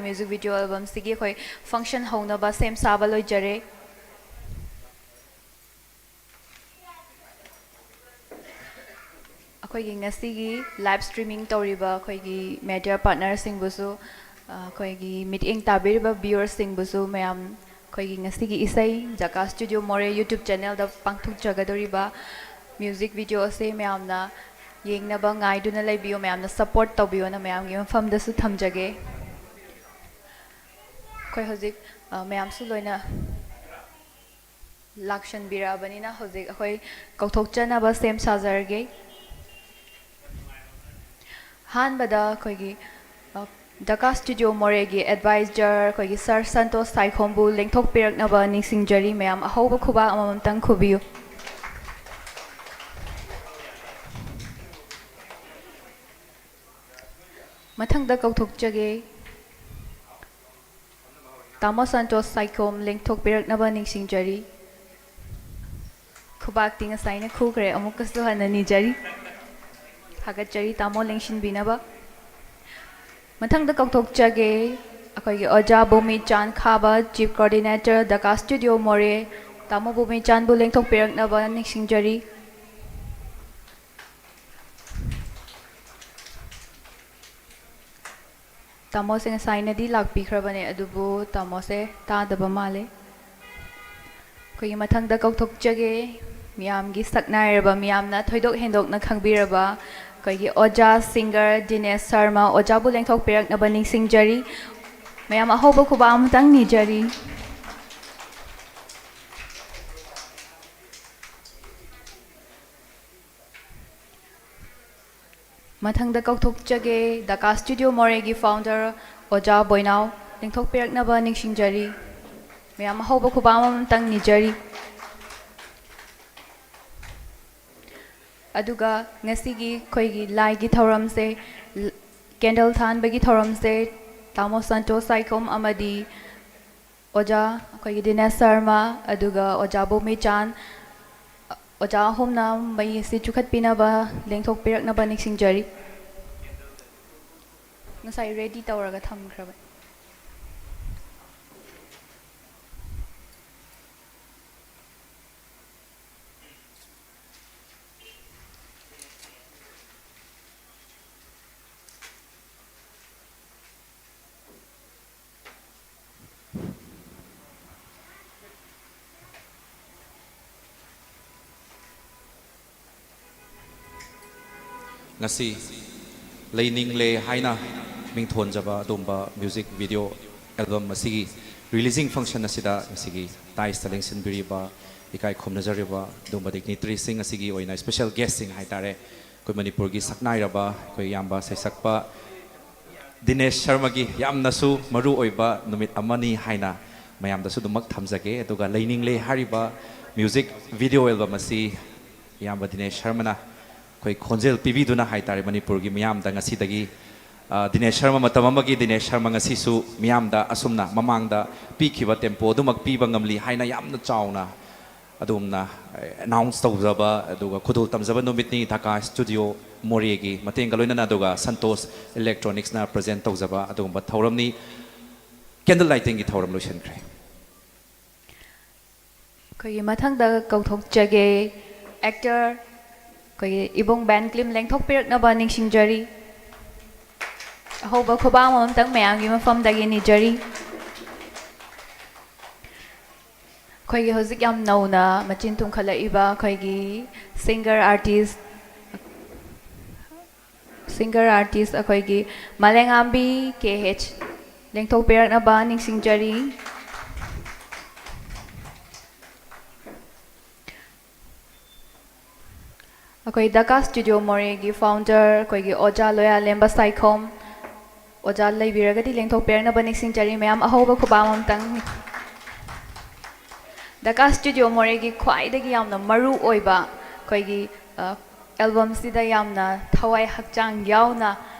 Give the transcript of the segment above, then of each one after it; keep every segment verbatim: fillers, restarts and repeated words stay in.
Music video ꯑꯦꯜꯕꯝꯁꯤꯒꯤ ꯑꯩꯈꯣꯏ ꯐꯪꯁꯟ ꯍꯧꯅꯕ ꯁꯦꯝ ꯁꯥꯕ ꯂꯣꯏꯖꯔꯦ꯫ ꯑꯩꯈꯣꯏꯒꯤ ꯉꯁꯤꯒꯤ ꯂꯥꯏꯚ ꯁ꯭ꯇ꯭ꯔꯤꯃꯤꯡ ꯇꯧꯔꯤꯕ ꯑꯩꯈꯣꯏꯒꯤ ꯃꯦꯗꯤꯌꯥ ꯄꯥꯔꯠꯅꯔꯁꯤꯡꯕꯨꯁꯨ, ꯑ, ꯑꯩꯈꯣꯏꯒꯤ ꯃꯤꯠꯌꯦꯡ ꯇꯥꯕꯤꯔꯤꯕ ꯚ꯭ꯌꯨꯋꯔꯁꯤꯡꯕꯨꯁꯨ ꯃꯌꯥꯝ ꯑꯩꯈꯣꯏꯒꯤ ꯉꯁꯤꯒꯤ ꯏꯁꯩ ꯖꯀꯥꯁ ꯁ꯭ꯇꯨꯗꯤꯑꯣ ꯃꯣꯔꯦ ꯌꯨꯇ꯭ꯌꯨꯕ ꯆꯦꯅꯦꯜꯗ ꯄꯥꯡꯊꯣꯛꯆꯒꯗꯧꯔꯤꯕ ꯃ꯭ꯌꯨꯖꯤꯛ ꯚꯤꯗꯤꯑꯣ ꯑꯁꯦ ꯃꯌꯥꯝꯅ ꯌꯦꯡꯅꯕ ꯉꯥꯏꯗꯨꯅ ꯂꯩꯕꯤꯌꯨ, ꯃꯌꯥꯝꯅ ꯁꯄꯣꯔꯠ ꯇꯧꯕꯤꯌꯣꯅ ꯃꯌꯥꯝꯒꯤ ꯃꯐꯝꯗꯁꯨ ꯊꯝꯖꯒꯦ꯫ ꯑꯩꯈꯣꯏ ꯍꯧꯖꯤꯛ, ꯑ, ꯃꯌꯥꯝꯁꯨ ꯂꯣꯏꯅ ꯂꯥꯛꯁꯟꯕꯤꯔꯛꯑꯕꯅꯤꯅ ꯍꯧꯖꯤꯛ ꯑꯩꯈꯣꯏ ꯀꯧꯊꯣꯛꯆꯅꯕ ꯁꯦꯝ ꯁꯥꯖꯔꯒꯦ꯫ ꯑꯍꯥꯟꯕꯗ ꯑꯩꯈꯣꯏꯒꯤ, ꯑ, ꯖꯀꯥꯁ ꯁ꯭ꯇꯨꯗꯤꯑꯣ ꯃꯣꯔꯦꯒꯤ ꯑꯦꯗꯚꯥꯏꯖꯔ ꯑꯩꯈꯣꯏꯒꯤ ꯁꯥꯔ ꯁꯟꯇꯣꯁ ꯁꯥꯏꯈꯣꯝꯕꯨ ꯂꯦꯡꯊꯣꯛꯄꯤꯔꯛꯅꯕ ꯅꯤꯡꯁꯤꯡꯖꯔꯤ꯫ ꯃꯌꯥꯝ ꯑꯍꯧꯕ ꯈꯨꯕꯥꯛ ꯑꯃꯃꯝꯇꯪ ꯈꯨꯕꯤꯌꯨ꯫ ꯃꯊꯪꯗ ꯀꯧꯊꯣꯛꯆꯒꯦ꯫ ꯇꯥꯃꯣ ꯁꯟꯇꯣꯁ ꯁꯥꯏꯈꯣꯝ ꯂꯦꯡꯊꯣꯛꯄꯤꯔꯛꯅꯕ ꯅꯤꯡꯁꯤꯡꯖꯔꯤ꯫ ꯈꯨꯕꯥꯛꯇꯤ ꯉꯁꯥꯏꯅ ꯈꯨꯈ꯭ꯔꯦ, ꯑꯃꯨꯛꯀꯁꯨ ꯍꯟꯅ ꯅꯤꯖꯔꯤ꯫ ꯊꯥꯒꯠꯆꯔꯤ ꯇꯥꯃꯣ ꯂꯦꯡꯁꯤꯟꯕꯤꯅꯕ꯫ ꯃꯊꯪꯗ ꯀꯧꯊꯣꯛꯆꯒꯦ ꯑꯩꯈꯣꯏꯒꯤ ꯑꯣꯖꯥ ꯕꯣꯃꯤꯆꯥꯟ ꯈꯥꯕ, ꯆꯤꯐ ꯀꯣꯑꯣꯔꯗꯤꯅꯦꯇꯔ ꯖꯀꯥꯁ ꯁ꯭ꯇꯨꯗꯤꯑꯣ ꯃꯣꯔꯦ꯫ ꯇꯥꯃꯣ ꯕꯣꯃꯤꯆꯥꯟꯕꯨ ꯂꯦꯡꯊꯣꯛꯄꯤꯔꯛꯅꯕ ꯅꯤꯡꯁꯤꯡꯖꯔꯤ꯫ ꯇꯥꯃꯣꯁꯦ ꯉꯁꯥꯏꯅꯗꯤ ꯂꯥꯛꯄꯤꯈ꯭ꯔꯕꯅꯦ, ꯑꯗꯨꯕꯨ ꯇꯥꯃꯣꯁꯦ ꯇꯥꯗꯕ ꯃꯥꯜꯂꯦ꯫ ꯑꯩꯈꯣꯏꯒꯤ ꯃꯊꯪꯗ ꯀꯧꯊꯣꯛꯆꯒꯦ, ꯃꯤꯌꯥꯝꯒꯤ ꯁꯛꯅꯥꯏꯔꯕ, ꯃꯤꯌꯥꯝꯅ ꯊꯣꯏꯗꯣꯛ ꯍꯦꯟꯗꯣꯛꯅ ꯈꯪꯕꯤꯔꯕ ꯑꯩꯈꯣꯏꯒꯤ ꯑꯣꯖꯥ ꯁꯤꯡꯒꯔ ꯗꯤꯅꯦꯁ ꯁꯔꯃ, ꯑꯣꯖꯥꯕꯨ ꯂꯦꯡꯊꯣꯛꯄꯤꯔꯛꯅꯕ ꯅꯤꯡꯁꯤꯡꯖꯔꯤ꯫ ꯃꯌꯥꯝ ꯑꯍꯧꯕ ꯈꯨꯕꯥꯛ ꯑꯃꯇꯪ ꯅꯤꯖꯔꯤ꯫ ꯃꯊꯪꯗ ꯀꯧꯊꯣꯛꯆꯒꯦ ꯖꯀꯥꯁ ꯁ꯭ꯇꯨꯗꯤꯑꯣ ꯃꯣꯔꯦꯒꯤ ꯐꯥꯎꯟꯗꯔ ꯑꯣꯖꯥ ꯕꯣꯏꯅꯥꯎ, ꯂꯦꯡꯊꯣꯛꯄꯤꯔꯛꯅꯕ ꯅꯤꯡꯁꯤꯡꯖꯔꯤ꯫ ꯃꯌꯥꯝ ꯑꯍꯧꯕ ꯈꯨꯕꯥꯛ ꯑꯃꯃꯝꯇꯪ ꯅꯤꯖꯔꯤ꯫ ꯑꯗꯨꯒ ꯉꯁꯤꯒꯤ ꯑꯩꯈꯣꯏꯒꯤ ꯂꯥꯏꯒꯤ ꯊꯧꯔꯝꯁꯦ, ꯀꯦꯟꯗꯜ ꯊꯥꯟꯕꯒꯤ ꯊꯧꯔꯝꯁꯦ ꯇꯥꯃꯣ ꯁꯟꯇꯣꯁ ꯁꯥꯏꯈꯣꯝ ꯑꯃꯗꯤ ꯑꯣꯖꯥ ꯑꯩꯈꯣꯏꯒꯤ ꯗꯤꯅꯦꯁ ꯁꯔꯃ ꯑꯗꯨꯒ ꯑꯣꯖꯥ ꯕꯣꯃꯤꯆꯥꯟ, ꯑꯣꯖꯥ ꯑꯍꯨꯝꯅ ꯃꯩ ꯑꯁꯤ ꯆꯨꯈꯠꯄꯤꯅꯕ, ꯂꯦꯡꯊꯣꯛꯄꯤꯔꯛꯅꯕ ꯅꯤꯡꯁꯤꯡꯖꯔꯤ꯫ ꯉꯁꯥꯏ ꯔꯦꯗꯤ ꯇꯧꯔꯒ ꯊꯝꯈ꯭ꯔꯕꯅꯤ꯫ ꯉꯁꯤ ꯂꯩꯅꯤꯡꯂꯦ ꯍꯥꯏꯅ ꯃꯤꯡꯊꯣꯟꯖꯕ ꯑꯗꯨꯒꯨꯝꯕ ꯃ꯭ꯌꯨꯖꯤꯛ ꯚꯤꯗꯤꯑꯣ ꯑꯦꯜꯕꯝ ꯑꯁꯤꯒꯤ ꯔꯤꯂꯤꯖꯤꯡ ꯐꯪꯁꯟ ꯑꯁꯤꯗ ꯉꯁꯤꯒꯤ ꯗꯥꯏꯁꯇ ꯂꯦꯡꯁꯤꯟꯕꯤꯔꯤꯕ ꯏꯀꯥꯏ ꯈꯨꯝꯅꯖꯔꯤꯕ ꯑꯗꯨꯒꯨꯝꯕ ꯗꯤꯒꯅꯤꯇꯔꯤꯁꯤꯡ ꯑꯁꯤꯒꯤ ꯑꯣꯏꯅ ꯏꯁꯄꯦꯁꯦꯜ ꯒꯦꯁꯁꯤꯡ ꯍꯥꯏꯇꯥꯔꯦ, ꯑꯩꯈꯣꯏ ꯃꯅꯤꯄꯨꯔꯒꯤ ꯁꯛꯅꯥꯏꯔꯕ ꯑꯩꯈꯣꯏ ꯏꯌꯥꯝꯕ ꯁꯩꯁꯛꯄ ꯗꯤꯅꯦꯁ ꯁꯔꯃꯒꯤ ꯌꯥꯝꯅꯁꯨ ꯃꯔꯨ ꯑꯣꯏꯕ ꯅꯨꯃꯤꯠ ꯑꯃꯅꯤ ꯍꯥꯏꯅ ꯃꯌꯥꯝꯗꯁꯨ ꯑꯗꯨꯃꯛ ꯊꯝꯖꯒꯦ꯫ ꯑꯗꯨꯒ ꯂꯩꯅꯤꯡꯂꯦ ꯍꯥꯏꯔꯤꯕ ꯃ꯭ꯌꯨꯖꯤꯛ ꯚꯤꯗꯤꯑꯣ ꯑꯦꯜꯕꯝ ꯑꯁꯤ ꯏꯌꯥꯝꯕ ꯗꯤꯅꯦꯁ ꯁꯔꯃꯅ ꯑꯩꯈꯣꯏ ꯈꯣꯟꯖꯦꯜ ꯄꯤꯕꯤꯗꯨꯅ ꯍꯥꯏꯇꯥꯔꯦ, ꯃꯅꯤꯄꯨꯔꯒꯤ ꯃꯤꯌꯥꯝꯗ ꯉꯁꯤꯗꯒꯤ, ꯑ, ꯗꯤꯅꯦꯁ ꯁꯔꯃ ꯃꯇꯝ ꯑꯃꯒꯤ ꯗꯤꯅꯦꯁ ꯁꯔꯃ ꯉꯁꯤꯁꯨ ꯃꯤꯌꯥꯝꯗ ꯑꯁꯨꯝꯅ ꯃꯃꯥꯡꯗ ꯄꯤꯈꯤꯕ ꯇꯦꯝꯄꯣ ꯑꯗꯨꯃꯛ ꯄꯤꯕ ꯉꯝꯂꯤ ꯍꯥꯏꯅ ꯌꯥꯝꯅ ꯆꯥꯎꯅ ꯑꯗꯣꯝꯅ ꯑꯦꯅꯥꯎꯟꯁ ꯇꯧꯖꯕ ꯑꯗꯨꯒ ꯈꯨꯗꯣꯜ ꯇꯝꯖꯕ ꯅꯨꯃꯤꯠꯅꯤ꯫ ꯙꯥꯀꯥ ꯁ꯭ꯇꯨꯗꯤꯑꯣ ꯃꯣꯔꯦꯒꯤ ꯃꯇꯦꯡꯒ ꯂꯣꯏꯅꯅ ꯑꯗꯨꯒ ꯁꯟꯇꯣꯁ ꯏꯂꯦꯛꯇ꯭ꯔꯣꯅꯤꯛꯁꯅ ꯄ꯭ꯔꯖꯦꯟ ꯇꯧꯖꯕ ꯑꯗꯨꯒꯨꯝꯕ ꯊꯧꯔꯝꯅꯤ꯫ ꯀꯦꯟꯗꯜ ꯂꯥꯏꯇꯤꯡꯒꯤ ꯊꯧꯔꯝ ꯂꯣꯏꯁꯤꯟꯈ꯭ꯔꯦ꯫ ꯑꯩꯈꯣꯏꯒꯤ ꯃꯊꯪꯗ ꯀꯧꯊꯣꯛꯆꯒꯦ ꯑꯦꯛꯇꯔ ꯑꯩꯈꯣꯏꯒꯤ ꯏꯕꯨꯡ ꯕꯦꯟ ꯀ꯭ꯂꯤꯝ ꯂꯦꯡꯊꯣꯛꯄꯤꯔꯛꯅꯕ ꯅꯤꯡꯁꯤꯡꯖꯔꯤ꯫ ꯑꯍꯧꯕ ꯈꯨꯕꯥꯛ ꯑꯃꯃꯝꯇꯪ ꯃꯌꯥꯝꯒꯤ ꯃꯐꯝꯗꯒꯤ ꯅꯤꯖꯔꯤ꯫ ꯑꯩꯈꯣꯏꯒꯤ ꯍꯧꯖꯤꯛ ꯌꯥꯝ ꯅꯧꯅ ꯃꯆꯤꯟ ꯇꯨꯝꯈꯠꯂꯛꯏꯕ ꯑꯩꯈꯣꯏꯒꯤ ꯁꯤꯡꯒꯔ ꯑꯥꯔꯇꯤꯁ, ꯁꯤꯡꯒꯔ ꯑꯥꯔꯇꯤꯁ ꯑꯩꯈꯣꯏꯒꯤ ꯃꯥꯂꯦꯉꯥꯝꯕꯤ ꯀꯦ ꯑꯩꯆ ꯂꯦꯡꯊꯣꯛꯄꯤꯔꯛꯅꯕ ꯅꯤꯡꯁꯤꯡꯖꯔꯤ꯫ ꯑꯩꯈꯣꯏ ꯙꯥꯀꯥ ꯁ꯭ꯇꯨꯗꯤꯑꯣ ꯃꯣꯔꯦꯒꯤ ꯐꯥꯎꯟꯗꯔ ꯑꯩꯈꯣꯏꯒꯤ ꯑꯣꯖꯥ ꯂꯣꯌꯥꯂꯦꯝꯕ ꯁꯥꯏꯈꯣꯝ, ꯑꯣꯖꯥ ꯂꯩꯕꯤꯔꯒꯗꯤ ꯂꯦꯡꯊꯣꯛꯄꯤꯔꯛꯅꯕ ꯅꯤꯡꯁꯤꯡꯖꯔꯤ꯫ ꯃꯌꯥꯝ ꯑꯍꯧꯕ ꯈꯨꯕꯥꯛ ꯑꯃꯃꯝꯇꯪ꯫ ꯙꯥꯀꯥ ꯁ꯭ꯇꯨꯗꯤꯑꯣ ꯃꯣꯔꯦꯒꯤ ꯈ꯭ꯋꯥꯏꯗꯒꯤ ꯌꯥꯝꯅ ꯃꯔꯨ ꯑꯣꯏꯕ ꯑꯩꯈꯣꯏꯒꯤ, ꯑ, ꯑꯦꯜꯕꯝꯁꯤꯗ ꯌꯥꯝꯅ ꯊꯋꯥꯏ ꯍꯛꯆꯥꯡ ꯌꯥꯎꯅ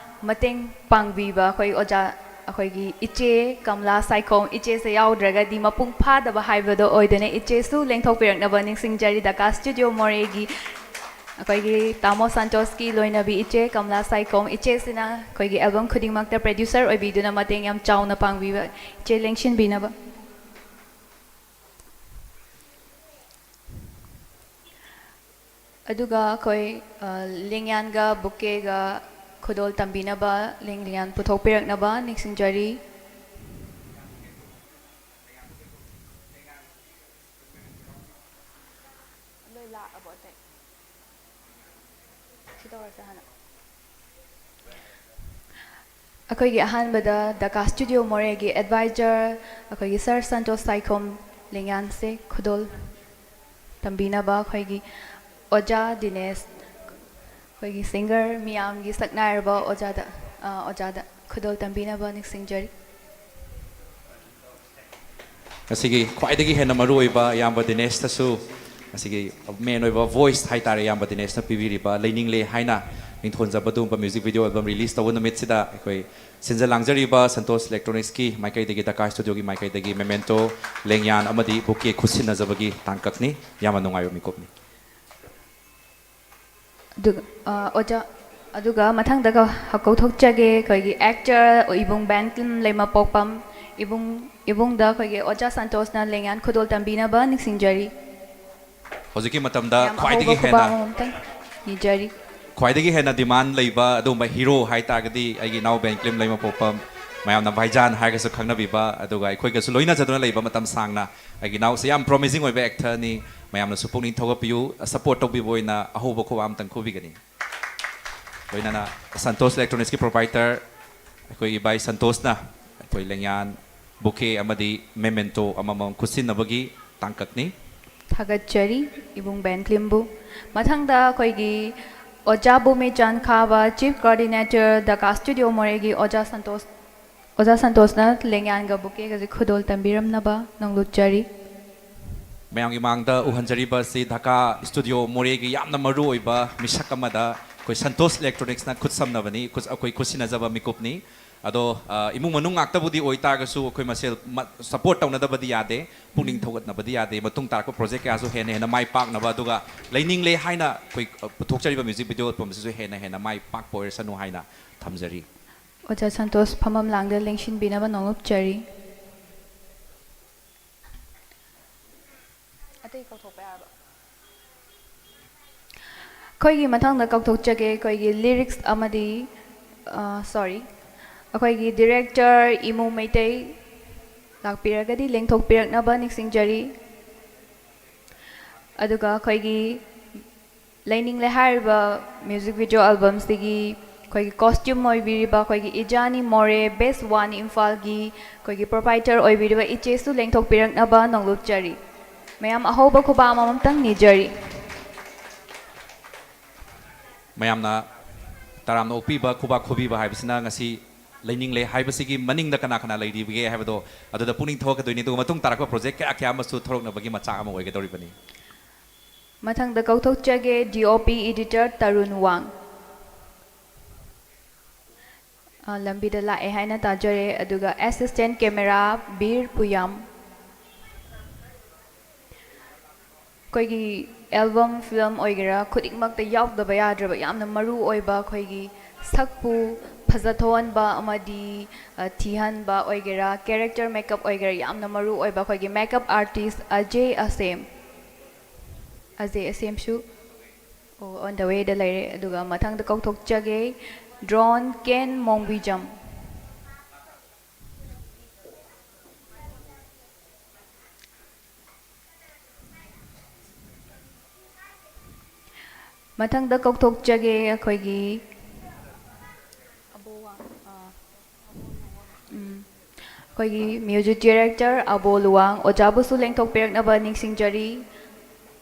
ꯃꯇꯦꯡ ꯄꯥꯡꯕꯤꯕ ꯑꯩꯈꯣꯏ ꯑꯣꯖꯥ, ꯑꯩꯈꯣꯏꯒꯤ ꯏꯆꯦ ꯀꯃꯂꯥ ꯁꯥꯏꯈꯣꯝ, ꯏꯆꯦꯁꯦ ꯌꯥꯎꯗ꯭ꯔꯒꯗꯤ ꯃꯄꯨꯡ ꯐꯥꯗꯕ ꯍꯥꯏꯕꯗꯣ ꯑꯣꯏꯗꯣꯏꯅꯦ꯫ ꯏꯆꯦꯁꯨ ꯂꯦꯡꯊꯣꯛꯄꯤꯔꯛꯅꯕ ꯅꯤꯡꯁꯤꯡꯖꯔꯤ꯫ ꯙꯥꯀꯥ ꯁ꯭ꯇꯨꯗꯤꯑꯣ ꯃꯣꯔꯦꯒꯤ ꯑꯩꯈꯣꯏꯒꯤ ꯇꯥꯃꯣ ꯁꯟꯇꯣꯁꯀꯤ ꯂꯣꯏꯅꯕꯤ ꯏꯆꯦ ꯀꯃꯂꯥ ꯁꯥꯏꯈꯣꯝ, ꯏꯆꯦꯁꯤꯅ ꯑꯩꯈꯣꯏꯒꯤ ꯑꯦꯜꯕꯝ ꯈꯨꯗꯤꯡꯃꯛꯇ ꯄ꯭ꯔꯗ꯭ꯌꯨꯁꯔ ꯑꯣꯏꯕꯤꯗꯨꯅ ꯃꯇꯦꯡ ꯌꯥꯝ ꯆꯥꯎꯅ ꯄꯥꯡꯕꯤꯕ ꯏꯆꯦ ꯂꯦꯡꯁꯤꯟꯕꯤꯅꯕ꯫ ꯑꯗꯨꯒ ꯑꯩꯈꯣꯏ, ꯑ, ꯂꯦꯡꯌꯥꯟꯒ ꯕꯨꯀꯦꯒ ꯈꯨꯗꯣꯜ ꯇꯝꯕꯤꯅꯕ ꯂꯦꯡ ꯂꯦꯡꯌꯥꯟ ꯄꯨꯊꯣꯛꯄꯤꯔꯛꯅꯕ ꯅꯤꯡꯁꯤꯡꯖꯔꯤ꯫ ꯂꯣꯏ ꯂꯥꯛꯑꯕꯣ ꯑꯇꯩ? ꯁꯤ ꯇꯧꯔꯁꯦ ꯍꯥꯟꯅ꯫ ꯑꯩꯈꯣꯏꯒꯤ ꯑꯍꯥꯟꯕꯗ ꯗꯀꯥ ꯁ꯭ꯇꯨꯗꯤꯑꯣ ꯃꯣꯔꯦꯒꯤ ꯑꯦꯗꯚꯥꯏꯖꯔ ꯑꯩꯈꯣꯏꯒꯤ ꯁꯥꯔ ꯁꯟꯇꯣꯁ ꯁꯥꯏꯈꯣꯝ ꯂꯦꯡꯌꯥꯟꯁꯦ ꯈꯨꯗꯣꯜ ꯇꯝꯕꯤꯅꯕ ꯑꯩꯈꯣꯏꯒꯤ ꯑꯣꯖꯥ ꯗꯤꯅꯦꯁ, ꯑꯩꯈꯣꯏꯒꯤ ꯁꯤꯡꯒꯔ ꯃꯤꯌꯥꯝꯒꯤ ꯁꯛꯅꯥꯏꯔꯕ ꯑꯣꯖꯥꯗ, ꯑ, ꯑꯣꯖꯥꯗ ꯈꯨꯗꯣꯜ ꯇꯝꯕꯤꯅꯕ ꯅꯤꯡꯁꯤꯡꯖꯔꯤ꯫ ꯉꯁꯤꯒꯤ ꯈ꯭ꯋꯥꯏꯗꯒꯤ ꯍꯦꯟꯅ ꯃꯔꯨ ꯑꯣꯏꯕ ꯏꯌꯥꯝꯕ ꯗꯤꯅꯦꯁꯇꯁꯨ, ꯉꯁꯤꯒꯤ ꯃꯦꯟ ꯑꯣꯏꯕ ꯚꯣꯏꯁ ꯍꯥꯏꯇꯥꯔꯦ, ꯏꯌꯥꯝꯕ ꯗꯤꯅꯦꯁꯅ ꯄꯤꯕꯤꯔꯤꯕ ꯂꯩꯅꯤꯡꯂꯦ ꯍꯥꯏꯅ ꯃꯤꯡꯊꯣꯟꯖꯕ ꯑꯗꯨꯒꯨꯝꯕ ꯃ꯭ꯌꯨꯖꯤꯛ ꯚꯤꯗꯤꯑꯣ ꯑꯦꯜꯕꯝ ꯔꯤꯂꯤꯁ ꯇꯧꯕ ꯅꯨꯃꯤꯠꯁꯤꯗ ꯑꯩꯈꯣꯏ ꯁꯤꯟꯖ ꯂꯥꯡꯖꯔꯤꯕ ꯁꯟꯇꯣꯁ ꯏꯂꯦꯛꯇ꯭ꯔꯣꯅꯤꯛꯁꯀꯤ ꯃꯥꯏꯀꯩꯗꯒꯤ, ꯗꯀꯥ ꯁ꯭ꯇꯨꯗꯤꯑꯣꯒꯤ ꯃꯥꯏꯀꯩꯗꯒꯤ ꯃꯦꯃꯦꯟꯇꯣ, ꯂꯦꯡꯌꯥꯟ ꯑꯃꯗꯤ ꯕꯨꯀꯦ ꯈꯨꯠꯁꯤꯟꯅꯖꯕꯒꯤ ꯇꯥꯡꯀꯛꯅꯤ꯫ ꯌꯥꯝꯅ ꯅꯨꯡꯉꯥꯏꯕ ꯃꯤꯀꯨꯞꯅꯤ꯫ ꯑꯗꯨꯒ, ꯑ, ꯑꯣꯖꯥ, ꯑꯗꯨꯒ ꯃꯊꯪꯗ ꯀꯧ-, ꯀꯧꯊꯣꯛꯆꯒꯦ ꯑꯩꯈꯣꯏꯒꯤ ꯑꯦꯛꯇꯔ ꯏꯕꯨꯡ ꯕꯦꯟ ꯀ꯭ꯂꯤꯝ ꯂꯩꯃꯄꯣꯛꯄꯝ ꯏꯕꯨꯡ, ꯏꯕꯨꯡꯗ ꯑꯩꯈꯣꯏꯒꯤ ꯑꯣꯖꯥ ꯁꯟꯇꯣꯁꯅ ꯂꯦꯡꯌꯥꯟ ꯈꯨꯗꯣꯜ ꯇꯝꯕꯤꯅꯕ ꯅꯤꯡꯁꯤꯡꯖꯔꯤ꯫ ꯍꯧꯖꯤꯛꯀꯤ ꯃꯇꯝꯗ ꯌꯥꯝ ꯈ꯭ꯋꯥꯏꯗꯒꯤ ꯑꯍꯧꯕ ꯈꯨꯕꯥꯛ ꯍꯦꯟꯅ ꯑꯃꯃꯝꯇꯪ ꯅꯤꯖꯔꯤ꯫ ꯈ꯭ꯋꯥꯏꯗꯒꯤ ꯍꯦꯟꯅ ꯗꯤꯃꯥꯟ ꯂꯩꯕ ꯑꯗꯨꯒꯨꯝꯕ ꯍꯤꯔꯣ ꯍꯥꯏ ꯇꯥꯔꯒꯗꯤ ꯑꯩꯒꯤ ꯏꯅꯥꯎ ꯕꯦꯟ ꯀ꯭ꯂꯤꯝ ꯂꯩꯃꯄꯣꯛꯄꯝ, ꯃꯌꯥꯝꯅ ꯚꯥꯏꯖꯥꯟ ꯍꯥꯏꯔꯒꯁꯨ ꯈꯪꯅꯕꯤꯕ, ꯑꯗꯨꯒ ꯑꯩꯈꯣꯏꯒꯁꯨ ꯂꯣꯏꯅꯖꯗꯨꯅ ꯂꯩꯕ ꯃꯇꯝ ꯁꯥꯡꯅ꯫ ꯑꯩꯒꯤ ꯏꯅꯥꯎꯁꯦ ꯌꯥꯝ ꯄ꯭ꯔꯣꯃꯤꯁꯤꯡ ꯑꯣꯏꯕ ꯑꯦꯛꯇꯔꯅꯤ꯫ ꯃꯌꯥꯝꯅꯁꯨ ꯄꯨꯛꯅꯤꯡ ꯊꯧꯒꯠꯄꯤꯌꯨ, ꯁꯄꯣꯔꯠ ꯇꯧꯕꯤꯕ ꯑꯣꯏꯅ ꯑꯍꯧꯕ ꯈꯨꯕꯥꯛ ꯑꯃꯇꯪ ꯈꯨꯕꯤꯒꯅꯤ꯫ ꯂꯣꯏꯅꯅ ꯁꯟꯇꯣꯁ ꯏꯂꯦꯛꯇ꯭ꯔꯣꯅꯤꯛꯁꯀꯤ ꯄ꯭ꯔꯣꯄꯥꯏꯇꯔ ꯑꯩꯈꯣꯏ ꯏꯕꯥꯏ ꯁꯟꯇꯣꯁꯅ ꯑꯩꯈꯣꯏ ꯂꯦꯡꯌꯥꯟ, ꯕꯨꯀꯦ ꯑꯃꯗꯤ ꯃꯦꯃꯦꯟꯇꯣ ꯑꯃꯃꯝ ꯈꯨꯠꯁꯤꯟꯅꯕꯒꯤ ꯇꯥꯡꯀꯛꯅꯤ꯫ ꯊꯥꯒꯠꯆꯔꯤ ꯏꯕꯨꯡ ꯕꯦꯟ ꯀ꯭ꯂꯤꯝꯕꯨ꯫ ꯃꯊꯪꯗ ꯑꯩꯈꯣꯏꯒꯤ ꯑꯣꯖꯥ ꯕꯨꯃꯤꯆꯥꯟ ꯈꯥꯕ, ꯆꯤꯐ ꯀꯣꯑꯣꯔꯗꯤꯅꯦꯇꯔ, ꯗꯀꯥ ꯁ꯭ꯇꯨꯗꯤꯑꯣ ꯃꯣꯔꯦꯒꯤ ꯑꯣꯖꯥ ꯁꯟꯇꯣꯁ, ꯑꯣꯖꯥ ꯁꯟꯇꯣꯁꯅ ꯂꯦꯡꯌꯥꯟꯒ ꯕꯨꯀꯦꯒꯁꯦ ꯈꯨꯗꯣꯜ ꯇꯝꯕꯤꯔꯝꯅꯕ ꯅꯣꯡꯂꯨꯛꯆꯔꯤ꯫ ꯃꯌꯥꯝꯒꯤ ꯃꯥꯡꯗ ꯎꯍꯟꯖꯔꯤꯕ ꯑꯁꯤ ꯙꯀꯥ ꯁ꯭ꯇꯨꯗꯤꯑꯣ ꯃꯣꯔꯦꯒꯤ ꯌꯥꯝꯅ ꯃꯔꯨ ꯑꯣꯏꯕ ꯃꯤꯁꯛ ꯑꯃꯗ ꯑꯩꯈꯣꯏ ꯁꯟꯇꯣꯁ ꯏꯂꯦꯛꯇ꯭ꯔꯣꯅꯤꯛꯁꯅ ꯈꯨꯠꯁꯝꯅꯕꯅꯤ, ꯈꯨꯠ-, ꯑꯩꯈꯣꯏ ꯈꯨꯠꯁꯤꯟꯅꯖꯕ ꯃꯤꯀꯨꯞꯅꯤ꯫ ꯑꯗꯣ, ꯑ, ꯏꯃꯨꯡ ꯃꯅꯨꯡ ꯉꯥꯛꯇꯕꯨꯗꯤ ꯑꯣꯏꯇꯥꯔꯒꯁꯨ ꯑꯩꯈꯣꯏ ꯃꯁꯦꯜ ꯃ-, ꯁꯄꯣꯔꯠ ꯇꯧꯅꯗꯕꯗꯤ ꯌꯥꯗꯦ, ꯄꯨꯛꯅꯤꯡ ꯊꯧꯒꯠꯅꯕꯗꯤ ꯌꯥꯗꯦ꯫ ꯃꯇꯨꯡ ꯇꯥꯔꯛꯄ ꯄ꯭ꯔꯣꯖꯦꯛ ꯀꯌꯥꯁꯨ ꯍꯦꯟꯅ ꯍꯦꯟꯅ ꯃꯥꯏ ꯄꯥꯛꯅꯕ, ꯑꯗꯨꯒ ꯂꯩꯅꯤꯡꯂꯦ ꯍꯥꯏꯅ ꯑꯩꯈꯣꯏ, ꯑ, ꯄꯨꯊꯣꯛꯆꯔꯤꯕ ꯃ꯭ꯌꯨꯖꯤꯛ ꯚꯤꯗꯤꯑꯣ ꯑꯦꯜꯕꯝꯁꯤꯁꯨ ꯍꯦꯟꯅ ꯍꯦꯟꯅ ꯃꯥꯏ ꯄꯥꯛꯄ ꯑꯣꯏꯔꯁꯅꯨ ꯍꯥꯏꯅ ꯊꯝꯖꯔꯤ꯫ ꯑꯣꯖꯥ ꯁꯟꯇꯣꯁ ꯐꯝꯐꯝ ꯂꯥꯡꯗ ꯂꯦꯡꯁꯤꯟꯕꯤꯅꯕ ꯅꯣꯡꯂꯨꯛꯆꯔꯤ꯫ ꯑꯇꯩ ꯀꯧꯊꯣꯛꯄ ꯌꯥꯔꯕ? ꯑꯩꯈꯣꯏꯒꯤ ꯃꯊꯪꯗ ꯀꯧꯊꯣꯛꯆꯒꯦ ꯑꯩꯈꯣꯏꯒꯤ ꯂꯤꯔꯤꯛꯁ ꯑꯃꯗꯤ, ꯑ, ꯁꯣꯔꯤ, ꯑꯩꯈꯣꯏꯒꯤ ꯗꯤꯔꯦꯛꯇꯔ ꯏꯃꯨ ꯃꯩꯇꯩ ꯂꯥꯛꯄꯤꯔꯒꯗꯤ ꯂꯦꯡꯊꯣꯛꯄꯤꯔꯛꯅꯕ ꯅꯤꯡꯁꯤꯡꯖꯔꯤ꯫ ꯑꯗꯨꯒ ꯑꯩꯈꯣꯏꯒꯤ ꯂꯩꯅꯤꯡꯂꯦ ꯍꯥꯏꯔꯤꯕ ꯃ꯭ꯌꯨꯖꯤꯛ ꯚꯤꯗꯤꯑꯣ ꯑꯦꯜꯕꯝꯁꯤꯒꯤ ꯑꯩꯈꯣꯏꯒꯤ costume ꯑꯣꯏꯕꯤꯔꯤꯕ ꯑꯩꯈꯣꯏꯒꯤ ꯏꯖꯥꯅꯤ ꯃꯣꯔꯦ, ꯕꯦꯁ ꯋꯥꯟ ꯏꯝꯐꯥꯜꯒꯤ ꯑꯩꯈꯣꯏꯒꯤ proprietor ꯑꯣꯏꯕꯤꯔꯤꯕ ꯏꯆꯦꯁꯨ ꯂꯦꯡꯊꯣꯛꯄꯤꯔꯛꯅꯕ ꯅꯣꯡꯂꯨꯛꯆꯔꯤ꯫ ꯃꯌꯥꯝ ꯑꯍꯧꯕ ꯈꯨꯕꯥꯛ ꯑꯃꯃꯝꯇꯪ ꯅꯤꯖꯔꯤ꯫ ꯃꯌꯥꯝꯅ ꯇꯔꯥꯝꯅ ꯑꯣꯛꯄꯤꯕ, ꯈꯨꯕꯥꯛ ꯈꯨꯕꯤꯕ ꯍꯥꯏꯕꯁꯤꯅ ꯉꯁꯤ ꯂꯩꯅꯤꯡꯂꯦ ꯍꯥꯏꯕꯁꯤꯒꯤ ꯃꯅꯤꯡꯗ ꯀꯅꯥ ꯀꯅꯥ ꯂꯩꯔꯤꯕꯒꯦ ꯍꯥꯏꯕꯗꯣ ꯑꯗꯨꯗ ꯄꯨꯛꯅꯤꯡ ꯊꯧꯒꯠꯀꯗꯣꯏꯅꯤ꯫ ꯑꯗꯨꯒ ꯃꯇꯨꯡ ꯇꯥꯔꯛꯄ project ꯀꯌꯥ ꯀꯌꯥ ꯑꯃꯁꯨ ꯊꯣꯔꯛꯅꯕꯒꯤ ꯃꯆꯥꯛ ꯑꯃ ꯑꯣꯏꯒꯗꯧꯔꯤꯕꯅꯤ꯫ ꯃꯊꯪꯗ ꯀꯧꯊꯣꯛꯆꯒꯦ DOP editor ꯇꯔꯨꯟ ꯋꯥꯡ꯫ ꯑ, ꯂꯝꯕꯤꯗ ꯂꯥꯛꯑꯦ ꯍꯥꯏꯅ ꯇꯥꯖꯔꯦ꯫ ꯑꯗꯨꯒ assistant camera ꯕꯤꯔ ꯄꯨꯌꯥꯝ꯫ ꯑꯩꯈꯣꯏꯒꯤ album film ꯑꯣꯏꯒꯦꯔꯥ, ꯈꯨꯗꯤꯡꯃꯛꯇ ꯌꯥꯎꯗꯕ ꯌꯥꯗ꯭ꯔꯕ ꯌꯥꯝꯅ ꯃꯔꯨ ꯑꯣꯏꯕ ꯑꯩꯈꯣꯏꯒꯤ ꯁꯛꯄꯨ ꯐꯖꯊꯣꯛꯍꯟꯕ ꯑꯃꯗꯤ, ꯑ, ꯊꯤꯍꯟꯕ ꯑꯣꯏꯒꯦꯔꯥ, character makeup ꯑꯣꯏꯒꯦꯔꯥ, ꯌꯥꯝꯅ ꯃꯔꯨ ꯑꯣꯏꯕ ꯑꯩꯈꯣꯏꯒꯤ makeup artist ꯑꯖꯦ ꯑꯁꯦꯝ꯫ ꯑꯖꯦ ꯑꯁꯦꯝꯁꯨ, ꯑꯣ, on the wayꯗ ꯂꯩꯔꯦ꯫ ꯑꯗꯨꯒ ꯃꯊꯪꯗ ꯀꯧꯊꯣꯛꯆꯒꯦ drone ꯀꯦꯟ ꯃꯣꯡꯕꯤꯖꯝ꯫ ꯃꯊꯪꯗ ꯀꯧꯊꯣꯛꯆꯒꯦ ꯑꯩꯈꯣꯏꯒꯤ, ꯎꯝ, ꯑꯩꯈꯣꯏꯒꯤ music director ꯑꯕꯣ ꯂꯨꯋꯥꯡ ꯑꯣꯖꯥꯕꯨꯁꯨ ꯂꯦꯡꯊꯣꯛꯄꯤꯔꯛꯅꯕ ꯅꯤꯡꯁꯤꯡꯖꯔꯤ꯫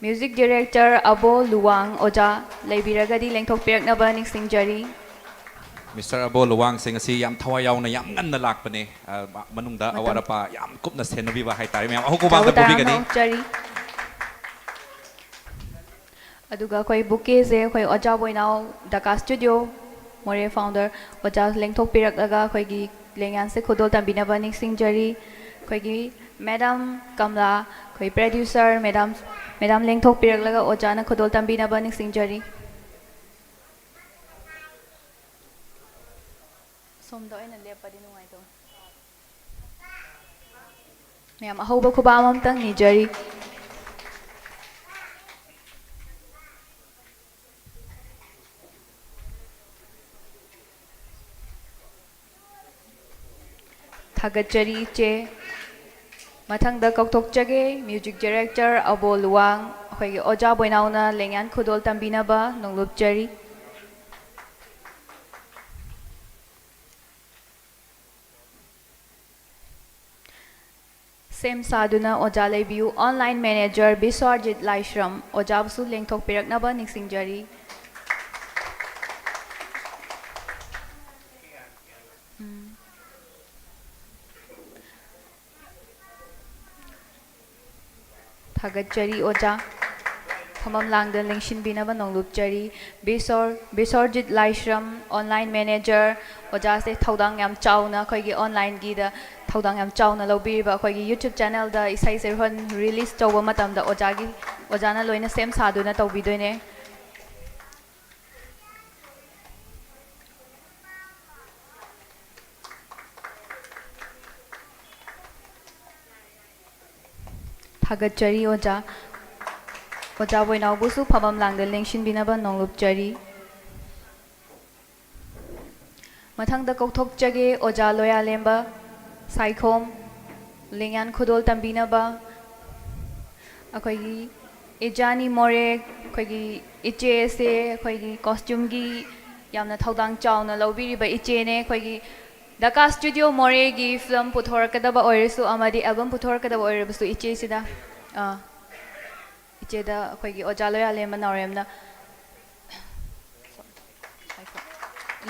Music director ꯑꯕꯣ ꯂꯨꯋꯥꯡ ꯑꯣꯖꯥ ꯂꯩꯕꯤꯔꯒꯗꯤ ꯂꯦꯡꯊꯣꯛꯄꯤꯔꯛꯅꯕ ꯅꯤꯡꯁꯤꯡꯖꯔꯤ꯫ Mister ꯑꯕꯣ ꯂꯨꯋꯥꯡꯁꯦ ꯉꯁꯤ ꯌꯥꯝ ꯊꯋꯥꯏ ꯌꯥꯎꯅ ꯌꯥꯝ ꯉꯟꯅ ꯂꯥꯛꯄꯅꯦ꯫ ꯑ, ꯃ-, ꯃꯅꯨꯡꯗ ꯃꯇꯝ ꯑꯋꯥꯠ ꯑꯄꯥ ꯌꯥꯝ ꯀꯨꯞꯅ ꯁꯦꯟꯅꯕꯤꯕ ꯍꯥꯏꯇꯥꯔꯦ꯫ ꯃꯌꯥꯝ ꯑꯍꯧꯕ ꯆꯥꯎꯕ ꯃꯥꯡꯗ ꯇꯔꯥꯝꯅ ꯄꯨꯕꯤꯒꯅꯤ꯫ ꯑꯣꯛꯆꯔꯤ꯫ ꯑꯗꯨꯒ ꯑꯩꯈꯣꯏ bouquetꯁꯦ ꯑꯩꯈꯣꯏ ꯑꯣꯖꯥ ꯕꯣꯏꯅꯥꯎ ꯗꯀꯥ studio ꯃꯣꯔꯦ founder ꯑꯣꯖꯥ ꯂꯦꯡꯊꯣꯛꯄꯤꯔꯛꯂꯒ ꯑꯩꯈꯣꯏꯒꯤ ꯂꯦꯡꯌꯥꯟꯁꯦ ꯈꯨꯗꯣꯜ ꯇꯝꯕꯤꯅꯕ ꯅꯤꯡꯁꯤꯡꯖꯔꯤ꯫ ꯑꯩꯈꯣꯏꯒꯤ madam ꯀꯝꯂꯥ, ꯑꯩꯈꯣꯏ producer madam, madam ꯂꯦꯡꯊꯣꯛꯄꯤꯔꯛꯂꯒ ꯑꯣꯖꯥꯅ ꯈꯨꯗꯣꯜ ꯇꯝꯕꯤꯅꯕ ꯅꯤꯡꯁꯤꯡꯖꯔꯤ꯫ ꯁꯣꯝꯗ ꯑꯣꯏꯅ ꯂꯦꯞꯄꯗꯤ ꯅꯨꯡꯉꯥꯏꯗꯧꯅꯤ꯫ ꯃꯌꯥꯝ ꯑꯍꯧꯕ ꯈꯨꯕꯥꯛ ꯑꯃꯃꯝꯇꯪ ꯅꯤꯖꯔꯤ꯫ ꯊꯥꯒꯠꯆꯔꯤ ꯏꯆꯦ꯫ ꯃꯊꯪꯗ ꯀꯧꯊꯣꯛꯆꯒꯦ music director ꯑꯕꯣ ꯂꯨꯋꯥꯡ, ꯑꯩꯈꯣꯏꯒꯤ ꯑꯣꯖꯥ ꯕꯣꯏꯅꯥꯎꯅ ꯂꯦꯡꯌꯥꯟ ꯈꯨꯗꯣꯜ ꯇꯝꯕꯤꯅꯕ ꯅꯣꯡꯂꯨꯞꯆꯔꯤ꯫ ꯁꯦꯝ ꯁꯥꯗꯨꯅ ꯑꯣꯖꯥ ꯂꯩꯕꯤꯌꯨ꯫ ꯑꯣꯟꯂꯥꯏꯟ ꯃꯦꯅꯦꯖꯔ ꯕꯤꯁ꯭ꯋꯔꯖꯤꯠ ꯂꯥꯏꯁ꯭ꯔꯝ ꯑꯣꯖꯥꯕꯨꯁꯨ ꯂꯦꯡꯊꯣꯛꯄꯤꯔꯛꯅꯕ ꯅꯤꯡꯁꯤꯡꯖꯔꯤ꯫ ꯎꯝ꯫ ꯊꯥꯒꯠꯆꯔꯤ ꯑꯣꯖꯥ꯫ ꯐꯝꯐꯝ ꯂꯥꯡꯗ ꯂꯦꯡꯁꯤꯟꯕꯤꯅꯕ ꯅꯣꯡꯂꯨꯞꯆꯔꯤ꯫ ꯕꯤꯁꯣꯔ-, ꯕꯤꯁꯣꯔꯖꯤꯠ ꯂꯥꯏꯁ꯭ꯔꯝ, ꯑꯣꯟꯂꯥꯏꯟ ꯃꯦꯅꯦꯖꯔ, ꯑꯣꯖꯥꯁꯦ ꯊꯧꯗꯥꯡ ꯌꯥꯝ ꯆꯥꯎꯅ, ꯑꯩꯈꯣꯏꯒꯤ ꯑꯣꯟꯂꯥꯏꯟꯒꯤꯗ ꯊꯧꯗꯥꯡ ꯌꯥꯝ ꯆꯥꯎꯅ ꯂꯧꯕꯤꯔꯤꯕ ꯑꯩꯈꯣꯏꯒꯤ YouTube ꯆꯦꯅꯦꯜꯗ ꯏꯁꯩ ꯁꯩꯍꯣꯟ ꯔꯤꯂꯤꯁ ꯇꯧꯕ ꯃꯇꯝꯗ ꯑꯣꯖꯥꯒꯤ, ꯑꯣꯖꯥꯅ ꯂꯣꯏꯅ ꯁꯦꯝ ꯁꯥꯗꯨꯅ ꯇꯧꯕꯤꯗꯣꯏꯅꯦ꯫ ꯊꯥꯒꯠꯆꯔꯤ ꯑꯣꯖꯥ꯫ ꯑꯣꯖꯥ ꯕꯣꯏꯅꯥꯎꯕꯨꯁꯨ ꯐꯝꯐꯝ ꯂꯥꯡꯗ ꯂꯦꯡꯁꯤꯟꯕꯤꯅꯕ ꯅꯣꯡꯂꯨꯞꯆꯔꯤ꯫ ꯃꯊꯪꯗ ꯀꯧꯊꯣꯛꯆꯒꯦ ꯑꯣꯖꯥ ꯂꯣꯌꯥꯂꯦꯝꯕ ꯁꯥꯏꯈꯣꯝ, ꯂꯦꯡꯌꯥꯟ ꯈꯨꯗꯣꯜ ꯇꯝꯕꯤꯅꯕ꯫ ꯑꯩꯈꯣꯏꯒꯤ ꯏꯖꯥꯅꯤ ꯃꯣꯔꯦ, ꯑꯩꯈꯣꯏꯒꯤ ꯏꯆꯦꯁꯦ, ꯑꯩꯈꯣꯏꯒꯤ ꯀꯣꯁꯇ꯭ꯌꯨꯝꯒꯤ ꯌꯥꯝꯅ ꯊꯧꯗꯥꯡ ꯆꯥꯎꯅ ꯂꯧꯕꯤꯔꯤꯕ ꯏꯆꯦꯅꯦ꯫ ꯑꯩꯈꯣꯏꯒꯤ ꯗꯀꯥ ꯁ꯭ꯇꯨꯗꯤꯑꯣ ꯃꯣꯔꯦꯒꯤ ꯐꯤꯂꯝ ꯄꯨꯊꯣꯔꯛꯀꯗꯕ ꯑꯣꯏꯔꯁꯨ ꯑꯃꯗꯤ ꯑꯦꯜꯕꯝ ꯄꯨꯊꯣꯔꯛꯀꯗꯕ ꯑꯣꯏꯔꯕꯁꯨ ꯏꯆꯦꯁꯤꯗ, ꯑꯥ, ꯏꯆꯦꯗ ꯑꯩꯈꯣꯏꯒꯤ ꯑꯣꯖꯥ ꯂꯣꯌꯥꯂꯦꯝꯕ ꯅꯥꯎꯔꯦꯝꯅ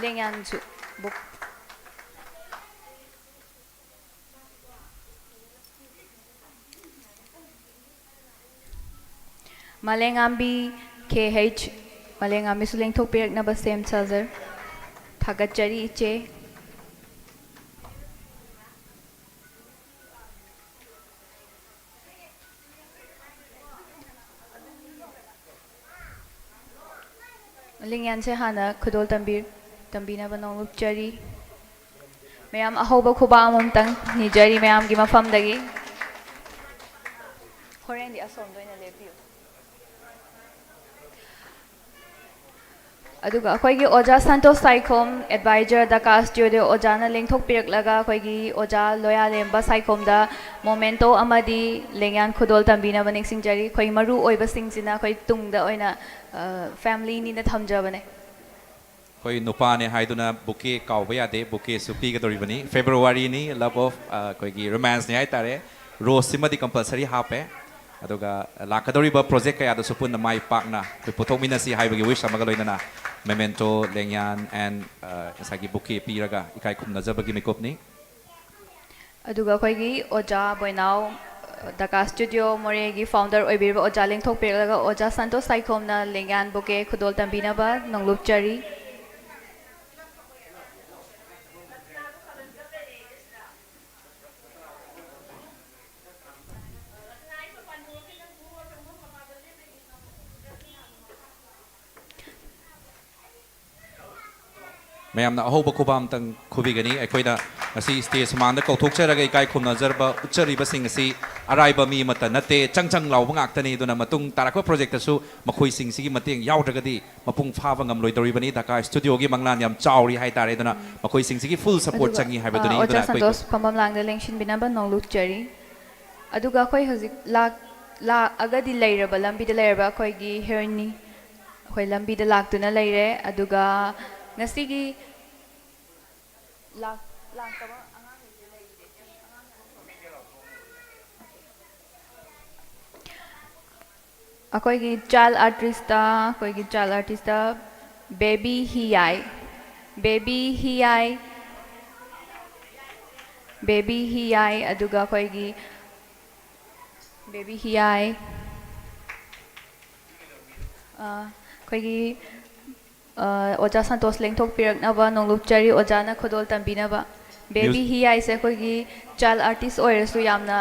ꯂꯦꯡꯌꯥꯟꯁꯨ ꯕꯨꯛ꯫ ꯃꯥꯂꯦꯉꯥꯝꯕꯤ ꯀꯦ ꯍꯩꯆ, ꯃꯥꯂꯦꯉꯥꯝꯕꯤꯁꯨ ꯂꯦꯡꯊꯣꯛꯄꯤꯔꯛꯅꯕ ꯁꯦꯝ ꯁꯥꯖꯔ꯫ ꯊꯥꯒꯠꯆꯔꯤ ꯏꯆꯦ꯫ ꯂꯤꯡꯌꯥꯟꯁꯦ ꯍꯥꯟꯅ ꯈꯨꯗꯣꯜ ꯇꯝꯕꯤ-, ꯇꯝꯕꯤꯅꯕ ꯅꯣꯡꯂꯨꯛꯆꯔꯤ꯫ ꯃꯌꯥꯝ ꯑꯍꯧꯕ ꯈꯨꯕꯥꯛ ꯑꯃꯃꯝꯇꯪ ꯅꯤꯖꯔꯤ ꯃꯌꯥꯝꯒꯤ ꯃꯐꯝꯗꯒꯤ꯫ ꯍꯣꯔꯦꯟꯗꯤ ꯑꯁꯣꯝꯗ ꯑꯣꯏꯅ ꯂꯦꯞꯄꯤꯌꯨ꯫ ꯑꯗꯨꯒ ꯑꯩꯈꯣꯏꯒꯤ ꯑꯣꯖꯥ ꯁꯟꯇꯣꯁ ꯁꯥꯏꯈꯣꯝ, ꯑꯦꯗꯚꯥꯏꯖꯔ ꯗꯀꯥ ꯁ꯭ꯇꯨꯗꯤꯑꯣ ꯑꯣꯖꯥꯅ ꯂꯦꯡꯊꯣꯛꯄꯤꯔꯛꯂꯒ ꯑꯩꯈꯣꯏꯒꯤ ꯑꯣꯖꯥ ꯂꯣꯌꯥꯂꯦꯝꯕ ꯁꯥꯏꯈꯣꯝꯗ ꯃꯣꯃꯦꯟꯇꯣ ꯑꯃꯗꯤ ꯂꯦꯡꯌꯥꯟ ꯈꯨꯗꯣꯜ ꯇꯝꯕꯤꯅꯕ ꯅꯤꯡꯁꯤꯡꯖꯔꯤ꯫ ꯑꯩꯈꯣꯏ ꯃꯔꯨ ꯑꯣꯏꯕꯁꯤꯡꯁꯤꯅ ꯑꯩꯈꯣꯏ ꯇꯨꯡꯗ ꯑꯣꯏꯅ, ꯑ, ꯐꯦꯃꯤꯂꯤꯅꯤꯅ ꯊꯝꯖꯕꯅꯦ꯫ ꯑꯩꯈꯣꯏ ꯅꯨꯄꯥꯅꯦ ꯍꯥꯏꯗꯨꯅ ꯕꯨꯀꯦ ꯀꯥꯎꯕ ꯌꯥꯗꯦ, ꯕꯨꯀꯦꯁꯨ ꯄꯤꯒꯗꯧꯔꯤꯕꯅꯤ꯫ ꯐꯦꯕ꯭ꯔꯨꯋꯥꯔꯤꯅꯤ, ꯂꯚ ꯑꯣꯐ, ꯑ, ꯑꯩꯈꯣꯏꯒꯤ ꯔꯣꯃꯥꯟꯁꯅꯤ ꯍꯥꯏꯇꯥꯔꯦ꯫ ꯔꯣꯁꯁꯤꯃꯗꯤ ꯀꯝꯄꯜꯁꯔꯤ ꯍꯥꯞꯄꯦ꯫ ꯑꯗꯨꯒ ꯂꯥꯛꯀꯗꯧꯔꯤꯕ ꯄ꯭ꯔꯣꯖꯦꯛ ꯀꯌꯥꯗꯁꯨ ꯄꯨꯟꯅ ꯃꯥꯏ ꯄꯥꯛꯅ ꯑꯩꯈꯣꯏ ꯄꯨꯊꯣꯛꯃꯤꯟꯅꯁꯤ ꯍꯥꯏꯕꯒꯤ ꯋꯤꯁ ꯑꯃꯒ ꯂꯣꯏꯅꯅ ꯃꯦꯃꯦꯟꯇꯣ, ꯂꯦꯡꯌꯥꯟ, ꯑꯦꯟ ꯉꯁꯥꯏꯒꯤ ꯕꯨꯀꯦ ꯄꯤꯔꯒ ꯏꯀꯥꯏ ꯈꯨꯝꯅꯖꯕꯒꯤ ꯃꯤꯀꯨꯞꯅꯤ꯫ ꯑꯗꯨꯒ ꯑꯩꯈꯣꯏꯒꯤ ꯑꯣꯖꯥ ꯕꯣꯏꯅꯥꯎ, ꯗꯀꯥ ꯁ꯭ꯇꯨꯗꯤꯑꯣ ꯃꯣꯔꯦꯒꯤ ꯐꯥꯎꯟꯗꯔ ꯑꯣꯏꯕꯤꯔꯤꯕ ꯑꯣꯖꯥ ꯂꯦꯡꯊꯣꯛꯄꯤꯔꯛꯂꯒ ꯑꯣꯖꯥ ꯁꯟꯇꯣꯁ ꯁꯥꯏꯈꯣꯝꯅ ꯂꯦꯡꯌꯥꯟ ꯕꯨꯀꯦ ꯈꯨꯗꯣꯜ ꯇꯝꯕꯤꯅꯕ ꯅꯣꯡꯂꯨꯛꯆꯔꯤ꯫ ꯃꯌꯥꯝꯅ ꯑꯍꯧꯕ ꯈꯨꯕꯥꯝꯇꯪ ꯈꯨꯕꯤꯒꯅꯤ꯫ ꯑꯩꯈꯣꯏꯅ ꯉꯁꯤ ꯁ꯭ꯇꯦꯖ ꯃꯥꯡꯗ ꯀꯧꯊꯣꯛꯆꯔꯒ ꯏꯀꯥꯏ ꯈꯨꯝꯅꯖꯔꯕ ꯎꯠꯆꯔꯤꯕꯁꯤꯡ ꯑꯁꯤ ꯑꯔꯥꯏꯕ ꯃꯤ ꯑꯃꯠꯇ ꯅꯠꯇꯦ, ꯆꯪ ꯆꯪ ꯂꯥꯎꯕ ꯉꯥꯛꯇꯅꯤ꯫ ꯑꯗꯨꯅ ꯃꯇꯨꯡ ꯇꯥꯔꯛꯄ ꯄ꯭ꯔꯣꯖꯦꯛꯇꯁꯨ ꯃꯈꯣꯏꯁꯤꯡꯁꯤꯒꯤ ꯃꯇꯦꯡ ꯌꯥꯎꯗ꯭ꯔꯒꯗꯤ ꯃꯄꯨꯡ ꯐꯥꯕ ꯉꯝꯂꯣꯏꯗꯧꯔꯤꯕꯅꯤ꯫ ꯗꯀꯥ ꯁ꯭ꯇꯨꯗꯤꯑꯣꯒꯤ ꯃꯪꯂꯥꯟ ꯌꯥꯝ ꯆꯥꯎꯔꯤ ꯍꯥꯏꯇꯥꯔꯦ꯫ ꯑꯗꯨꯅ ꯃꯈꯣꯏꯁꯤꯡꯁꯤꯒꯤ ꯐꯨꯜ ꯁꯄꯣꯔꯠ ꯑꯗꯨꯒ, ꯆꯪꯉꯤ ꯍꯥꯏꯕꯗꯨꯅꯤ꯫ ꯑ, ꯑꯣꯖꯥ ꯑꯗꯨꯅ ꯑꯩꯈꯣꯏ ꯁꯟꯇꯣꯁ ꯐꯝꯐꯝ ꯂꯥꯡꯗ ꯂꯦꯡꯁꯤꯟꯕꯤꯅꯕ ꯅꯣꯡꯂꯨꯛꯆꯔꯤ꯫ ꯑꯗꯨꯒ ꯑꯩꯈꯣꯏ ꯍꯧꯖꯤꯛ ꯂꯥꯛ-, ꯂꯥꯛꯑꯒꯗꯤ ꯂꯩꯔꯕ, ꯂꯝꯕꯤꯗ ꯂꯩꯔꯕ ꯑꯩꯈꯣꯏꯒꯤ ꯍꯦꯔꯣꯏꯟꯅꯤ ꯑꯩꯈꯣꯏ ꯂꯝꯕꯤꯗ ꯂꯥꯛꯇꯨꯅ ꯂꯩꯔꯦ꯫ ꯑꯗꯨꯒ ꯉꯁꯤꯒꯤ ꯂꯥꯛ-, ꯂꯥꯛꯇꯕ ꯑꯉꯥꯡꯈꯩꯁꯦ ꯂꯩꯔꯤꯁꯦ꯫ ꯑꯩꯈꯣꯏꯒꯤ ꯆꯥꯏꯜ ꯑꯥꯔꯇꯤꯁꯇ, ꯑꯩꯈꯣꯏꯒꯤ ꯆꯥꯏꯜ ꯑꯥꯔꯇꯤꯁꯇ ꯕꯦꯕꯤ ꯍꯤꯌꯥꯏ, ꯕꯦꯕꯤ ꯍꯤꯌꯥꯏ, ꯕꯦꯕꯤ ꯍꯤꯌꯥꯏ, ꯑꯗꯨꯒ ꯑꯩꯈꯣꯏꯒꯤ ꯕꯦꯕꯤ ꯍꯤꯌꯥꯏ, ꯑ, ꯑꯩꯈꯣꯏꯒꯤ, ꯑ, ꯑꯣꯖꯥ ꯁꯟꯇꯣꯁ ꯂꯦꯡꯊꯣꯛꯄꯤꯔꯛꯅꯕ ꯅꯣꯡꯂꯨꯛꯆꯔꯤ, ꯑꯣꯖꯥꯅ ꯈꯨꯗꯣꯜ ꯇꯝꯕꯤꯅꯕ꯫ ꯕꯦꯕꯤ ꯃ꯭ꯌꯨꯖꯤꯛ ꯍꯤꯌꯥꯏꯁꯦ ꯑꯩꯈꯣꯏꯒꯤ ꯆꯥꯏꯜ ꯑꯥꯔꯇꯤꯁ ꯑꯣꯏꯔꯁꯨ ꯌꯥꯝꯅ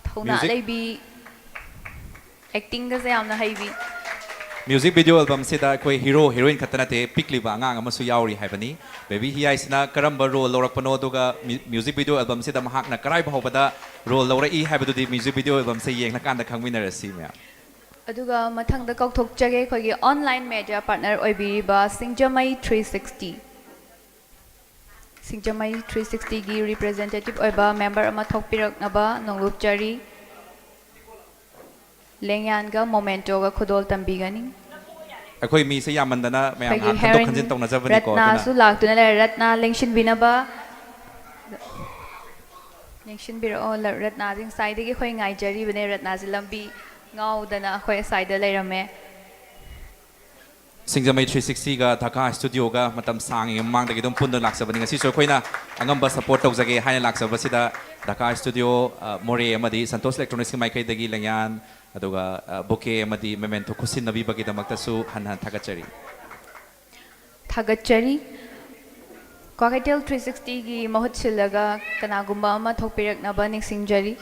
ꯊꯧꯅꯥ ꯃ꯭ꯌꯨꯖꯤꯛ ꯂꯩꯕꯤ, ꯑꯦꯛꯇꯤꯡꯒꯁꯦ ꯌꯥꯝꯅ ꯍꯩꯕꯤ꯫ ꯃ꯭ꯌꯨꯖꯤꯛ ꯚꯤꯗꯤꯑꯣ ꯑꯦꯜꯕꯝꯁꯤꯗ ꯑꯩꯈꯣꯏ ꯍꯤꯔꯣ ꯍꯤꯔꯣꯏꯟ ꯈꯛꯇ ꯅꯠꯇꯦ, ꯄꯤꯛꯂꯤꯕ ꯑꯉꯥꯡ ꯑꯃꯁꯨ ꯌꯥꯎꯔꯤ ꯍꯥꯏꯕꯅꯤ꯫ ꯕꯦꯕꯤ ꯍꯤꯌꯥꯏꯁꯤꯅ ꯀꯔꯝꯕ ꯔꯣꯜ ꯂꯧꯔꯛꯄꯅꯣ, ꯑꯗꯨꯒ ꯃ꯭ꯌꯨ-, ꯃ꯭ꯌꯨꯖꯤꯛ ꯚꯤꯗꯤꯑꯣ ꯑꯦꯜꯕꯝꯁꯤꯗ ꯃꯍꯥꯛꯅ ꯀꯔꯥꯏꯕ ꯍꯧꯕꯗ ꯔꯣꯜ ꯂꯧꯔꯛꯏ ꯍꯥꯏꯕꯗꯨꯗꯤ ꯃ꯭ꯌꯨꯖꯤꯛ ꯚꯤꯗꯤꯑꯣ ꯑꯦꯜꯕꯝꯁꯦ ꯌꯦꯡꯂꯀꯥꯟꯗ ꯈꯪꯃꯤꯟꯅꯔꯁꯤ ꯃꯌꯥꯝ꯫ ꯑꯗꯨꯒ ꯃꯊꯪꯗ ꯀꯧꯊꯣꯛꯆꯒꯦ ꯑꯩꯈꯣꯏꯒꯤ ꯑꯣꯟꯂꯥꯏꯟ ꯃꯦꯗꯤꯌꯥ ꯄꯥꯔꯠꯅꯔ ꯑꯣꯏꯕꯤꯔꯤꯕ ꯁꯤꯡꯖꯃꯩ ꯊ꯭ꯔꯤ ꯁꯤꯛꯁꯇꯤ꯫ ꯁꯤꯡꯖꯃꯩ ꯊ꯭ꯔꯤ ꯁꯤꯛꯁꯇꯤꯒꯤ ꯔꯤꯄ꯭ꯔꯖꯦꯟꯇꯦꯇꯤꯚ ꯑꯣꯏꯕ ꯃꯦꯝꯕꯔ ꯑꯃ ꯊꯣꯛꯄꯤꯔꯛꯅꯕ ꯅꯣꯡꯂꯨꯛꯆꯔꯤ꯫ ꯂꯦꯡꯌꯥꯟꯒ ꯃꯣꯃꯦꯟꯇꯣꯒ ꯈꯨꯗꯣꯜ ꯇꯝꯕꯤꯒꯅꯤ꯫ ꯑꯩꯈꯣꯏ ꯃꯤꯁꯦ ꯌꯥꯝꯃꯟꯗꯅ ꯃꯌꯥꯝ ꯑꯩꯈꯣꯏꯒꯤ ꯉꯥꯏꯍꯥꯛ ꯈꯟꯗꯣꯛ ꯍꯦꯔꯣꯏꯟ ꯈꯟꯖꯤꯟ ꯇꯧꯅꯖꯕꯅꯤꯀꯣ, ꯑꯗꯨꯅ ꯔꯠꯅꯥꯁꯨ ꯂꯥꯛꯇꯨꯅ ꯂꯩꯔꯦ꯫ ꯔꯠꯅꯥ ꯂꯦꯡꯁꯤꯟꯕꯤꯅꯕ꯫ ꯅꯤꯡꯁꯤꯡꯕꯤꯔꯛꯑꯣ, ꯂ-, ꯔꯠꯅꯥꯁꯤ ꯉꯁꯥꯏꯗꯒꯤ ꯑꯩꯈꯣꯏ ꯉꯥꯏꯖꯔꯤꯕꯅꯦ꯫ ꯔꯠꯅꯥꯁꯤ ꯂꯝꯕꯤ ꯉꯥꯎꯗꯅ ꯑꯩꯈꯣꯏ ꯑꯁ꯭ꯋꯥꯏꯗ ꯂꯩꯔꯝꯃꯦ꯫ ꯁꯤꯡꯖꯃꯩ ꯊ꯭ꯔꯤ ꯁꯤꯛꯁꯇꯤꯒ ꯙꯀꯥ ꯁ꯭ꯇꯨꯗꯤꯑꯣꯒ ꯃꯇꯝ ꯁꯥꯡꯉꯤꯉꯩ ꯃꯃꯥꯡꯗꯒꯤ ꯑꯗꯨꯝ ꯄꯨꯟꯗꯨꯅ ꯂꯥꯛꯆꯕꯅꯤ꯫ ꯉꯁꯤꯁꯨ ꯑꯩꯈꯣꯏꯅ ꯑꯉꯝꯕ ꯁꯄꯣꯔꯠ ꯇꯧꯖꯒꯦ ꯍꯥꯏꯅ ꯂꯥꯛꯆꯕꯁꯤꯗ ꯙꯀꯥ ꯁ꯭ꯇꯨꯗꯤꯑꯣ, ꯑ, ꯃꯣꯔꯦ ꯑꯃꯗꯤ ꯁꯟꯇꯣꯁ ꯏꯂꯦꯛꯇ꯭ꯔꯣꯅꯤꯛꯁꯀꯤ ꯃꯥꯏꯀꯩꯗꯒꯤ ꯂꯦꯡꯌꯥꯟ, ꯑꯗꯨꯒ, ꯑ, ꯕꯨꯀꯦ ꯑꯃꯗꯤ ꯃꯦꯃꯦꯟꯊꯣ ꯈꯨꯠꯁꯤꯟꯅꯕꯤꯕꯒꯤꯗꯃꯛꯇꯁꯨ ꯍꯟꯅ ꯍꯟꯅ ꯊꯥꯒꯠꯆꯔꯤ꯫ ꯊꯥꯒꯠꯆꯔꯤ꯫ ꯀ꯭ꯋꯥꯀꯩꯊꯦꯜ ꯊ꯭ꯔꯤ ꯁꯤꯛꯁꯇꯤꯒꯤ ꯃꯍꯨꯠ ꯁꯤꯜꯂꯒ ꯀꯅꯥꯒꯨꯝꯕ ꯑꯃ ꯊꯣꯛꯄꯤꯔꯛꯅꯕ ꯅꯤꯡꯁꯤꯡꯖꯔꯤ꯫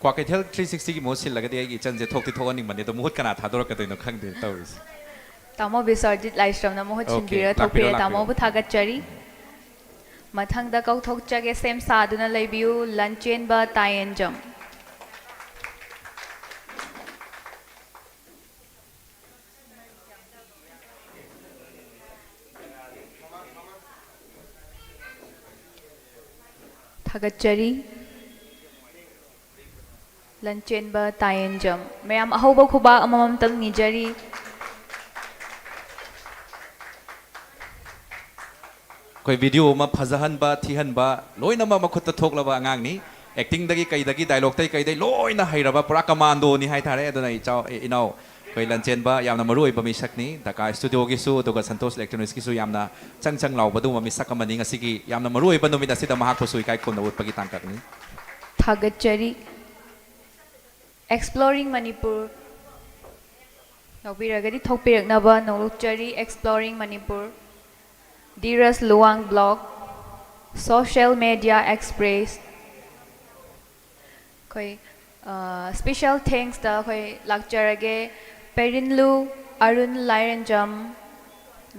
ꯀ꯭ꯋꯥꯀꯩꯊꯦꯜ ꯊ꯭ꯔꯤ ꯁꯤꯛꯁꯇꯤꯒꯤ ꯃꯍꯨꯠ ꯁꯤꯜꯂꯒꯗꯤ ꯑꯩꯒꯤ ꯏꯆꯟꯁꯦ ꯊꯣꯛꯇꯤ ꯊꯣꯛꯍꯟꯅꯤꯡꯕꯅꯤ, ꯑꯗꯣ ꯃꯍꯨꯠ ꯀꯅꯥ ꯊꯥꯗꯣꯔꯛꯀꯗꯣꯏꯅꯣ ꯈꯪꯗꯦ ꯇꯧꯔꯤꯁꯦ꯫ ꯇꯥꯃꯣ ꯕꯤꯁ꯭ꯋꯖꯤꯠ ꯂꯥꯏꯁ꯭ꯔꯝꯅ ꯃꯍꯨꯠ Okay, ꯁꯤꯟꯕꯤꯔ ꯂꯥꯛꯄꯤꯔꯣ, ꯊꯣꯛꯄꯤꯔꯦ꯫ ꯂꯥꯛꯄꯤꯔꯣ꯫ ꯇꯥꯃꯣꯕꯨ ꯊꯥꯒꯠꯆꯔꯤ꯫ ꯃꯊꯪꯗ ꯀꯧꯊꯣꯛꯆꯒꯦ, ꯁꯦꯝ ꯁꯥꯗꯨꯅ ꯂꯩꯕꯤꯌꯨ, ꯂꯟꯆꯦꯟꯕ ꯇꯥꯌꯦꯟꯖꯝ꯫ ꯊꯥꯒꯠꯆꯔꯤ꯫ ꯂꯟꯆꯦꯟꯕ ꯇꯥꯌꯦꯟꯖꯝ꯫ ꯃꯌꯥꯝ ꯑꯍꯧꯕ ꯈꯨꯕꯥꯛ ꯑꯃꯃꯝꯇꯪ ꯅꯤꯖꯔꯤ꯫ ꯑꯩꯈꯣꯏ ꯚꯤꯗꯤꯑꯣ ꯑꯃ ꯐꯖꯍꯟꯕ, ꯊꯤꯍꯟꯕ ꯂꯣꯏꯅꯃꯛ ꯃꯈꯨꯠꯇ ꯊꯣꯛꯂꯕ ꯑꯉꯥꯡꯅꯤ꯫ ꯑꯦꯛꯇꯤꯡꯗꯒꯤ ꯀꯩꯗꯒꯤ, ꯗꯥꯏꯂꯣꯛꯇꯒꯤ ꯀꯩꯗꯒꯤ ꯂꯣꯏꯅ ꯍꯩꯔꯕ ꯄꯨꯔꯥ ꯀꯃꯥꯟꯗꯣꯅꯤ ꯍꯥꯏꯇꯥꯔꯦ꯫ ꯑꯗꯨꯅ ꯏꯆꯥꯎ-, ꯏꯅꯥꯎ ꯑꯩꯈꯣꯏ ꯂꯟꯆꯦꯟꯕ ꯌꯥꯝꯅ ꯃꯔꯨ ꯑꯣꯏꯕ ꯃꯤꯁꯛꯅꯤ꯫ ꯙꯀꯥ ꯁ꯭ꯇꯨꯗꯤꯑꯣꯒꯤꯁꯨ ꯑꯗꯨꯒ ꯁꯟꯇꯣꯁ ꯏꯂꯦꯛꯇ꯭ꯔꯣꯅꯤꯛꯁꯀꯤꯁꯨ ꯌꯥꯝꯅ ꯆꯪ ꯆꯪ ꯂꯥꯎꯕ ꯑꯗꯨꯒꯨꯝꯕ ꯃꯤꯁꯛ ꯑꯃꯅꯤ꯫ ꯉꯁꯤꯒꯤ ꯌꯥꯝꯅ ꯃꯔꯨ ꯑꯣꯏꯕ ꯅꯨꯃꯤꯠ ꯑꯁꯤꯗ ꯃꯍꯥꯛꯄꯨꯁꯨ ꯏꯀꯥꯏ ꯈꯨꯝꯅꯕ ꯎꯠꯄꯒꯤ ꯇꯥꯡꯀꯛꯅꯤ꯫ ꯊꯥꯒꯠꯆꯔꯤ꯫ Exploring Manipur ꯌꯥꯎꯕꯤꯔꯒꯗꯤ ꯊꯣꯛꯄꯤꯔꯛꯅꯕ ꯅꯣꯡꯂꯨꯛꯆꯔꯤ꯫ Exploring Manipur, Dhiraj Luwang blog, Social Media Express꯫ ꯑꯩꯈꯣꯏ, ꯑ, special thanksꯇ ꯑꯩꯈꯣꯏ ꯂꯥꯛꯆꯔꯒꯦ꯫ ꯄꯦꯔꯤꯟꯂꯨ Arun Lairenjam,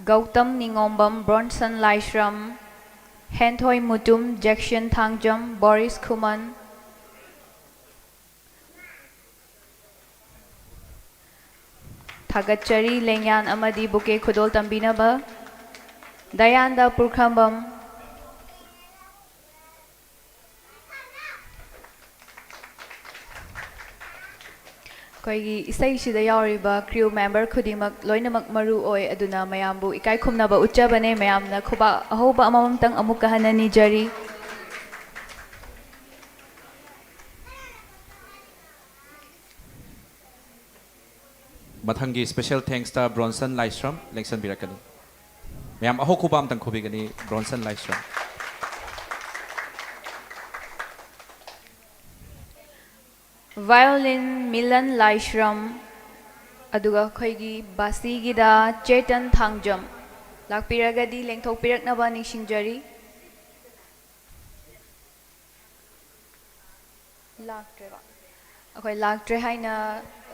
Gautam Ningombam, Bronson Laishram, Hanthoi Mutum, Jackson Thangjam, Boris Khuman. ꯊꯥꯒꯠꯆꯔꯤ꯫ ꯂꯦꯡꯌꯥꯟ ꯑꯃꯗꯤ ꯕꯨꯀꯦ ꯈꯨꯗꯣꯜ ꯇꯝꯕꯤꯅꯕ ꯗꯌꯥꯟꯗ ꯄꯨꯔꯈꯝꯕꯝ꯫ ꯑꯩꯈꯣꯏꯒꯤ ꯏꯁꯩꯁꯤꯗ ꯌꯥꯎꯔꯤꯕ crew member ꯈꯨꯗꯤꯡꯃꯛ ꯂꯣꯏꯅꯃꯛ ꯃꯔꯨ ꯑꯣꯏ, ꯑꯗꯨꯅ ꯃꯌꯥꯝꯕꯨ ꯏꯀꯥꯏ ꯈꯨꯝꯅꯕ ꯎꯠꯆꯕꯅꯦ꯫ ꯃꯌꯥꯝꯅ ꯈꯨꯕꯥꯛ ꯑꯍꯧꯕ ꯑꯃꯃꯝꯇꯪ ꯑꯃꯨꯛꯀ ꯍꯟꯅ ꯅꯤꯖꯔꯤ꯫ ꯃꯊꯪꯒꯤ special thanksꯇ ꯕ꯭ꯔꯣꯟꯁꯟ ꯂꯥꯏꯁ꯭ꯔꯝ ꯂꯦꯡꯁꯟꯕꯤꯔꯛꯀꯅꯤ꯫ ꯃꯌꯥꯝ ꯑꯍꯧ ꯈꯨꯕꯥꯛ ꯑꯝꯇꯪ ꯈꯨꯕꯤꯒꯅꯤ ꯕ꯭ꯔꯣꯟꯁꯟ ꯂꯥꯏꯁ꯭ꯔꯝ꯫ Violin ꯃꯤꯂꯟ ꯂꯥꯏꯁ꯭ꯔꯝ, ꯑꯗꯨꯒ ꯑꯩꯈꯣꯏꯒꯤ ꯕꯥꯁꯤꯒꯤꯗ ꯆꯦꯇꯟ ꯊꯥꯡꯖꯝ ꯂꯥꯛꯄꯤꯔꯒꯗꯤ ꯂꯦꯡꯊꯣꯛꯄꯤꯔꯛꯅꯕ ꯅꯤꯡꯁꯤꯡꯖꯔꯤ꯫ ꯂꯥꯛꯇ꯭ꯔꯦꯀꯣ? ꯑꯩꯈꯣꯏ ꯂꯥꯛꯇ꯭ꯔꯦ ꯍꯥꯏꯅ,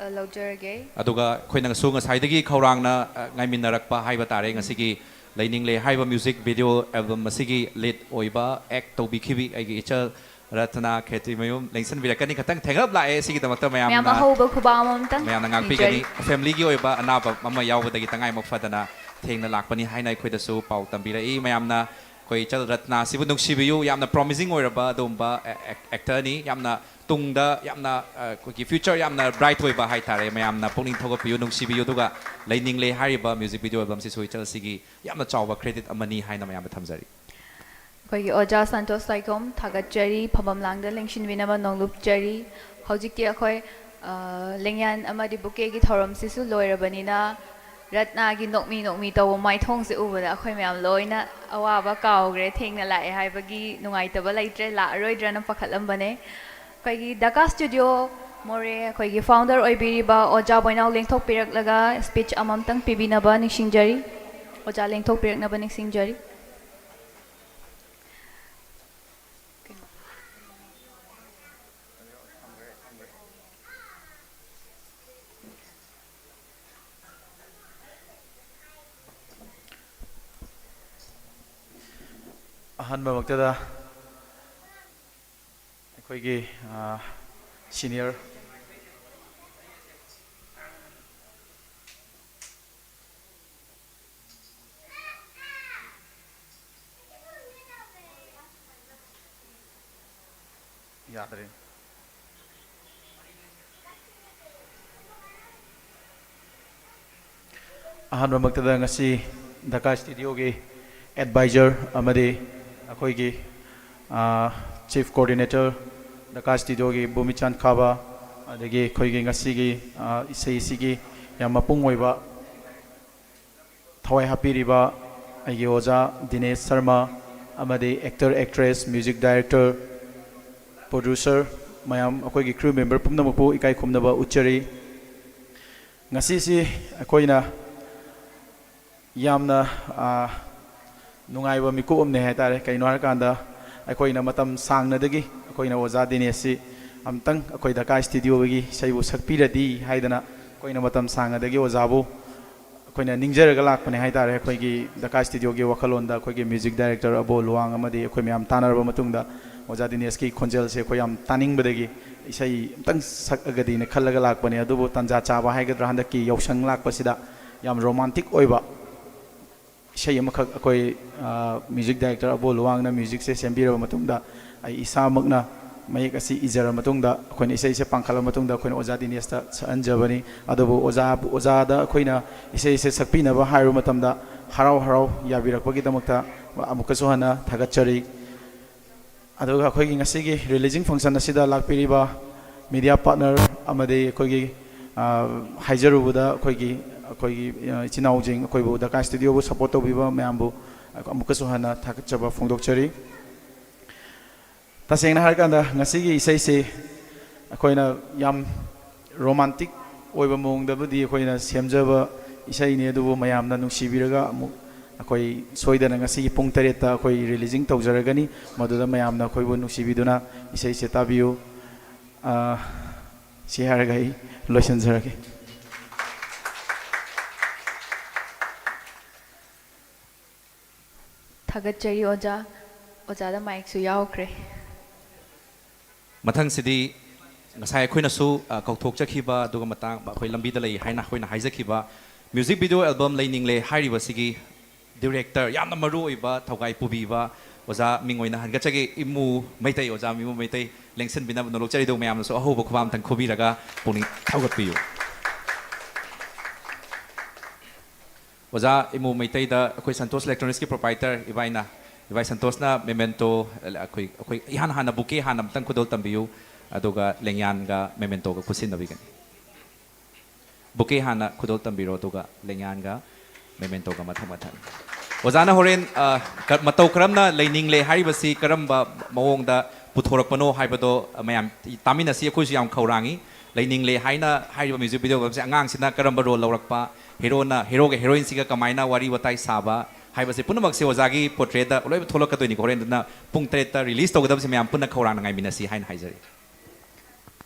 ꯑ, ꯂꯧꯖꯔꯒꯦ꯫ ꯑꯗꯨꯒ ꯑꯩꯈꯣꯏꯅꯁꯨ ꯉꯁꯥꯏꯗꯒꯤ ꯈꯧꯔꯥꯡꯅ, ꯑ, ꯉꯥꯏꯃꯤꯟꯅꯔꯛꯄ ꯍꯥꯏꯕ ꯇꯥꯔꯦ꯫ ꯉꯁꯤꯒꯤ ꯂꯩꯅꯤꯡꯂꯦ ꯍꯥꯏꯕ music video album ꯑꯁꯤꯒꯤ lead ꯑꯣꯏꯕ, act ꯇꯧꯕꯤꯈꯤꯕꯤ ꯑꯩꯒꯤ ꯏꯆꯜ ꯔꯠꯇꯅꯥ ꯈꯦꯇ꯭ꯔꯤꯃꯌꯨꯝ ꯂꯦꯡꯁꯤꯟꯕꯤꯔꯛꯀꯅꯤ꯫ ꯈꯇꯪ ꯊꯦꯡꯂꯞ ꯂꯥꯛꯑꯦ꯫ ꯁꯤꯒꯤꯗꯃꯛꯇ ꯃꯌꯥꯝ ꯃꯌꯥꯝꯅ, ꯑꯍꯧꯕ ꯈꯨꯕꯥꯛ ꯑꯃꯃꯝꯇꯪ ꯃꯌꯥꯝꯅ ꯉꯥꯛꯄꯤꯒꯅꯤ꯫ ꯅꯤꯖꯔꯤ꯫ Familyꯒꯤ ꯑꯣꯏꯕ ꯑꯅꯥꯕ ꯑꯃ ꯌꯥꯎꯕꯗꯒꯤ ꯇꯉꯥꯏꯃꯛ ꯐꯗꯅ ꯊꯦꯡꯅ ꯂꯥꯛꯄꯅꯤ ꯍꯥꯏꯅ ꯑꯩꯈꯣꯏꯗꯁꯨ ꯄꯥꯎ ꯇꯝꯕꯤꯔꯛꯏ꯫ ꯃꯌꯥꯝꯅ ꯑꯩꯈꯣꯏ ꯏꯆꯜ ꯔꯠꯅꯥꯁꯤꯕꯨ ꯅꯨꯡꯁꯤꯕꯤꯌꯨ꯫ ꯌꯥꯝꯅ promising ꯑꯣꯏꯔꯕ ꯑꯗꯨꯒꯨꯝꯕ ꯑꯦ-, ꯑꯦꯛ-, actorꯅꯤ꯫ ꯌꯥꯝꯅ ꯇꯨꯡꯗ ꯌꯥꯝꯅ, ꯑ, ꯑꯩꯈꯣꯏꯒꯤ future ꯌꯥꯝꯅ bright ꯑꯣꯏꯕ ꯍꯥꯏꯇꯥꯔꯦ꯫ ꯃꯌꯥꯝꯅ ꯄꯨꯛꯅꯤꯡ ꯊꯧꯒꯠꯄꯤꯌꯨ, ꯅꯨꯡꯁꯤꯕꯤꯌꯨ꯫ ꯑꯗꯨꯒ ꯂꯩꯅꯤꯡꯂꯦ ꯍꯥꯏꯔꯤꯕ music video albumꯁꯤꯁꯨ ꯏꯆꯜꯁꯤꯒꯤ ꯌꯥꯝꯅ ꯆꯥꯎꯕ credit ꯑꯃꯅꯤ ꯍꯥꯏꯅ ꯃꯌꯥꯝꯗ ꯊꯝꯖꯔꯤ꯫ ꯑꯩꯈꯣꯏꯒꯤ ꯑꯣꯖꯥ ꯁꯟꯇꯣꯁ ꯁꯥꯏꯈꯣꯝ ꯊꯥꯒꯠꯆꯔꯤ, ꯐꯝꯐꯝ ꯂꯥꯡꯗ ꯂꯦꯡꯁꯤꯟꯕꯤꯅꯕ ꯅꯣꯡꯂꯨꯞꯆꯔꯤ꯫ ꯍꯧꯖꯤꯛꯇꯤ ꯑꯩꯈꯣꯏ, ꯑ, ꯂꯦꯡꯌꯥꯟ ꯑꯃꯗꯤ bouquetꯒꯤ ꯊꯧꯔꯝꯁꯤꯁꯨ ꯂꯣꯏꯔꯕꯅꯤꯅ, ꯔꯠꯅꯥꯒꯤ ꯅꯣꯛꯃꯤ ꯅꯣꯛꯃꯤ ꯇꯧꯕ ꯃꯥꯏꯊꯣꯡꯁꯦ ꯎꯕꯗ ꯑꯩꯈꯣꯏ ꯃꯌꯥꯝ ꯂꯣꯏꯅ ꯑꯋꯥꯕ ꯀꯥꯎꯈ꯭ꯔꯦ꯫ ꯊꯦꯡꯅ ꯂꯥꯛꯑꯦ ꯍꯥꯏꯕꯒꯤ ꯅꯨꯡꯉꯥꯏꯇꯕ ꯂꯩꯇ꯭ꯔꯦ, ꯂꯥꯛꯑꯔꯣꯏꯗ꯭ꯔꯅ ꯄꯥꯈꯠꯂꯝꯕꯅꯦ꯫ ꯑꯩꯈꯣꯏꯒꯤ ꯗꯀꯥ Studio ꯃꯣꯔꯦ ꯑꯩꯈꯣꯏꯒꯤ founder ꯑꯣꯏꯕꯤꯔꯤꯕ ꯑꯣꯖꯥ ꯕꯣꯏꯅꯥꯎ ꯂꯦꯡꯊꯣꯛꯄꯤꯔꯛꯂꯒ speech ꯑꯃꯃꯝꯇꯪ ꯄꯤꯕꯤꯅꯕ ꯅꯤꯡꯁꯤꯡꯖꯔꯤ꯫ ꯑꯣꯖꯥ ꯂꯦꯡꯊꯣꯛꯄꯤꯔꯛꯅꯕ ꯅꯤꯡꯁꯤꯡꯖꯔꯤ꯫ ꯑꯍꯥꯟꯕꯃꯛꯇꯗ ꯑꯩꯈꯣꯏꯒꯤ, ꯑ, senior ꯌꯥꯗ꯭ꯔꯦ꯫ ꯑꯍꯥꯟꯕꯃꯛꯇꯗ ꯉꯁꯤ ꯗꯀꯥ Studioꯒꯤ advisor ꯑꯃꯗꯤ ꯑꯩꯈꯣꯏꯒꯤ, ꯑ, chief coordinator ꯗꯀꯥ Studioꯒꯤ ꯚꯨꯃꯤꯆꯥꯟ ꯈꯥꯕ, ꯑꯗꯒꯤ ꯑꯩꯈꯣꯏꯒꯤ ꯉꯁꯤꯒꯤ, ꯑ, ꯏꯁꯩꯁꯤꯒꯤ ꯌꯥꯝ ꯃꯄꯨꯡ ꯑꯣꯏꯕ ꯊꯋꯥꯏ ꯍꯥꯞꯄꯤꯔꯤꯕ ꯑꯩꯒꯤ ꯑꯣꯖꯥ ꯗꯤꯅꯦꯁ ꯁꯔꯃ ꯑꯃꯗꯤ actor, actress, music director, producer ꯃꯌꯥꯝ, ꯑꯩꯈꯣꯏꯒꯤ crew member ꯄꯨꯝꯅꯃꯛꯄꯨ ꯏꯀꯥꯏ ꯈꯨꯝꯅꯕ ꯎꯠꯆꯔꯤ꯫ ꯉꯁꯤꯁꯤ ꯑꯩꯈꯣꯏꯅ ꯌꯥꯝꯅ, ꯑ, ꯅꯨꯡꯉꯥꯏꯕ ꯃꯤꯀꯨꯞ ꯑꯃꯅꯦ ꯍꯥꯏꯇꯥꯔꯦ꯫ ꯀꯩꯅꯣ ꯍꯥꯏꯔꯀꯥꯟꯗ, ꯑꯩꯈꯣꯏꯅ ꯃꯇꯝ ꯁꯥꯡꯅꯗꯒꯤ ꯑꯩꯈꯣꯏꯅ ꯑꯣꯖꯥ ꯗꯤꯅꯦꯁꯁꯤ ꯑꯝꯇꯪ ꯑꯩꯈꯣꯏ ꯗꯀꯥ ꯁ꯭ꯇꯨꯗꯤꯑꯣꯒꯤ ꯏꯁꯩꯕꯨ ꯁꯛꯄꯤꯔꯗꯤ ꯍꯥꯏꯗꯅ ꯑꯩꯈꯣꯏꯅ ꯃꯇꯝ ꯁꯥꯡꯅꯗꯒꯤ ꯑꯣꯖꯥꯕꯨ ꯑꯩꯈꯣꯏꯅ ꯅꯤꯡꯖꯔꯒ ꯂꯥꯛꯄꯅꯦ ꯍꯥꯏꯇꯥꯔꯦ꯫ ꯑꯩꯈꯣꯏꯒꯤ ꯗꯀꯥ ꯁ꯭ꯇꯨꯗꯤꯑꯣꯒꯤ ꯋꯥꯈꯜꯂꯣꯟꯗ ꯑꯩꯈꯣꯏꯒꯤ music director ꯑꯕꯣ ꯂꯨꯋꯥꯡ ꯑꯃꯗꯤ ꯑꯩꯈꯣꯏ ꯃꯌꯥꯝ ꯇꯥꯟꯅꯔꯕ ꯃꯇꯨꯡꯗ ꯑꯣꯖꯥ ꯗꯤꯅꯦꯁꯀꯤ ꯈꯣꯟꯖꯦꯜꯁꯦ ꯑꯩꯈꯣꯏ ꯌꯥꯝ ꯇꯥꯅꯤꯡꯕꯗꯒꯤ ꯏꯁꯩ ꯑꯝꯇꯪ ꯁꯛꯑꯒꯗꯤꯅ ꯈꯜꯂꯒ ꯂꯥꯛꯄꯅꯦ꯫ ꯑꯗꯨꯕꯨ ꯇꯥꯟꯖꯥ ꯆꯥꯕ ꯍꯥꯏꯒꯗ꯭ꯔꯥ, ꯍꯟꯗꯛꯀꯤ ꯌꯥꯎꯁꯪ ꯂꯥꯛꯄꯁꯤꯗ ꯌꯥꯝ romantic ꯑꯣꯏꯕ ꯏꯁꯩ ꯑꯃꯈꯛ ꯑꯩꯈꯣꯏ, ꯑ, music director ꯑꯕꯣ ꯂꯨꯋꯥꯡꯅ musicꯁꯦ ꯁꯦꯝꯕꯤꯔꯕ ꯃꯇꯨꯡꯗ, ꯑꯩ ꯏꯁꯥꯃꯛꯅ ꯃꯌꯦꯛ ꯑꯁꯤ ꯏꯖꯔꯕ ꯃꯇꯨꯡꯗ, ꯑꯩꯈꯣꯏꯅ ꯏꯁꯩꯁꯦ ꯄꯥꯡꯈꯠꯂꯕ ꯃꯇꯨꯡꯗ, ꯑꯩꯈꯣꯏꯅ ꯑꯣꯖꯥ ꯗꯤꯅꯦꯁꯇ ꯁꯛꯍꯟꯖꯕꯅꯤ꯫ ꯑꯗꯨꯕꯨ ꯑꯣꯖꯥ, ꯑꯣꯖꯥꯗ ꯑꯩꯈꯣꯏꯅ ꯏꯁꯩꯁꯦ ꯁꯛꯄꯤꯅꯕ ꯍꯥꯏꯔꯨꯕ ꯃꯇꯝꯗ, ꯍꯔꯥꯎ ꯍꯔꯥꯎ ꯌꯥꯕꯤꯔꯛꯄꯒꯤꯗꯃꯛꯇ ꯑꯃꯨꯛꯀꯁꯨ ꯍꯟꯅ ꯊꯥꯒꯠꯆꯔꯤ꯫ ꯑꯗꯨꯒ ꯑꯩꯈꯣꯏꯒꯤ ꯉꯁꯤꯒꯤ releasing function ꯑꯁꯤꯗ ꯂꯥꯛꯄꯤꯔꯤꯕ media partner ꯑꯃꯗꯤ ꯑꯩꯈꯣꯏꯒꯤ, ꯑ, ꯍꯥꯏꯖꯔꯨꯕꯗ ꯑꯩꯈꯣꯏꯒꯤ, ꯑꯩꯈꯣꯏꯒꯤ, ꯑ, ꯏꯆꯤꯟ ꯏꯅꯥꯎꯁꯤꯡ, ꯑꯩꯈꯣꯏꯕꯨ ꯗꯀꯥ ꯁ꯭ꯇꯨꯗꯤꯑꯣꯕꯨ support ꯇꯧꯕꯤꯕ ꯃꯌꯥꯝꯕꯨ ꯑꯃꯨꯛꯀꯁꯨ ꯍꯟꯅ ꯊꯥꯒꯠꯆꯕ ꯐꯣꯡꯗꯣꯛꯆꯔꯤ꯫ ꯇꯁꯦꯡꯅ ꯍꯥꯏꯔꯀꯥꯟꯗ, ꯉꯁꯤꯒꯤ ꯏꯁꯩꯁꯤ ꯑꯩꯈꯣꯏꯅ ꯌꯥꯝ romantic ꯑꯣꯏꯕ ꯃꯑꯣꯡꯗꯕꯨꯗꯤ ꯑꯩꯈꯣꯏꯅ ꯁꯦꯝꯖꯕ ꯏꯁꯩꯅꯤ, ꯑꯗꯨꯕꯨ ꯃꯌꯥꯝꯅ ꯅꯨꯡꯁꯤꯕꯤꯔꯒ ꯑꯃꯨꯛ ꯑꯩꯈꯣꯏ ꯁꯣꯏꯗꯅ ꯉꯁꯤꯒꯤ ꯄꯨꯡ ꯇꯔꯦꯠꯇ ꯑꯩꯈꯣꯏ releasing ꯇꯧꯖꯔꯒꯅꯤ꯫ ꯃꯗꯨꯗ ꯃꯌꯥꯝꯅ ꯑꯩꯈꯣꯏꯕꯨ ꯅꯨꯡꯁꯤꯕꯤꯗꯨꯅ ꯏꯁꯩꯁꯦ ꯇꯥꯕꯤꯌꯨ꯫ ꯑ, ꯁꯤ ꯍꯥꯏꯔꯒ ꯑꯩ ꯂꯣꯏꯁꯤꯟꯖꯔꯒꯦ꯫ ꯊꯥꯒꯠꯆꯔꯤ ꯑꯣꯖꯥ꯫ ꯑꯣꯖꯥꯗ ꯃꯥꯏꯛꯁꯨ ꯌꯥꯎꯈ꯭ꯔꯦ꯫ ꯃꯊꯪꯁꯤꯗꯤ ꯉꯁꯥꯏ ꯑꯩꯈꯣꯏꯅꯁꯨ, ꯑ, ꯀꯧꯊꯣꯛꯆꯈꯤꯕ, ꯑꯗꯨꯒ ꯃꯇꯥꯡ ꯑꯩꯈꯣꯏ ꯂꯝꯕꯤꯗ ꯂꯩ ꯍꯥꯏꯅ ꯑꯩꯈꯣꯏꯅ ꯍꯥꯏꯖꯈꯤꯕ music video album ꯂꯩꯅꯤꯡꯂꯦ ꯍꯥꯏꯔꯤꯕꯁꯤꯒꯤ director, ꯌꯥꯝꯅ ꯃꯔꯨ ꯑꯣꯏꯕ ꯊꯧꯒꯥꯏ ꯄꯨꯕꯤꯕ ꯑꯣꯖꯥ ꯃꯤꯡ ꯑꯣꯏꯅ ꯍꯟꯒꯠꯆꯒꯦ꯫ ꯏꯃꯨ ꯃꯩꯇꯩ, ꯑꯣꯖꯥ ꯏꯃꯨ ꯃꯩꯇꯩ, ꯂꯦꯡꯁꯤꯟꯕꯤꯅꯕ ꯅꯣꯂꯣꯛꯆꯔꯤꯗꯣ꯫ ꯃꯌꯥꯝꯅꯁꯨ ꯑꯍꯧꯕ ꯈꯨꯕꯥꯛ ꯑꯝꯇꯪ ꯈꯨꯕꯤꯔꯒ ꯄꯨꯛꯅꯤꯡ ꯊꯧꯒꯠꯄꯤꯌꯨ꯫ ꯑꯣꯖꯥ ꯏꯃꯨ ꯃꯩꯇꯩꯗ ꯑꯩꯈꯣꯏ ꯁꯟꯇꯣꯁ ꯏꯂꯦꯛꯇ꯭ꯔꯣꯅꯤꯛꯁꯀꯤ proprietor ꯏꯕꯥꯏꯅ, ꯏꯕꯥꯏ ꯁꯟꯇꯣꯁꯅ memento, ꯑꯩꯈꯣꯏ, ꯑꯩꯈꯣꯏ ꯏꯍꯥꯟ ꯍꯥꯟꯅ bouquet ꯍꯥꯟꯅ ꯑꯝꯇꯪ ꯈꯨꯗꯣꯜ ꯇꯝꯕꯤꯌꯨ, ꯑꯗꯨꯒ ꯂꯦꯡꯌꯥꯟꯒ mementoꯒ ꯈꯨꯠꯁꯤꯟꯅꯕꯤꯒꯅꯤ꯫ ꯕꯨꯀꯦ ꯍꯥꯟꯅ ꯈꯨꯗꯣꯜ ꯇꯝꯕꯤꯔꯣ, ꯑꯗꯨꯒ ꯂꯩꯉꯥꯟꯒ ꯃꯦꯃꯦꯟꯇꯣꯒ ꯃꯊꯪ ꯃꯊꯪ꯫ ꯑꯣꯖꯥꯅ ꯍꯣꯔꯦꯟ, ꯑ, ꯀ-, ꯃꯇꯧ ꯀꯔꯝꯅ ꯂꯩꯅꯤꯡꯂꯦ ꯍꯥꯏꯔꯤꯕꯁꯤ ꯀꯔꯝꯕ ꯃꯑꯣꯡꯗ ꯄꯨꯊꯣꯔꯛꯄꯅꯣ ꯍꯥꯏꯕꯗꯣ ꯃꯌꯥꯝ ꯇꯥꯃꯤꯟꯅꯁꯤ꯫ ꯑꯩꯈꯣꯏꯁꯨ ꯌꯥꯝ ꯈꯧꯔꯥꯡꯉꯤ꯫ ꯂꯩꯅꯤꯡꯂꯦ ꯍꯥꯏꯅ ꯍꯥꯏꯔꯤꯕ ꯃ꯭ꯌꯨꯖꯤꯛ ꯚꯤꯗꯤꯑꯣ ꯑꯁꯤ ꯑꯉꯥꯡꯁꯤꯅ ꯀꯔꯝꯕ ꯔꯣꯜ ꯂꯧꯔꯛꯄ, ꯍꯦꯔꯣꯅ, ꯍꯦꯔꯣꯒ ꯍꯦꯔꯣꯏꯟꯁꯤꯒ ꯀꯃꯥꯏꯅ ꯋꯥꯔꯤ ꯋꯥꯇꯥꯏ ꯁꯥꯕ ꯍꯥꯏꯕꯁꯦ ꯄꯨꯝꯅꯃꯛꯁꯦ ꯑꯣꯖꯥꯒꯤ ꯄꯣꯔꯇ꯭ꯔꯦꯠꯇ ꯂꯣꯏꯅ ꯊꯣꯛꯂꯛꯀꯗꯣꯏꯅꯤꯀꯣ꯫ ꯍꯣꯔꯦꯟ ꯑꯗꯨꯅ ꯄꯨꯡ ꯇꯔꯦꯠꯇ ꯔꯤꯂꯤꯁ ꯇꯧꯒꯗꯕꯁꯦ ꯃꯌꯥꯝ ꯄꯨꯟꯅ ꯈꯧꯔꯥꯡꯅ ꯉꯥꯏꯃꯤꯟꯅꯁꯤ ꯍꯥꯏꯅ ꯍꯥꯏꯖꯔꯤ꯫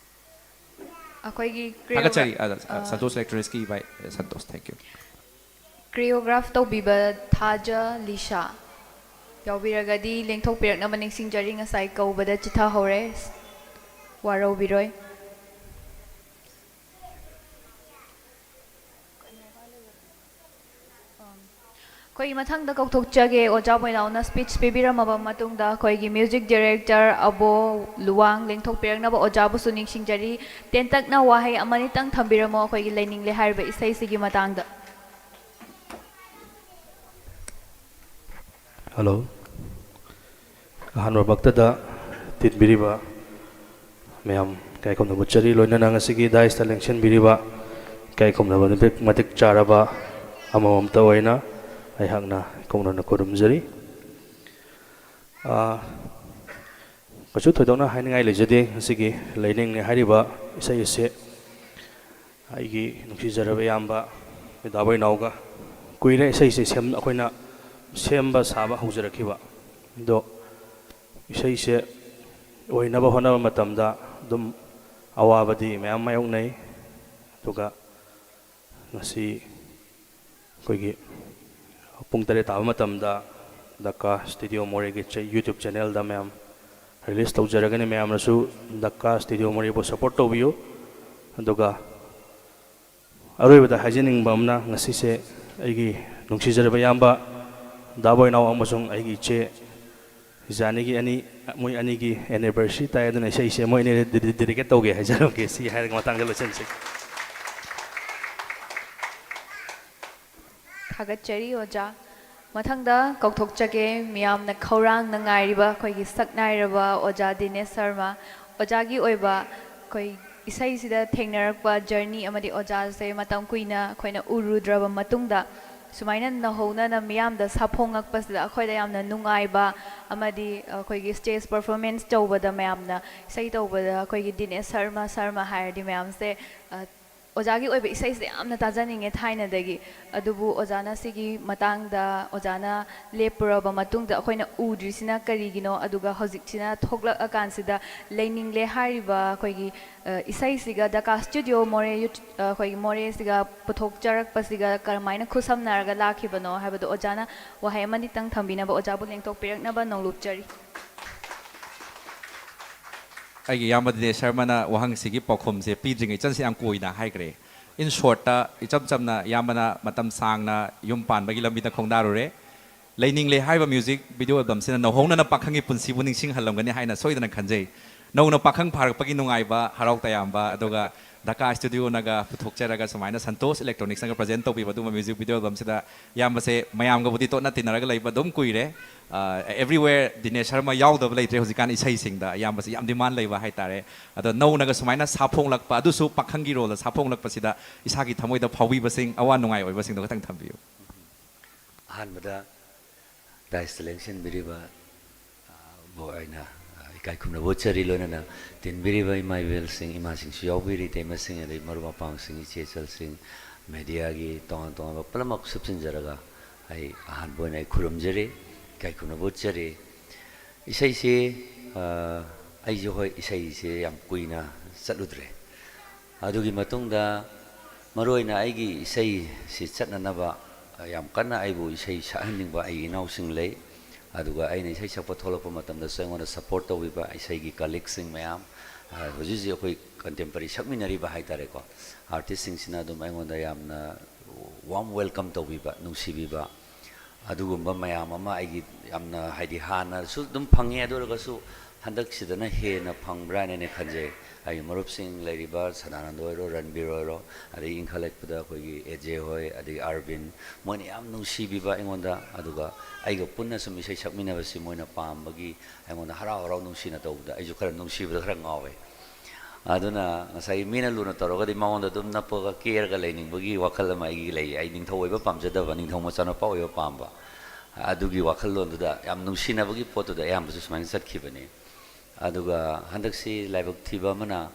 ꯑꯩꯈꯣꯏꯒꯤ ꯀ꯭ꯔꯤꯌꯣꯒ꯭ꯔꯥ-, ꯊꯥꯒꯠꯆꯔꯤ, ꯑ, ꯑ, ꯑ, ꯁꯟꯇꯣꯁ ꯏꯂꯦꯛꯇ꯭ꯔꯣꯅꯤꯛꯁꯀꯤ ꯚꯥꯏ, ꯑ, ꯁꯟꯇꯣꯁ, thank you꯫ ꯀ꯭ꯔꯤꯌꯣꯒ꯭ꯔꯥꯐ ꯇꯧꯕꯤꯕ ꯊꯥꯖ ꯂꯤꯁꯥ ꯌꯥꯎꯕꯤꯔꯒꯗꯤ ꯂꯦꯡꯊꯣꯛꯄꯤꯔꯛꯅꯕ ꯅꯤꯡꯁꯤꯡꯖꯔꯤ꯫ ꯉꯁꯥꯏ ꯀꯧꯕꯗ ꯆꯤꯊꯍꯧꯔꯦ, ꯋꯥꯔꯧꯕꯤꯔꯣꯏ꯫ ꯑꯩꯈꯣꯏꯒꯤ ꯃꯊꯪꯗ ꯀꯧꯊꯣꯛꯆꯒꯦ, ꯑꯣꯖꯥ ꯕꯣꯏꯅꯥꯎꯅ ꯁ꯭ꯄꯤꯆ ꯄꯤꯕꯤꯔꯝꯃꯕ ꯃꯇꯨꯡꯗ ꯑꯩꯈꯣꯏꯒꯤ ꯃ꯭ꯌꯨꯖꯤꯛ ꯗꯤꯔꯦꯛꯇꯔ ꯑꯕꯣ ꯂꯨꯋꯥꯡ ꯂꯦꯡꯊꯣꯛꯄꯤꯔꯛꯅꯕ ꯑꯣꯖꯥꯕꯨꯁꯨ ꯅꯤꯡꯁꯤꯡꯖꯔꯤ꯫ ꯇꯦꯟꯇꯛꯅ ꯋꯥꯍꯩ ꯑꯃꯅꯤꯇꯪ ꯊꯝꯕꯤꯔꯝꯃꯣ ꯑꯩꯈꯣꯏꯒꯤ ꯂꯩꯅꯤꯡꯂꯦ ꯍꯥꯏꯔꯤꯕ ꯏꯁꯩꯁꯤꯒꯤ ꯃꯇꯥꯡꯗ꯫ ꯍꯜꯂꯣ꯫ ꯑꯍꯥꯟꯕꯃꯛꯇꯗ ꯇꯤꯟꯕꯤꯔꯤꯕ ꯃꯌꯥꯝ ꯏꯀꯥꯏ ꯈꯨꯝꯅꯕ ꯎꯠꯆꯔꯤ꯫ ꯂꯣꯏꯅꯅ ꯉꯁꯤꯒꯤ ꯗꯥꯏꯁꯇ ꯂꯦꯡꯁꯤꯟꯕꯤꯔꯤꯕ ꯏꯀꯥꯏ ꯈꯨꯝꯅꯕ ꯃꯇꯤꯛ, ꯃꯇꯤꯛ ꯆꯥꯔꯕ ꯑꯃꯃꯝꯇ ꯑꯣꯏꯅ ꯑꯩꯍꯥꯛꯅ ꯏꯀꯥꯏ ꯈꯨꯝꯅꯅ ꯈꯨꯔꯨꯝꯖꯔꯤ꯫ ꯑꯥ, ꯀꯩꯁꯨ ꯊꯣꯏꯗꯣꯛꯅ ꯍꯥꯏꯅꯤꯡꯉꯥꯏ ꯂꯩꯖꯗꯦ꯫ ꯉꯁꯤꯒꯤ ꯂꯩꯅꯤꯡꯂꯦ ꯍꯥꯏꯔꯤꯕ ꯏꯁꯩ ꯑꯁꯤ ꯑꯩꯒꯤ ꯅꯨꯡꯁꯤꯖꯔꯕ ꯏꯌꯥꯝꯕ ꯃꯦꯗꯥꯕ ꯏꯅꯥꯎꯒ ꯀꯨꯏꯔꯦ ꯏꯁꯩꯁꯦ ꯁꯦꯝ-, ꯑꯩꯈꯣꯏꯅ ꯁꯦꯝꯕ ꯁꯥꯕ ꯍꯧꯖꯔꯛꯈꯤꯕ꯫ ꯑꯗꯣ ꯏꯁꯩꯁꯦ ꯑꯣꯏꯅꯕ ꯍꯣꯠꯅꯕ ꯃꯇꯝꯗ ꯑꯗꯨꯝ ꯑꯋꯥꯕꯗꯤ ꯃꯌꯥꯝ ꯃꯥꯌꯣꯛꯅꯩ꯫ ꯑꯗꯨꯒ ꯉꯁꯤ ꯑꯩꯈꯣꯏꯒꯤ ꯄꯨꯡ ꯇꯔꯦꯠ ꯇꯥꯕ ꯃꯇꯝꯗ ꯗꯛꯀꯥ ꯁ꯭ꯇꯨꯗꯤꯑꯣ ꯃꯣꯔꯦꯒꯤ ꯆꯦ-, YouTube ꯆꯦꯅꯦꯜꯗ ꯃꯌꯥꯝ ꯔꯤꯂꯤꯁ ꯇꯧꯖꯔꯒꯅꯤ꯫ ꯃꯌꯥꯝꯅꯁꯨ ꯗꯛꯀꯥ ꯁ꯭ꯇꯨꯗꯤꯑꯣ ꯃꯣꯔꯦꯕꯨ ꯁꯄꯣꯔꯠ ꯇꯧꯕꯤꯌꯨ꯫ ꯑꯗꯨꯒ ꯑꯔꯣꯏꯕꯗ ꯍꯥꯏꯖꯅꯤꯡꯕ ꯑꯃꯅ, ꯉꯁꯤꯁꯦ ꯑꯩꯒꯤ ꯅꯨꯡꯁꯤꯖꯔꯕ ꯏꯌꯥꯝꯕ ꯗꯥ ꯕꯣꯏꯅꯥꯎ ꯑꯃꯁꯨꯡ ꯑꯩꯒꯤ ꯏꯆꯦ ꯖꯥꯅꯤꯒꯤ ꯑꯅꯤ, ꯃꯣꯏ ꯑꯅꯤꯒꯤ ꯑꯦꯅꯤꯚꯔꯁꯔꯤ ꯇꯥꯏ, ꯑꯗꯨꯅ ꯏꯁꯩꯁꯦ ꯃꯣꯏ ꯑꯅꯤꯗ ꯗꯦꯗꯤ-, ꯗꯦꯗꯤꯀꯦꯠ ꯇꯧꯒꯦ ꯍꯥꯏꯖꯔꯝꯒꯦ꯫ ꯁꯤ ꯍꯥꯏꯔꯒ ꯃꯇꯥꯡꯗ ꯂꯣꯏꯁꯤꯟꯁꯤ꯫ ꯊꯥꯒꯠꯆꯔꯤ ꯑꯣꯖꯥ꯫ ꯃꯊꯪꯗ ꯀꯧꯊꯣꯛꯆꯒꯦ ꯃꯤꯌꯥꯝꯅ ꯈꯧꯔꯥꯡꯅ ꯉꯥꯏꯔꯤꯕ ꯑꯩꯈꯣꯏꯒꯤ ꯁꯛꯅꯥꯏꯔꯕ ꯑꯣꯖꯥ ꯗꯤꯅꯦꯁ ꯁꯔꯃ꯫ ꯑꯣꯖꯥꯒꯤ ꯑꯣꯏꯕ ꯑꯩꯈꯣꯏ ꯏꯁꯩꯁꯤꯗ ꯊꯦꯡꯅꯔꯛꯄ ꯖꯔꯅꯤ ꯑꯃꯗꯤ ꯑꯣꯖꯥꯁꯦ ꯃꯇꯝ ꯀꯨꯏꯅ ꯑꯩꯈꯣꯏꯅ ꯎꯔꯨꯗ꯭ꯔꯕ ꯃꯇꯨꯡꯗ, ꯁꯨꯃꯥꯏꯅ ꯅꯧꯍꯧꯅꯅ ꯃꯤꯌꯥꯝꯗ ꯁꯥꯐꯣꯡꯉꯛꯄꯁꯤꯗ ꯑꯩꯈꯣꯏꯗ ꯌꯥꯝꯅ ꯅꯨꯡꯉꯥꯏꯕ, ꯑꯃꯗꯤ ꯑꯩꯈꯣꯏꯒꯤ ꯁ꯭ꯇꯦꯖ ꯄꯔꯐꯣꯔꯃꯦꯟꯁ ꯇꯧꯕꯗ ꯃꯌꯥꯝꯅ ꯏꯁꯩ ꯇꯧꯕꯗ ꯑꯩꯈꯣꯏꯒꯤ ꯗꯤꯅꯦꯁ ꯁꯔꯃ, ꯁꯔꯃ ꯍꯥꯏꯔꯗꯤ ꯃꯌꯥꯝꯁꯦ, ꯑ, ꯑꯣꯖꯥꯒꯤ ꯑꯣꯏꯕ ꯏꯁꯩꯁꯦ ꯌꯥꯝꯅ ꯇꯥꯖꯅꯤꯡꯉꯦ ꯊꯥꯏꯅꯗꯒꯤ꯫ ꯑꯗꯨꯕꯨ ꯑꯣꯖꯥꯅ ꯁꯤꯒꯤ ꯃꯇꯥꯡꯗ, ꯑꯣꯖꯥꯅ ꯂꯦꯞꯄꯨꯔꯕ ꯃꯇꯨꯡꯗ ꯑꯩꯈꯣꯏꯅ ꯎꯗ꯭ꯔꯤꯁꯤꯅ ꯀꯔꯤꯒꯤꯅꯣ? ꯑꯗꯨꯒ ꯍꯧꯖꯤꯛꯁꯤꯅ ꯊꯣꯛꯂꯛꯑꯀꯥꯟꯁꯤꯗ ꯂꯩꯅꯤꯡꯂꯦ ꯍꯥꯏꯔꯤꯕ ꯑꯩꯈꯣꯏꯒꯤ, ꯑ, ꯏꯁꯩꯁꯤꯒ ꯗꯀꯥ ꯁ꯭ꯇꯨꯗꯤꯑꯣ ꯃꯣꯔꯦ ꯌꯨꯠ-, ꯑ, ꯑꯩꯈꯣꯏꯒꯤ ꯃꯣꯔꯦꯁꯤꯒ ꯄꯨꯊꯣꯛꯆꯔꯛꯄꯁꯤꯒ ꯀꯔꯝꯍꯥꯏꯅ ꯈꯨꯠꯁꯝꯅꯔꯒ ꯂꯥꯛꯈꯤꯕꯅꯣ ꯍꯥꯏꯕꯗꯣ ꯑꯣꯖꯥꯅ ꯋꯥꯍꯩ ꯑꯃꯅꯤꯇꯪ ꯊꯝꯕꯤꯅꯕ ꯑꯣꯖꯥꯕꯨ ꯂꯦꯡꯊꯣꯛꯄꯤꯔꯛꯅꯕ ꯅꯣꯡꯂꯨꯛꯆꯔꯤ꯫ ꯑꯩꯒꯤ ꯏꯌꯥꯝꯕ ꯗꯤꯅꯦꯁ ꯁꯔꯃꯅ ꯋꯥꯍꯪꯁꯤꯒꯤ ꯄꯥꯎꯈꯨꯝꯁꯦ ꯄꯤꯗ꯭ꯔꯤꯉꯩ ꯏꯆꯟꯁꯦ ꯌꯥꯝ ꯀꯣꯏꯅ ꯍꯥꯏꯈ꯭ꯔꯦ꯫ In shortꯇ, ꯏꯆꯝ ꯆꯝꯅ, ꯏꯌꯥꯝꯕꯅ ꯃꯇꯝ ꯁꯥꯡꯅ ꯌꯨꯝ ꯄꯥꯟꯕꯒꯤ ꯂꯝꯕꯤꯗ ꯈꯣꯡꯗꯥꯔꯨꯔꯦ꯫ ꯂꯩꯅꯤꯡꯂꯦ ꯍꯥꯏꯕ music video albumꯁꯤꯅ ꯅꯧꯍꯧꯅꯅ ꯄꯥꯈꯪꯒꯤ ꯄꯨꯟꯁꯤꯕꯨ ꯅꯤꯡꯁꯤꯡꯍꯜꯂꯝꯒꯅꯤ ꯍꯥꯏꯅ ꯁꯣꯏꯗꯅ ꯈꯟꯖꯩ꯫ ꯅꯧꯅ ꯄꯥꯈꯪ ꯐꯥꯔꯛꯄꯒꯤ ꯅꯨꯡꯉꯥꯏꯕ, ꯍꯔꯥꯎ ꯇꯌꯥꯝꯕ, ꯑꯗꯨꯒ ꯗꯀꯥ ꯁ꯭ꯇꯨꯗꯤꯑꯣꯅꯒ ꯄꯨꯊꯣꯛꯆꯔꯒ ꯁꯨꯃꯥꯏꯅ ꯁꯟꯇꯣꯁ ꯏꯂꯦꯛꯇ꯭ꯔꯣꯅꯤꯛꯁꯅꯒ present ꯇꯧꯕꯤꯕ ꯑꯗꯨꯒꯨꯝꯕ music video albumꯁꯤꯗ ꯏꯌꯥꯝꯕꯁꯦ ꯃꯌꯥꯝꯒꯕꯨꯗꯤ ꯇꯣꯠꯅ ꯇꯤꯟꯅꯔꯒ ꯂꯩꯕ ꯑꯗꯨꯝ ꯀꯨꯏꯔꯦ꯫ ꯑ, everywhere ꯗꯤꯅꯦꯁ ꯁꯔꯃ ꯌꯥꯎꯗꯕ ꯂꯩꯇ꯭ꯔꯦ ꯍꯧꯖꯤꯛꯀꯥꯟ ꯏꯁꯩꯁꯤꯡꯗ꯫ ꯏꯌꯥꯝꯕꯁꯦ ꯌꯥꯝ demand ꯂꯩꯕ ꯍꯥꯏꯇꯥꯔꯦ꯫ ꯑꯗꯣ ꯅꯧꯅꯒ ꯁꯨꯃꯥꯏꯅ ꯁꯥꯐꯣꯡꯂꯛꯄ, ꯑꯗꯨꯁꯨ ꯄꯥꯈꯪꯒꯤ roleꯗ ꯁꯥꯐꯣꯡꯂꯛꯄꯁꯤꯗ ꯏꯁꯥꯒꯤ ꯊꯃꯣꯏꯗ ꯐꯥꯎꯕꯤꯕꯁꯤꯡ, ꯑꯋꯥ ꯅꯨꯡꯉꯥꯏ ꯑꯣꯏꯕꯁꯤꯡꯗꯣ ꯈꯤꯇꯪ ꯊꯝꯕꯤꯌꯨ꯫ ꯑꯍꯥꯟꯕꯗ ꯗꯥꯏꯁꯇ ꯂꯦꯡꯁꯤꯟꯕꯤꯔꯤꯕ, ꯑ, ꯕꯨ ꯑꯩꯅ, ꯑ, ꯏꯀꯥꯏ ꯈꯨꯝꯅꯕ ꯎꯠꯆꯔꯤ꯫ ꯂꯣꯏꯅꯅ ꯇꯤꯟꯕꯤꯔꯤꯕ ꯏꯃꯥ ꯏꯕꯦꯜꯁꯤꯡ, ꯏꯃꯥꯁꯤꯡꯁꯨ ꯌꯥꯎꯕꯤꯔꯤ, ꯏꯇꯩꯃꯁꯤꯡ, ꯑꯗꯩ ꯃꯔꯨꯞ ꯃꯄꯥꯡꯁꯤꯡ, ꯏꯆꯦ ꯏꯆꯜꯁꯤꯡ, mediaꯒꯤ ꯇꯣꯉꯥꯟ ꯇꯣꯉꯥꯟꯕ ꯄꯨꯝꯅꯃꯛ ꯁꯨꯞꯆꯤꯟꯖꯔꯒ ꯑꯩ ꯑꯍꯥꯟꯕ ꯑꯣꯏꯅ ꯑꯩ ꯈꯨꯔꯨꯝꯖꯔꯤ, ꯏꯀꯥꯏ ꯈꯨꯝꯅꯕ ꯎꯠꯆꯔꯤ꯫ ꯏꯁꯩꯁꯤ, ꯑ, ꯑꯩꯁꯨ ꯍꯣꯏ ꯏꯁꯩꯁꯦ ꯌꯥꯝ ꯀꯨꯏꯅ ꯆꯠꯂꯨꯗ꯭ꯔꯦ꯫ ꯑꯗꯨꯒꯤ ꯃꯇꯨꯡꯗ ꯃꯔꯨꯑꯣꯏꯅ ꯑꯩꯒꯤ ꯏꯁꯩꯁꯤ ꯆꯠꯅꯅꯕ ꯌꯥꯝ ꯀꯟꯅ ꯑꯩꯕꯨ ꯏꯁꯩ ꯁꯛꯍꯟꯅꯤꯡꯕ ꯑꯩꯒꯤ ꯏꯅꯥꯎꯁꯤꯡ ꯂꯩ꯫ ꯑꯗꯨꯒ ꯑꯩꯅ ꯏꯁꯩ ꯁꯛꯄ ꯊꯣꯛꯂꯛꯄ ꯃꯇꯝꯗꯁꯨ ꯑꯩꯉꯣꯟꯗ support ꯇꯧꯕꯤꯕ ꯏꯁꯩꯒꯤ colleagueꯁꯤꯡ ꯃꯌꯥꯝ, ꯑ, ꯍꯧꯖꯤꯛ ꯍꯧꯖꯤꯛ ꯑꯩꯈꯣꯏ contemporary ꯁꯛꯃꯤꯟꯅꯔꯤꯕ ꯍꯥꯏꯇꯥꯔꯦꯀꯣ, artistꯁꯤꯡꯁꯤꯅ ꯑꯗꯨꯝ ꯑꯩꯉꯣꯟꯗ ꯌꯥꯝꯅ warm welcome ꯇꯧꯕꯤꯕ, ꯅꯨꯡꯁꯤꯕꯤꯕ, ꯑꯗꯨꯒꯨꯝꯕ ꯃꯌꯥꯝ ꯑꯃ ꯑꯩꯒꯤ ꯌꯥꯝꯅ, ꯍꯥꯏꯗꯤ, ꯍꯥꯟꯅꯁꯨ ꯑꯗꯨꯝ ꯐꯪꯉꯤ, ꯑꯗꯨ ꯑꯣꯏꯔꯒꯁꯨ ꯍꯟꯗꯛꯁꯤꯗꯅ ꯍꯦꯟꯅ ꯐꯪꯕ꯭ꯔꯥ ꯍꯥꯏꯅ ꯑꯩꯅ ꯈꯟꯖꯩ꯫ ꯑꯩꯒꯤ ꯃꯔꯨꯞꯁꯤꯡ ꯂꯩꯔꯤꯕ ꯁꯗꯥꯅꯟꯗ ꯑꯣꯏꯔꯣ, ꯔꯟꯕꯤꯔ ꯑꯣꯏꯔꯣ, ꯑꯗꯒꯤ ꯏꯟꯈꯠꯂꯛꯄꯗ ꯑꯩꯈꯣꯏꯒꯤ ꯑꯦꯖꯦ ꯍꯣꯏ, ꯑꯗꯒꯤ ꯑꯥꯔꯕꯤꯟ, ꯃꯣꯏꯅ ꯌꯥꯝ ꯅꯨꯡꯁꯤꯕꯤꯕ ꯑꯩꯉꯣꯟꯗ, ꯑꯗꯨꯒ ꯑꯩꯒ ꯄꯨꯟꯅ ꯁꯨꯝ ꯏꯁꯩ ꯁꯛꯃꯤꯟꯅꯕꯁꯤ ꯃꯣꯏꯅ ꯄꯥꯝꯕꯒꯤ ꯑꯩꯉꯣꯟꯗ ꯍꯔꯥꯎ ꯍꯔꯥꯎ ꯅꯨꯡꯁꯤꯅ ꯇꯧꯕꯗ ꯑꯩꯁꯨ ꯈꯔ ꯅꯨꯡꯁꯤꯕꯗ ꯈꯔ ꯉꯥꯎꯋꯦ꯫ ꯑꯗꯨꯅ ꯉꯁꯥꯏꯒꯤ ꯃꯤꯅ ꯂꯨꯅ ꯇꯧꯔꯒꯗꯤ ꯃꯉꯣꯟꯗ ꯑꯗꯨꯝ ꯅꯞꯄꯒ ꯀꯦꯔꯒ ꯂꯩꯅꯤꯡꯕꯒꯤ ꯋꯥꯈꯜ ꯑꯃ ꯑꯩꯒꯤ ꯂꯩ꯫ ꯑꯩ ꯅꯤꯡꯊꯧ ꯑꯣꯏꯕ ꯄꯥꯝꯖꯗꯕ, ꯅꯤꯡꯊꯧ ꯃꯆꯥꯅꯨꯄꯥ ꯑꯣꯏꯕ ꯄꯥꯝꯕ꯫ ꯑꯗꯨꯒꯤ ꯋꯥꯈꯜꯂꯣꯟꯗꯨꯗ ꯌꯥꯝ ꯅꯨꯡꯁꯤꯅꯕꯒꯤ ꯄꯣꯠꯇꯨꯗ ꯑꯌꯥꯝꯕꯁꯨ ꯁꯨꯃꯥꯏꯅ ꯆꯠꯈꯤꯕꯅꯤ꯫ ꯑꯗꯨꯒ ꯍꯟꯗꯛꯁꯤ ꯂꯥꯏꯕꯛ ꯊꯤꯕ ꯑꯃꯅ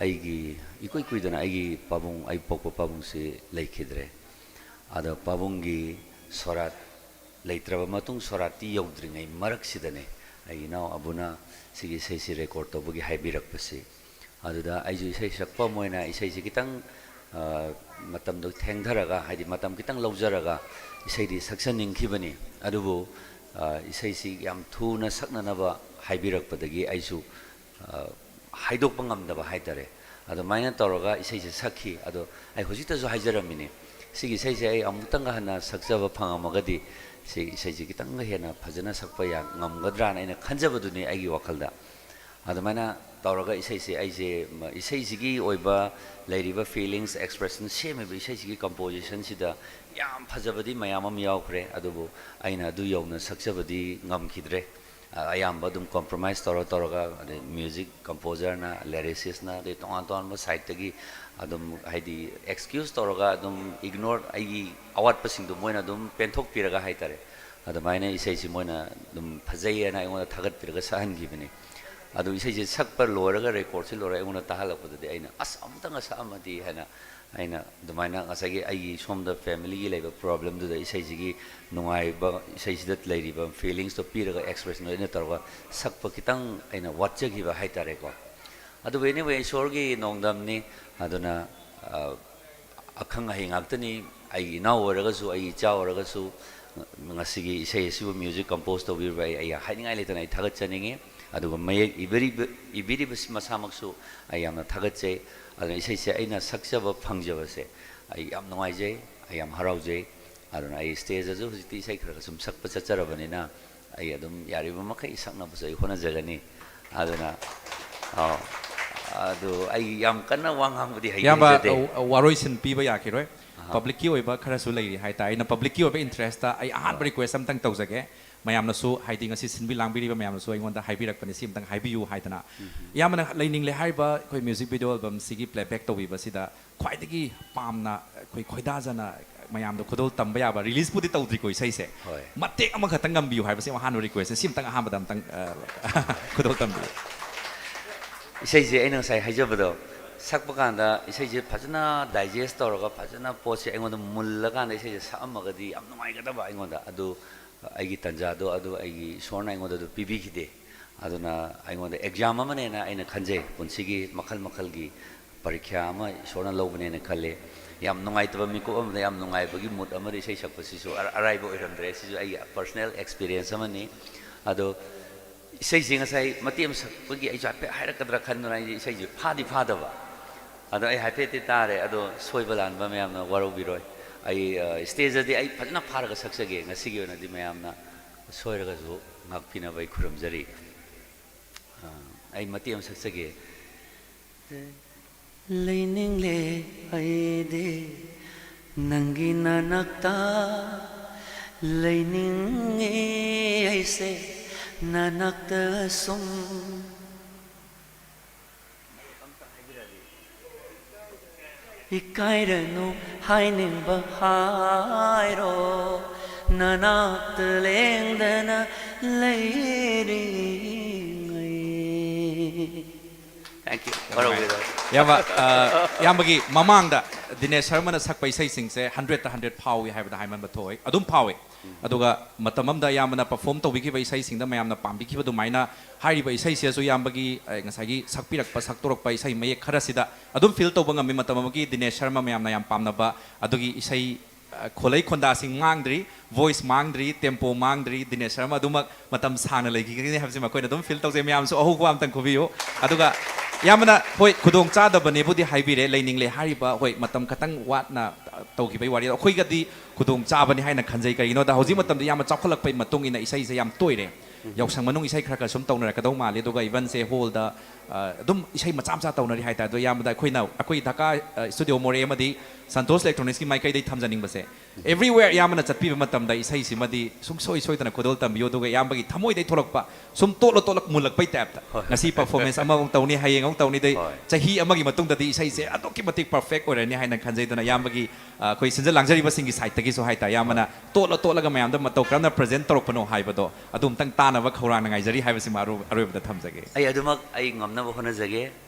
ꯑꯩꯒꯤ ꯏꯀꯨꯏ ꯀꯨꯏꯗꯅ ꯑꯩꯒꯤ ꯄꯥꯕꯨꯡ, ꯑꯩ ꯄꯣꯛꯄ ꯄꯥꯕꯨꯡꯁꯤ ꯂꯩꯈꯤꯗ꯭ꯔꯦ꯫ ꯑꯗꯣ ꯄꯥꯕꯨꯡꯒꯤ ꯁꯣꯔꯥꯠ ꯂꯩꯇ꯭ꯔꯕ ꯃꯇꯨꯡ, ꯁꯣꯔꯥꯠꯇꯤ ꯌꯧꯗ꯭ꯔꯤꯉꯩ ꯃꯔꯛꯁꯤꯗꯅꯦ ꯑꯩꯒꯤ ꯏꯅꯥꯎ ꯑꯕꯨꯅ ꯁꯤꯒꯤ ꯏꯁꯩꯁꯤ ꯔꯦꯀꯣꯔꯠ ꯇꯧꯕꯒꯤ ꯍꯥꯏꯕꯤꯔꯛꯄꯁꯤ꯫ ꯑꯗꯨꯗ ꯑꯩꯁꯨ ꯏꯁꯩ ꯁꯛꯄ ꯑꯃ ꯑꯣꯏꯅ ꯏꯁꯩꯁꯤ ꯈꯤꯇꯪ, ꯑ, ꯃꯇꯝꯗꯣ ꯊꯦꯡꯊꯔꯒ, ꯍꯥꯏꯗꯤ ꯃꯇꯝ ꯈꯤꯇꯪ ꯂꯧꯖꯔꯒ ꯏꯁꯩꯗꯤ ꯁꯛꯆꯅꯤꯡꯈꯤꯕꯅꯤ꯫ ꯑꯗꯨꯕꯨ, ꯑ, ꯏꯁꯩꯁꯤ ꯌꯥꯝ ꯊꯨꯅ ꯁꯛꯅꯅꯕ ꯍꯥꯏꯕꯤꯔꯛꯄꯗꯒꯤ ꯑꯩꯁꯨ, ꯑ, ꯍꯥꯏꯗꯣꯛꯄ ꯉꯝꯗꯕ ꯍꯥꯏꯇꯥꯔꯦ꯫ ꯑꯗꯨꯃꯥꯏꯅ ꯇꯧꯔꯒ ꯏꯁꯩꯁꯦ ꯁꯛꯈꯤ꯫ ꯑꯗꯣ ꯑꯩ ꯍꯧꯖꯤꯛꯇꯁꯨ ꯍꯥꯏꯖꯔꯝꯃꯤꯅꯤ, ꯁꯤꯒꯤ ꯏꯁꯩꯁꯦ ꯑꯩ ꯑꯃꯨꯛꯇꯪꯒ ꯍꯟꯅ ꯁꯛꯆꯕ ꯐꯪꯉꯝꯃꯒꯗꯤ ꯁꯤ ꯏꯁꯩꯁꯦ ꯈꯤꯇꯪꯒ ꯍꯦꯟꯅ ꯐꯖꯅ ꯁꯛꯄ ꯌꯥ-, ꯉꯝꯒꯗ꯭ꯔꯥꯅ ꯑꯩꯅ ꯈꯟꯖꯕꯗꯨꯅꯤ ꯑꯩꯒꯤ ꯋꯥꯈꯜꯗ꯫ ꯑꯗꯨꯃꯥꯏꯅ ꯇꯧꯔꯒ ꯏꯁꯩꯁꯦ ꯑꯩꯁꯦ, ꯃ-, ꯏꯁꯩꯁꯤꯒꯤ ꯑꯣꯏꯕ ꯂꯩꯔꯤꯕ feelings expression, ꯁꯦꯝꯃꯤꯕ ꯏꯁꯩꯁꯤꯒꯤ compositionꯁꯤꯗ ꯌꯥꯝ ꯐꯖꯕꯗꯤ ꯃꯌꯥꯝ ꯑꯃ ꯌꯥꯎꯈ꯭ꯔꯦ, ꯑꯗꯨꯕꯨ ꯑꯩꯅ ꯑꯗꯨ ꯌꯧꯅ ꯁꯛꯆꯕꯗꯤ ꯉꯝꯈꯤꯗ꯭ꯔꯦ꯫ ꯑ-, ꯑꯌꯥꯝꯕ ꯑꯗꯨꯝ compromise ꯇꯧꯔ ꯇꯧꯔꯒ, ꯑꯗꯩ music composerꯅ, lyricistꯅ, ꯑꯗꯩ ꯇꯣꯉꯥꯟ ꯇꯣꯉꯥꯟꯕ sideꯇꯒꯤ ꯑꯗꯨꯝ, ꯍꯥꯏꯗꯤ, excuse ꯇꯧꯔꯒ ꯑꯗꯨꯝ ignore, ꯑꯩꯒꯤ ꯑꯋꯥꯠꯄꯁꯤꯡꯗꯣ ꯃꯣꯏꯅ ꯑꯗꯨꯝ ꯄꯦꯟꯊꯣꯛꯄꯤꯔꯒ ꯍꯥꯏꯇꯥꯔꯦ, ꯑꯗꯨꯃꯥꯏꯅ ꯏꯁꯩꯁꯤ ꯃꯣꯏꯅ ꯑꯗꯨꯝ ꯐꯖꯩ ꯍꯥꯏꯅ ꯑꯩꯉꯣꯟꯗ ꯊꯥꯒꯠꯄꯤꯔꯒ ꯁꯛꯍꯟꯈꯤꯕꯅꯤ꯫ ꯑꯗꯨ ꯏꯁꯩꯁꯦ ꯁꯛꯄ ꯂꯣꯏꯔꯒ, recordꯁꯦ ꯂꯣꯏꯔꯒ ꯑꯩꯉꯣꯟꯗ ꯇꯥꯍꯜꯂꯛꯄꯗꯗꯤ ꯑꯩꯅ, "ꯑꯁ, ꯑꯃꯨꯛꯇꯪꯒ ꯁꯛꯑꯝꯃꯗꯤ" ꯍꯥꯏꯅ ꯑꯩꯅ ꯑꯗꯨꯃꯥꯏꯅ ꯉꯁꯥꯏꯒꯤ ꯑꯩꯒꯤ ꯁꯣꯝꯗ familyꯒꯤ ꯂꯩꯕ problemꯗꯨꯗ ꯏꯁꯩꯁꯤꯒꯤ ꯅꯨꯡꯉꯥꯏꯕ, ꯏꯁꯩꯁꯤꯗ ꯂꯩꯔꯤꯕ feelingsꯇꯣ ꯄꯤꯔꯒ, expressionꯗꯣ ꯑꯩꯅ ꯇꯧꯔꯒ ꯁꯛꯄ ꯈꯤꯇꯪ ꯑꯩꯅ ꯋꯥꯠꯆꯈꯤꯕ ꯍꯥꯏꯇꯥꯔꯦꯀꯣ꯫ ꯑꯗꯨꯕꯨ anyway, ꯏꯁꯣꯔꯒꯤ ꯅꯣꯡꯗꯝꯅꯤ꯫ ꯑꯗꯨꯅ, ꯑ, ꯑꯈꯪ ꯑꯍꯩ ꯉꯥꯛꯇꯅꯤ꯫ ꯑꯩꯒꯤ ꯏꯅꯥꯎ ꯑꯣꯏꯔꯒꯁꯨ, ꯑꯩꯒꯤ ꯏꯆꯥ ꯑꯣꯏꯔꯒꯁꯨ, ꯉꯁꯤꯒꯤ ꯏꯁꯩ ꯑꯁꯤꯕꯨ music compose ꯇꯧꯕꯤꯔꯤꯕ ꯑꯩ, ꯑꯩ ꯍꯥꯏꯅꯤꯡꯉꯥꯏ ꯂꯩꯇꯅ ꯑꯩ ꯊꯥꯒꯠꯆꯅꯤꯡꯉꯤ꯫ ꯑꯗꯨꯒ ꯃꯌꯦꯛ ꯏꯕꯤꯔꯤꯕ, ꯏꯕꯤꯔꯤꯕꯁꯤ ꯃꯁꯥꯃꯛꯁꯨ ꯑꯩ ꯌꯥꯝꯅ ꯊꯥꯒꯠꯆꯩ꯫ ꯑꯗꯨꯅ ꯏꯁꯩꯁꯦ ꯑꯩꯅ ꯁꯛꯆꯕ ꯐꯪꯖꯕꯁꯦ ꯑꯩ ꯌꯥꯝ ꯅꯨꯡꯉꯥꯏꯖꯩ, ꯑꯩ ꯌꯥꯝ ꯍꯔꯥꯎꯖꯩ꯫ ꯑꯗꯨꯅ ꯑꯩ stageꯇꯁꯨ ꯍꯧꯖꯤꯛꯇꯤ ꯏꯁꯩ ꯈꯔ ꯈꯔ ꯁꯨꯝ ꯁꯛꯄ ꯆꯠꯆꯔꯕꯅꯤꯅ ꯑꯩ ꯑꯗꯨꯝ ꯌꯥꯔꯤꯕ ꯃꯈꯩ ꯁꯛꯅꯕꯁꯨ ꯑꯩ ꯍꯣꯠꯅꯖꯒꯅꯤ꯫ ꯑꯗꯨꯅ, ꯑꯥꯎ, ꯑꯗꯨ ꯑꯩ ꯌꯥꯝ ꯀꯟꯅ ꯋꯥ ꯉꯥꯡꯕꯗꯤ ꯍꯩꯗꯤ ꯏꯌꯥꯝꯕ, ꯍꯩꯖꯗꯦ꯫ ꯑ, ꯑ, ꯋꯥꯔꯣꯏꯁꯤꯟ ꯄꯤꯕ ꯌꯥꯈꯤꯔꯣꯏ꯫ ꯑꯍꯥ꯫ Publicꯀꯤ ꯑꯣꯏꯕ ꯈꯔꯁꯨ ꯂꯩꯔꯤ ꯍꯥꯏꯇꯥꯔꯦ꯫ ꯑꯩꯅ publicꯀꯤ ꯑꯣꯏꯕ interestꯇ ꯑꯩ ꯑꯍꯥꯟꯕ ꯑꯥ꯫ Request ꯑꯝꯇꯪ ꯇꯧꯖꯒꯦ꯫ ꯃꯌꯥꯝꯅꯁꯨ, ꯍꯥꯏꯗꯤ ꯉꯁꯤ ꯁꯤꯟꯕꯤ ꯂꯥꯡꯕꯤꯔꯤꯕ ꯃꯌꯥꯝꯅꯁꯨ ꯑꯩꯉꯣꯟꯗ ꯍꯥꯏꯕꯤꯔꯛꯄꯅꯦ, ꯁꯤ ꯑꯝꯇꯪ ꯍꯥꯏꯕꯤꯌꯨ ꯍꯥꯏꯗꯅ꯫ ꯏꯌꯥꯝꯕꯅ ꯂꯩꯅꯤꯡꯂꯦ ꯍꯥꯏꯔꯤꯕ ꯑꯩꯈꯣꯏ ꯃ꯭ꯌꯨꯖꯤꯛ ꯚꯤꯗꯤꯑꯣ ꯑꯦꯜꯕꯝꯁꯤꯒꯤ ꯄ꯭ꯂꯦꯕꯦꯛ ꯇꯧꯕꯤꯕꯁꯤꯗ ꯈ꯭ꯋꯥꯏꯗꯒꯤ ꯄꯥꯝꯅ ꯑꯩꯈꯣꯏ ꯈꯣꯏꯗꯥꯖꯅ ꯃꯌꯥꯝꯗ ꯈꯨꯗꯣꯜ ꯇꯝꯕ ꯌꯥꯕ, ꯔꯤꯂꯤꯁꯄꯨꯗꯤ ꯇꯧꯗ꯭ꯔꯤꯀꯣ ꯏꯁꯩꯁꯦ, ꯍꯣꯏ꯫ ꯃꯇꯦꯛ ꯑꯃꯈꯛꯇꯪ ꯉꯝꯕꯤꯌꯨ ꯍꯥꯏꯕꯁꯤ ꯑꯍꯥꯟꯕ ꯔꯤꯀ꯭ꯋꯦꯁꯅꯦ꯫ ꯁꯤ ꯑꯝꯇꯪ ꯑꯍꯥꯟꯕꯗ ꯑꯝꯇꯪ ꯑ, ꯈꯨꯗꯣꯜ ꯇꯝꯕꯤꯌꯨ꯫ ꯏꯁꯩꯁꯦ ꯑꯩꯅ ꯉꯁꯥꯏ ꯍꯥꯏꯖꯕꯗꯣ, ꯁꯛꯄ ꯀꯥꯟꯗ ꯏꯁꯩꯁꯦ ꯐꯖꯅ ꯗꯥꯏꯖꯦꯁ ꯇꯧꯔꯒ ꯐꯖꯅ ꯄꯣꯠꯁꯦ ꯑꯩꯉꯣꯟꯗ ꯃꯨꯜꯂꯀꯥꯟꯗ ꯏꯁꯩꯁꯦ ꯁꯛꯑꯝꯃꯒꯗꯤ ꯌꯥꯝ ꯅꯨꯡꯉꯥꯏꯒꯗꯕ ꯑꯩꯉꯣꯟꯗ꯫ ꯑꯗꯨ ꯑꯩꯒꯤ ꯇꯟꯖꯥꯗꯣ ꯑꯗꯨ ꯑꯩꯒꯤ ꯏꯁꯣꯔꯅ ꯑꯩꯉꯣꯟꯗ ꯑꯗꯨ ꯄꯤꯕꯤꯈꯤꯗꯦ꯫ ꯑꯗꯨꯅ ꯑꯩꯉꯣꯟꯗ ꯑꯦꯛꯖꯥꯝ ꯑꯃꯅꯦꯅ ꯑꯩꯅ ꯈꯟꯖꯩ, ꯄꯨꯟꯁꯤꯒꯤ ꯃꯈꯜ ꯃꯈꯜꯒꯤ ꯄꯔꯤꯈ꯭ꯌꯥ ꯑꯃ ꯏꯁꯣꯔꯅ ꯂꯧꯕꯅꯦꯅ ꯈꯜꯂꯦ꯫ ꯌꯥꯝ ꯅꯨꯡꯉꯥꯏꯇꯕ ꯃꯤꯀꯨꯞ ꯑꯃꯗ ꯌꯥꯝ ꯅꯨꯡꯉꯥꯏꯕꯒꯤ ꯃꯨꯠ ꯑꯃꯗ ꯏꯁꯩ ꯁꯛꯄꯁꯤꯁꯨ ꯑꯔꯥꯏꯕ ꯑꯣꯏꯔꯝꯗ꯭ꯔꯦ꯫ ꯁꯤꯁꯨ ꯑꯩꯒꯤ ꯄꯔꯁꯣꯅꯦꯜ ꯑꯦꯛꯁꯄꯤꯔꯤꯌꯦꯟꯁ ꯑꯃꯅꯤ꯫ ꯑꯗꯣ ꯏꯁꯩꯁꯦ ꯉꯁꯥꯏ ꯃꯇꯦꯛ ꯑꯃ ꯁꯛꯄꯒꯤ ꯑꯩꯁꯨ ꯍꯥꯏꯐꯦꯠ ꯍꯥꯏꯔꯛꯀꯗ꯭ꯔꯥ ꯈꯟꯗꯨꯅ ꯑꯩꯁꯦ ꯏꯁꯩꯁꯦ ꯐꯥꯗꯤ ꯐꯥꯗꯕ꯫ ꯑꯗꯣ ꯑꯩ ꯍꯥꯏꯐꯦꯠꯇꯤ ꯇꯥꯔꯦ꯫ ꯑꯗꯣ ꯁꯣꯏꯕ ꯂꯥꯟꯕ ꯃꯌꯥꯝꯅ ꯋꯥꯔꯧꯕꯤꯔꯣꯏ꯫ ꯑꯩ ꯁ꯭ꯇꯦꯖꯇꯗꯤ ꯑꯩ ꯐꯖꯅ ꯐꯥꯔꯒ ꯁꯛꯆꯒꯦ꯫ ꯉꯁꯤꯒꯤ ꯑꯣꯏꯅꯗꯤ ꯃꯌꯥꯝꯅ ꯁꯣꯏꯔꯒꯁꯨ ꯉꯥꯛꯄꯤꯅꯕ ꯑꯩ ꯈꯨꯔꯨꯝꯖꯔꯤ꯫ ꯑꯩ ꯃꯇꯦꯛ ꯑꯃ ꯁꯛꯆꯒꯦ꯫ ꯂꯩꯅꯤꯡꯂꯦ ꯑꯩꯗꯤ ꯅꯪꯒꯤ ꯅꯅꯥꯛꯇ, ꯂꯩꯅꯤꯡꯉꯦ ꯑꯩꯁꯦ ꯅꯅꯥꯛꯇ ꯁꯨꯝ꯫ ꯏꯀꯥꯏꯔꯅꯨ, ꯍꯥꯏꯅꯤꯡꯕ ꯍꯥꯏꯔꯣ, ꯅꯅꯥꯛꯇ ꯂꯦꯡꯗꯅ ꯂꯩꯔꯤꯉꯩ꯫ Thank you. ꯋꯥꯔꯧꯕꯤꯔꯣꯏ꯫ ꯏꯌꯥꯝꯕ, ꯑ, ꯏꯌꯥꯝꯕꯒꯤ ꯃꯃꯥꯡꯗ ꯗꯤꯅꯦꯁ ꯁꯔꯃꯅ ꯁꯛꯄ ꯏꯁꯩꯁꯤꯡꯁꯦ ꯍꯟꯗ꯭ꯔꯦꯠꯇ ꯍꯟꯗ꯭ꯔꯦꯠ ꯐꯥꯎꯏ ꯍꯥꯏꯕꯗ ꯍꯥꯏꯃꯟꯕ ꯊꯣꯛꯑꯣꯏ, ꯑꯗꯨꯝ ꯐꯥꯎꯏ꯫ ꯑꯗꯨꯒ ꯃꯇꯝ ꯑꯃꯗ ꯏꯌꯥꯝꯕꯅ ꯄꯔꯐꯣꯝ ꯇꯧꯕꯤꯈꯤꯕ ꯏꯁꯩꯁꯤꯡꯗ ꯃꯌꯥꯝꯅ ꯄꯥꯝꯕꯤꯈꯤꯕ ꯑꯗꯨꯃꯥꯏꯅ ꯍꯥꯏꯔꯤꯕ ꯏꯁꯩꯁꯤꯗꯁꯨ ꯏꯌꯥꯝꯕꯒꯤ, ꯑ, ꯉꯁꯥꯏꯒꯤ ꯁꯛꯄꯤꯔꯛꯄ, ꯁꯛꯇꯣꯔꯛꯄ ꯏꯁꯩ ꯃꯌꯦꯛ ꯈꯔꯁꯤꯗ ꯑꯗꯨꯝ ꯐꯤꯜ ꯇꯧꯕ ꯉꯝꯃꯤ꯫ ꯃꯇꯝ ꯑꯃꯒꯤ ꯗꯤꯅꯦꯁ ꯁꯔꯃ ꯃꯌꯥꯝꯅ ꯌꯥꯝ ꯄꯥꯝꯅꯕ ꯑꯗꯨꯒꯤ ꯏꯁꯩ, ꯑ, ꯈꯣꯜꯂꯩ ꯈꯣꯟꯗꯥꯁꯤꯡ ꯃꯥꯡꯗ꯭ꯔꯤ, ꯚꯣꯏꯁ ꯃꯥꯡꯗ꯭ꯔꯤ, ꯇꯦꯝꯄꯣ ꯃꯥꯡꯗ꯭ꯔꯤ, ꯗꯤꯅꯦꯁ ꯁꯔꯃ ꯑꯗꯨꯃꯛ ꯃꯇꯝ ꯁꯥꯡꯅ ꯂꯩꯈꯤꯒꯅꯤ ꯍꯥꯏꯕꯁꯤ ꯃꯈꯣꯏꯅ ꯑꯗꯨꯝ ꯐꯤꯜ ꯇꯧꯖꯩ꯫ ꯃꯌꯥꯝꯁꯨ ꯑꯍꯧꯕ ꯑꯝꯇꯪ ꯈꯨꯕꯤꯌꯨ꯫ ꯑꯗꯨꯒ ꯏꯌꯥꯝꯕꯅ, ꯍꯣꯏ, ꯈꯨꯗꯣꯡ ꯆꯥꯗꯕꯅꯦꯕꯨꯗꯤ ꯍꯥꯏꯕꯤꯔꯦ, ꯂꯩꯅꯤꯡꯂꯦ ꯍꯥꯏꯔꯤꯕ, ꯍꯣꯏ, ꯃꯇꯝ ꯈꯇꯪ ꯋꯥꯠꯅ ꯇꯧꯈꯤꯕꯒꯤ ꯋꯥꯔꯤ, ꯑꯩꯈꯣꯏꯒꯗꯤ ꯈꯨꯗꯣꯡ ꯆꯥꯕꯅꯤ ꯍꯥꯏꯅ ꯈꯟꯖꯩ꯫ ꯀꯔꯤꯒꯤꯅꯣꯗ ꯍꯧꯖꯤꯛ ꯃꯇꯝꯗ ꯏꯌꯥꯝꯕ ꯆꯥꯎꯈꯠꯂꯛꯄꯒꯤ ꯃꯇꯨꯡ ꯏꯟꯅ ꯏꯁꯩꯁꯦ ꯌꯥꯝ ꯇꯣꯏꯔꯦ꯫ ꯌꯥꯎꯁꯪ ꯃꯅꯨꯡ ꯏꯁꯩ ꯈꯔ ꯈꯔ ꯁꯨꯝ ꯇꯧꯅꯔꯛꯀꯗꯧ ꯃꯥꯜꯂꯤ꯫ ꯑꯗꯨꯒ ꯏꯚꯟꯁꯦ ꯍꯣꯜꯗ, ꯑ, ꯑꯗꯨꯝ ꯏꯁꯩ ꯃꯆꯥ ꯃꯆꯥ ꯇꯧꯅꯔꯤ ꯍꯥꯏꯇꯥꯔꯦ꯫ ꯑꯗꯣ ꯏꯌꯥꯝꯕꯗ ꯑꯩꯈꯣꯏꯅ, ꯑꯩꯈꯣꯏ ꯙꯀꯥ, ꯑ, ꯁ꯭ꯇꯨꯗꯤꯑꯣ ꯃꯣꯔꯦ ꯑꯃꯗꯤ ꯁꯟꯇꯣꯁ ꯏꯂꯦꯛꯇ꯭ꯔꯣꯅꯤꯛꯁꯀꯤ ꯃꯥꯏꯀꯩꯗꯒꯤ ꯊꯝꯖꯅꯤꯡꯕꯁꯦ, everywhere ꯏꯌꯥꯝꯕꯅ ꯆꯠꯄꯤꯕ ꯃꯇꯝꯗ ꯏꯁꯩꯁꯤꯃꯗꯤ ꯁꯨꯡꯁꯣꯏ ꯁꯣꯏꯗꯅ ꯈꯨꯗꯣꯜ ꯇꯝꯕꯤꯌꯨ, ꯑꯗꯨꯒ ꯏꯌꯥꯝꯕꯒꯤ ꯊꯃꯣꯏꯗꯒꯤ ꯊꯣꯛꯂꯛꯄ ꯁꯨꯝ ꯇꯣꯠꯂ ꯇꯣꯠꯂ ꯃꯨꯜꯂꯛꯄꯩ ꯇꯥꯏꯞꯇ꯫ ꯍꯣꯏ꯫ ꯉꯁꯤ performance ꯑꯃꯃꯨꯛ ꯇꯧꯅꯤ, ꯍꯌꯦꯡ ꯑꯃꯨꯛ ꯇꯧꯅꯤ, ꯑꯗꯩ ꯍꯣꯏ꯫ ꯆꯍꯤ ꯑꯃꯒꯤ ꯃꯇꯨꯡꯗꯗꯤ ꯏꯁꯩꯁꯦ ꯑꯗꯨꯛꯀꯤ ꯃꯇꯤꯛ perfect ꯑꯣꯏꯔꯅꯤ ꯍꯥꯏꯅ ꯈꯟꯖꯩ꯫ ꯑꯗꯨꯅ ꯏꯌꯥꯝꯕꯒꯤ, ꯑ, ꯑꯩꯈꯣꯏ ꯁꯤꯟꯖ ꯂꯥꯡꯖꯔꯤꯕꯁꯤꯡꯒꯤ sideꯇꯒꯤꯁꯨ ꯍꯥꯏꯇꯥꯔꯦ, ꯏꯌꯥꯝꯕꯅ ꯍꯣꯏ꯫ ꯇꯣꯠꯂ ꯇꯣꯠꯂꯒ ꯃꯌꯥꯝꯗ ꯃꯇꯧ ꯀꯔꯝꯅ present ꯇꯧꯔꯛꯄꯅꯣ ꯍꯥꯏꯕꯗꯣ ꯑꯗꯨ ꯑꯝꯇꯪ ꯇꯥꯅꯕ ꯈꯧꯔꯥꯡꯅ ꯉꯥꯏꯖꯔꯤ ꯍꯥꯏꯕꯁꯤꯃ ꯑꯔꯣꯏ-, ꯑꯔꯣꯏꯕꯗ ꯊꯝꯖꯒꯦ꯫ ꯑꯩ ꯑꯗꯨꯃꯛ ꯑꯩ ꯉꯝꯅꯕ ꯍꯣꯠꯅꯖꯒꯦ꯫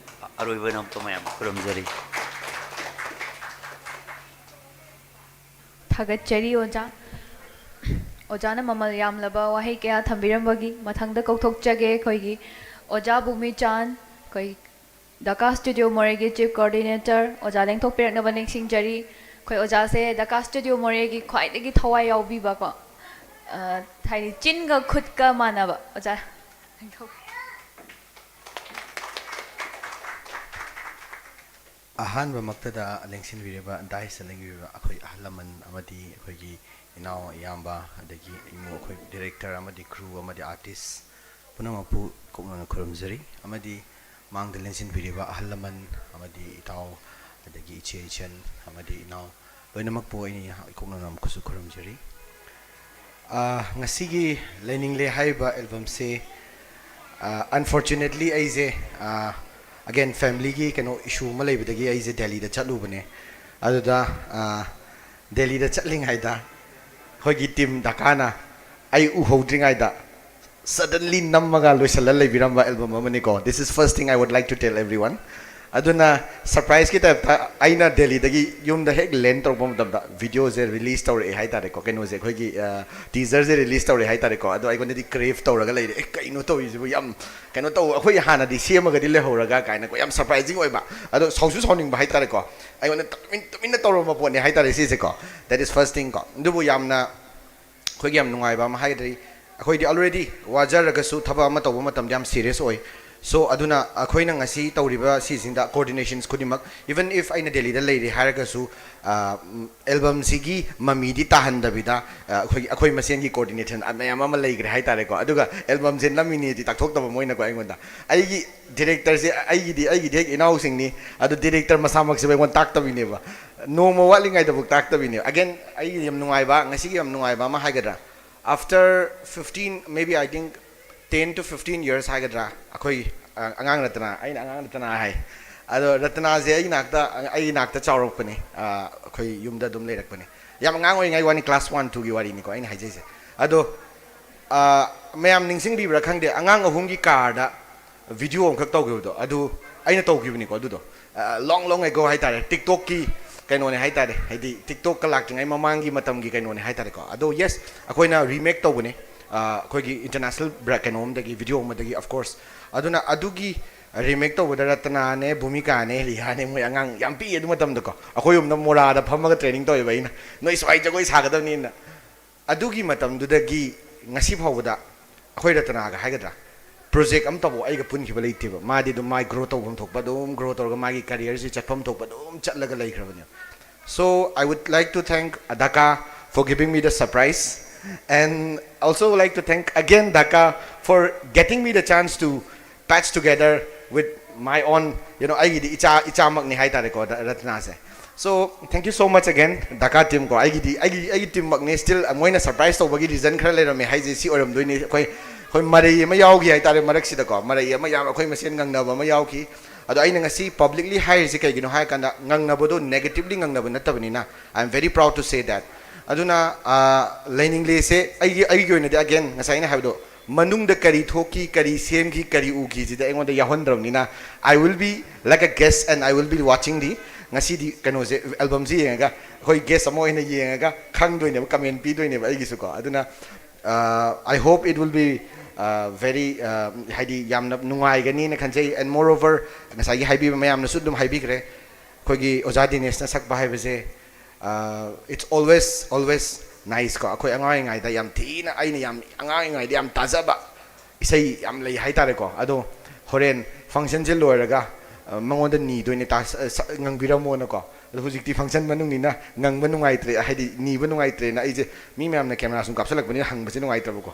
ꯑ-, ꯑꯔꯣꯏꯕ ꯅꯣꯝꯇ ꯃꯌꯥꯝ ꯈꯨꯔꯨꯝꯖꯔꯤ꯫ ꯊꯥꯒꯠꯆꯔꯤ ꯑꯣꯖꯥ꯫ ꯑꯣꯖꯥꯅ ꯃꯃꯜ ꯌꯥꯝꯂꯕ ꯋꯥꯍꯩ ꯀꯌꯥ ꯊꯝꯕꯤꯔꯝꯕꯒꯤ ꯃꯊꯪꯗ ꯀꯧꯊꯣꯛꯆꯒꯦ ꯑꯩꯈꯣꯏꯒꯤ ꯑꯣꯖꯥ ꯚꯨꯃꯤꯆꯥꯟ, ꯑꯩꯈꯣꯏ ꯗꯀꯥ ꯁ꯭ꯇꯨꯗꯤꯑꯣ ꯃꯣꯔꯦꯒꯤ chief coordinator ꯑꯣꯖꯥ ꯂꯦꯡꯊꯣꯛꯄꯤꯔꯛꯅꯕ ꯅꯤꯡꯁꯤꯡꯖꯔꯤ꯫ ꯑꯩꯈꯣꯏ ꯑꯣꯖꯥꯁꯦ ꯗꯀꯥ ꯁ꯭ꯇꯨꯗꯤꯑꯣ ꯃꯣꯔꯦꯒꯤ ꯈ꯭ꯋꯥꯏꯗꯒꯤ ꯊꯋꯥꯏ ꯌꯥꯎꯕꯤꯕꯀꯣ, ꯑ, ꯍꯥꯏꯗꯤ ꯆꯤꯟꯒ ꯈꯨꯠꯀ ꯃꯥꯟꯅꯕ ꯑꯣꯖꯥ ꯂꯦꯡꯊꯣꯛ-, ꯑꯍꯥꯟꯕꯃꯛꯇꯗ ꯂꯦꯡꯁꯤꯟꯕꯤꯔꯤꯕ, dais ꯂꯦꯡꯕꯤꯔꯤꯕ ꯑꯩꯈꯣꯏ ꯑꯍꯜ ꯂꯃꯟ ꯑꯃꯗꯤ ꯑꯩꯈꯣꯏꯒꯤ ꯏꯅꯥꯎ ꯏꯌꯥꯝꯕ, ꯑꯗꯒꯤ ꯏꯃꯨꯡ, ꯑꯩꯈꯣꯏ director ꯑꯃꯗꯤ crew ꯑꯃꯗꯤ artist ꯄꯨꯝꯅꯃꯛꯄꯨ ꯀꯣꯛꯅꯅ ꯈꯨꯔꯨꯝꯖꯔꯤ꯫ ꯑꯃꯗꯤ ꯃꯥꯡꯗ ꯂꯦꯡꯁꯤꯟꯕꯤꯔꯤꯕ ꯑꯍꯜ ꯂꯃꯟ ꯑꯃꯗꯤ ꯏꯇꯥꯎ, ꯑꯗꯒꯤ ꯏꯆꯦ ꯏꯆꯟ ꯑꯃꯗꯤ ꯏꯅꯥꯎ ꯂꯣꯏꯅꯃꯛꯄꯨ ꯑꯩꯅ ꯏꯀꯣꯛꯅꯅ ꯑꯃꯨꯛꯀꯁꯨ ꯈꯨꯔꯨꯝꯖꯔꯤ꯫ ꯑꯥ, ꯉꯁꯤꯒꯤ ꯂꯩꯅꯤꯡꯂꯦ ꯍꯥꯏꯔꯤꯕ albumꯁꯦ, ꯑꯥ, unfortunately ꯑꯩꯁꯦ, ꯑꯥ, again familyꯒꯤ ꯀꯩꯅꯣ issue ꯑꯃ ꯂꯩꯕꯗꯒꯤ ꯑꯩꯁꯦ ꯗꯦꯜꯂꯤꯗ ꯆꯠꯂꯨꯕꯅꯦ꯫ ꯑꯗꯨꯗ, ꯑꯥ, ꯗꯦꯜꯂꯤꯗ ꯆꯠꯂꯤꯉꯩꯗ ꯑꯩꯈꯣꯏꯒꯤ team ꯗꯀꯥꯅ ꯑꯩ ꯎꯍꯧꯗ꯭ꯔꯤꯉꯩꯗ suddenly ꯅꯝꯃꯒ ꯂꯣꯏꯁꯤꯜꯂ ꯂꯩꯕꯤꯔꯝꯕ album ꯑꯃꯅꯤꯀꯣ꯫ This is first thing I would like to tell everyone. ꯑꯗꯨꯅ surpriseꯀꯤ typeꯇ ꯑꯩꯅ ꯗꯦꯜꯂꯤꯗꯒꯤ ꯌꯨꯝꯗ ꯍꯦꯛ land ꯇꯧꯔꯛꯄ ꯃꯇꯝꯗ videoꯁꯦ release ꯇꯧꯔꯛꯑꯦ ꯍꯥꯏꯇꯥꯔꯦꯀꯣ, ꯀꯩꯅꯣꯁꯦ ꯑꯩꯈꯣꯏꯒꯤ, ꯑ, teaserꯁꯦ release ꯇꯧꯔꯛꯑꯦ ꯍꯥꯏꯇꯥꯔꯦꯀꯣ꯫ ꯑꯗꯣ ꯑꯩꯉꯣꯟꯗꯗꯤ crave ꯇꯧꯔꯒ ꯂꯩꯔꯦ, "ꯑꯦ, ꯀꯩꯅꯣ ꯇꯧꯔꯤꯁꯤꯕꯨ, ꯌꯥꯝ ꯀꯩꯅꯣ ꯇꯧ, ꯑꯩꯈꯣꯏ ꯍꯥꯟꯅꯗꯤ ꯁꯦꯝꯃꯒꯗꯤ ꯂꯩꯍꯧꯔꯒ" ꯀꯥꯏꯅꯀꯣ, ꯌꯥꯝ surprising ꯑꯣꯏꯕ꯫ ꯑꯗꯣ ꯁꯥꯎꯁꯨ ꯁꯥꯎꯅꯤꯡꯕ ꯍꯥꯏꯇꯥꯔꯦꯀꯣ, ꯑꯩꯉꯣꯟꯗ ꯇꯨꯃꯤꯟ ꯇꯨꯃꯤꯟꯅ ꯇꯧꯔꯝꯕ ꯄꯣꯠꯅꯦ ꯍꯥꯏꯇꯥꯔꯦ ꯁꯤꯁꯦꯀꯣ꯫ That is first thing ꯀꯣ꯫ ꯑꯗꯨꯕꯨ ꯌꯥꯝꯅ ꯑꯩꯈꯣꯏꯒꯤ ꯌꯥꯝ ꯅꯨꯡꯉꯥꯏꯕ ꯑꯃ ꯍꯥꯏꯒꯗ꯭ꯔꯗꯤ, ꯑꯩꯈꯣꯏꯗꯤ already ꯋꯥꯖꯔꯒꯁꯨ ꯊꯕꯛ ꯑꯃ ꯇꯧꯕ ꯃꯇꯝꯗ ꯌꯥꯝ serious ꯑꯣꯏ꯫ So ꯑꯗꯨꯅ ꯑꯩꯈꯣꯏꯅ ꯉꯁꯤ ꯇꯧꯔꯤꯕ ꯁꯤꯁꯤꯡꯗ coordinations ꯈꯨꯗꯤꯡꯃꯛ, even if ꯑꯩꯅ ꯗꯦꯜꯂꯤꯗ ꯂꯩꯔꯦ ꯍꯥꯏꯔꯒꯁꯨ, ꯑꯦꯜꯕꯝꯁꯤꯒꯤ ꯃꯃꯤꯗꯤ ꯇꯥꯍꯟꯗꯕꯤꯗ, ꯑ, ꯑꯩꯈꯣꯏꯒꯤ, ꯑꯩꯈꯣꯏ ꯃꯁꯦꯟꯒꯤ coordination ꯃꯌꯥꯝ ꯑꯃ ꯂꯩꯈ꯭ꯔꯦ ꯍꯥꯏꯇꯥꯔꯦꯀꯣ꯫ ꯑꯗꯨꯒ ꯑꯦꯜꯕꯝꯁꯦ ꯅꯝꯃꯤꯅꯦꯗꯤ ꯇꯥꯛꯊꯣꯛꯇꯕ ꯃꯣꯏꯅꯀꯣ ꯑꯩꯉꯣꯟꯗ꯫ ꯑꯩꯒꯤ ꯗꯤꯔꯦꯛꯇꯔꯁꯦ, ꯑꯩꯒꯤꯗꯤ ꯑꯩꯒꯤꯗꯤ ꯍꯦꯛ ꯏꯅꯥꯎꯁꯤꯡꯅꯤ, ꯑꯗꯨ ꯗꯤꯔꯦꯛꯇꯔ ꯃꯁꯥꯃꯛꯁꯤꯕꯨ ꯑꯩꯉꯣꯟꯗ ꯇꯥꯛꯇꯕꯤꯅꯦꯕ꯫ ꯅꯣꯡꯃ ꯋꯥꯠꯂꯤꯉꯩꯗꯕꯨ ꯇꯥꯛꯇꯕꯤꯅꯦꯕ꯫ Again, ꯑꯩꯒꯤ ꯌꯥꯝ ꯅꯨꯡꯉꯥꯏꯕ, ꯉꯁꯤꯒꯤ ꯌꯥꯝ ꯅꯨꯡꯉꯥꯏꯕ ꯑꯃ ꯍꯥꯏꯒꯗ꯭ꯔꯥ, after fifteen, maybe I think ten to fifteen years ꯍꯥꯏꯒꯗ꯭ꯔꯥ, ꯑꯩꯈꯣꯏ, ꯑ, ꯑꯉꯥꯡ ꯔꯇꯅꯥ, ꯑꯩꯅ ꯑꯉꯥꯡ ꯔꯇꯅꯥ ꯍꯥꯏ꯫ ꯑꯗꯣ ꯔꯇꯅꯥꯁꯦ ꯑꯩ ꯅꯥꯛꯇ, ꯑꯩ ꯅꯥꯛꯇ ꯆꯥꯎꯔꯛꯄꯅꯦ꯫ ꯑ, ꯑꯩꯈꯣꯏ ꯌꯨꯝꯗ ꯑꯗꯨꯝ ꯂꯩꯔꯛꯄꯅꯦ꯫ ꯌꯥꯝ ꯑꯉꯥꯡ ꯑꯣꯏꯔꯤꯉꯩ ꯋꯥꯅꯤ, class one, twoꯒꯤ ꯋꯥꯔꯤꯅꯤꯀꯣ ꯑꯩꯅ ꯍꯥꯏꯖꯩꯁꯦ꯫ ꯑꯗꯣ, ꯑ, ꯃꯌꯥꯝ ꯅꯤꯡꯁꯤꯡꯕꯤꯕ꯭ꯔꯥ ꯈꯪꯗꯦ, ꯑꯉꯥꯡ ꯑꯍꯨꯝꯒꯤ carꯗ video ꯑꯃꯈꯛ ꯇꯧꯈꯤꯕꯗꯣ, ꯑꯗꯨ ꯑꯩꯅ ꯇꯧꯈꯤꯕꯅꯤꯀꯣ꯫ ꯑꯗꯨꯗꯣ, ꯑ, long long ago ꯍꯥꯏꯇꯥꯔꯦ, TikTokꯀꯤ ꯀꯩꯅꯣꯅꯦ ꯍꯥꯏꯇꯥꯔꯦ, ꯍꯥꯏꯗꯤ TikTokꯀ ꯂꯥꯛꯇ꯭ꯔꯤꯉꯩ ꯃꯃꯥꯡꯒꯤ ꯃꯇꯝꯒꯤ ꯀꯩꯅꯣꯅꯦ ꯍꯥꯏꯇꯥꯔꯦꯀꯣ꯫ ꯑꯗꯣ yes, ꯑꯩꯈꯣꯏꯅ remake ꯇꯧꯕꯅꯦ, ꯑ, ꯑꯩꯈꯣꯏꯒꯤ international ꯕ꯭ꯔ-, ꯀꯩꯅꯣ ꯑꯃꯗꯒꯤ, video ꯑꯃꯗꯒꯤ, of course꯫ ꯑꯗꯨꯅ ꯑꯗꯨꯒꯤ remake ꯇꯧꯕꯗ ꯔꯇꯅꯥꯅꯦ, ꯚꯨꯃꯤꯀꯥꯅꯦ, ꯔꯤꯍꯥꯅꯦ, ꯃꯣꯏ ꯑꯉꯥꯡ ꯌꯥꯝ ꯄꯤꯛꯑꯦ ꯑꯗꯨ ꯃꯇꯝꯗꯀꯣ꯫ ꯑꯩꯈꯣꯏ ꯌꯨꯝꯗ ꯃꯣꯔꯥꯗ ꯐꯝꯃꯒ training ꯇꯧꯋꯦꯕ ꯑꯩꯅ, "ꯅꯣꯏ ꯁ꯭ꯋꯥꯏ ꯖꯒꯣꯏ ꯁꯥꯒꯗꯕꯅꯤꯅ"꯫ ꯑꯗꯨꯒꯤ ꯃꯇꯝꯗꯨꯗꯒꯤ ꯉꯁꯤ ꯐꯥꯎꯕꯗ ꯑꯩꯈꯣꯏ ꯔꯇꯅꯥꯒ ꯍꯥꯏꯒꯗ꯭ꯔꯥ, project ꯑꯃꯇꯐꯥꯎ ꯑꯩꯒ ꯄꯨꯟꯈꯤꯕ ꯂꯩꯇꯦꯕ꯫ ꯃꯥꯗꯤ ꯑꯗꯨꯝ ꯃꯥꯏ grow ꯇꯧꯐꯝ ꯊꯣꯛꯄ ꯑꯗꯨꯝ grow ꯇꯧꯔꯒ, ꯃꯥꯒꯤ careerꯁꯤ ꯆꯠꯐꯝ ꯊꯣꯛꯄ ꯑꯗꯨꯝ ꯆꯠꯂꯒ ꯂꯩꯈ꯭ꯔꯕꯅꯦꯕ꯫ So I would like to thank Dhaka for giving me the surprise, and also like to thank again Dhaka for getting me the chance to patch together with my own, you know, ꯑꯩꯒꯤꯗꯤ ꯏꯆꯥ, ꯏꯆꯥꯃꯛꯅꯤ ꯍꯥꯏꯇꯥꯔꯦꯀꯣ, ꯔ-, ꯔꯇꯅꯥꯁꯦ꯫ So thank you so much again, Dhaka team ꯀꯣ꯫ ꯑꯩꯒꯤꯗꯤ, ꯑꯩꯒꯤ, ꯑꯩꯒꯤ teamꯃꯛꯅꯤ꯫ Still ꯃꯣꯏꯅ surprise ꯇꯧꯕꯒꯤ reason ꯈꯔ ꯂꯩꯔꯝꯃꯦ ꯍꯥꯏꯁꯦ ꯁꯤ ꯑꯣꯏꯔꯝꯗꯣꯏꯅꯤ꯫ ꯑꯩꯈꯣꯏ, ꯑꯩꯈꯣꯏ ꯃꯔꯩ ꯑꯃ ꯌꯥꯎꯈꯤ ꯍꯥꯏꯇꯥꯔꯦ ꯃꯔꯛꯁꯤꯗꯀꯣ, ꯃꯔꯩ ꯑꯃ ꯌꯥꯝ, ꯑꯩꯈꯣꯏ ꯃꯁꯦꯟ ꯉꯪꯅꯕ ꯑꯃ ꯌꯥꯎꯈꯤ꯫ ꯑꯗꯣ ꯑꯩꯅ ꯉꯁꯤ publicly ꯍꯥꯏꯔꯤꯁꯦ ꯀꯩꯒꯤꯅꯣ ꯍꯥꯏꯔꯀꯥꯟꯗ, ꯉꯪꯅꯕꯗꯣ negatively ꯉꯪꯅꯕ ꯅꯠꯇꯕꯅꯤꯅ, I am very proud to say that꯫ ꯑꯗꯨꯅ, ꯑ, ꯂꯩꯅꯤꯡꯂꯦꯁꯦ ꯑꯩꯒꯤ, ꯑꯩꯒꯤ ꯑꯣꯏꯅꯗꯤ, again, ꯉꯁꯥꯏ ꯑꯩꯅ ꯍꯥꯏꯕꯗꯣ, ꯃꯅꯨꯡꯗ ꯀꯔꯤ ꯊꯣꯛꯈꯤ, ꯀꯔꯤ ꯁꯦꯝꯈꯤ, ꯀꯔꯤ ꯎꯈꯤ, ꯁꯤꯗꯤ ꯑꯩꯉꯣꯟꯗ ꯌꯥꯎꯍꯟꯗ꯭ꯔꯕꯅꯤꯅ, I will be like a guest and I will be watching the, ꯉꯁꯤꯗꯤ ꯀꯩꯅꯣꯁꯦ, albumꯁꯦ ꯌꯦꯡꯉꯒ, ꯑꯩꯈꯣꯏ guest ꯑꯃ ꯑꯣꯏꯅ ꯌꯦꯡꯉꯒ ꯈꯪꯗꯣꯏꯅꯦꯕ, comment ꯄꯤꯗꯣꯏꯅꯦꯕ ꯑꯩꯒꯤꯁꯨꯀꯣ꯫ ꯑꯗꯨꯅ, ꯑ, I hope it will be, ꯑ, very, ꯑ, ꯍꯥꯏꯗꯤ ꯌꯥꯝꯅ ꯅꯨꯡꯉꯥꯏꯒꯅꯤꯅ ꯈꯟꯖꯩ꯫ And moreover, ꯉꯁꯥꯏꯒꯤ ꯍꯥꯏꯕꯤꯕ ꯃꯌꯥꯝꯅꯁꯨ ꯑꯗꯨꯝ ꯍꯥꯏꯕꯤꯈ꯭ꯔꯦ, ꯑꯩꯈꯣꯏꯒꯤ ꯑꯣꯖꯥ ꯗꯤꯅꯦꯁꯅ ꯁꯛꯄ ꯍꯥꯏꯕꯁꯦ, ꯑ, it's always, always nice ꯀꯣ꯫ ꯑꯩꯈꯣꯏ ꯑꯉꯥꯡ ꯑꯣꯏꯔꯤꯉꯩꯗ ꯌꯥꯝ ꯊꯤꯅ, ꯑꯩꯅ ꯌꯥꯝ ꯑꯉꯥꯡ ꯑꯣꯏꯔꯤꯉꯩꯗ ꯌꯥꯝ ꯇꯥꯖꯕ ꯏꯁꯩ ꯌꯥꯝ ꯂꯩ ꯍꯥꯏꯇꯥꯔꯦꯀꯣ꯫ ꯑꯗꯣ ꯍꯣꯔꯦꯟ functionꯁꯦ ꯂꯣꯏꯔꯒ ꯑ, ꯃꯉꯣꯟꯗ ꯅꯤꯗꯣꯏꯅꯦ, ꯇꯥ-, ꯑ, ꯁ-, ꯉꯪꯕꯤꯔꯝꯃꯣꯅꯀꯣ꯫ ꯑꯗꯣ ꯍꯧꯖꯤꯛꯇꯤ function ꯃꯅꯨꯡꯅꯤꯅ ꯉꯪꯕ ꯅꯨꯡꯉꯥꯏꯇ꯭ꯔꯦ, ꯍꯥꯏꯗꯤ ꯅꯤꯕ ꯅꯨꯡꯉꯥꯏꯇ꯭ꯔꯦꯅ ꯑꯩꯁꯦ ꯃꯤ ꯃꯌꯥꯝꯅ camera ꯁꯨꯝ ꯀꯥꯞꯁꯤꯜꯂꯛꯄꯅꯤꯅ ꯍꯪꯕꯁꯦ ꯅꯨꯡꯉꯥꯏꯇ꯭ꯔꯕꯀꯣ꯫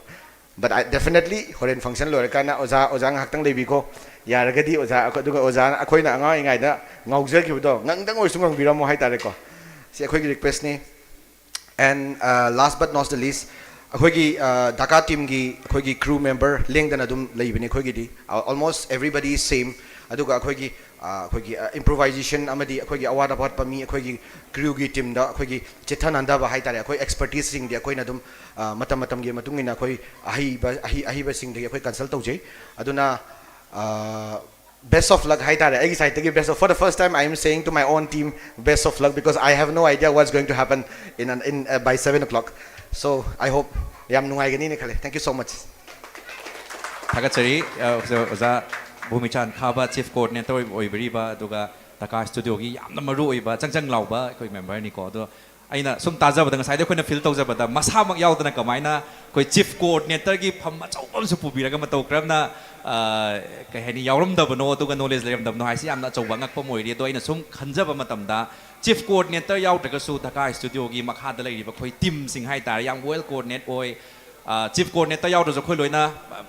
But I, definitely ꯍꯣꯔꯦꯟ function ꯂꯣꯏꯔꯀꯥꯟꯗ ꯑꯣꯖꯥ, ꯑꯣꯖꯥ ꯉꯥꯏꯍꯥꯛꯇꯪ ꯂꯩꯕꯤꯀꯣ꯫ ꯌꯥꯔꯒꯗꯤ ꯑꯣꯖꯥ, ꯑꯩꯈꯣꯏ, ꯑꯗꯨꯒ ꯑꯣꯖꯥꯅ ꯑꯩꯈꯣꯏꯅ ꯑꯉꯥꯡ ꯑꯣꯏꯔꯤꯉꯩꯗ ꯉꯥꯎꯖꯈꯤꯕꯗꯣ ꯉꯪꯗꯪ ꯑꯣꯏꯔꯁꯨ ꯉꯪꯕꯤꯔꯝꯃꯣ ꯍꯥꯏꯇꯥꯔꯦꯀꯣ꯫ ꯁꯤ ꯑꯩꯈꯣꯏꯒꯤ requestꯅꯤ꯫ And uh, last but not the least, ꯑꯩꯈꯣꯏꯒꯤ ꯙꯀꯥ teamꯒꯤ ꯑꯩꯈꯣꯏꯒꯤ crew member ꯂꯦꯡꯗꯅ ꯑꯗꯨꯝ ꯂꯩꯕꯅꯤ ꯑꯩꯈꯣꯏꯒꯤꯗꯤ꯫ Almost everybody is same. ꯑꯗꯨꯒ ꯑꯩꯈꯣꯏꯒꯤ ꯑ, ꯑꯩꯈꯣꯏꯒꯤ improvisation ꯑꯃꯗꯤ ꯑꯩꯈꯣꯏꯒꯤ ꯑꯋꯥꯠ ꯑꯄꯥꯠꯄ ꯃꯤ ꯑꯩꯈꯣꯏꯒꯤ crewꯒꯤ teamꯗ ꯑꯩꯈꯣꯏꯒꯤ ꯆꯤꯠꯊꯅꯟꯗꯕ ꯍꯥꯏꯇꯥꯔꯦ, ꯑꯩꯈꯣꯏ expertiseꯁꯤꯡꯗꯤ ꯑꯩꯈꯣꯏꯅ ꯑꯗꯨꯝ ꯑ, ꯃꯇꯝ ꯃꯇꯝꯒꯤ ꯃꯇꯨꯡ ꯏꯟꯅ ꯑꯩꯈꯣꯏ ꯑꯍꯩꯕ ꯑꯍꯩ ꯑꯍꯩꯕꯁꯤꯡꯗꯒꯤ ꯑꯩꯈꯣꯏ consult ꯇꯧꯖꯩ꯫ ꯑꯗꯨꯅ ꯑ, best of luck ꯍꯥꯏꯇꯥꯔꯦ꯫ ꯑꯩꯒꯤ sideꯇꯒꯤ best of, for the first time I am saying to my own team, best of luck, because I have no idea what's going to happen in an, in uh, by seven o'clock. So I hope ꯌꯥꯝ ꯅꯨꯡꯉꯥꯏꯒꯅꯤꯅ ꯈꯜꯂꯦ꯫ Thank you so much. ꯊꯥꯒꯠꯆꯔꯤ꯫ ꯑ, ꯑꯣꯖꯥ ꯑꯣꯖꯥ ꯚꯨꯃꯤꯆꯥꯟ ꯈꯥꯕ, chief coordinator ꯑꯣꯏꯕꯤꯔꯤꯕ, ꯑꯗꯨꯒ ꯙꯀꯥ studioꯒꯤ ꯌꯥꯝꯅ ꯃꯔꯨ ꯑꯣꯏꯕ ꯆꯪ ꯆꯪ ꯂꯥꯎꯕ ꯑꯩꯈꯣꯏ memberꯅꯤꯀꯣ꯫ ꯑꯗꯣ ꯑꯩꯅ ꯁꯨꯝ ꯇꯥꯖꯕꯗ, ꯉꯁꯥꯏꯗꯩ ꯑꯩꯈꯣꯏꯅ feel ꯇꯧꯖꯕꯗ, ꯃꯁꯥꯃꯛ ꯌꯥꯎꯗꯅ ꯀꯃꯥꯏꯅ ꯑꯩꯈꯣꯏ chief coordinatorꯒꯤ ꯐꯝ ꯑꯆꯧꯕ ꯑꯃꯁꯨ ꯄꯨꯕꯤꯔꯒ ꯃꯇꯧ ꯀꯔꯝꯅ, ꯑ, ꯀꯩ ꯍꯥꯏꯅꯤ, ꯌꯥꯎꯔꯝꯗꯕꯅꯣ, ꯑꯗꯨꯒ knowledge ꯂꯩꯔꯝꯗꯕꯅꯣ ꯍꯥꯏꯁꯤ ꯌꯥꯝꯅ ꯑꯆꯧꯕ ꯑꯉꯛꯄ ꯑꯃ ꯑꯣꯏꯔꯤ꯫ ꯑꯗꯣ ꯑꯩꯅ ꯁꯨꯝ ꯈꯟꯖꯕ ꯃꯇꯝꯗ, chief coordinator ꯌꯥꯎꯗ꯭ꯔꯒꯁꯨ ꯙꯀꯥ studioꯒꯤ ꯃꯈꯥꯗ ꯂꯩꯔꯤꯕ ꯑꯩꯈꯣꯏ teamꯁꯤꯡ ꯍꯥꯏꯇꯥꯔꯦ, ꯌꯥꯝ well coordinate ꯑꯣꯏ꯫ ꯑ, chief coordinator ꯌꯥꯎꯗ꯭ꯔꯁꯨ ꯑꯩꯈꯣꯏ ꯂꯣꯏꯅ, ꯑ,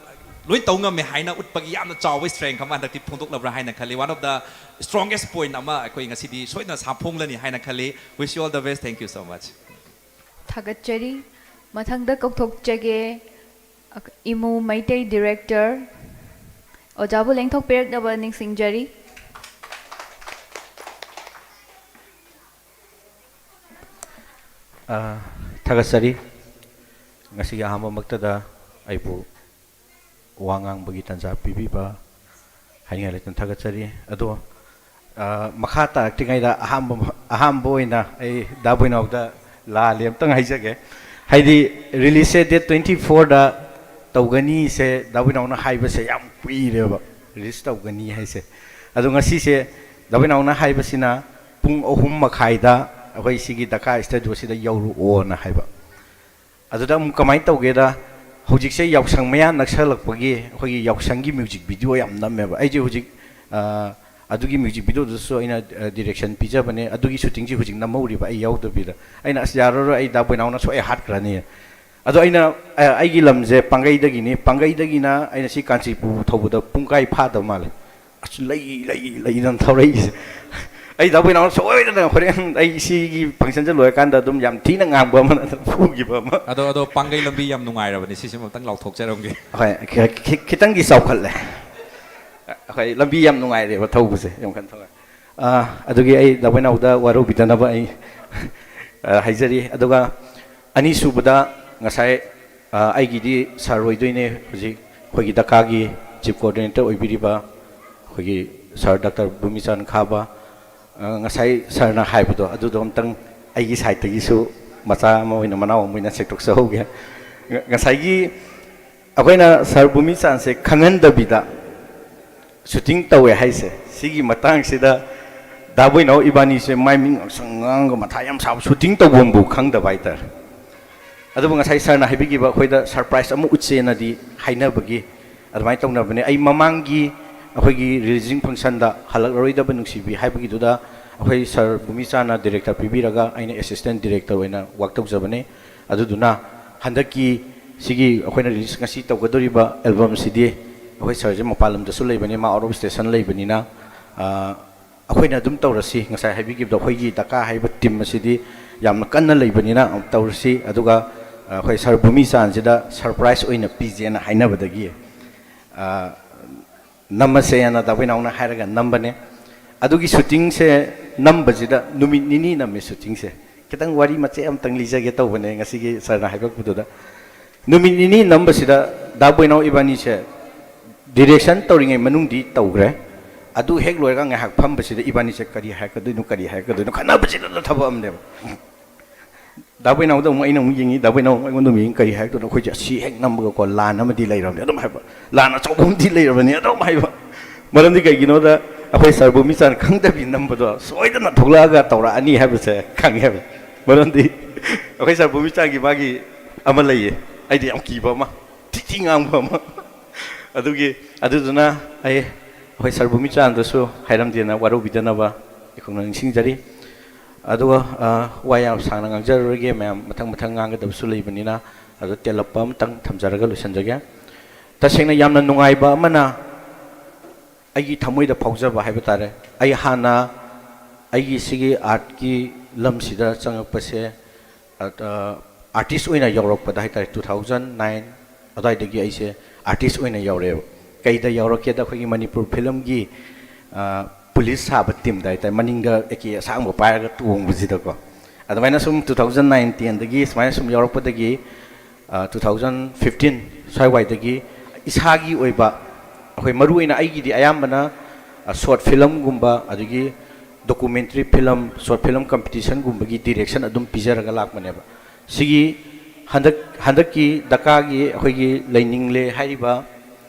ꯂꯣꯏ ꯇꯧ ꯉꯝꯃꯦ ꯍꯥꯏꯅ ꯎꯠꯄꯒꯤ ꯌꯥꯝꯅ ꯆꯥꯎꯕ strength ꯑꯃ ꯍꯟꯗꯛꯇꯤ ꯐꯣꯡꯗꯣꯛꯂꯕ꯭ꯔꯥ ꯍꯥꯏꯅ ꯈꯜꯂꯤ꯫ One of the strongest point ꯑꯃ ꯑꯩꯈꯣꯏ ꯉꯁꯤꯗꯤ ꯁꯣꯏꯗꯅ ꯁꯥꯐꯣꯡꯂꯅꯤ ꯍꯥꯏꯅ ꯈꯜꯂꯤ꯫ Wish you all the best. Thank you so much. ꯊꯥꯒꯠꯆꯔꯤ꯫ ꯃꯊꯪꯗ ꯀꯧꯊꯣꯛꯆꯒꯦ, ꯑꯛ-, ꯏꯃꯨ ꯃꯩꯇꯩ director ꯑꯣꯖꯥꯕꯨ ꯂꯦꯡꯊꯣꯛꯄꯤꯔꯛꯅꯕ ꯅꯤꯡꯁꯤꯡꯖꯔꯤ꯫ ꯑ, ꯊꯥꯒꯠꯆꯔꯤ꯫ ꯉꯁꯤꯒꯤ ꯑꯍꯥꯟꯕꯃꯛꯇꯗ ꯑꯩꯕꯨ ꯋꯥ ꯉꯥꯡꯕꯒꯤ ꯇꯥꯟꯖꯥ ꯄꯤꯕꯤꯕ ꯍꯥꯏꯅꯤꯡꯉꯥꯏ ꯂꯩꯇꯅ ꯊꯥꯒꯠꯆꯔꯤ꯫ ꯑꯗꯣ, ꯑ, ꯃꯈꯥ ꯇꯥꯔꯛꯇ꯭ꯔꯤꯉꯩꯗ ꯑꯍꯥꯟꯕ, ꯑꯍꯥꯟꯕ ꯑꯣꯏꯅ ꯑꯩ ꯗꯥ ꯕꯣꯏꯅꯥꯎꯗ ꯂꯥꯜꯂꯦ ꯑꯝꯇꯪ ꯍꯥꯏꯖꯒꯦ꯫ ꯍꯥꯏꯗꯤ releaseꯁꯦ date twenty fourꯗ ꯇꯧꯒꯅꯤꯁꯦ ꯗꯥ ꯕꯣꯏꯅꯥꯎꯅ ꯍꯥꯏꯕꯁꯦ ꯌꯥꯝ ꯀꯨꯏꯔꯦꯕ, release ꯇꯧꯒꯅꯤ ꯍꯥꯏꯁꯦ꯫ ꯑꯗꯣ ꯉꯁꯤꯁꯦ ꯗꯥ ꯕꯣꯏꯅꯥꯎꯅ ꯍꯥꯏꯕꯁꯤꯅ ꯄꯨꯡ ꯑꯍꯨꯝ ꯃꯈꯥꯏꯗ ꯑꯩꯈꯣꯏ ꯁꯤꯒꯤ ꯙꯀꯥ studioꯁꯤꯗ ꯌꯧꯔꯛꯑꯣꯅ ꯍꯥꯏꯕ꯫ ꯑꯗꯨꯗ ꯑꯃꯨꯛ ꯀꯃꯥꯏꯅ ꯇꯧꯒꯦꯗ, ꯍꯧꯖꯤꯛꯁꯦ ꯌꯥꯎꯁꯪ ꯃꯌꯥ ꯅꯛꯁꯜꯂꯛꯄꯒꯤ ꯑꯩꯈꯣꯏꯒꯤ ꯌꯥꯎꯁꯪꯒꯤ ꯃ꯭ꯌꯨꯖꯤꯛ ꯚꯤꯗꯤꯑꯣ ꯌꯥꯝ ꯅꯝꯃꯦꯕ꯫ ꯑꯩꯁꯦ ꯍꯧꯖꯤꯛ, ꯑ, ꯑꯗꯨꯒꯤ ꯃ꯭ꯌꯨꯖꯤꯛ ꯚꯤꯗꯤꯑꯣꯗꯨꯁꯨ ꯑꯩꯅ, ꯑ, ꯗꯤꯔꯦꯛꯁꯟ ꯄꯤꯖꯕꯅꯦ꯫ ꯑꯗꯨꯒꯤ ꯁꯨꯇꯤꯡꯁꯦ ꯍꯧꯖꯤꯛ ꯅꯝꯍꯧꯔꯤꯕ, ꯑꯩ ꯌꯥꯎꯗꯕꯤꯗ꯫ ꯑꯩꯅ, "ꯑꯁ, ꯌꯥꯔꯔꯣꯏ, ꯑꯩ ꯗꯥ ꯕꯣꯏꯅꯥꯎꯅ ꯁꯣꯏ ꯍꯥꯠꯈ꯭ꯔꯅꯤ"꯫ ꯑꯗꯣ ꯑꯩꯅ, ꯑ, ꯑꯩꯒꯤ ꯂꯝꯁꯦ ꯄꯥꯡꯒꯩꯗꯒꯤꯅꯤ꯫ ꯄꯥꯡꯒꯩꯗꯒꯤꯅ ꯑꯩꯅ ꯁꯤ ꯀꯥꯟꯆꯤꯄꯨꯔ ꯊꯧꯕꯗ ꯄꯨꯡꯈꯥꯏ ꯐꯥꯗꯕ ꯃꯥꯜꯂꯦ꯫ ꯑꯁ, ꯂꯩ, ꯂꯩ, ꯂꯩꯗꯅ ꯊꯧꯔꯛꯏꯁꯦ꯫ ꯑꯩ ꯗꯥ ꯕꯣꯏꯅꯥꯎꯅ ꯁꯣꯏꯗꯅ ꯍꯣꯔꯦꯟ ꯑꯩ ꯁꯤꯒꯤ ꯐꯪꯁꯟꯁꯦ ꯂꯣꯏꯔꯀꯥꯟꯗ ꯑꯗꯨꯝ ꯌꯥꯝ ꯊꯤꯅ ꯉꯥꯡꯕ ꯑꯃꯅ ꯑꯗꯨꯝ ꯐꯨꯈꯤꯕ ꯑꯃ꯫ ꯑꯗꯣ, ꯑꯗꯣ ꯄꯥꯡꯒꯩ ꯂꯝꯕꯤ ꯌꯥꯝ ꯅꯨꯡꯉꯥꯏꯔꯕꯅꯤ, ꯁꯤꯁꯤꯃ ꯑꯝꯇꯪ ꯂꯥꯎꯊꯣꯛꯆꯔꯝꯒꯦ꯫ ꯍꯣꯏ, ꯈꯤ-, ꯈꯤ-, ꯈꯤꯇꯪꯗꯤ ꯆꯥꯎꯈꯠꯂꯦ꯫ ꯍꯣꯏ, ꯂꯝꯕꯤ ꯌꯥꯝ ꯅꯨꯡꯉꯥꯏꯔꯦꯕ ꯊꯧꯕꯁꯦ, ꯌꯥꯝ ꯀꯟꯅ ꯊꯧꯔꯦ꯫ ꯑꯥ, ꯑꯗꯨꯒꯤ ꯑꯩ ꯗꯥ ꯕꯣꯏꯅꯥꯎꯗ ꯋꯥꯔꯧꯕꯤꯗꯅꯕ ꯑꯩ, ꯑ, ꯍꯥꯏꯖꯔꯤ꯫ ꯑꯗꯨꯒ ꯑꯅꯤꯁꯨꯕꯗ ꯉꯁꯥꯏ, ꯑ, ꯑꯩꯒꯤꯗꯤ ꯁꯥꯔ ꯑꯣꯏꯗꯣꯏꯅꯦ ꯍꯧꯖꯤꯛ ꯑꯩꯈꯣꯏꯒꯤ ꯗꯀꯥꯒꯤ ꯆꯤꯐ ꯀꯣꯑꯣꯔꯗꯤꯅꯦꯇꯔ ꯑꯣꯏꯕꯤꯔꯤꯕ ꯑꯩꯈꯣꯏꯒꯤ ꯁꯥꯔ ꯗꯥꯛꯇꯔ ꯕꯨꯃꯤꯆꯥꯟ ꯈꯥꯕ, ꯑ, ꯉꯁꯥꯏ ꯁꯥꯔꯅ ꯍꯥꯏꯕꯗꯣ ꯑꯗꯨꯗꯣ ꯑꯝꯇꯪ ꯑꯩꯒꯤ ꯁꯥꯏꯠꯇꯒꯤꯁꯨ ꯃꯆꯥ ꯑꯃ ꯑꯣꯏꯅ, ꯃꯅꯥꯎ ꯑꯃ ꯑꯣꯏꯅ ꯁꯦꯡꯗꯣꯛꯆꯍꯧꯒꯦ꯫ ꯉ-, ꯉꯁꯥꯏꯒꯤ ꯑꯩꯈꯣꯏꯅ ꯁꯥꯔ ꯕꯨꯃꯤꯆꯥꯟꯁꯦ ꯈꯪꯍꯟꯗꯕꯤꯗ ꯁꯨꯇꯤꯡ ꯇꯧꯋꯦ ꯍꯥꯏꯁꯦ, ꯁꯤꯒꯤ ꯃꯇꯥꯡꯁꯤꯗ ꯗꯥ ꯕꯣꯏꯅꯥꯎ ꯏꯕꯥꯅꯤꯁꯦ ꯃꯥꯏ ꯃꯤꯠ ꯉꯥꯡꯁꯪ ꯉꯥꯡꯉꯒ ꯃꯊꯥ ꯌꯥꯝ ꯁꯥꯕ, ꯁꯨꯇꯤꯡ ꯇꯧꯐꯝꯕꯨ ꯈꯪꯗꯕ ꯍꯥꯏꯇꯥꯔꯦ꯫ ꯑꯗꯨꯕꯨ ꯉꯁꯥꯏ ꯁꯥꯔꯅ ꯍꯥꯏꯕꯤꯈꯤꯕ, ꯑꯩꯈꯣꯏꯗ ꯁꯔꯄ꯭ꯔꯥꯏꯖ ꯑꯃ ꯎꯠꯁꯦꯅꯗꯤ ꯍꯥꯏꯅꯕꯒꯤ ꯑꯗꯨꯃꯥꯏꯅ ꯇꯧꯅꯕꯅꯦ꯫ ꯑꯩ ꯃꯃꯥꯡꯒꯤ ꯑꯩꯈꯣꯏꯒꯤ ꯔꯤꯂꯤꯖꯤꯡ ꯐꯪꯁꯟꯗ ꯍꯜꯂꯛꯂꯔꯣꯏꯗꯕ ꯅꯨꯡꯁꯤꯕꯤ ꯍꯥꯏꯕꯒꯤꯗꯨꯗ ꯑꯩꯈꯣꯏ ꯁꯥꯔ ꯕꯨꯃꯤꯆꯥꯟꯅ ꯗꯤꯔꯦꯛꯇꯔ ꯄꯤꯕꯤꯔꯒ ꯑꯩꯅ ꯑꯦꯁꯤꯁꯇꯦꯟ ꯗꯤꯔꯦꯛꯇꯔ ꯑꯣꯏꯅ ꯋꯥꯛ ꯇꯧꯖꯕꯅꯦ꯫ ꯑꯗꯨꯗꯨꯅ ꯍꯟꯗꯛꯀꯤ ꯁꯤꯒꯤ ꯑꯩꯈꯣꯏꯅ ꯔꯤꯂꯤꯁ ꯉꯁꯤ ꯇꯧꯒꯗꯧꯔꯤꯕ ꯑꯦꯜꯕꯝꯁꯤꯗꯤ ꯑꯩꯈꯣꯏ ꯁꯥꯔꯁꯦ ꯃꯄꯥꯟ ꯂꯝꯗꯁꯨ ꯂꯩꯕꯅꯤ, ꯃꯥ ꯑꯥꯎꯠ ꯑꯣꯐ ꯁ꯭ꯇꯦꯁꯟ ꯂꯩꯕꯅꯤꯅ, ꯑ, ꯑꯩꯈꯣꯏꯅ ꯑꯗꯨꯝ ꯇꯧꯔꯁꯤ꯫ ꯉꯁꯥꯏ ꯍꯥꯏꯕꯤꯈꯤꯕꯗꯣ, ꯑꯩꯈꯣꯏꯒꯤ ꯗꯀꯥ ꯍꯥꯏꯕ ꯇꯤꯝ ꯑꯁꯤꯗꯤ ꯌꯥꯝꯅ ꯀꯟꯅ ꯂꯩꯕꯅꯤꯅ ꯇꯧꯔꯁꯤ꯫ ꯑꯗꯨꯒ, ꯑ, ꯑꯩꯈꯣꯏ ꯁꯥꯔ ꯕꯨꯃꯤꯆꯥꯟꯁꯤꯗ ꯁꯔꯄ꯭ꯔꯥꯏꯖ ꯑꯣꯏꯅ ꯄꯤꯖꯦꯅ ꯍꯥꯏꯅꯕꯗꯒꯤ, ꯑ, ꯅꯝꯃꯁꯦꯅ ꯗꯥ ꯕꯣꯏꯅꯥꯎꯅ ꯍꯥꯏꯔꯒ ꯅꯝꯕꯅꯦ꯫ ꯑꯗꯨꯒꯤ ꯁꯨꯇꯤꯡꯁꯦ ꯅꯝꯕꯁꯤꯗ ꯅꯨꯃꯤꯠ ꯅꯤꯅꯤ ꯅꯝꯃꯦ ꯁꯨꯇꯤꯡꯁꯦ꯫ ꯈꯤꯇꯪ ꯋꯥꯔꯤ ꯃꯆꯦꯠ ꯑꯃꯇꯪ ꯂꯤꯖꯒꯦ ꯇꯧꯕꯅꯦ ꯉꯁꯤꯒꯤ ꯁꯥꯔꯅ ꯍꯥꯏꯔꯛꯄꯗꯨꯗ꯫ ꯅꯨꯃꯤꯠ ꯅꯤꯅꯤ ꯅꯝꯕꯁꯤꯗ ꯗꯥ ꯕꯣꯏꯅꯥꯎ ꯏꯕꯥꯅꯤꯁꯦ ꯗꯤꯔꯦꯛꯁꯟ ꯇꯧꯔꯤꯉꯩ ꯃꯅꯨꯡꯗꯤ ꯇꯧꯈ꯭ꯔꯦ꯫ ꯑꯗꯨ ꯍꯦꯛ ꯂꯣꯏꯔꯒ ꯉꯥꯏꯍꯥꯛ ꯐꯝꯕꯁꯤꯗ ꯏꯕꯥꯅꯤꯁꯦ ꯀꯔꯤ ꯍꯥꯏꯔꯛꯀꯗꯣꯏꯅꯣ, ꯀꯔꯤ ꯍꯥꯏꯔꯛꯀꯗꯣꯏꯅꯣ ꯈꯟꯅꯕꯁꯤꯗ ꯊꯕꯛ ꯑꯃꯅꯦꯕ꯫ ꯗꯥ ꯕꯣꯏꯅꯥꯎꯗ ꯑꯃꯨꯛ ꯑꯩꯅ ꯑꯃꯨꯛ ꯌꯦꯡꯉꯤ, ꯗꯥ ꯕꯣꯏꯅꯥꯎ ꯑꯃꯨꯛ ꯑꯩꯉꯣꯟꯗ ꯑꯃꯨꯛ ꯌꯦꯡꯉꯤ, ꯀꯔꯤ ꯍꯥꯏꯔꯛꯇꯣꯏꯅꯣ? ꯑꯩꯈꯣꯏꯁꯦ ꯑꯁꯤ ꯍꯦꯛ ꯅꯝꯕꯒꯀꯣ ꯂꯥꯟ ꯑꯃꯗꯤ ꯂꯩꯔꯕꯅꯤ ꯑꯗꯨꯝ ꯍꯥꯏꯕ, ꯂꯥꯟ ꯑꯆꯧꯕ ꯑꯃꯗꯤ ꯂꯩꯔꯕꯅꯤ ꯑꯗꯨꯝ ꯍꯥꯏꯕ꯫ ꯃꯔꯝꯗꯤ ꯀꯩꯒꯤꯅꯣꯗ ꯑꯩꯈꯣꯏ ꯁꯥꯔ ꯕꯨꯃꯤꯆꯥꯟ ꯈꯪꯗꯕꯤ ꯅꯝꯕꯗꯣ ꯁꯣꯏꯗꯅ ꯊꯣꯛꯂꯛꯑꯒ ꯇꯧꯔꯛꯑꯅꯤ ꯍꯥꯏꯕꯁꯦ ꯈꯪꯉꯦꯕ꯫ ꯃꯔꯝꯗꯤ ꯑꯩꯈꯣꯏ ꯁꯥꯔ ꯕꯨꯃꯤꯆꯥꯟꯒꯤ ꯃꯥꯒꯤ ꯑꯃ ꯂꯩꯌꯦ, ꯑꯩꯗꯤ ꯌꯥꯝ ꯀꯤꯕ ꯑꯃ, ꯊꯤ ꯊꯤ ꯉꯥꯡꯕ ꯑꯃ꯫ ꯑꯗꯨꯒꯤ, ꯑꯗꯨꯗꯨꯅ ꯑꯩ, ꯑꯩꯈꯣꯏ ꯁꯥꯔ ꯕꯨꯃꯤꯆꯥꯟꯗꯁꯨ ꯍꯥꯏꯔꯝꯗꯦꯅ ꯋꯥꯔꯧꯕꯤꯗꯅꯕ ꯑꯩꯈꯣꯏꯅ ꯅꯤꯡꯁꯤꯡꯖꯔꯤ꯫ ꯑꯗꯨꯒ, ꯑ, ꯋꯥ ꯌꯥꯝ ꯁꯥꯡꯅ ꯉꯥꯡꯖꯔꯔꯣꯏꯒꯦ, ꯃꯌꯥꯝ ꯃꯊꯪ ꯃꯊꯪ ꯉꯥꯡꯒꯗꯕꯁꯨ ꯂꯩꯕꯅꯤꯅ꯫ ꯑꯗꯣ ꯇꯦꯜꯂꯞꯄ ꯑꯃꯇꯪ ꯊꯝꯖꯔꯒ ꯂꯣꯏꯁꯤꯟꯖꯒꯦ꯫ ꯇꯁꯦꯡꯅ ꯌꯥꯝꯅ ꯅꯨꯡꯉꯥꯏꯕ ꯑꯃꯅ, ꯑꯩꯒꯤ ꯊꯃꯣꯏꯗ ꯐꯥꯎꯖꯕ ꯍꯥꯏꯕ ꯇꯥꯔꯦ, ꯑꯩ ꯍꯥꯟꯅ ꯑꯩꯒꯤ ꯁꯤꯒꯤ ꯑꯥꯔꯠꯀꯤ ꯂꯝꯁꯤꯗ ꯆꯪꯉꯛꯄꯁꯦ, ꯑ, ꯑꯥꯔꯇꯤꯁ ꯑꯣꯏꯅ ꯌꯧꯔꯛꯄꯗ ꯍꯥꯏ ꯇꯥꯔꯦ, two thousand nine ꯑꯗꯨꯋꯥꯏꯗꯒꯤ ꯑꯩꯁꯦ ꯑꯥꯔꯇꯤꯁ ꯑꯣꯏꯅ ꯌꯧꯔꯛꯑꯦꯕ꯫ ꯀꯩꯗ ꯌꯧꯔꯛꯀꯦꯗ, ꯑꯩꯈꯣꯏꯒꯤ ꯃꯅꯤꯄꯨꯔ ꯐꯤꯂꯝꯒꯤ, ꯑ, ꯄꯨꯂꯤꯁ ꯁꯥꯕ ꯇꯤꯝꯗ ꯍꯥꯏ ꯇꯥꯔꯦ, ꯃꯅꯤꯡꯗ ꯑꯦ ꯀꯦ ꯑꯁꯥꯡꯕ ꯄꯥꯏꯔꯒ ꯇꯣꯡꯕꯁꯤꯗꯀꯣ꯫ ꯑꯗꯨꯃꯥꯏꯅ ꯁꯨꯝ two thousand nine ten ꯗꯒꯤ ꯁꯨꯃꯥꯏꯅ ꯁꯨꯝ ꯌꯧꯔꯛꯄꯗꯒꯤ, ꯑ, two thousand fifteen ꯁ꯭ꯋꯥꯏꯋꯥꯏꯗꯒꯤ ꯏꯁꯥꯒꯤ ꯑꯣꯏꯕ, ꯑꯩꯈꯣꯏ ꯃꯔꯨ ꯑꯣꯏꯅ ꯑꯩꯒꯤꯗꯤ ꯑꯌꯥꯝꯕꯅ, ꯑ, ꯁꯣꯔꯠ ꯐꯤꯂꯝꯒꯨꯝꯕ, ꯑꯗꯒꯤ ꯗꯣꯀꯨꯃꯦꯟꯇꯔꯤ ꯐꯤꯂꯝ, ꯁꯣꯔꯠ ꯐꯤꯂꯝ ꯀꯝꯄꯤꯇꯤꯁꯟꯒꯨꯝꯕꯒꯤ ꯗꯤꯔꯦꯛꯁꯟ ꯑꯗꯨꯝ ꯄꯤꯖꯔꯒ ꯂꯥꯛꯄꯅꯦꯕ꯫ ꯁꯤꯒꯤ ꯍꯟꯗꯛ, ꯍꯟꯗꯛꯀꯤ ꯗꯀꯥꯒꯤ ꯑꯩꯈꯣꯏꯒꯤ ꯂꯩꯅꯤꯡꯂꯦ ꯍꯥꯏꯔꯤꯕ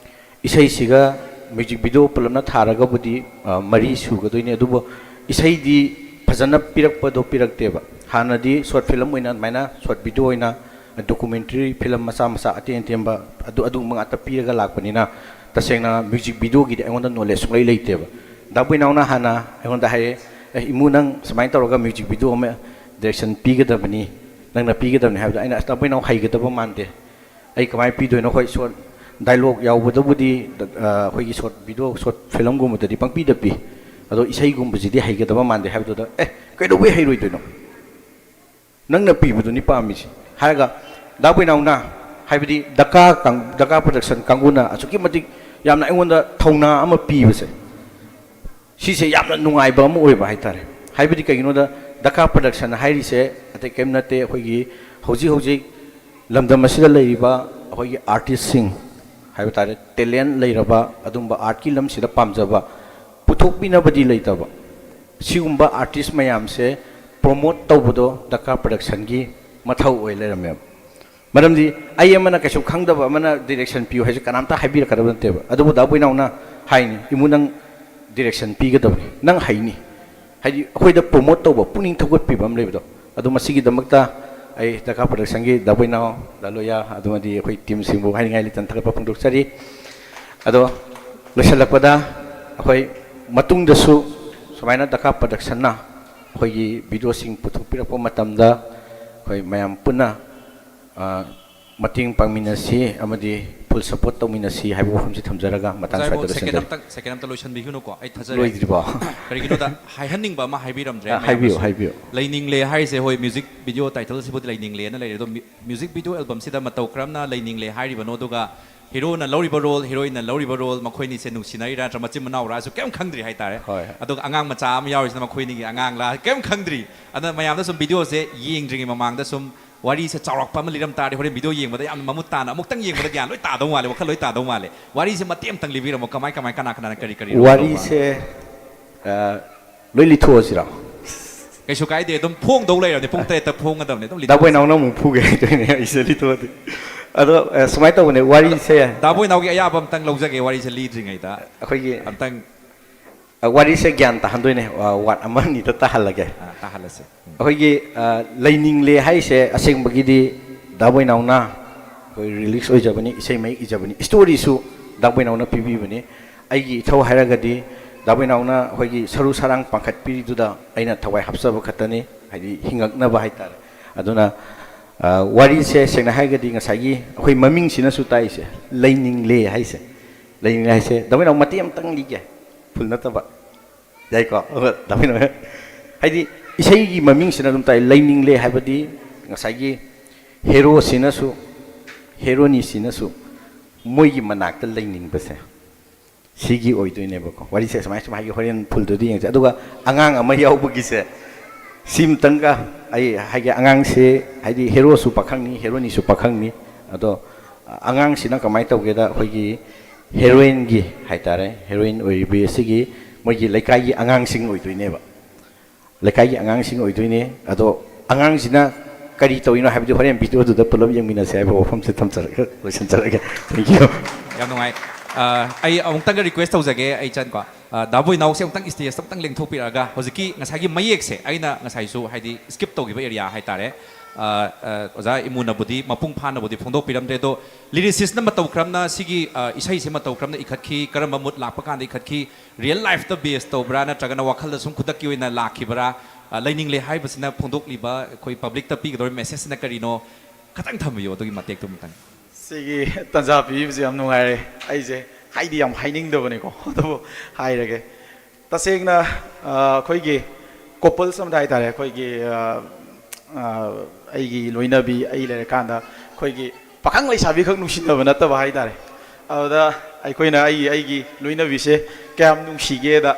ꯏꯁꯩꯁꯤꯒ ꯃ꯭ꯌꯨꯖꯤꯛ ꯚꯤꯗꯤꯑꯣ ꯄꯨꯂꯞꯅ ꯊꯥꯔꯒꯕꯨꯗꯤ, ꯑ, ꯃꯔꯤ ꯁꯨꯒꯗꯣꯏꯅꯤ, ꯑꯗꯨꯕꯨ ꯏꯁꯩꯗꯤ ꯐꯖꯅ ꯄꯤꯔꯛꯄꯗꯣ ꯄꯤꯔꯛꯇꯦꯕ꯫ ꯍꯥꯟꯅꯗꯤ ꯁꯣꯔꯠ ꯐꯤꯂꯝ ꯑꯣꯏꯅ, ꯑꯗꯨꯃꯥꯏꯅ ꯁꯣꯔꯠ ꯚꯤꯗꯤꯑꯣ ꯑꯣꯏꯅ, ꯗꯣꯀꯨꯃꯦꯟꯇꯔꯤ ꯐꯤꯂꯝ ꯃꯆꯥ ꯃꯆꯥ ꯑꯇꯦꯟ ꯑꯇꯦꯟꯕ ꯑꯗꯨ, ꯑꯗꯨꯒꯨꯝꯕ ꯉꯥꯛꯇ ꯄꯤꯔꯒ ꯂꯥꯛꯄꯅꯤꯅ, ꯇꯁꯦꯡꯅ ꯃ꯭ꯌꯨꯖꯤꯛ ꯚꯤꯗꯤꯑꯣꯒꯤꯗꯤ ꯑꯩꯉꯣꯟꯗ ꯅꯣꯂꯦꯖ ꯁꯨꯡꯂꯩ ꯂꯩꯇꯦꯕ꯫ ꯗꯥ ꯕꯣꯏꯅꯥꯎꯅ ꯍꯥꯟꯅ ꯑꯩꯉꯣꯟꯗ ꯍꯥꯏꯔꯛꯑꯦ, "ꯑꯦ, ꯏꯃꯨ, ꯅꯪ ꯁꯨꯃꯥꯏꯅ ꯇꯧꯔꯒ ꯃ꯭ꯌꯨꯖꯤꯛ ꯚꯤꯗꯤꯑꯣ ꯑꯃ ꯗꯥꯏꯔꯦꯛꯁꯟ ꯄꯤꯒꯗꯕꯅꯤ, ꯅꯪꯅ ꯄꯤꯒꯗꯕꯅꯤ" ꯍꯥꯏꯕꯗ ꯑꯩꯅ, "ꯑꯁ, ꯗꯥ ꯕꯣꯏꯅꯥꯎ ꯍꯩꯒꯗꯕ ꯃꯥꯟꯗꯦ, ꯑꯩ ꯀꯃꯥꯏꯅ ꯄꯤꯗꯣꯏꯅꯣ? ꯍꯣꯏ, ꯁꯣꯔꯠ ꯗꯥꯏꯂꯣꯛ ꯌꯥꯎꯕꯗꯕꯨꯗꯤ, ꯑ, ꯑꯩꯈꯣꯏꯒꯤ ꯁꯣꯔꯠ ꯚꯤꯗꯤꯑꯣ, ꯁꯣꯔꯠ ꯐꯤꯂꯝꯒꯨꯝꯕꯗ ꯄꯪꯄꯤꯗ ꯄꯤ, ꯑꯗꯣ ꯏꯁꯩꯒꯨꯝꯕꯁꯤꯗꯤ ꯍꯩꯒꯗꯕ ꯃꯥꯟꯗꯦ" ꯍꯥꯏꯕꯗꯨꯗ, "ꯑꯦ, ꯀꯩꯗꯧꯕꯩ ꯍꯩꯔꯣꯏꯗꯣꯏꯅꯣ? ꯅꯪꯅ ꯄꯤꯕꯗꯨꯅꯤ ꯄꯥꯝꯃꯤꯁꯤ" ꯍꯥꯏꯔꯒ, ꯗꯥ ꯕꯣꯏꯅꯥꯎꯅ, ꯍꯥꯏꯕꯗꯤ ꯗꯀꯥ ꯀꯥꯡ-, ꯗꯀꯥ ꯄ꯭ꯔꯗꯛꯁꯟ ꯀꯥꯡꯕꯨꯅ ꯑꯁꯨꯛꯀꯤ ꯃꯇꯤꯛ ꯌꯥꯝꯅ ꯑꯩꯉꯣꯟꯗ ꯊꯧꯅꯥ ꯑꯃ ꯄꯤꯕꯁꯦ, ꯁꯤꯁꯦ ꯌꯥꯝꯅ ꯅꯨꯡꯉꯥꯏꯕ ꯑꯃ ꯑꯣꯏꯕ ꯍꯥꯏꯇꯥꯔꯦ꯫ ꯍꯥꯏꯕꯗꯤ ꯀꯩꯒꯤꯅꯣꯗ, ꯗꯀꯥ ꯄ꯭ꯔꯗꯛꯁꯟ ꯍꯥꯏꯔꯤꯁꯦ ꯑꯇꯩ ꯀꯔꯤꯝ ꯅꯠꯇꯦ, ꯑꯩꯈꯣꯏꯒꯤ ꯍꯧꯖꯤꯛ ꯍꯧꯖꯤꯛ ꯂꯝꯗꯝ ꯑꯁꯤꯗ ꯂꯩꯔꯤꯕ ꯑꯩꯈꯣꯏꯒꯤ ꯑꯥꯔꯇꯤꯁꯁꯤꯡ ꯍꯥꯏꯕ ꯇꯥꯔꯦ, ꯇꯦꯂꯦꯟ ꯂꯩꯔꯕ, ꯑꯗꯨꯝꯕ ꯑꯥꯔꯠꯀꯤ ꯂꯝꯁꯤꯗ ꯄꯥꯝꯖꯕ, ꯄꯨꯊꯣꯛꯄꯤꯅꯕꯗꯤ ꯂꯩꯇꯕ, ꯁꯤꯒꯨꯝꯕ ꯑꯥꯔꯇꯤꯁ ꯃꯌꯥꯝꯁꯦ ꯄ꯭ꯔꯣꯃꯣꯠ ꯇꯧꯕꯗꯣ ꯗꯀꯥ ꯄ꯭ꯔꯗꯛꯁꯟꯒꯤ ꯃꯊꯧ ꯑꯣꯏ ꯂꯩꯔꯝꯃꯦꯕ꯫ ꯃꯔꯝꯗꯤ ꯑꯩ ꯑꯃꯅ ꯀꯩꯁꯨ ꯈꯪꯗꯕ ꯑꯃꯅ ꯗꯤꯔꯦꯛꯁꯟ ꯄꯤꯌꯨ ꯍꯥꯏꯁꯦ ꯀꯅꯥꯝꯇ ꯍꯥꯏꯕꯤꯔꯛꯀꯗꯕ ꯅꯠꯇꯦꯕ꯫ ꯑꯗꯨꯕꯨ ꯗꯥ ꯕꯣꯏꯅꯥꯎꯅ ꯍꯥꯏꯅꯤ, "ꯏꯃꯨ, ꯅꯪ ꯗꯤꯔꯦꯛꯁꯟ ꯄꯤꯒꯗꯕꯅꯤ, ꯅꯪ ꯍꯩꯅꯤ"꯫ ꯍꯥꯏꯗꯤ ꯑꯩꯈꯣꯏꯗ ꯄ꯭ꯔꯣꯃꯣꯠ ꯇꯧꯕ, ꯄꯨꯛꯅꯤꯡ ꯊꯧꯒꯠꯄꯤꯕ ꯑꯃ ꯂꯩꯕꯗꯣ꯫ ꯑꯗꯨ ꯃꯁꯤꯒꯤꯗꯃꯛꯇ ꯑꯩ ꯗꯀꯥ ꯄ꯭ꯔꯗꯛꯁꯟꯒꯤ ꯗꯥꯕꯣꯏꯅꯥꯎ, ꯗꯥ ꯂꯣꯌꯥ, ꯑꯗꯨꯃꯗꯤ ꯑꯩꯈꯣꯏ ꯇꯤꯝꯁꯤꯡꯕꯨ ꯍꯥꯏꯅꯤꯡꯉꯥꯏ ꯂꯩꯇꯅ ꯊꯥꯒꯠꯄ ꯐꯣꯡꯗꯣꯛꯆꯔꯤ꯫ ꯑꯗꯣ ꯂꯣꯏꯁꯤꯜꯂꯛꯄꯗ ꯑꯩꯈꯣꯏ ꯃꯇꯨꯡꯗꯁꯨ ꯁꯨꯃꯥꯏꯅ ꯗꯀꯥ ꯄ꯭ꯔꯗꯛꯁꯟꯅ ꯑꯩꯈꯣꯏꯒꯤ ꯚꯤꯗꯤꯑꯣꯁꯤꯡ ꯄꯨꯊꯣꯛꯄꯤꯔꯛꯄ ꯃꯇꯝꯗ ꯑꯩꯈꯣꯏ ꯃꯌꯥꯝ ꯄꯨꯟꯅ, ꯑ, ꯃꯇꯦꯡ ꯄꯥꯡꯃꯤꯟꯅꯁꯤ ꯑꯃꯗꯤ ꯐꯨꯜ ꯁꯄꯣꯔꯠ ꯇꯧꯃꯤꯟꯅꯁꯤ ꯍꯥꯏꯕ ꯋꯥꯐꯝꯁꯤ ꯊꯝꯖꯔꯒ ꯃꯇꯥꯡ ꯑꯣꯖꯥ ꯁ꯭ꯋꯥꯏꯗ ꯏꯕꯣ, ꯁꯦꯀꯦꯟ ꯂꯣꯏꯁꯤꯟꯖꯔꯒꯦ꯫ ꯑꯝꯇꯪ, ꯁꯦꯀꯦꯟ ꯑꯝꯇ ꯂꯣꯏꯁꯤꯟꯕꯤꯒꯅꯨꯀꯣ, ꯑꯩ ꯊꯥꯖꯔꯦ꯫ ꯂꯣꯏꯗ꯭ꯔꯤꯕꯣ? ꯀꯔꯤꯒꯤꯅꯣꯗ, ꯍꯥꯏꯍꯟꯅꯤꯡꯕ ꯑꯃ ꯍꯥꯏꯕꯤꯔꯝꯗ꯭ꯔꯦ ꯑ, ꯍꯥꯏꯕꯤꯌꯨ, ꯃꯌꯥꯝꯗꯁꯨ꯫ ꯍꯥꯏꯕꯤꯌꯨ꯫ ꯂꯩꯅꯤꯡꯂꯦ ꯍꯥꯏꯔꯤꯁꯦ, ꯍꯣꯏ, ꯃ꯭ꯌꯨꯖꯤꯛ ꯚꯤꯗꯤꯑꯣ ꯇꯥꯏꯇꯜꯁꯤꯕꯨꯗꯤ ꯂꯩꯅꯤꯡꯂꯦꯅ ꯂꯩꯔꯦ, ꯑꯗꯣ ꯃ꯭ꯌꯨ-, ꯃ꯭ꯌꯨꯖꯤꯛ ꯚꯤꯗꯤꯑꯣ ꯑꯦꯜꯕꯝꯁꯤꯗ ꯃꯇꯧ ꯀꯔꯝꯅ ꯂꯩꯅꯤꯡꯂꯦ ꯍꯥꯏꯔꯤꯕꯅꯣ, ꯑꯗꯨꯒ ꯍꯤꯔꯣꯅ ꯂꯧꯔꯤꯕ ꯔꯣꯜ, ꯍꯤꯔꯣꯏꯟꯅ ꯂꯧꯔꯤꯕ ꯔꯣꯜ, ꯃꯈꯣꯏꯅꯤꯁꯦ ꯅꯨꯡꯁꯤꯅꯔꯤꯔꯥ ꯅꯠꯇ꯭ꯔ ꯃꯆꯤꯟ ꯃꯅꯥꯎꯔꯥꯁꯨ ꯀꯩꯝ ꯈꯪꯗ꯭ꯔꯤ ꯍꯥꯏꯇꯥꯔꯦ꯫ ꯍꯣꯏ꯫ ꯑꯗꯨꯒ ꯑꯉꯥꯡ ꯃꯆꯥ ꯑꯃ ꯌꯥꯎꯔꯤꯁꯤꯅ ꯃꯈꯣꯏꯅꯤꯒꯤ ꯑꯉꯥꯡꯂꯥ ꯀꯩꯝ ꯈꯪꯗ꯭ꯔꯤ꯫ ꯑꯗꯨꯅ ꯃꯌꯥꯝꯗ ꯁꯨꯝ ꯚꯤꯗꯤꯑꯣꯁꯦ ꯌꯦꯡꯗ꯭ꯔꯤꯉꯩ ꯃꯃꯥꯡꯗ ꯁꯨꯝ ꯋꯥꯔꯤꯁꯦ ꯆꯥꯎꯔꯥꯛꯄ ꯑꯃ ꯂꯤꯔꯝ ꯇꯥꯔꯗꯤ ꯍꯣꯔꯦꯟ ꯚꯤꯗꯤꯑꯣ ꯌꯦꯡꯕꯗ ꯌꯥꯝꯅ ꯃꯃꯨꯠ ꯇꯥꯅ ꯑꯃꯨꯛꯇꯪ ꯌꯦꯡꯕꯗ ꯒ꯭ꯌꯥꯟ ꯂꯣꯏ ꯇꯥꯗꯧ ꯃꯥꯜꯂꯦ, ꯋꯥꯈꯜ ꯂꯣꯏ ꯇꯥꯗꯧ ꯃꯥꯜꯂꯦ꯫ ꯋꯥꯔꯤꯁꯦ ꯃꯇꯦꯛ ꯑꯃꯇꯪ ꯂꯤꯕꯤꯔꯝꯃꯣ, ꯀꯃꯥꯏ, ꯀꯃꯥꯏ, ꯀꯅꯥ, ꯀꯅꯥꯅ ꯀꯔꯤ, ꯀꯔꯤ ꯔꯣꯜ ꯇꯧꯕ? ꯋꯥꯔꯤꯁꯦ, ꯑ, ꯂꯣꯏ ꯂꯤꯊꯣꯛꯑꯁꯤꯔꯣ? ꯀꯩꯁꯨ ꯀꯥꯏꯗꯦ, ꯑꯗꯨꯝ ꯐꯣꯡꯗꯧ ꯂꯩꯔꯕꯅꯤ, ꯄꯨꯡ ꯇꯔꯦꯠꯇ ꯐꯣꯡꯒꯗꯕꯅꯤ, ꯑꯗꯨꯝ ꯂꯤꯊꯣꯛꯑꯁꯤ꯫ ꯗꯥꯕꯣꯏ ꯅꯥꯎꯅ ꯑꯃꯨꯛ ꯐꯨꯒꯦ ꯍꯥꯏꯗꯣꯏꯅꯦ ꯑꯩꯁꯦ ꯂꯤꯊꯣꯛꯑꯗꯤ꯫ ꯑꯗꯣ, ꯑ, ꯁꯨꯃꯥꯏꯅ ꯇꯧꯕꯅꯦ, ꯋꯥꯔꯤꯁꯦ꯫ ꯗꯥꯕꯣꯏ ꯅꯥꯎꯒꯤ ꯑꯌꯥꯕ ꯑꯝꯇꯪ ꯂꯧꯖꯒꯦ, ꯋꯥꯔꯤꯁꯦ ꯂꯤꯗ꯭ꯔꯤꯉꯩꯗ꯫ ꯑꯩꯈꯣꯏꯒꯤ ꯑꯝꯇꯪ ꯑ, ꯋꯥꯔꯤꯁꯦ ꯒ꯭ꯌꯥꯟ ꯇꯥꯍꯟꯗꯣꯏꯅꯦ, ꯑ, ꯋꯥꯔꯗ ꯑꯃ ꯑꯅꯤꯗ ꯇꯥꯍꯜꯂꯒꯦ꯫ ꯑ, ꯇꯥꯍꯜꯂꯁꯦ꯫ ꯎꯝ꯫ ꯑꯩꯈꯣꯏꯒꯤ, ꯑ, ꯂꯩꯅꯤꯡꯂꯦ ꯍꯥꯏꯁꯦ ꯑꯁꯦꯡꯕꯒꯤꯗꯤ ꯗꯥꯕꯣꯏ ꯅꯥꯎꯅ ꯑꯩꯈꯣꯏ ꯔꯤꯂꯤꯛꯁ ꯑꯣꯏꯖꯕꯅꯤ, ꯏꯁꯩ ꯃꯌꯦꯛ ꯏꯖꯕꯅꯤ, ꯏꯁꯇꯣꯔꯤꯁꯨ ꯗꯥꯕꯣꯏ ꯅꯥꯎꯅ ꯄꯤꯕꯤꯕꯅꯤ꯫ ꯑꯩꯒꯤ ꯏꯊꯧ ꯍꯥꯏꯔꯒꯗꯤ ꯗꯥꯕꯣꯏ ꯅꯥꯎꯅ ꯑꯩꯈꯣꯏꯒꯤ ꯁꯔꯨ ꯁꯔꯥꯡ ꯄꯥꯡꯈꯠꯄꯤꯔꯤꯗꯨꯗ ꯑꯩꯅ ꯊꯋꯥꯏ ꯍꯥꯞꯆꯕ ꯈꯛꯇꯅꯤ, ꯍꯥꯏꯗꯤ ꯍꯤꯡꯉꯛꯅꯕ ꯍꯥꯏꯇꯥꯔꯦ꯫ ꯑꯗꯨꯅ, ꯑ, ꯋꯥꯔꯤꯁꯦ ꯁꯦꯡꯅ ꯍꯥꯏꯔꯒꯗꯤ ꯉꯁꯥꯏꯒꯤ ꯑꯩꯈꯣꯏ ꯃꯃꯤꯡꯁꯤꯅꯁꯨ ꯇꯥꯛꯏꯁꯦ, ꯂꯩꯅꯤꯡꯂꯦ ꯍꯥꯏꯁꯦ꯫ ꯂꯩꯅꯤꯡꯂꯦ ꯍꯥꯏꯁꯦ, ꯗꯥꯕꯣꯏ ꯅꯥꯎ ꯃꯇꯦꯛ ꯑꯃꯇꯪ ꯂꯤꯒꯦ, ꯐꯨꯜ ꯅꯠꯇꯕ꯫ ꯌꯥꯏꯀꯣ? ꯑꯗꯨꯒ ꯗꯥꯕꯣꯏ ꯅꯥꯎ, ꯍꯥꯏꯗꯤ ꯏꯁꯩꯒꯤ ꯃꯃꯤꯡꯁꯤꯅ ꯑꯗꯨꯝ ꯇꯥꯛꯏ, ꯂꯩꯅꯤꯡꯂꯦ ꯍꯥꯏꯕꯗꯤ ꯉꯁꯥꯏꯒꯤ ꯍꯦꯔꯣꯁꯤꯅꯁꯨ, ꯍꯦꯔꯣꯅꯤꯁꯤꯅꯁꯨ ꯃꯣꯏꯒꯤ ꯃꯅꯥꯛꯇ ꯂꯩꯅꯤꯡꯕꯁꯦ꯫ ꯁꯤꯒꯤ ꯑꯣꯏꯗꯣꯏꯅꯦꯕꯀꯣ꯫ ꯋꯥꯔꯤꯁꯦ ꯁꯨꯃꯥꯏ ꯁꯨꯃꯥꯏ ꯍꯥꯏꯒꯦ, ꯍꯣꯔꯦꯟ ꯐꯨꯜꯗꯨꯗꯤ ꯌꯦꯡꯁꯦ꯫ ꯑꯗꯨꯒ ꯑꯉꯥꯡ ꯑꯃ ꯌꯥꯎꯕꯒꯤꯁꯦ, ꯁꯤꯝꯇꯪꯒ ꯑꯩ ꯍꯥꯏꯒꯦ, ꯑꯉꯥꯡꯁꯦ ꯍꯥꯏꯗꯤ ꯍꯦꯔꯣꯁꯨ ꯄꯥꯈꯪꯅꯤ, ꯍꯦꯔꯣꯅꯤꯁꯨ ꯄꯥꯈꯪꯅꯤ꯫ ꯑꯗꯣ ꯑꯉꯥꯡꯁꯤꯅ ꯀꯃꯥꯏꯅ ꯇꯧꯒꯦꯗ, ꯑꯩꯈꯣꯏꯒꯤ ꯍꯦꯔꯣꯏꯟꯒꯤ ꯍꯥꯏꯇꯥꯔꯦ, ꯍꯦꯔꯣꯏꯟ ꯑꯣꯏꯔꯤꯕꯤ ꯑꯁꯤꯒꯤ ꯃꯣꯏꯒꯤ ꯂꯩꯀꯥꯏꯒꯤ ꯑꯉꯥꯡꯁꯤꯡ ꯑꯣꯏꯗꯣꯏꯅꯦꯕ꯫ ꯂꯩꯀꯥꯏꯒꯤ ꯑꯉꯥꯡꯁꯤꯡ ꯑꯣꯏꯗꯣꯏꯅꯦ꯫ ꯑꯗꯣ ꯑꯉꯥꯡꯁꯤꯅ ꯀꯔꯤ ꯇꯧꯔꯤꯅꯣ ꯍꯥꯏꯕꯗꯤ ꯍꯣꯔꯦꯟ ꯚꯤꯗꯤꯑꯣꯗꯨꯗ ꯄꯨꯂꯞ ꯌꯦꯡꯃꯤꯟꯅꯁꯦ ꯍꯥꯏꯕ ꯋꯥꯐꯝꯁꯦ ꯊꯝꯖꯔꯒ ꯂꯣꯏꯁꯤꯟꯖꯔꯒꯦ꯫ Thank you꯫ ꯌꯥꯝ ꯅꯨꯡꯉꯥꯏ꯫ ꯑ, ꯑꯩ ꯑꯃꯨꯛꯇꯪꯒ ꯔꯤꯀ꯭ꯋꯦꯁ ꯇꯧꯖꯒꯦ, ꯑꯩ ꯆꯟꯀꯣ꯫ ꯑ, ꯗꯥ ꯕꯣꯏꯅꯥꯎꯁꯦ ꯑꯃꯨꯛꯇꯪ ꯁ꯭ꯇꯦꯖꯇ ꯑꯃꯨꯛꯇꯪ ꯂꯦꯡꯊꯣꯛꯄꯤꯔꯛꯑꯒ ꯍꯧꯖꯤꯛꯀꯤ ꯉꯁꯥꯏꯒꯤ ꯃꯌꯦꯛꯁꯦ ꯑꯩꯅ ꯉꯁꯥꯏꯁꯨ ꯍꯥꯏꯗꯤ ꯁ꯭ꯀꯤꯞ ꯇꯧꯈꯤꯕ ꯑꯦꯔꯤꯌꯥ ꯍꯥꯏꯇꯥꯔꯦ꯫ ꯑ, ꯑ, ꯑꯣꯖꯥ ꯏꯃꯨꯅꯕꯨꯗꯤ ꯃꯄꯨꯡ ꯐꯥꯅꯕꯨꯗꯤ ꯐꯣꯡꯗꯣꯛꯄꯤꯔꯝꯗ꯭ꯔꯦ, ꯑꯗꯣ ꯂꯤꯔꯤꯁꯤꯁꯅ ꯃꯇꯧ ꯀꯔꯝꯅ ꯁꯤꯒꯤ, ꯑ, ꯏꯁꯩꯁꯦ ꯃꯇꯧ ꯀꯔꯝꯅ ꯏꯈꯠꯈꯤ, ꯀꯔꯝꯕ ꯃꯨꯠ ꯂꯥꯛꯄ ꯀꯥꯟꯗ ꯏꯈꯠꯈꯤ, ꯔꯤꯌꯦꯜ ꯂꯥꯏꯐꯇ ꯕꯦꯁ ꯇꯧꯕ꯭ꯔꯥ, ꯅꯠꯇ꯭ꯔꯒꯅ ꯋꯥꯈꯜꯗ ꯁꯨꯝ ꯈꯨꯗꯛꯀꯤ ꯑꯣꯏꯅ ꯂꯥꯛꯈꯤꯕ꯭ꯔꯥ? ꯑ, ꯂꯩꯅꯤꯡꯂꯦ ꯍꯥꯏꯕꯁꯤꯅ ꯐꯣꯡꯗꯣꯛꯂꯤꯕ ꯑꯩꯈꯣꯏ ꯄꯕ꯭ꯂꯤꯛꯇ ꯄꯤꯒꯗꯧꯔꯤꯕ ꯃꯦꯁꯦꯖꯁꯤꯅ ꯀꯔꯤꯅꯣ? ꯈꯇꯪ ꯊꯝꯕꯤꯌꯨ ꯑꯗꯨꯒꯤ ꯃꯇꯦꯛꯇꯨ ꯑꯃꯇꯪ꯫ ꯁꯤꯒꯤ ꯇꯥꯟꯖꯥ ꯄꯤꯕꯤꯕꯁꯦ ꯌꯥꯝ ꯅꯨꯡꯉꯥꯏꯔꯦ꯫ ꯑꯩꯁꯦ ꯍꯥꯏꯗꯤ ꯌꯥꯝ ꯍꯥꯏꯅꯤꯡꯗꯕꯅꯤꯀꯣ, ꯑꯗꯨꯕꯨ ꯍꯥꯏꯔꯒꯦ꯫ ꯇꯁꯦꯡꯅ, ꯑ, ꯑꯩꯈꯣꯏꯒꯤ ꯀꯣꯄꯜꯁ ꯑꯃꯗ ꯍꯥꯏꯇꯥꯔꯦ, ꯑꯩꯈꯣꯏꯒꯤ, ꯑ, ꯑ, ꯑꯩꯒꯤ ꯂꯣꯏꯅꯕꯤ ꯑꯩ ꯂꯩꯔꯀꯥꯟꯗ ꯑꯩꯈꯣꯏꯒꯤ ꯄꯥꯈꯪ ꯂꯩꯁꯥꯕꯤꯈꯛ ꯅꯨꯡꯁꯤꯅꯕ ꯅꯠꯇꯕ ꯍꯥꯏꯇꯥꯔꯦ꯫ ꯑꯗꯨꯗ ꯑꯩꯈꯣꯏꯅ ꯑꯩꯒꯤ, ꯑꯩꯒꯤ ꯂꯣꯏꯅꯕꯤꯁꯦ ꯀꯌꯥꯝ ꯅꯨꯡꯁꯤꯒꯦꯗ,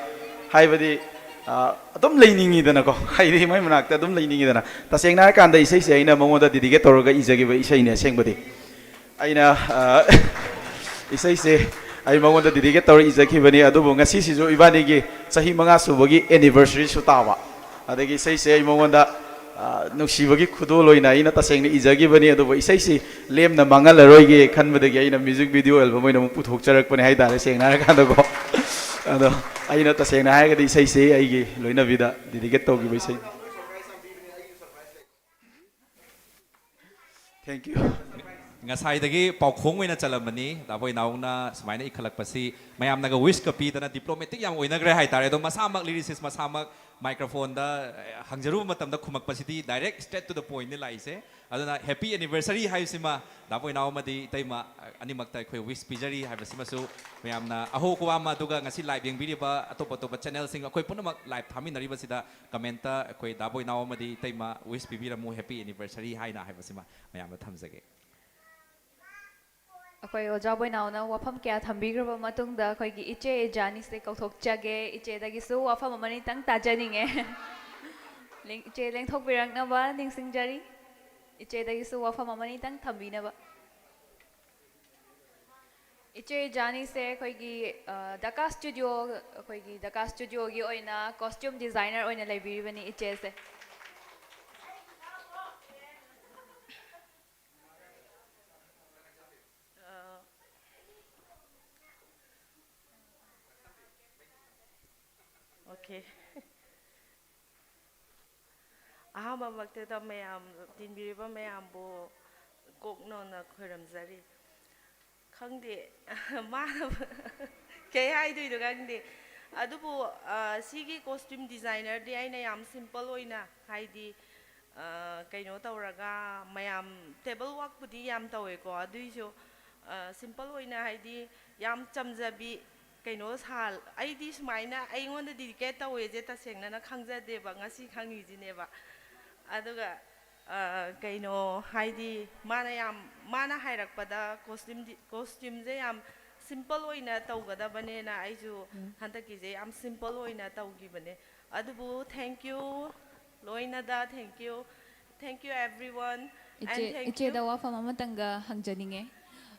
ꯍꯥꯏꯕꯗꯤ, ꯑ, ꯑꯗꯨꯝ ꯂꯩꯅꯤꯡꯉꯤꯗꯅꯀꯣ, ꯍꯥꯏꯗꯤ ꯃꯥꯏ ꯃꯅꯥꯛꯇ ꯑꯗꯨꯝ ꯂꯩꯅꯤꯡꯉꯤꯗꯅ꯫ ꯇꯁꯦꯡꯅ ꯍꯥꯏꯔꯀꯥꯟꯗ ꯏꯁꯩꯁꯦ ꯑꯩꯅ ꯃꯉꯣꯟꯗ ꯗꯤꯗꯤꯀꯦꯠ ꯇꯧꯔꯒ ꯏꯖꯈꯤꯕ ꯏꯁꯩꯅꯦ ꯑꯁꯦꯡꯕꯗꯤ꯫ ꯑꯩꯅ, ꯑ, ꯏꯁꯩꯁꯦ ꯑꯩ ꯃꯉꯣꯟꯗ ꯗꯤꯗꯤꯀꯦꯠ ꯇꯧꯔ ꯏꯖꯈꯤꯕꯅꯤ, ꯑꯗꯨꯕꯨ ꯉꯁꯤꯁꯤꯁꯨ ꯏꯕꯥꯅꯤꯒꯤ ꯆꯍꯤ ꯃꯉꯥ ꯁꯨꯕꯒꯤ ꯑꯦꯅꯤꯚꯔꯁꯔꯤꯁꯨ ꯇꯥꯕ꯫ ꯑꯗꯒꯤ ꯏꯁꯩꯁꯦ ꯑꯩ ꯃꯉꯣꯟꯗ, ꯑ, ꯅꯨꯡꯁꯤꯕꯒꯤ ꯈꯨꯗꯣꯜ ꯑꯣꯏꯅ ꯑꯩꯅ ꯇꯁꯦꯡꯅ ꯏꯖꯈꯤꯕꯅꯤ, ꯑꯗꯨꯕꯨ ꯏꯁꯩꯁꯤ ꯂꯦꯝꯅ ꯃꯥꯡꯍꯜꯂꯔꯣꯏꯒꯦ ꯈꯟꯕꯗꯒꯤ ꯑꯩꯅ ꯃ꯭ꯌꯨꯖꯤꯛ ꯚꯤꯗꯤꯑꯣ ꯑꯦꯜꯕꯝ ꯑꯣꯏꯅ ꯑꯃꯨꯛ ꯄꯨꯊꯣꯛꯆꯔꯛꯄꯅꯦ ꯍꯥꯏꯇꯥꯔꯦ, ꯁꯦꯡꯅ ꯍꯥꯏꯔꯀꯥꯟꯗꯀꯣ꯫ ꯑꯗꯣ ꯑꯩꯅ ꯇꯁꯦꯡꯅ ꯍꯥꯏꯔꯒꯗꯤ ꯏꯁꯩꯁꯦ ꯑꯩꯒꯤ ꯂꯣꯏꯅꯕꯤꯗ ꯗꯤꯗꯤꯀꯦꯠ ꯇꯧꯈꯤꯕ ꯏꯁꯩ꯫ Thank you. ꯉꯁꯥꯏꯗꯒꯤ ꯄꯥꯎꯈꯣꯡ ꯑꯣꯏꯅ ꯆꯠꯂꯝꯕꯅꯤ꯫ ꯗꯥꯕꯣꯏ ꯅꯥꯎꯅ ꯁꯨꯃꯥꯏꯅ ꯏꯈꯠꯂꯛꯄꯁꯤ ꯃꯌꯥꯝꯅꯒ ꯋꯤꯁꯀ ꯄꯤꯗꯅ ꯗꯤꯄ꯭ꯂꯣꯃꯦꯇꯤꯛ ꯌꯥꯝ ꯑꯣꯏꯅꯈ꯭ꯔꯦ ꯍꯥꯏꯇꯥꯔꯦ꯫ ꯑꯗꯣ ꯃꯁꯥꯃꯛ, ꯂꯤꯔꯤꯁꯤꯁ ꯃꯁꯥꯃꯛ ꯃꯥꯏꯀ꯭ꯔꯣꯐꯣꯟꯗ, ꯑꯦ, ꯍꯪꯖꯔꯨꯕ ꯃꯇꯝꯗ ꯈꯨꯝꯃꯛꯄꯁꯤꯗꯤ ꯗꯥꯏꯔꯦꯛ ꯁ꯭ꯇ꯭ꯔꯦꯠ ꯇꯨ ꯗ ꯄꯣꯏꯟꯠꯅꯤ ꯂꯥꯛꯏꯁꯦ꯫ ꯑꯗꯨꯅ ꯍꯦꯄꯤ ꯑꯦꯅꯤꯚꯔꯁꯔꯤ ꯍꯥꯏꯕꯁꯤꯃ ꯗꯥꯕꯣꯏ ꯅꯥꯎ ꯑꯃꯗꯤ ꯏꯇꯩꯃ, ꯑ, ꯑꯅꯤꯃꯛꯇ ꯑꯩꯈꯣꯏ ꯋꯤꯁ ꯄꯤꯖꯔꯤ ꯍꯥꯏꯕꯁꯤꯃꯁꯨ ꯃꯌꯥꯝꯅ ꯑꯍꯣ ꯀꯋꯥꯃ, ꯑꯗꯨꯒ ꯉꯁꯤ ꯂꯥꯏꯚ ꯌꯦꯡꯕꯤꯔꯤꯕ ꯑꯇꯣꯞ ꯑꯇꯣꯞꯄ ꯆꯦꯅꯦꯜꯁꯤꯡ, ꯑꯩꯈꯣꯏ ꯄꯨꯝꯅꯃꯛ ꯂꯥꯏꯚ ꯊꯥꯃꯤꯟꯅꯔꯤꯕꯁꯤꯗ ꯀꯃꯦꯟꯇ ꯑꯩꯈꯣꯏ ꯗꯥꯕꯣꯏ ꯅꯥꯎ ꯑꯃꯗꯤ ꯏꯇꯩꯃ ꯋꯤꯁ ꯄꯤꯕꯤꯔꯝꯃꯨ, ꯍꯦꯄꯤ ꯑꯦꯅꯤꯚꯔꯁꯔꯤ ꯍꯥꯏꯅ ꯍꯥꯏꯕꯁꯤꯃ ꯃꯌꯥꯝꯗ ꯊꯝꯖꯒꯦ꯫ ꯑꯩꯈꯣꯏ ꯑꯣꯖꯥ ꯕꯣꯏꯅꯥꯎꯅ ꯋꯥꯐꯝ ꯀꯌꯥ ꯊꯝꯕꯤꯈ꯭ꯔꯕ ꯃꯇꯨꯡꯗ ꯑꯩꯈꯣꯏꯒꯤ ꯏꯆꯦ ꯖꯥꯅꯤꯁꯦ ꯀꯧꯊꯣꯛꯆꯒꯦ꯫ ꯏꯆꯦꯗꯒꯤꯁꯨ ꯋꯥꯐꯝ ꯑꯃꯅꯤꯇꯪ ꯇꯥꯖꯅꯤꯡꯉꯦ꯫ ꯂꯦꯡ-, ꯏꯆꯦ ꯂꯦꯡꯊꯣꯛꯄꯤꯔꯛꯅꯕ ꯅꯤꯡꯁꯤꯡꯖꯔꯤ꯫ ꯏꯆꯦꯗꯒꯤꯁꯨ ꯋꯥꯐꯝ ꯑꯃꯅꯤꯇꯪ ꯊꯝꯕꯤꯅꯕ꯫ ꯏꯆꯦ ꯖꯥꯅꯤꯁꯦ ꯑꯩꯈꯣꯏꯒꯤ, ꯑ, ꯗꯀꯥ ꯁ꯭ꯇꯨꯗꯤꯑꯣ, ꯑꯩꯈꯣꯏꯒꯤ ꯗꯀꯥ ꯁ꯭ꯇꯨꯗꯤꯑꯣꯒꯤ ꯑꯣꯏꯅ ꯀꯣꯁꯇ꯭ꯌꯨꯝ ꯗꯤꯖꯥꯏꯅꯔ ꯑꯣꯏꯅ ꯂꯩꯕꯤꯔꯤꯕꯅꯤ ꯏꯆꯦꯁꯦ꯫ Okay. ꯑꯍꯥꯟꯕꯃꯛꯇꯗ ꯃꯌꯥꯝ, ꯇꯤꯟꯕꯤꯔꯤꯕ ꯃꯌꯥꯝꯕꯨ ꯀꯣꯛ ꯅꯧꯅ ꯈꯣꯏꯔꯝꯖꯔꯤ꯫ ꯈꯪꯗꯦ, ꯃꯥꯅ ꯀꯩ ꯍꯥꯏꯗꯣꯏꯅꯣ ꯈꯪꯗꯦ꯫ ꯑꯗꯨꯕꯨ, ꯑ, ꯁꯤꯒꯤ costume designerꯗꯤ ꯑꯩꯅ ꯌꯥꯝ simple ꯑꯣꯏꯅ, ꯍꯥꯏꯗꯤ, ꯑ, ꯀꯩꯅꯣ ꯇꯧꯔꯒ, ꯃꯌꯥꯝ table workꯄꯨꯗꯤ ꯌꯥꯝ ꯇꯧꯋꯦꯀꯣ, ꯑꯗꯨꯏꯁꯨ, ꯑ, simple ꯑꯣꯏꯅ, ꯍꯥꯏꯗꯤ, ꯌꯥꯝ ꯆꯝꯖꯕꯤ, ꯀꯩꯅꯣ ꯁꯥ-, ꯑꯩꯗꯤ ꯁꯨꯃꯥꯏꯅ ꯑꯩꯉꯣꯟꯗ dedicate ꯇꯧꯋꯦꯁꯦ ꯇꯁꯦꯡꯅꯅ ꯈꯪꯖꯗꯦꯕ, ꯉꯁꯤ ꯈꯪꯉꯤꯁꯤꯅꯦꯕ꯫ ꯑꯗꯨꯒ, ꯑ, ꯀꯩꯅꯣ, ꯍꯥꯏꯗꯤ, ꯃꯥꯅ ꯌꯥꯝ, ꯃꯥꯅ ꯍꯥꯏꯔꯛꯄꯗ costumeꯗꯤ, costumeꯁꯦ ꯌꯥꯝ simple ꯑꯣꯏꯅ ꯇꯧꯒꯗꯕꯅꯦꯅ ꯑꯩꯁꯨ ꯎꯝ꯫ ꯍꯟꯗꯛꯀꯤꯁꯦ ꯌꯥꯝ simple ꯑꯣꯏꯅ ꯇꯧꯈꯤꯕꯅꯦ꯫ ꯑꯗꯨꯕꯨ thank you ꯂꯣꯏꯅꯗ, thank you, thank you everyone, and ꯏꯆꯦ, thank you. ꯏꯆꯦꯗ ꯋꯥꯐꯝ ꯑꯃꯇꯪꯒ ꯍꯪꯖꯅꯤꯡꯉꯦ꯫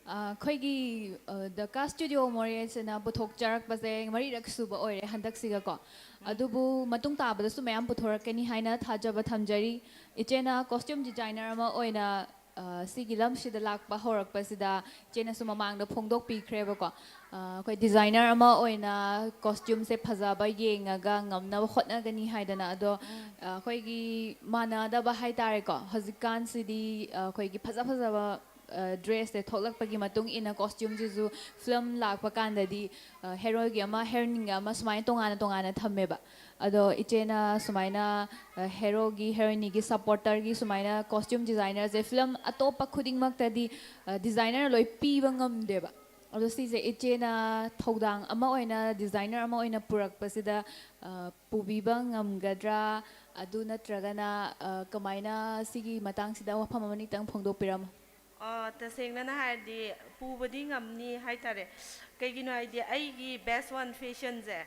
ꯑ, ꯑꯩꯈꯣꯏꯒꯤ, ꯑ, The Ka Studio ꯃꯣꯔꯦꯁꯤꯅ ꯄꯨꯊꯣꯛꯆꯔꯛꯄꯁꯦ ꯃꯔꯤꯔꯛ ꯁꯨꯕ ꯑꯣꯏꯔꯦ ꯍꯟꯗꯛꯁꯤꯒꯀꯣ꯫ ꯎꯝ꯫ ꯑꯗꯨꯕꯨ ꯃꯇꯨꯡ ꯇꯥꯕꯗꯁꯨ ꯃꯌꯥꯝ ꯄꯨꯊꯣꯔꯛꯀꯅꯤ ꯍꯥꯏꯅ ꯊꯥꯖꯕ ꯊꯝꯖꯔꯤ꯫ ꯏꯆꯦꯅ costume designer ꯑꯃ ꯑꯣꯏꯅ, ꯑ, ꯁꯤꯒꯤ ꯂꯝꯁꯤꯗ ꯂꯥꯛꯄ ꯍꯧꯔꯛꯄꯁꯤꯗ ꯏꯆꯦꯅꯁꯨ ꯃꯃꯥꯡꯗ ꯐꯣꯡꯗꯣꯛꯄꯤꯈ꯭ꯔꯦꯕꯀꯣ꯫ ꯑ, ꯑꯩꯈꯣꯏ designer ꯑꯃ ꯑꯣꯏꯅ costumeꯁꯦ ꯐꯖꯕ ꯌꯦꯡꯉꯒ ꯉꯝꯅꯕ ꯍꯣꯠꯅꯒꯅꯤ ꯍꯥꯏꯗꯅ꯫ ꯑꯗꯣ, ꯎꯝ꯫ ꯑ, ꯑꯩꯈꯣꯏꯒꯤ ꯃꯥꯟꯅꯗꯕ ꯍꯥꯏꯇꯥꯔꯦꯀꯣ, ꯍꯧꯖꯤꯛꯀꯥꯟꯁꯤꯗꯤ, ꯑ, ꯑꯩꯈꯣꯏꯒꯤ ꯐꯖ ꯐꯖꯕ, ꯑ, dressꯁꯦ ꯊꯣꯛꯂꯛꯄꯒꯤ ꯃꯇꯨꯡ ꯏꯟꯅ costumeꯁꯤꯁꯨ film ꯂꯥꯛꯄ ꯀꯥꯟꯗꯗꯤ, ꯑ, heroꯒꯤ ꯑꯃ, heroineꯒꯤ ꯑꯃ ꯁꯨꯃꯥꯏꯅ ꯇꯣꯉꯥꯟꯅ ꯇꯣꯉꯥꯟꯅ ꯊꯝꯃꯦꯕ꯫ ꯑꯗꯣ ꯏꯆꯦꯅ ꯁꯨꯃꯥꯏꯅ, ꯑ, heroꯒꯤ, heroineꯒꯤ supporterꯒꯤ ꯁꯨꯃꯥꯏꯅ costume designerꯁꯦ film ꯑꯇꯣꯞꯄ ꯈꯨꯗꯤꯡꯃꯛꯇꯗꯤ, ꯑ, designer ꯂꯣꯏ ꯄꯤꯕ ꯉꯝꯗꯦꯕ꯫ ꯑꯗꯣ ꯁꯤꯁꯦ ꯏꯆꯦꯅ ꯊꯧꯗꯥꯡ ꯑꯃ ꯑꯣꯏꯅ, designer ꯑꯃ ꯑꯣꯏꯅ ꯄꯨꯔꯛꯄꯁꯤꯗ, ꯑ, ꯄꯨꯕꯤꯕ ꯉꯝꯒꯗ꯭ꯔꯥ? ꯑꯗꯨ ꯅꯠꯇ꯭ꯔꯒꯅ, ꯑ, ꯀꯃꯥꯏꯅ, ꯁꯤꯒꯤ ꯃꯇꯥꯡꯁꯤꯗ ꯋꯥꯐꯝ ꯑꯃꯅꯤꯇꯪ ꯐꯣꯡꯗꯣꯛꯄꯤꯔꯝꯃꯣ꯫ ꯑ, ꯇꯁꯦꯡꯅꯅ ꯍꯥꯏꯔꯗꯤ ꯄꯨꯕꯗꯤ ꯉꯝꯅꯤ ꯍꯥꯏꯇꯥꯔꯦ꯫ ꯀꯩꯒꯤꯅꯣ ꯍꯥꯏꯗꯤ ꯑꯩꯒꯤ Best One Fashionꯁꯦ,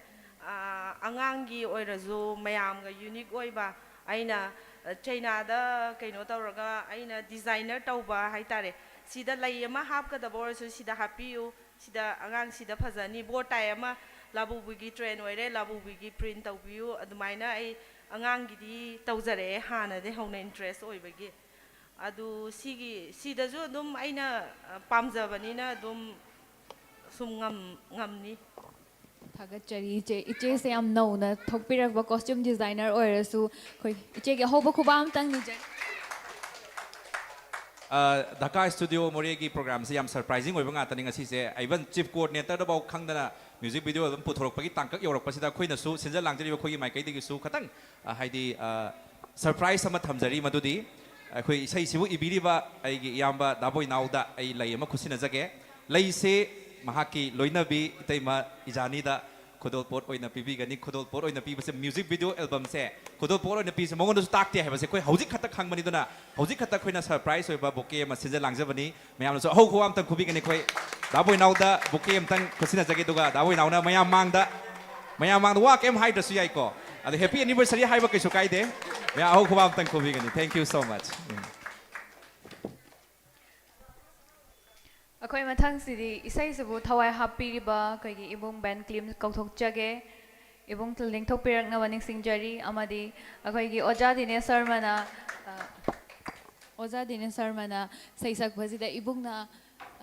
ꯑ, ꯑꯉꯥꯡꯒꯤ ꯑꯣꯏꯔꯁꯨ ꯃꯌꯥꯝꯒ unique ꯑꯣꯏꯕ, ꯑꯩꯅ, ꯑ, ꯆꯩꯅꯥꯗ ꯀꯩꯅꯣ ꯇꯧꯔꯒ ꯑꯩꯅ designer ꯇꯧꯕ ꯍꯥꯏꯇꯥꯔꯦ꯫ ꯁꯤꯗ ꯂꯩ ꯑꯃ ꯍꯥꯞꯀꯗꯕ ꯑꯣꯏꯔꯁꯨ ꯁꯤꯗ ꯍꯥꯞꯄꯤꯌꯨ, ꯁꯤꯗ ꯑꯉꯥꯡꯁꯤꯗ ꯐꯖꯅꯤ, bow tie ꯑꯃ ꯂꯥꯕꯨꯕꯤꯒꯤ trend ꯑꯣꯏꯔꯦ, ꯂꯥꯕꯨꯕꯤꯒꯤ print ꯇꯧꯕꯤꯌꯨ, ꯑꯗꯨꯃꯥꯏꯅ ꯑꯩ ꯑꯉꯥꯡꯒꯤꯗꯤ ꯇꯧꯖꯔꯛꯑꯦ ꯍꯥꯟꯅꯗꯒꯤ ꯍꯧꯅ interest ꯑꯣꯏꯕꯒꯤ꯫ ꯑꯗꯨ ꯁꯤꯒꯤ, ꯁꯤꯗꯁꯨ ꯑꯗꯨꯝ ꯑꯩꯅ, ꯑ, ꯄꯥꯝꯖꯕꯅꯤꯅ ꯑꯗꯨꯝ ꯁꯨꯝ ꯉꯝ-, ꯉꯝꯅꯤ꯫ ꯊꯥꯒꯠꯆꯔꯤ ꯏꯆꯦ꯫ ꯏꯆꯦꯁꯦ ꯌꯥꯝ ꯅꯧꯅ ꯊꯣꯛꯄꯤꯔꯛꯄ costume designer ꯑꯣꯏꯔꯁꯨ ꯑꯩꯈꯣꯏ ꯏꯆꯦꯒꯤ ꯑꯍꯧꯕ ꯈꯨꯕꯥꯛ ꯑꯃꯇꯪ ꯅꯤꯖꯔꯤ꯫ ꯙꯀꯥ ꯁ꯭ꯇꯨꯗꯤꯑꯣ ꯃꯣꯔꯦꯒꯤ ꯄ꯭ꯔꯣꯒ꯭ꯔꯥꯝꯁꯦ ꯌꯥꯝ ꯁꯔꯄ꯭ꯔꯥꯏꯖꯤꯡ ꯑꯣꯏꯕ ꯉꯥꯛꯇꯅꯤ꯫ ꯉꯁꯤꯁꯦ even chief coordinator ꯗꯐꯥꯎ ꯈꯪꯗꯅ ꯃ꯭ꯌꯨꯖꯤꯛ ꯚꯤꯗꯤꯑꯣ ꯑꯗꯨꯝ ꯄꯨꯊꯣꯔꯛꯄꯒꯤ ꯇꯥꯡꯀꯛ ꯌꯧꯔꯛꯄꯁꯤꯗ ꯑꯩꯈꯣꯏꯅꯁꯨ ꯁꯤꯟꯖ ꯂꯥꯡꯖꯔꯤꯕ ꯑꯩꯈꯣꯏꯒꯤ ꯃꯥꯏꯀꯩꯗꯒꯤꯁꯨ ꯈꯤꯇꯪ, ꯑ, ꯍꯥꯏꯗꯤ, ꯁꯔꯄ꯭ꯔꯥꯏꯖ ꯑꯃ ꯊꯝꯖꯔꯤ꯫ ꯃꯗꯨꯗꯤ ꯑꯩꯈꯣꯏ ꯏꯁꯩꯁꯤꯕꯨ ꯏꯕꯤꯔꯤꯕ ꯑꯩꯒꯤ ꯏꯌꯥꯝꯕ ꯗꯥꯕꯣꯏꯅꯥꯎꯗ ꯑꯩ ꯂꯩ ꯑꯃ ꯈꯨꯠꯁꯤꯟꯅꯖꯒꯦ꯫ ꯂꯩꯁꯤ ꯃꯍꯥꯛꯀꯤ ꯂꯣꯏꯅꯕꯤ ꯏꯇꯩꯃ ꯏꯖꯥꯅꯤꯗ ꯈꯨꯗꯣꯜꯄꯣꯠ ꯑꯣꯏꯅ ꯄꯤꯕꯤꯒꯅꯤ꯫ ꯈꯨꯗꯣꯜꯄꯣꯠ ꯑꯣꯏꯅ ꯄꯤꯕꯁꯦ, ꯃ꯭ꯌꯨꯖꯤꯛ ꯚꯤꯗꯤꯑꯣ ꯑꯦꯜꯕꯝꯁꯦ ꯈꯨꯗꯣꯜꯄꯣꯠ ꯑꯣꯏꯅ ꯄꯤꯕꯁꯦ ꯃꯉꯣꯟꯗꯁꯨ ꯇꯥꯛꯇꯦ ꯍꯥꯏꯕꯁꯦ ꯑꯩꯈꯣꯏ ꯍꯧꯖꯤꯛ ꯈꯛꯇ ꯈꯪꯕꯅꯤ꯫ ꯑꯗꯨꯅ ꯍꯧꯖꯤꯛ ꯈꯛꯇ ꯑꯩꯈꯣꯏꯅ ꯁꯔꯄ꯭ꯔꯥꯏꯖ ꯑꯣꯏꯕ ꯕꯣꯀꯦ ꯑꯃ ꯁꯤꯟꯖ ꯂꯥꯡꯖꯕꯅꯤ꯫ ꯃꯌꯥꯝꯅꯁꯨ ꯑꯍꯧ ꯈꯨꯕꯥꯛ ꯑꯝꯇꯪ ꯈꯨꯕꯤꯒꯅꯤ꯫ ꯑꯩꯈꯣꯏ ꯗꯥꯕꯣꯏꯅꯥꯎꯗ ꯕꯣꯀꯦ ꯑꯝꯇꯪ ꯈꯨꯠꯁꯤꯟꯅꯖꯒꯦ, ꯑꯗꯨꯒ ꯗꯥꯕꯣꯏꯅꯥꯎꯅ ꯃꯌꯥꯝ ꯃꯥꯡꯗ, ꯃꯌꯥꯝ ꯃꯥꯡꯗ ꯋꯥ ꯀꯩꯝ ꯍꯥꯏꯗ꯭ꯔꯁꯨ ꯌꯥꯏꯀꯣ꯫ ꯑꯗꯣ ꯍꯦꯄꯤ ꯑꯦꯅꯤꯚꯔꯁꯔꯤ ꯍꯥꯏꯕ ꯀꯩꯁꯨ ꯀꯥꯏꯗꯦ꯫ ꯃꯌꯥꯝ ꯑꯍꯧ ꯈꯨꯕꯥꯛ ꯑꯝꯇꯪ ꯈꯨꯕꯤꯒꯅꯤ꯫ Thank you so much꯫ ꯎꯝ꯫ ꯑꯩꯈꯣꯏ ꯃꯊꯪꯁꯤꯗꯤ ꯏꯁꯩꯁꯤꯕꯨ ꯊꯋꯥꯏ ꯍꯥꯞꯄꯤꯔꯤꯕ ꯑꯩꯈꯣꯏꯒꯤ ꯏꯕꯨꯡ ꯕꯦꯟ ꯀ꯭ꯂꯤꯝ ꯀꯧꯊꯣꯛꯆꯒꯦ꯫ ꯏꯕꯨꯡ ꯂꯦꯡꯊꯣꯛꯄꯤꯔꯛꯅꯕ ꯅꯤꯡꯁꯤꯡꯖꯔꯤ꯫ ꯑꯃꯗꯤ ꯑꯩꯈꯣꯏꯒꯤ ꯑꯣꯖꯥ ꯗꯤꯅꯦꯁ ꯁꯔꯃꯅ, ꯑ, ꯑꯣꯖꯥ ꯗꯤꯅꯦꯁ ꯁꯔꯃꯅ ꯁꯩꯁꯛꯄꯁꯤꯗ ꯏꯕꯨꯡꯅ,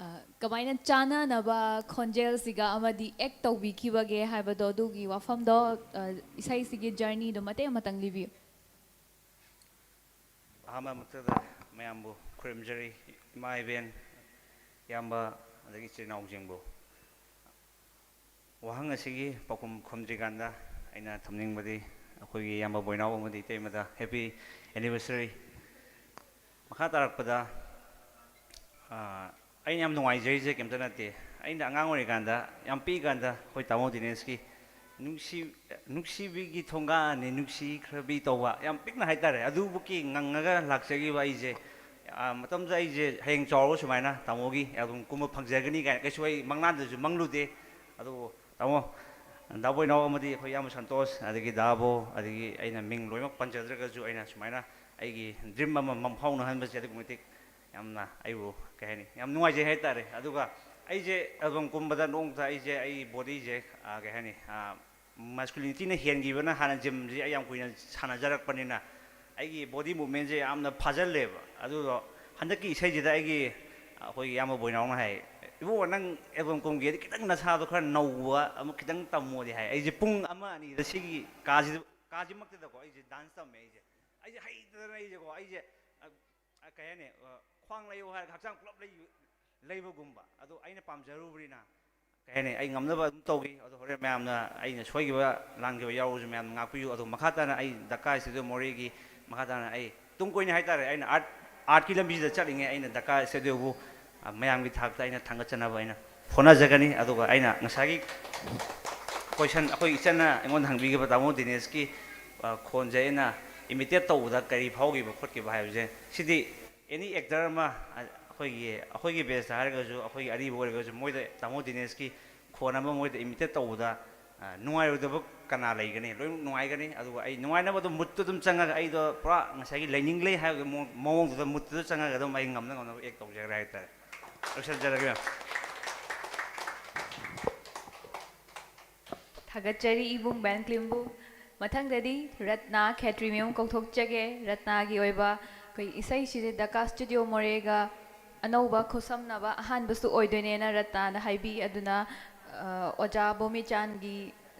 ꯑ, ꯀꯃꯥꯏꯅ ꯆꯥꯟꯅꯅꯕ ꯈꯣꯟꯖꯦꯜꯁꯤꯒ ꯑꯃꯗꯤ ꯑꯦꯛ ꯇꯧꯕꯤꯈꯤꯕꯒꯦ ꯍꯥꯏꯕꯗꯣ, ꯑꯗꯨꯒꯤ ꯋꯥꯐꯝꯗꯣ, ꯑ, ꯏꯁꯩꯁꯤꯒꯤ ꯖꯔꯅꯤꯗꯣ ꯃꯇꯦꯛ ꯑꯃꯇꯪ ꯂꯤꯕꯤꯌꯨ꯫ ꯑꯍꯥꯟꯕꯃꯛꯇꯗ ꯃꯌꯥꯝꯕꯨ ꯈꯨꯔꯨꯝꯖꯔꯤ꯫ ꯏꯃꯥ ꯏꯕꯦꯟ, ꯏꯌꯥꯝꯕ, ꯑꯗꯒꯤ ꯏꯆꯤꯜ ꯏꯅꯥꯎꯁꯤꯡꯕꯨ꯫ ꯋꯥꯍꯪ ꯑꯁꯤꯒꯤ ꯄꯥꯎꯈꯨꯝ ꯈꯨꯝꯗ꯭ꯔꯤꯀꯥꯟꯗ ꯑꯩꯅ ꯊꯝꯅꯤꯡꯕꯗꯤ ꯑꯩꯈꯣꯏꯒꯤ ꯏꯌꯥꯝꯕ ꯕꯣꯏꯅꯥꯎ ꯑꯃꯗꯤ ꯏꯇꯩꯃꯗ ꯍꯦꯄꯤ ꯑꯦꯅꯤꯚꯔꯁꯔꯤ꯫ ꯃꯈꯥ ꯇꯥꯔꯛꯄꯗ, ꯑꯥ, ꯑꯩꯅ ꯌꯥꯝ ꯅꯨꯡꯉꯥꯏꯖꯔꯤꯁꯦ ꯀꯩꯝꯇ ꯅꯠꯇꯦ꯫ ꯑꯩꯅ ꯑꯉꯥꯡ ꯑꯣꯏꯔꯤꯀꯥꯟꯗ, ꯌꯥꯝ ꯄꯤꯛꯏꯀꯥꯟꯗ ꯑꯩꯈꯣꯏ ꯇꯥꯃꯣ ꯗꯤꯅꯦꯁꯀꯤ ꯅꯨꯡꯁꯤ-, "ꯅꯨꯡꯁꯤꯕꯤꯒꯤ ꯊꯣꯡꯒꯥꯟꯅꯤ ꯅꯨꯡꯁꯤꯈ꯭ꯔꯕꯤ" ꯇꯧꯕ ꯌꯥꯝ ꯄꯤꯛꯅ ꯍꯥꯏꯇꯥꯔꯦ, ꯑꯗꯨꯕꯨꯛꯀꯤ ꯉꯪꯉꯒ ꯂꯥꯛꯆꯈꯤꯕ ꯑꯩꯁꯦ꯫ ꯑꯥ, ꯃꯇꯝꯗꯨꯗ ꯑꯩꯁꯦ ꯍꯌꯦꯡ ꯆꯥꯎꯔꯒ ꯁꯨꯃꯥꯏꯅ ꯇꯥꯃꯣꯒꯤ ꯑꯦꯜꯕꯝ ꯀꯨꯝꯕ ꯐꯪꯖꯒꯅꯤ ꯀꯥꯏꯅ ꯀꯩꯁꯨ ꯑꯩ ꯃꯪꯂꯥꯟꯗꯁꯨ ꯃꯪꯂꯨꯗꯦ꯫ ꯑꯗꯨꯕꯨ ꯇꯥꯃꯣ, ꯗꯥ ꯕꯣꯏꯅꯥꯎ ꯑꯃꯗꯤ ꯑꯩꯈꯣꯏ ꯏꯌꯥꯝꯕ ꯁꯟꯇꯣꯁ, ꯑꯗꯒꯤ ꯗꯥꯕꯣ, ꯑꯗꯒꯤ ꯑꯩꯅ ꯃꯤꯡ ꯂꯣꯏꯅꯃꯛ ꯄꯟꯖꯗ꯭ꯔꯒꯁꯨ, ꯑꯩꯅ ꯁꯨꯃꯥꯏꯅ ꯑꯩꯒꯤ ꯗ꯭ꯔꯤꯝ ꯑꯃ ꯃꯪꯐꯥꯎꯅꯍꯟꯕꯁꯦ ꯑꯗꯨꯛꯀꯤ ꯃꯇꯤꯛ ꯌꯥꯝꯅ ꯑꯩꯕꯨ, ꯀꯩ ꯍꯥꯏꯅꯤ, ꯌꯥꯝ ꯅꯨꯡꯉꯥꯏꯖꯩ ꯍꯥꯏꯇꯥꯔꯦ꯫ ꯑꯗꯨꯒ ꯑꯩꯁꯦ ꯑꯦꯜꯕꯝ ꯀꯨꯝꯕꯗ ꯅꯣꯡꯃꯇ ꯑꯩꯁꯦ ꯑꯩ ꯕꯣꯗꯤꯁꯦ, ꯑ, ꯀꯩ ꯍꯥꯏꯅꯤ, ꯑ, ꯃꯦꯁꯀꯨꯂꯤꯅꯤꯇꯤꯅ ꯍꯦꯟꯈꯤꯕꯅ, ꯍꯥꯟꯅ ꯖꯤꯝꯁꯦ ꯑꯩ ꯌꯥꯝ ꯀꯨꯏꯅ ꯁꯥꯟꯅꯖꯔꯛꯄꯅꯤꯅ ꯑꯩꯒꯤ ꯕꯣꯗꯤ ꯃꯨꯞꯃꯦꯟꯁꯦ ꯌꯥꯝꯅ ꯐꯥꯖꯜꯂꯦꯕ꯫ ꯑꯗꯨꯗꯣ ꯍꯟꯗꯛꯀꯤ ꯏꯁꯩꯁꯤꯗ ꯑꯩꯒꯤ, ꯑꯩꯈꯣꯏꯒꯤ ꯏꯌꯥꯝꯕ ꯕꯣꯏꯅꯥꯎꯅ ꯍꯥꯏ, "ꯏꯕꯨꯡꯉꯣ, ꯅꯪ ꯑꯦꯜꯕꯝ ꯀꯨꯝꯒꯦꯗꯤ ꯈꯤꯇꯪ ꯅꯁꯥꯗꯣ ꯈꯔ ꯅꯧꯕ ꯑꯃ ꯈꯤꯇꯪ ꯇꯝꯃꯣꯗꯤ" ꯍꯥꯏ꯫ ꯑꯩꯁꯦ ꯄꯨꯡ ꯑꯃ ꯑꯅꯤꯗ ꯁꯤꯒꯤ ꯀꯥꯁꯤꯗ, ꯀꯥꯁꯤꯃꯛꯇꯗꯀꯣ ꯑꯩꯁꯦ ꯗꯥꯟꯁ ꯇꯝꯃꯦ꯫ ꯑꯩꯁꯦ, ꯑꯩꯁꯦ ꯍꯩꯇꯗꯅ ꯑꯩꯁꯦꯀꯣ, ꯑꯩꯁꯦ, ꯑ, ꯑ, ꯀꯩ ꯍꯥꯏꯅꯤ, ꯑ, ꯈ꯭ꯋꯥꯡ ꯂꯩꯌꯨ ꯍꯥꯏꯔꯒ ꯍꯛꯆꯥꯡ ꯄꯨꯂꯞ ꯂꯩ-, ꯂꯩꯕꯒꯨꯝꯕ꯫ ꯑꯗꯣ ꯑꯩꯅ ꯄꯥꯝꯖꯔꯨꯕꯅꯤꯅ, ꯀꯩ ꯍꯥꯏꯅꯤ, ꯑꯩ ꯉꯝꯅꯕ ꯑꯗꯨꯝ ꯇꯧꯈꯤ꯫ ꯑꯗꯣ ꯍꯣꯔꯦꯟ ꯃꯌꯥꯝꯅ ꯑꯩꯅ ꯁꯣꯏꯈꯤꯕ ꯂꯥꯟꯈꯤꯕ ꯌꯥꯎꯔꯁꯨ ꯃꯌꯥꯝꯅ ꯉꯥꯛꯄꯤꯌꯨ꯫ ꯑꯗꯣ ꯃꯈꯥ ꯇꯥꯅ ꯑꯩ ꯗꯀꯥ ꯁ꯭ꯇꯨꯗꯤꯑꯣ ꯃꯣꯔꯦꯒꯤ ꯃꯈꯥ ꯇꯥꯅ ꯑꯩ ꯇꯨꯡ ꯀꯣꯏꯅ ꯍꯥꯏꯇꯥꯔꯦ, ꯑꯩꯅ ꯑꯥꯔꯠ, ꯑꯥꯔꯠꯀꯤ ꯂꯝꯕꯤꯁꯤꯗ ꯆꯠꯂꯤꯉꯩ ꯑꯩꯅ ꯗꯀꯥ ꯁ꯭ꯇꯨꯗꯤꯑꯣꯕꯨ, ꯑ, ꯃꯌꯥꯝꯒꯤ ꯊꯥꯛꯇ ꯑꯩꯅ ꯊꯥꯡꯒꯠꯆꯅꯕ ꯑꯩꯅ ꯍꯣꯠꯅꯖꯒꯅꯤ꯫ ꯑꯗꯨꯒ ꯑꯩꯅ ꯉꯁꯥꯏꯒꯤ ꯀꯣꯏꯁꯟ ꯑꯩꯈꯣꯏ ꯏꯆꯟꯅ ꯑꯩꯉꯣꯟꯗ ꯍꯪꯕꯤꯈꯤꯕ ꯇꯥꯃꯣ ꯗꯤꯅꯦꯁꯀꯤ, ꯑ, ꯈꯣꯟꯁꯦ ꯑꯩꯅ ꯏꯃꯤꯇꯦꯠ ꯇꯧꯕꯗ ꯀꯔꯤ ꯐꯥꯎꯈꯤꯕ ꯈꯣꯠꯈꯤꯕ ꯍꯥꯏꯕꯁꯦ, ꯁꯤꯗꯤ ꯑꯦꯅꯤ ꯑꯦꯛꯇꯔ ꯑꯃ, ꯑ, ꯑꯩꯈꯣꯏꯒꯤ, ꯑꯩꯈꯣꯏꯒꯤ ꯕꯦꯁꯇ ꯍꯥꯏꯔꯒꯁꯨ, ꯑꯩꯈꯣꯏꯒꯤ ꯑꯔꯤꯕ ꯑꯣꯏꯔꯒꯁꯨ, ꯃꯣꯏꯗ ꯇꯥꯃꯣ ꯗꯤꯅꯦꯁꯀꯤ ꯈꯣꯟ ꯑꯃ ꯃꯣꯏꯗ ꯏꯃꯤꯇꯦꯠ ꯇꯧꯕꯗ, ꯑ, ꯅꯨꯡꯉꯥꯏꯔꯣꯏꯗꯕ ꯀꯅꯥ ꯂꯩꯒꯅꯤ? ꯂꯣꯏꯅꯃꯛ ꯅꯨꯡꯉꯥꯏꯒꯅꯤ꯫ ꯑꯗꯨꯒ ꯑꯩ ꯅꯨꯡꯉꯥꯏꯅꯕ ꯑꯗꯨꯝ ꯃꯨꯠꯇ ꯑꯗꯨꯝ ꯆꯪꯉꯒ, ꯑꯩꯗꯣ ꯄꯨꯔꯥ ꯉꯁꯥꯏꯒꯤ ꯂꯩꯅꯤꯡ ꯂꯩ ꯍꯥꯏꯕꯒꯤ ꯃꯑꯣꯡ-, ꯃꯑꯣꯡꯗꯨꯗ ꯃꯨꯠꯇꯨꯗ ꯆꯪꯉꯒ ꯑꯗꯨꯝ ꯑꯩ ꯉꯝꯅ ꯉꯝꯅꯕ ꯑꯦꯛ ꯇꯧꯖꯈ꯭ꯔꯦ ꯍꯥꯏꯇꯥꯔꯦ꯫ ꯂꯣꯏꯁꯤꯟꯖꯔꯒꯦ, ꯃꯦꯝ꯫ ꯊꯥꯒꯠꯆꯔꯤ ꯏꯕꯨꯡ ꯕꯦꯟ ꯀ꯭ꯂꯤꯝꯕꯨ꯫ ꯃꯊꯪꯗꯗꯤ ꯔꯠꯅꯥ ꯈꯦꯇ꯭ꯔꯤꯃꯌꯨꯝ ꯀꯧꯊꯣꯛꯆꯒꯦ꯫ ꯔꯠꯅꯥꯒꯤ ꯑꯣꯏꯕ ꯑꯩꯈꯣꯏ ꯏꯁꯩꯁꯤꯗꯤ ꯗꯀꯥ ꯁ꯭ꯇꯨꯗꯤꯑꯣ ꯃꯣꯔꯦꯒ ꯑꯅꯧꯕ ꯈꯨꯠꯁꯝꯅꯕ ꯑꯍꯥꯟꯕꯁꯨ ꯑꯣꯏꯗꯣꯏꯅꯦꯅ ꯔꯠꯅꯥꯅ ꯍꯥꯏꯕꯤ꯫ ꯑꯗꯨꯅ, ꯑ, ꯑꯣꯖꯥ ꯕꯣꯃꯤꯆꯥꯟꯒꯤ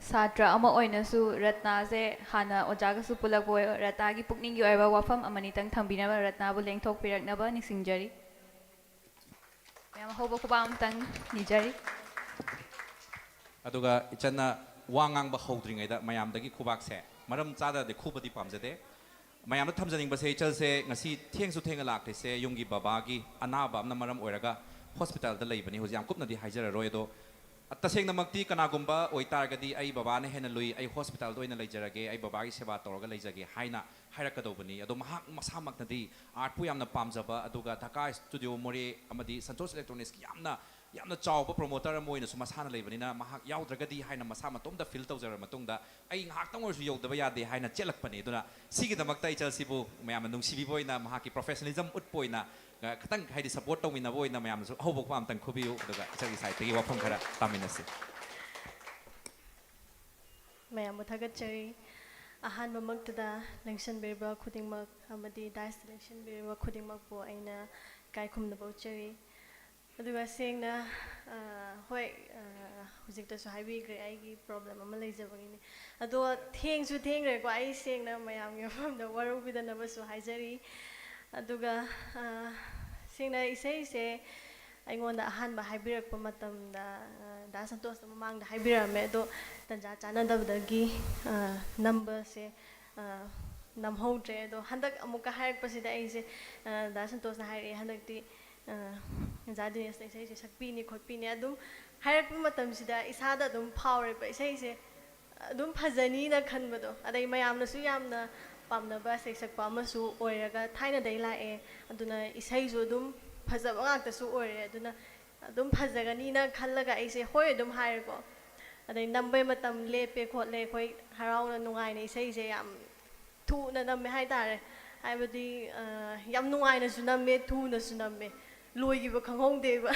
ꯁꯥꯇ꯭ꯔ ꯑꯃ ꯑꯣꯏꯅꯁꯨ ꯔꯠꯅꯥꯁꯦ ꯍꯥꯟꯅ ꯑꯣꯖꯥꯒꯁꯨ ꯄꯨꯜꯂꯛꯄ ꯑꯣꯏ-, ꯔꯠꯅꯥꯒꯤ ꯄꯨꯛꯅꯤꯡꯒꯤ ꯑꯣꯏꯕ ꯋꯥꯐꯝ ꯑꯃꯅꯤꯇꯪ ꯊꯝꯕꯤꯅꯕ ꯔꯠꯅꯥꯕꯨ ꯂꯦꯡꯊꯣꯛꯄꯤꯔꯛꯅꯕ ꯅꯤꯡꯁꯤꯡꯖꯔꯤ꯫ ꯃꯌꯥꯝ ꯍꯧꯕ ꯈꯨꯕꯥꯛ ꯑꯝꯇꯪ ꯅꯤꯖꯔꯤ꯫ ꯑꯗꯨꯒ ꯏꯆꯟꯅ ꯋꯥ ꯉꯥꯡꯕ ꯍꯧꯗ꯭ꯔꯤꯉꯩꯗ ꯃꯌꯥꯝꯗꯒꯤ ꯈꯨꯕꯥꯛꯁꯦ ꯃꯔꯝ ꯆꯥꯗꯅꯗꯤ ꯈꯨꯕꯗꯤ ꯄꯥꯝꯖꯗꯦ꯫ ꯃꯌꯥꯝꯗ ꯊꯝꯖꯅꯤꯡꯕꯁꯦ, ꯏꯆꯜꯁꯦ ꯉꯁꯤ ꯊꯦꯡꯁꯨ ꯊꯦꯡꯅ ꯂꯥꯛꯈ꯭ꯔꯤꯁꯦ ꯌꯨꯝꯒꯤ ꯕꯕꯥꯒꯤ ꯑꯅꯥꯕ ꯑꯃꯅ ꯃꯔꯝ ꯑꯣꯏꯔꯒ ꯍꯣꯁꯄꯤꯇꯥꯜꯗ ꯂꯩꯕꯅꯤ꯫ ꯍꯧꯖꯤꯛ ꯌꯥꯝ ꯀꯨꯞꯅꯗꯤ ꯍꯥꯏꯖꯔꯔꯣꯏ꯫ ꯑꯗꯣ ꯇꯁꯦꯡꯅꯃꯛꯇꯤ ꯀꯅꯥꯒꯨꯝꯕ ꯑꯣꯏꯇꯥꯔꯒꯗꯤ ꯑꯩ ꯕꯕꯥꯅ ꯍꯦꯟꯅ ꯂꯨꯏ, ꯑꯩ ꯍꯣꯁꯄꯤꯇꯥꯜꯗ ꯑꯣꯏꯅ ꯂꯩꯖꯔꯒꯦ, ꯑꯩ ꯕꯕꯥꯒꯤ ꯁꯦꯕꯥ ꯇꯧꯔꯒ ꯂꯩꯖꯒꯦ ꯍꯥꯏꯅ ꯍꯥꯏꯔꯛꯀꯗꯧꯕꯅꯤ꯫ ꯑꯗꯣ ꯃꯍꯥꯛ ꯃꯁꯥꯃꯛꯅꯗꯤ ꯑꯥꯔꯠꯄꯨ ꯌꯥꯝꯅ ꯄꯥꯝꯖꯕ, ꯑꯗꯨꯒ ꯙꯀꯥ ꯁ꯭ꯇꯨꯗꯤꯑꯣ ꯃꯣꯔꯦ ꯑꯃꯗꯤ ꯁꯟꯇꯣꯁ ꯏꯂꯦꯛꯇ꯭ꯔꯣꯅꯤꯛꯁꯀꯤ ꯌꯥꯝꯅ, ꯌꯥꯝꯅ ꯆꯥꯎꯕ ꯄ꯭ꯔꯣꯃꯣꯇꯔ ꯑꯃ ꯑꯣꯏꯅꯁꯨ ꯃꯁꯥꯅ ꯂꯩꯕꯅꯤꯅ, ꯃꯍꯥꯛ ꯌꯥꯎꯗ꯭ꯔꯒꯗꯤ ꯍꯥꯏꯅ ꯃꯁꯥ ꯃꯇꯣꯝꯇ ꯐꯤꯜ ꯇꯧꯖꯔꯕ ꯃꯇꯨꯡꯗ, ꯑꯩ ꯉꯥꯏꯍꯥꯛꯇꯪ ꯑꯣꯏꯔꯁꯨ ꯌꯧꯗꯕ ꯌꯥꯗꯦ ꯍꯥꯏꯅ ꯆꯦꯜꯂꯛꯄꯅꯤ꯫ ꯑꯗꯨꯅ ꯁꯤꯒꯤꯗꯃꯛꯇ ꯏꯆꯜꯁꯤꯕꯨ ꯃꯌꯥꯝꯅ ꯅꯨꯡꯁꯤꯕꯤꯕ ꯑꯣꯏꯅ, ꯃꯍꯥꯛꯀꯤ ꯄ꯭ꯔꯣꯐꯦꯁꯅꯦꯂꯤꯖꯝ ꯎꯠꯄ ꯑꯣꯏꯅ, ꯑ, ꯈꯤꯇꯪ, ꯍꯥꯏꯗꯤ, ꯁꯄꯣꯔꯠ ꯇꯧꯃꯤꯟꯅꯕ ꯑꯣꯏꯅ ꯃꯌꯥꯝꯅꯁꯨ ꯑꯍꯧꯕ ꯈꯨꯕꯥꯛ ꯑꯝꯇꯪ ꯈꯨꯕꯤꯌꯨ, ꯑꯗꯨꯒ ꯏꯆꯜꯒꯤ ꯁꯥꯏꯠꯇꯒꯤ ꯋꯥꯐꯝ ꯈꯔ ꯇꯥꯃꯤꯟꯅꯁꯤ꯫ ꯃꯌꯥꯝꯕꯨ ꯊꯥꯒꯠꯆꯔꯤ꯫ ꯑꯍꯥꯟꯕꯃꯛꯇꯗ ꯂꯦꯡꯁꯤꯟꯕꯤꯔꯤꯕ ꯈꯨꯗꯤꯡꯃꯛ ꯑꯃꯗꯤ ꯗꯥꯏꯁꯇ ꯂꯦꯡꯁꯤꯟꯕꯤꯔꯤꯕ ꯈꯨꯗꯤꯡꯃꯛꯄꯨ ꯑꯩꯅ ꯏꯀꯥꯏ ꯈꯨꯝꯅꯕ ꯎꯠꯆꯔꯤ꯫ ꯑꯗꯨꯒ ꯁꯦꯡꯅ, ꯑ, ꯍꯣꯏ, ꯑ, ꯍꯧꯖꯤꯛꯇꯁꯨ ꯍꯥꯏꯕꯤꯈ꯭ꯔꯦ, ꯑꯩꯒꯤ problem ꯑꯃ ꯂꯩꯖꯕꯒꯤꯅꯤ꯫ ꯑꯗꯣ ꯊꯦꯡꯁꯨ ꯊꯦꯡꯈ꯭ꯔꯦꯀꯣ, ꯑꯩ ꯁꯦꯡꯅ ꯃꯌꯥꯝꯒꯤ ꯃꯐꯝꯗ ꯋꯥꯔꯧꯕꯤꯗꯅꯕꯁꯨ ꯍꯥꯏꯖꯔꯤ꯫ ꯑꯗꯨꯒ, ꯑ, ꯁꯦꯡꯅ ꯏꯁꯩꯁꯦ ꯑꯩꯉꯣꯟꯗ ꯑꯍꯥꯟꯕ ꯍꯥꯏꯕꯤꯔꯛꯄ ꯃꯇꯝꯗ, ꯑ, ꯗꯥ ꯁꯟꯇꯣꯁꯅ ꯃꯃꯥꯡꯗ ꯍꯥꯏꯕꯤꯔꯛꯑꯝꯃꯦ, ꯑꯗꯣ ꯇꯟꯖꯥ ꯆꯥꯟꯅꯗꯕꯗꯒꯤ, ꯑ, ꯅꯝꯕꯁꯦ, ꯑ, ꯅꯝꯍꯧꯗ꯭ꯔꯦ꯫ ꯑꯗꯣ ꯍꯟꯗꯛ ꯑꯃꯨꯛꯀ ꯍꯥꯏꯔꯛꯄꯁꯤꯗ ꯑꯩꯁꯦ, ꯑ, ꯗꯥ ꯁꯟꯇꯣꯁꯅ ꯍꯥꯏꯔꯛꯑꯦ, "ꯍꯟꯗꯛꯇꯤ, ꯑ, ꯑꯣꯖꯥ ꯗꯤꯅꯦꯁꯅ ꯏꯁꯩꯁꯦ ꯁꯛꯄꯤꯅꯤ ꯈꯣꯠꯄꯤꯅꯤ", ꯑꯗꯨꯝ ꯍꯥꯏꯔꯛꯄ ꯃꯇꯝꯁꯤꯗ ꯏꯁꯥꯗ ꯑꯗꯨꯝ ꯐꯥꯎꯔꯦꯕ, ꯏꯁꯩꯁꯦ ꯑꯗꯨꯝ ꯐꯖꯅꯤꯅ ꯈꯟꯕꯗꯣ, ꯑꯗꯩ ꯃꯌꯥꯝꯅꯁꯨ ꯌꯥꯝꯅ ꯄꯥꯝꯅꯕ ꯁꯩꯁꯛꯄ ꯑꯃꯁꯨ ꯑꯣꯏꯔꯒ ꯊꯥꯏꯅꯗꯩ ꯂꯥꯛꯑꯦ꯫ ꯑꯗꯨꯅ ꯏꯁꯩꯁꯨ ꯑꯗꯨꯝ ꯐꯖꯕ ꯉꯥꯛꯇꯁꯨ ꯑꯣꯏꯔꯦ꯫ ꯑꯗꯨꯅ ꯑꯗꯨꯝ ꯐꯖꯒꯅꯤꯅ ꯈꯜꯂꯒ ꯑꯩꯁꯦ ꯍꯣꯏ ꯑꯗꯨꯝ ꯍꯥꯏꯔꯦꯀꯣ꯫ ꯑꯗꯩ ꯅꯝꯕꯩ ꯃꯇꯝ ꯂꯦꯞꯄꯦ ꯈꯣꯠꯂꯦ, ꯑꯩꯈꯣꯏ ꯍꯔꯥꯎꯅ ꯅꯨꯡꯉꯥꯏꯅ ꯏꯁꯩꯁꯦ ꯌꯥꯝ ꯊꯨꯅ ꯅꯝꯃꯦ ꯍꯥꯏꯇꯥꯔꯦ꯫ ꯍꯥꯏꯕꯗꯤ, ꯑ, ꯌꯥꯝ ꯅꯨꯡꯉꯥꯏꯅꯁꯨ ꯅꯝꯃꯦ, ꯊꯨꯅꯁꯨ ꯅꯝꯃꯦ, ꯂꯣꯏꯈꯤꯕ ꯈꯪꯍꯧꯗꯦꯕ꯫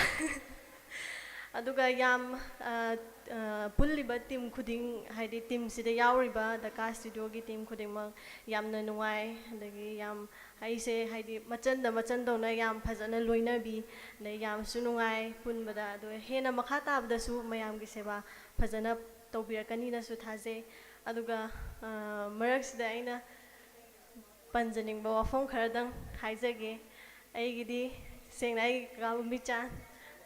ꯑꯗꯨꯒ ꯌꯥꯝ, ꯑ, ꯑ, ꯄꯨꯜꯂꯤꯕ team ꯈꯨꯗꯤꯡ, ꯍꯥꯏꯗꯤ teamꯁꯤꯗ ꯌꯥꯎꯔꯤꯕ ꯗꯀꯥ Studioꯒꯤ team ꯈꯨꯗꯤꯡꯃꯛ ꯌꯥꯝꯅ ꯅꯨꯡꯉꯥꯏ, ꯑꯗꯒꯤ ꯌꯥꯝ ꯑꯩꯁꯦ ꯍꯥꯏꯗꯤ ꯃꯆꯟꯗ ꯃꯆꯟꯗꯧꯅ ꯌꯥꯝ ꯐꯖꯅ ꯂꯣꯏꯅꯕꯤ, ꯑꯗꯩ ꯌꯥꯝꯁꯨ ꯅꯨꯡꯉꯥꯏ ꯄꯨꯟꯕꯗ꯫ ꯑꯗꯣ ꯍꯦꯟꯅ ꯃꯈꯥ ꯇꯥꯕꯗꯁꯨ ꯃꯌꯥꯝꯒꯤ ꯁꯦꯕꯥ ꯐꯖꯅ ꯇꯧꯕꯤꯔꯛꯀꯅꯤꯅꯁꯨ ꯊꯥꯖꯩ꯫ ꯑꯗꯨꯒ, ꯑ, ꯃꯔꯛꯁꯤꯗ ꯑꯩꯅ ꯄꯟꯖꯅꯤꯡꯕ ꯋꯥꯐꯝ ꯈꯔꯗꯪ ꯍꯥꯏꯖꯒꯦ꯫ ꯑꯩꯒꯤꯗꯤ ꯁꯦꯡꯅ ꯑꯩꯒꯤ ꯀꯀꯥ ꯕꯨꯃꯤꯆꯥꯟ,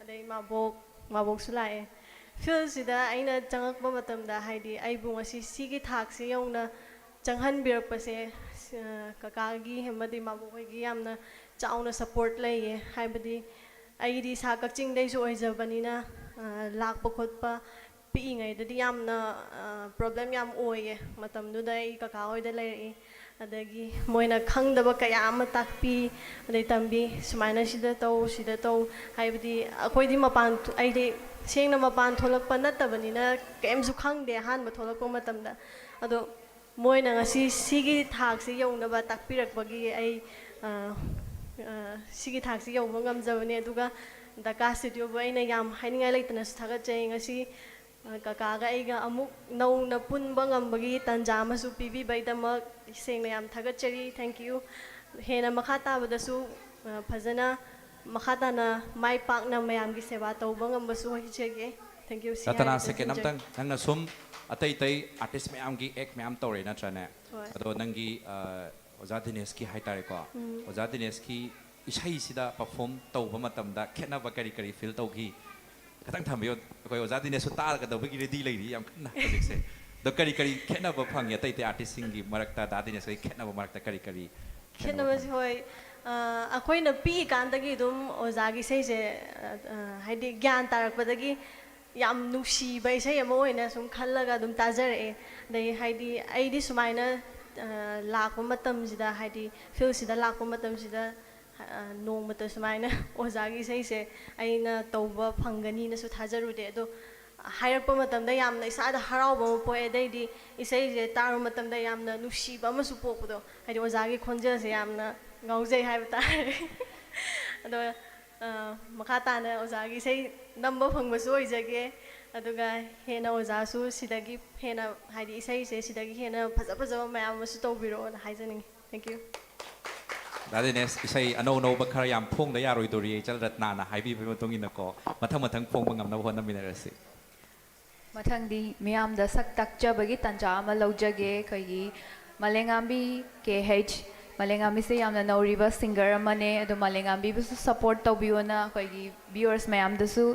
ꯑꯗꯩ ꯃꯥꯕꯣꯛ, ꯃꯥꯕꯣꯛꯁꯨ ꯂꯥꯛꯑꯦ꯫ Fieldꯁꯤꯗ ꯑꯩꯅ ꯆꯪꯉꯛꯄ ꯃꯇꯝꯗ, ꯍꯥꯏꯗꯤ ꯑꯩꯕꯨ ꯉꯁꯤ ꯁꯤꯒꯤ ꯊꯥꯛꯁꯤ ꯌꯧꯅ ꯆꯪꯍꯟꯕꯤꯔꯛꯄꯁꯦ, ꯑ, ꯀꯀꯥꯒꯤ ꯑꯃꯗꯤ ꯃꯥꯕꯣꯛ ꯍꯣꯏꯒꯤ ꯌꯥꯝꯅ ꯆꯥꯎꯅ support ꯂꯩꯌꯦ꯫ ꯍꯥꯏꯕꯗꯤ ꯑꯩꯒꯤꯗꯤ ꯏꯁꯥ ꯀꯛꯆꯤꯡꯗꯩꯁꯨ ꯑꯣꯏꯖꯕꯅꯤꯅ, ꯑ, ꯂꯥꯛꯄ ꯈꯣꯠꯄ ꯄꯤꯛꯏꯉꯩꯗꯗꯤ ꯌꯥꯝꯅ, ꯑ, problem ꯌꯥꯝ ꯑꯣꯏꯌꯦ꯫ ꯃꯇꯝꯗꯨꯗ ꯑꯩ ꯀꯀꯥ ꯍꯣꯏꯗ ꯂꯩꯔꯛꯏ꯫ ꯑꯗꯒꯤ ꯃꯣꯏꯅ ꯈꯪꯗꯕ ꯀꯌꯥ ꯑꯃ ꯇꯥꯛꯄꯤ, ꯑꯗꯩ ꯇꯝꯕꯤ, "ꯁꯨꯃꯥꯏꯅ ꯁꯤꯗ ꯇꯧ, ꯁꯤꯗ ꯇꯧ"꯫ ꯍꯥꯏꯕꯗꯤ ꯑꯩꯈꯣꯏꯗꯤ ꯃꯄꯥꯟ ꯊꯣ-, ꯑꯩꯗꯤ ꯁꯦꯡꯅ ꯃꯄꯥꯟ ꯊꯣꯛꯂꯛꯄ ꯅꯠꯇꯕꯅꯤꯅ ꯀꯩꯝꯁꯨ ꯈꯪꯗꯦ ꯑꯍꯥꯟꯕ ꯊꯣꯛꯂꯛꯄ ꯃꯇꯝꯗ꯫ ꯑꯗꯣ ꯃꯣꯏꯅ ꯉꯁꯤ ꯁꯤꯒꯤ ꯊꯥꯛꯁꯤ ꯌꯧꯅꯕ ꯇꯥꯛꯄꯤꯔꯛꯄꯒꯤ ꯑꯩ, ꯑ, ꯑ, ꯁꯤꯒꯤ ꯊꯥꯛꯁꯤ ꯌꯧꯕ ꯉꯝꯖꯕꯅꯤ꯫ ꯑꯗꯨꯒ ꯗꯀꯥ Studioꯕꯨ ꯑꯩꯅ ꯌꯥꯝ ꯍꯥꯏꯅꯤꯡꯉꯥꯏ ꯂꯩꯇꯅꯁꯨ ꯊꯥꯒꯠꯆꯩ꯫ ꯉꯁꯤ, ꯑ, ꯀꯀꯥꯒ ꯑꯩꯒ ꯑꯃꯨꯛ ꯅꯧꯅ ꯄꯨꯟꯕ ꯉꯝꯕꯒꯤ ꯇꯥꯟꯖꯥ ꯑꯃꯁꯨ ꯄꯤꯕꯤꯕꯒꯤꯗꯃꯛ ꯁꯦꯡꯅ ꯌꯥꯝ ꯊꯥꯒꯠꯆꯔꯤ꯫ Thank you꯫ ꯍꯦꯟꯅ ꯃꯈꯥ ꯇꯥꯕꯗꯁꯨ, ꯑ, ꯐꯖꯅ ꯃꯈꯥ ꯇꯥꯅ ꯃꯥꯏ ꯄꯥꯛꯅ ꯃꯌꯥꯝꯒꯤ ꯁꯦꯕꯥ ꯇꯧꯕ ꯉꯝꯕꯁꯨ ꯑꯣꯏꯖꯒꯦ꯫ Thank you, ꯁꯤ ꯔꯇꯅꯥ, ꯍꯥꯏꯔꯒ ꯁꯦꯀꯦꯟ ꯂꯣꯏꯁꯤꯟꯖꯒꯦ꯫ ꯑꯝꯇꯪ, ꯅꯪꯅ ꯁꯨꯝ ꯑꯇꯩ ꯑꯇꯩ ꯑꯥꯔꯇꯤꯁ ꯃꯌꯥꯝꯒꯤ ꯑꯦꯛ ꯃꯌꯥꯝ ꯇꯧꯔꯦ ꯅꯠꯇ꯭ꯔꯅꯦ? ꯍꯣꯏ꯫ ꯑꯗꯣ ꯅꯪꯒꯤ ꯑ, ꯑꯣꯖꯥ ꯗꯤꯅꯦꯁꯀꯤ ꯍꯥꯏꯇꯥꯔꯦꯀꯣ, ꯑꯣꯖꯥ ꯗꯤꯅꯦꯁꯀꯤ ꯏꯁꯩꯁꯤꯗ ꯄꯔꯐꯣꯔꯝ ꯇꯧꯕ ꯃꯇꯝꯗ ꯈꯦꯠꯅꯕ ꯀꯔꯤ ꯀꯔꯤ ꯐꯤꯜ ꯇꯧꯈꯤ? ꯈꯤꯇꯪ ꯊꯝꯕꯤꯌꯨ, ꯑꯩꯈꯣꯏ ꯑꯣꯖꯥ ꯗꯤꯅꯦꯁꯁꯨ ꯇꯥꯔꯒꯗꯕꯒꯤ ꯔꯦꯗꯤ ꯂꯩꯔꯤ ꯌꯥꯝ ꯀꯟꯅ ꯍꯧꯖꯤꯛꯁꯦ꯫ ꯑꯗꯣ ꯀꯔꯤ ꯀꯔꯤ ꯈꯦꯠꯅꯕ ꯐꯪꯉꯤ ꯑꯇꯩ ꯑꯇꯩ ꯑꯥꯔꯇꯤꯁꯁꯤꯡꯒꯤ ꯃꯔꯛꯇ, ꯗꯥ ꯗꯤꯅꯦꯁ ꯍꯣꯏ ꯈꯦꯠꯅꯕ ꯃꯔꯛꯇ ꯀꯔꯤ ꯀꯔꯤ ꯈꯦꯠꯅꯕ ꯈꯦꯠꯅꯕꯁꯦ ꯐꯪꯉꯤ? ꯍꯣꯏ, ꯑ, ꯑꯩꯈꯣꯏꯅ ꯄꯤꯛꯏꯀꯥꯟꯗꯒꯤ ꯑꯗꯨꯝ ꯑꯣꯖꯥꯒꯤ ꯏꯁꯩꯁꯦ, ꯑ, ꯑ, ꯍꯥꯏꯗꯤ ꯒ꯭ꯌꯥꯟ ꯇꯥꯔꯛꯄꯗꯒꯤ ꯌꯥꯝ ꯅꯨꯡꯁꯤꯕ ꯏꯁꯩ ꯑꯃ ꯑꯣꯏꯅ ꯁꯨꯝ ꯈꯜꯂꯒ ꯑꯗꯨꯝ ꯇꯥꯖꯔꯛꯑꯦ꯫ ꯑꯗꯩ ꯍꯥꯏꯗꯤ ꯑꯩꯗꯤ ꯁꯨꯃꯥꯏꯅ, ꯑ, ꯂꯥꯛꯄ ꯃꯇꯝꯁꯤꯗ, ꯍꯥꯏꯗꯤ ꯐꯤꯜꯁꯤꯗ ꯂꯥꯛꯄ ꯃꯇꯝꯁꯤꯗ, ꯑ, ꯅꯣꯡꯃꯇ ꯁꯨꯃꯥꯏꯅ ꯑꯣꯖꯥꯒꯤ ꯏꯁꯩꯁꯦ ꯑꯩꯅ ꯇꯧꯕ ꯐꯪꯒꯅꯤꯅꯁꯨ ꯊꯥꯖꯔꯨꯗꯦ꯫ ꯑꯗꯣ ꯍꯥꯏꯔꯛꯄ ꯃꯇꯝꯗ ꯌꯥꯝꯅ ꯏꯁꯥꯗ ꯍꯔꯥꯎꯕ ꯑꯃ ꯄꯣꯛꯑꯦ꯫ ꯑꯗꯩꯗꯤ ꯏꯁꯩꯁꯦ ꯇꯥꯔꯨꯕ ꯃꯇꯝꯗ ꯌꯥꯝꯅ ꯅꯨꯡꯁꯤꯕ ꯑꯃꯁꯨ ꯄꯣꯛꯄꯗꯣ, ꯍꯥꯏꯗꯤ ꯑꯣꯖꯥꯒꯤ ꯈꯣꯟꯖꯦꯜꯁꯦ ꯌꯥꯝꯅ ꯉꯥꯎꯖꯩ ꯍꯥꯏꯕ ꯇꯥꯔꯦ꯫ ꯑꯗꯣ, ꯑ, ꯃꯈꯥ ꯇꯥꯅ ꯑꯣꯖꯥꯒꯤ ꯏꯁꯩ ꯅꯝꯕ ꯐꯪꯕꯁꯨ ꯑꯣꯏꯖꯒꯦ꯫ ꯑꯗꯨꯒ ꯍꯦꯟꯅ ꯑꯣꯖꯥꯁꯨ ꯁꯤꯗꯒꯤ ꯍꯦꯟꯅ, ꯍꯥꯏꯗꯤ ꯏꯁꯩꯁꯦ ꯁꯤꯗꯒꯤ ꯍꯦꯟꯅ ꯐꯖ ꯐꯖꯕ ꯃꯌꯥꯝ ꯑꯃꯁꯨ ꯇꯧꯕꯤꯔꯛꯑꯣꯅ ꯍꯥꯏꯖꯅꯤꯡꯉꯤ꯫ Thank you꯫ ꯗꯥ ꯗꯤꯅꯦꯁ, ꯏꯁꯩ ꯑꯅꯧ ꯑꯅꯧꯕ ꯈꯔ ꯌꯥꯝ ꯐꯣꯡꯗ ꯌꯥꯔꯣꯏꯗꯣꯔꯤ, ꯏꯆꯜ ꯔꯠꯅꯥꯅ ꯍꯥꯏꯕꯤꯕꯒꯤ ꯃꯇꯨꯡ ꯏꯟꯅꯀꯣ, ꯃꯊꯪ ꯃꯊꯪ ꯐꯣꯡꯕ ꯉꯝꯅꯕ ꯍꯣꯠꯅꯃꯤꯟꯅꯔꯁꯤ꯫ ꯃꯊꯪꯗꯤ ꯃꯤꯌꯥꯝꯗ ꯁꯛ ꯇꯥꯛꯆꯕꯒꯤ ꯇꯥꯟꯖꯥ ꯑꯃ ꯂꯧꯖꯒꯦ꯫ ꯑꯩꯈꯣꯏꯒꯤ ꯃꯥꯂꯦꯝꯉꯥꯝꯕꯤ ꯀꯦ ꯍꯩꯆ, ꯃꯥꯂꯦꯝꯉꯥꯝꯕꯤꯁꯦ ꯌꯥꯝꯅ ꯅꯧꯔꯤꯕ ꯁꯤꯡꯒꯔ ꯑꯃꯅꯦ, ꯑꯗꯣ ꯃꯥꯂꯦꯝꯉꯥꯝꯕꯤꯕꯨꯁꯨ ꯁꯄꯣꯔꯠ ꯇꯧꯕꯤꯌꯣꯅ ꯑꯩꯈꯣꯏꯒꯤ ꯚ꯭ꯌꯨꯋꯔꯁ ꯃꯌꯥꯝꯗꯁꯨ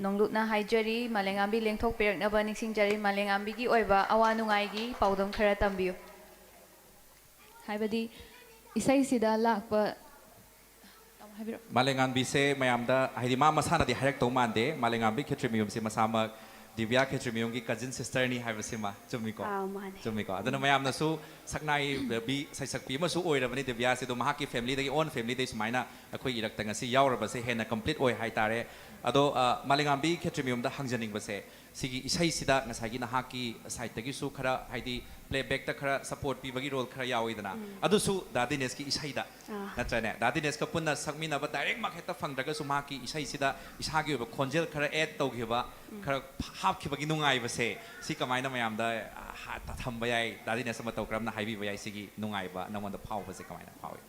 ꯅꯣꯡꯂꯨꯛꯅ ꯍꯥꯏꯖꯔꯤ꯫ ꯃꯥꯂꯦꯝꯉꯥꯝꯕꯤ ꯂꯦꯡꯊꯣꯛꯄꯤꯔꯛꯅꯕ ꯅꯤꯡꯁꯤꯡꯖꯔꯤ꯫ ꯃꯥꯂꯦꯝꯉꯥꯝꯕꯤꯒꯤ ꯑꯣꯏꯕ ꯑꯋꯥ ꯅꯨꯡꯉꯥꯏꯒꯤ ꯄꯥꯎꯗꯝ ꯈꯔ ꯇꯝꯕꯤꯌꯨ꯫ ꯍꯥꯏꯕꯗꯤ ꯏꯁꯩꯁꯤꯗ ꯂꯥꯛꯄ, ꯇꯥꯃꯣ ꯍꯥꯏꯕꯤꯔꯛꯑꯣ꯫ ꯃꯥꯂꯦꯝꯉꯥꯟꯕꯤꯁꯦ ꯃꯌꯥꯝꯗ, ꯍꯥꯏꯗꯤ ꯃꯥ ꯃꯁꯥꯅꯗꯤ ꯍꯥꯏꯔꯛꯇꯧ ꯃꯥꯟꯗꯦ, ꯃꯥꯂꯦꯝꯉꯥꯟꯕꯤ ꯈꯦꯇ꯭ꯔꯤꯃꯌꯨꯝꯁꯦ ꯃꯁꯥꯃꯛ ꯗꯤꯕ꯭ꯌꯥ ꯈꯦꯇ꯭ꯔꯤꯃꯌꯨꯝꯒꯤ ꯀꯖꯤꯟ ꯁꯤꯁꯇꯔꯅꯤ ꯍꯥꯏꯕꯁꯤꯃ ꯆꯨꯝꯃꯤꯀꯣ? ꯑꯥ, ꯃꯥꯅꯦ꯫ ꯆꯨꯝꯃꯤꯀꯣ? ꯑꯗꯨꯅ ꯃꯌꯥꯝꯅꯁꯨ ꯁꯛꯅꯥꯏꯕꯤ, ꯁꯩꯁꯛꯄꯤ ꯑꯃꯁꯨ ꯑꯣꯏꯔꯕꯅꯤ ꯗꯤꯕ꯭ꯌꯥꯁꯦ, ꯑꯗꯣ ꯃꯍꯥꯛꯀꯤ ꯐꯦꯃꯤꯂꯤꯗꯒꯤ, ꯑꯣꯟ ꯐꯦꯃꯤꯂꯤꯗꯒꯤ ꯁꯨꯃꯥꯏꯅ ꯑꯩꯈꯣꯏ ꯏꯔꯛꯇ ꯉꯁꯤ ꯌꯥꯎꯔꯕꯁꯦ ꯍꯦꯟꯅ ꯀꯝꯄ꯭ꯂꯤꯠ ꯑꯣꯏ ꯍꯥꯏꯇꯥꯔꯦ꯫ ꯑꯗꯣ, ꯑ, ꯃꯥꯂꯦꯝꯉꯥꯟꯕꯤ ꯈꯦꯇ꯭ꯔꯤꯃꯌꯨꯝꯗ ꯍꯪꯖꯅꯤꯡꯕꯁꯦ, ꯁꯤꯒꯤ ꯏꯁꯩꯁꯤꯗ ꯉꯁꯥꯏꯒꯤ ꯅꯍꯥꯛꯀꯤ ꯁꯥꯏꯠꯇꯒꯤꯁꯨ ꯈꯔ, ꯍꯥꯏꯗꯤ ꯄ꯭ꯂꯦꯕꯦꯛꯇ ꯈꯔ ꯁꯄꯣꯔꯠ ꯄꯤꯕꯒꯤ ꯔꯣꯜ ꯈꯔ ꯌꯥꯎꯋꯤꯗꯅ, ꯑꯗꯨꯁꯨ ꯗꯥ ꯗꯤꯅꯦꯁꯀꯤ ꯏꯁꯩꯗ ꯑꯥ꯫ ꯅꯠꯇ꯭ꯔꯅꯦ? ꯗꯥ ꯗꯤꯅꯦꯁꯀ ꯄꯨꯟꯅ ꯁꯛꯃꯤꯟꯅꯕ ꯗꯥꯏꯔꯦꯛꯃꯛ ꯍꯦꯛꯇ ꯐꯪꯗ꯭ꯔꯒꯁꯨ ꯃꯍꯥꯛꯀꯤ ꯏꯁꯩꯁꯤꯗ ꯏꯁꯥꯒꯤ ꯑꯣꯏꯕ ꯈꯣꯟꯖꯦꯜ ꯈꯔ ꯑꯦꯗ ꯇꯧꯈꯤꯕ, ꯈꯔ ꯍꯥꯞꯈꯤꯕꯒꯤ ꯅꯨꯡꯉꯥꯏꯕꯁꯦ, ꯁꯤ ꯀꯃꯥꯏꯅ ꯃꯌꯥꯝꯗ, ꯑ, ꯍꯥ-, ꯊꯝꯕ ꯌꯥꯏ? ꯗꯥ ꯗꯤꯅꯦꯁ ꯃꯇꯧ ꯀꯔꯝꯅ ꯍꯥꯏꯕꯤꯕ ꯌꯥꯏ ꯁꯤꯒꯤ ꯅꯨꯡꯉꯥꯏꯕ ꯅꯉꯣꯟꯗ ꯐꯥꯎꯕꯁꯦ ꯀꯃꯥꯏꯅ ꯐꯥꯎꯏ?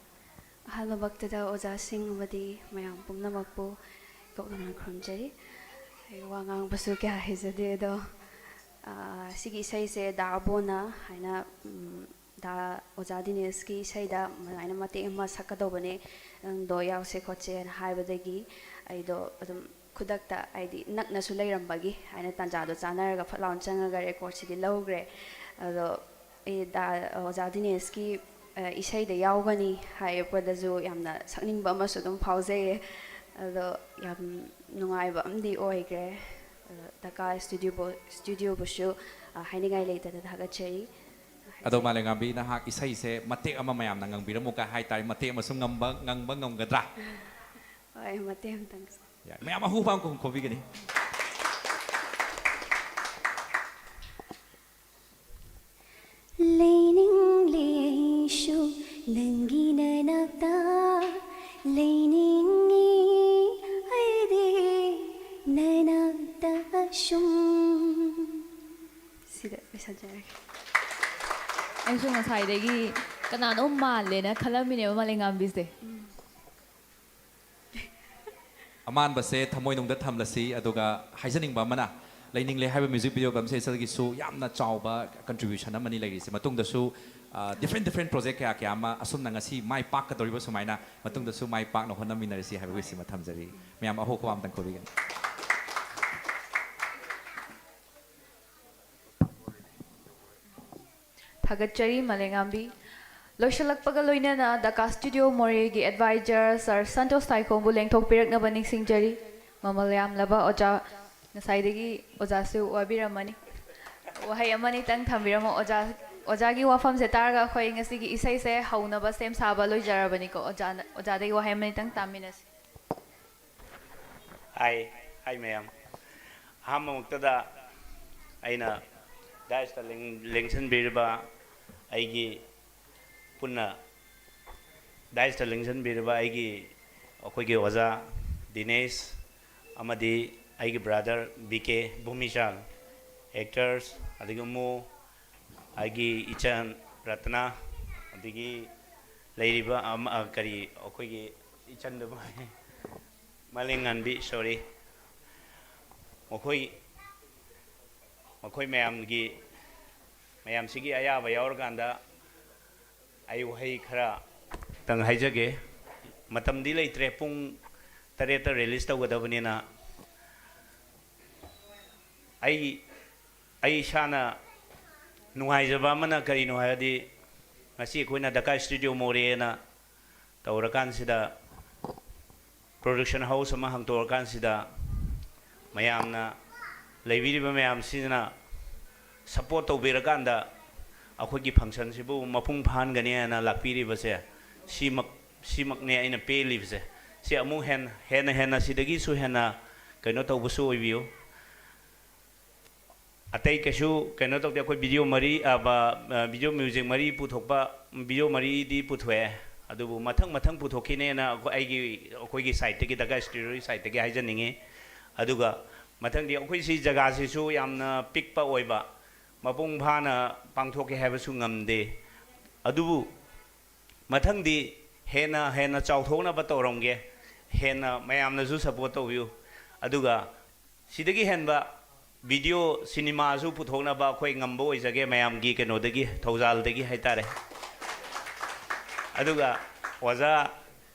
ꯑꯍꯥꯟꯕꯃꯛꯇꯗ ꯑꯣꯖꯥꯁꯤꯡ ꯑꯃꯗꯤ ꯃꯌꯥꯝ ꯄꯨꯝꯅꯃꯛꯄꯨ ꯏꯀꯣꯛꯅꯅ ꯈꯨꯔꯨꯝꯖꯔꯤ꯫ ꯑꯩ ꯋꯥ ꯉꯥꯡꯕꯁꯨ ꯀꯌꯥ ꯍꯩꯖꯗꯦ, ꯑꯗꯣ, ꯑꯥ, ꯁꯤꯒꯤ ꯏꯁꯩꯁꯦ ꯗꯥ ꯑꯕꯣꯅ ꯍꯥꯏꯅ, ꯎꯝ, ꯗꯥ ꯑꯣꯖꯥ ꯗꯤꯅꯦꯁꯀꯤ ꯏꯁꯩꯗ ꯑꯗꯨꯃꯥꯏꯅ ꯃꯇꯦꯛ ꯑꯃ ꯁꯛꯀꯗꯧꯕꯅꯦ, ꯅꯪꯗꯣ ꯌꯥꯎꯁꯦ ꯈꯣꯠꯁꯦꯅ ꯍꯥꯏꯕꯗꯒꯤ ꯑꯩꯗꯣ ꯑꯗꯨꯝ ꯈꯨꯗꯛꯇ, ꯍꯥꯏꯗꯤ ꯅꯛꯅꯁꯨ ꯂꯩꯔꯝꯕꯒꯤ, ꯍꯥꯏꯅ ꯇꯥꯟꯖꯥꯗꯣ ꯆꯥꯅꯔꯒ ꯐꯠ ꯂꯥꯎꯅ ꯆꯪꯉꯒ ꯔꯦꯀꯣꯔꯠꯁꯤꯗꯤ ꯂꯧꯈ꯭ꯔꯦ꯫ ꯑꯗꯣ ꯑꯩ ꯗꯥ ꯑꯣꯖꯥ ꯗꯤꯅꯦꯁꯀꯤ, ꯑ, ꯏꯁꯩꯗ ꯌꯥꯎꯒꯅꯤ ꯍꯥꯏꯔꯛꯄꯗꯁꯨ ꯌꯥꯝꯅ ꯁꯛꯅꯤꯡꯕ ꯑꯃꯁꯨ ꯑꯗꯨꯝ ꯐꯥꯎꯖꯩꯌꯦ꯫ ꯑꯗꯣ ꯌꯥꯝ ꯅꯨꯡꯉꯥꯏꯕ ꯑꯃꯗꯤ ꯑꯣꯏꯈ꯭ꯔꯦ꯫ ꯑꯗꯣ ꯗꯀꯥ ꯁ꯭ꯇꯨꯗꯤꯑꯣꯕꯨ-, ꯁ꯭ꯇꯨꯗꯤꯑꯣꯕꯨꯁꯨ, ꯑ, ꯍꯥꯏꯅꯤꯡꯉꯥꯏ ꯂꯩꯇꯅ ꯊꯥꯒꯠꯆꯔꯤ꯫ ꯑꯗꯣ ꯃꯥꯂꯦꯝꯉꯥꯝꯕꯤ, ꯅꯍꯥꯛ ꯏꯁꯩꯁꯦ ꯃꯇꯦꯛ ꯑꯃ ꯃꯌꯥꯝꯅ ꯉꯪꯕꯤꯔꯝꯃꯨ ꯀꯥꯏ ꯍꯥꯏꯇꯥꯔꯦ, ꯃꯇꯦꯛ ꯑꯃꯁꯨ ꯉꯝꯕ, ꯉꯪꯕ ꯉꯝꯒꯗ꯭ꯔꯥ? ꯍꯣꯏ, ꯃꯇꯦꯛ ꯑꯃꯇꯪ꯫ ꯌꯥꯏ, ꯃꯌꯥꯝ ꯑꯍꯨ ꯄꯥꯝ ꯈꯣꯡ ꯈꯣꯕꯤꯒꯅꯤ꯫ ꯂꯩꯅꯤꯡꯂꯦ ꯑꯩꯁꯨ ꯅꯪꯒꯤ ꯅꯅꯥꯛꯇ, ꯂꯩꯅꯤꯡꯉꯤ ꯑꯩꯗꯤ ꯅꯅꯥꯛꯇ ꯁꯨꯝ꯫ ꯁꯤꯗ ꯂꯣꯏꯁꯟꯖꯔꯒꯦ꯫ ꯑꯩꯁꯨ ꯉꯁꯥꯏꯗꯒꯤ ꯀꯅꯥꯅꯣꯝ ꯃꯥꯜꯂꯦꯅ ꯈꯜꯂꯝꯃꯤꯅꯦꯕ ꯃꯥꯂꯦꯝꯉꯥꯝꯕꯤꯁꯦ꯫ ꯑꯃꯥꯟꯕꯁꯦ ꯊꯃꯣꯏꯅꯨꯡꯗ ꯊꯝꯂꯁꯤ, ꯑꯗꯨꯒ ꯍꯥꯏꯖꯅꯤꯡꯕ ꯑꯃꯅ, ꯂꯩꯅꯤꯡꯂꯦ ꯍꯥꯏꯕ ꯃ꯭ꯌꯨꯖꯤꯛ ꯚꯤꯗꯤꯑꯣ ꯒꯝꯁꯦ ꯏꯁꯩꯒꯤꯁꯨ ꯌꯥꯝꯅ ꯆꯥꯎꯕ ꯀꯟꯇ꯭ꯔꯤꯕ꯭ꯌꯨꯁꯟ ꯑꯃꯅꯤ ꯂꯩꯔꯤꯁꯦ꯫ ꯃꯇꯨꯡꯗꯁꯨ, ꯑ, ꯗꯤꯐ꯭ꯔꯦꯟ ꯗꯤꯐ꯭ꯔꯦꯟ ꯄ꯭ꯔꯣꯖꯦꯛ ꯀꯌꯥ ꯀꯌꯥ ꯑꯃ ꯑꯁꯨꯝꯅ ꯉꯁꯤ ꯃꯥꯏ ꯄꯥꯛꯀꯗꯧꯔꯤꯕ ꯁꯨꯃꯥꯏꯅ ꯃꯇꯨꯡꯗꯁꯨ ꯃꯥꯏ ꯄꯥꯛꯅ ꯍꯣꯠꯅꯃꯤꯟꯅꯔꯁꯤ ꯍꯥꯏꯕ wish ꯑꯃ ꯊꯝꯖꯔꯤ꯫ ꯃꯌꯥꯝ ꯑꯍꯣ ꯈꯨꯋꯥ ꯑꯝꯇꯪ ꯈꯨꯕꯤꯒꯅꯤ꯫ ꯊꯥꯒꯠꯆꯔꯤ ꯃꯥꯂꯦꯝꯉꯥꯝꯕꯤ꯫ ꯂꯣꯏꯁꯤꯜꯂꯛꯄꯒ ꯂꯣꯏꯅꯅ ꯗꯀꯥ ꯁ꯭ꯇꯨꯗꯤꯑꯣ ꯃꯣꯔꯦꯒꯤ ꯑꯦꯗꯚꯥꯏꯖꯔ ꯁꯥꯔ ꯁꯟꯇꯣꯁ ꯊꯥꯏꯈꯣꯝꯕꯨ ꯂꯦꯡꯊꯣꯛꯄꯤꯔꯛꯅꯕ ꯅꯤꯡꯁꯤꯡꯖꯔꯤ꯫ ꯃꯃꯜ ꯌꯥꯝꯂꯕ ꯑꯣꯖꯥ, ꯉꯁꯥꯏꯗꯒꯤ ꯑꯣꯖꯥꯁꯨ ꯋꯥꯕꯤꯔꯝꯃꯅꯤ꯫ ꯋꯥꯍꯩ ꯑꯃꯅꯤꯇꯪ ꯊꯝꯕꯤꯔꯝꯃꯣ ꯑꯣꯖꯥ꯫ ꯑꯣꯖꯥꯒꯤ ꯋꯥꯐꯝꯁꯦ ꯇꯥꯔꯒ ꯑꯩꯈꯣꯏ ꯉꯁꯤꯒꯤ ꯏꯁꯩꯁꯦ ꯍꯧꯅꯕ ꯁꯦꯝ ꯁꯥꯕ ꯂꯣꯏꯖꯔꯕꯅꯤꯀꯣ꯫ ꯑꯣꯖꯥꯅ, ꯑꯣꯖꯥꯗꯒꯤ ꯋꯥꯍꯩ ꯑꯃꯅꯤꯇꯪ ꯇꯥꯃꯤꯟꯅꯁꯤ꯫ ꯍꯥꯏ, ꯍꯥꯏ ꯃꯌꯥꯝ꯫ ꯑꯍꯥꯟꯕꯃꯛꯇꯗ ꯑꯩꯅ ꯗꯥꯏꯁꯇ ꯂꯦꯡ-, ꯂꯦꯡꯁꯤꯟꯕꯤꯔꯤꯕ ꯑꯩꯒꯤ ꯄꯨꯟꯅ ꯗꯥꯏꯁꯇ ꯂꯦꯡꯁꯤꯟꯕꯤꯔꯤꯕ ꯑꯩꯒꯤ, ꯑꯩꯈꯣꯏꯒꯤ ꯑꯣꯖꯥ ꯗꯤꯅꯦꯁ ꯑꯃꯗꯤ ꯑꯩꯒꯤ ꯕ꯭ꯔꯥꯗꯔ ꯕꯤ ꯀꯦ ꯚꯨꯃꯤꯆꯥꯜ, ꯑꯦꯛꯇꯔꯁ, ꯑꯗꯒꯤ ꯎꯃꯨ, ꯑꯩꯒꯤ ꯏꯆꯟ ꯔꯇꯅꯥ, ꯑꯗꯒꯤ ꯂꯩꯔꯤꯕ ꯑꯃ, ꯑ, ꯀꯔꯤ, ꯑꯩꯈꯣꯏꯒꯤ ꯏꯆꯟꯗꯨꯕꯨ, ꯃꯥꯂꯦꯝꯉꯥꯟꯕꯤ, sorry, ꯃꯈꯣꯏ, ꯃꯈꯣꯏ ꯃꯌꯥꯝꯒꯤ, ꯃꯌꯥꯝꯁꯤꯒꯤ ꯑꯌꯥꯕ ꯌꯥꯎꯔꯀꯥꯟꯗ ꯑꯩ ꯋꯥꯍꯩ ꯈꯔ ꯇꯪ ꯍꯥꯏꯖꯒꯦ꯫ ꯃꯇꯝꯗꯤ ꯂꯩꯇ꯭ꯔꯦ, ꯄꯨꯡ ꯇꯔꯦꯠꯇ release ꯇꯧꯒꯗꯕꯅꯤꯅ꯫ ꯑꯩ, ꯑꯩ ꯏꯁꯥꯅ ꯅꯨꯡꯉꯥꯏꯖꯕ ꯑꯃꯅ ꯀꯔꯤꯅꯣ ꯍꯥꯏꯔꯗꯤ, ꯉꯁꯤ ꯑꯩꯈꯣꯏꯅ ꯗꯀꯥ ꯁ꯭ꯇꯨꯗꯤꯑꯣ ꯃꯣꯔꯦꯅ ꯇꯧꯔꯀꯥꯟꯁꯤꯗ, production house ꯑꯃ ꯍꯥꯡꯇꯣꯛꯑꯀꯥꯟꯁꯤꯗ, ꯃꯌꯥꯝꯅ, ꯂꯩꯕꯤꯔꯤꯕ ꯃꯌꯥꯝꯁꯤꯅ support ꯇꯧꯕꯤꯔꯀꯥꯟꯗ ꯑꯩꯈꯣꯏꯒꯤ functionꯁꯤꯕꯨ ꯃꯄꯨꯡ ꯐꯥꯍꯟꯒꯅꯤ ꯍꯥꯏꯅ ꯂꯥꯛꯄꯤꯔꯤꯕꯁꯦ, ꯁꯤꯃꯛ, ꯁꯤꯃꯛꯅꯦ ꯑꯩꯅ ꯄꯦꯜꯂꯤꯕꯁꯦ꯫ ꯁꯤ ꯑꯃꯨꯛ ꯍꯦꯟ-, ꯍꯦꯟꯅ, ꯍꯦꯟꯅ ꯁꯤꯗꯒꯤꯁꯨ ꯍꯦꯟꯅ ꯀꯩꯅꯣ ꯇꯧꯕꯁꯨ ꯑꯣꯏꯕꯤꯌꯨ꯫ ꯑꯇꯩ ꯀꯩꯁꯨ ꯀꯩꯅꯣ ꯇꯧꯗꯦ꯫ ꯑꯩꯈꯣꯏ video ꯃꯔꯤ, ꯑ, ꯕ-, ꯑ, video music ꯃꯔꯤ ꯄꯨꯊꯣꯛꯄ, video ꯃꯔꯤꯗꯤ ꯄꯨꯊꯣꯛꯑꯦ꯫ ꯑꯗꯨꯕꯨ ꯃꯊꯪ ꯃꯊꯪ ꯄꯨꯊꯣꯛꯈꯤꯅꯦꯅ ꯑꯩꯈꯣꯏ, ꯑꯩꯒꯤ, ꯑꯩꯈꯣꯏꯒꯤ sideꯇꯒꯤ, ꯗꯀꯥ ꯁ꯭ꯇꯨꯗꯤꯑꯣꯒꯤ sideꯇꯒꯤ ꯍꯥꯏꯖꯅꯤꯡꯉꯤ꯫ ꯑꯗꯨꯒ ꯃꯊꯪꯗꯤ ꯑꯩꯈꯣꯏ ꯁꯤ ꯖꯒꯥꯁꯤꯁꯨ ꯌꯥꯝꯅ ꯄꯤꯛꯄ ꯑꯣꯏꯕ, ꯃꯄꯨꯡ ꯐꯥꯅ ꯄꯥꯡꯊꯣꯛꯀꯦ ꯍꯥꯏꯕꯁꯨ ꯉꯝꯗꯦ꯫ ꯑꯗꯨꯕꯨ ꯃꯊꯪꯗꯤ ꯍꯦꯟꯅ ꯍꯦꯟꯅ ꯆꯥꯎꯊꯣꯛꯅꯕ ꯇꯧꯔꯝꯒꯦ꯫ ꯍꯦꯟꯅ ꯃꯌꯥꯝꯅꯁꯨ support ꯇꯧꯕꯤꯌꯨ꯫ ꯑꯗꯨꯒ ꯁꯤꯗꯒꯤ ꯍꯦꯟꯕ video, cinemaꯁꯨ ꯄꯨꯊꯣꯛꯅꯕ ꯑꯩꯈꯣꯏ ꯉꯝꯕ ꯑꯣꯏꯖꯒꯦ, ꯃꯌꯥꯝꯒꯤ ꯀꯩꯅꯣꯗꯒꯤ, ꯊꯧꯖꯥꯜꯗꯒꯤ ꯍꯥꯏꯇꯥꯔꯦ꯫ ꯑꯗꯨꯒ ꯑꯣꯖꯥ,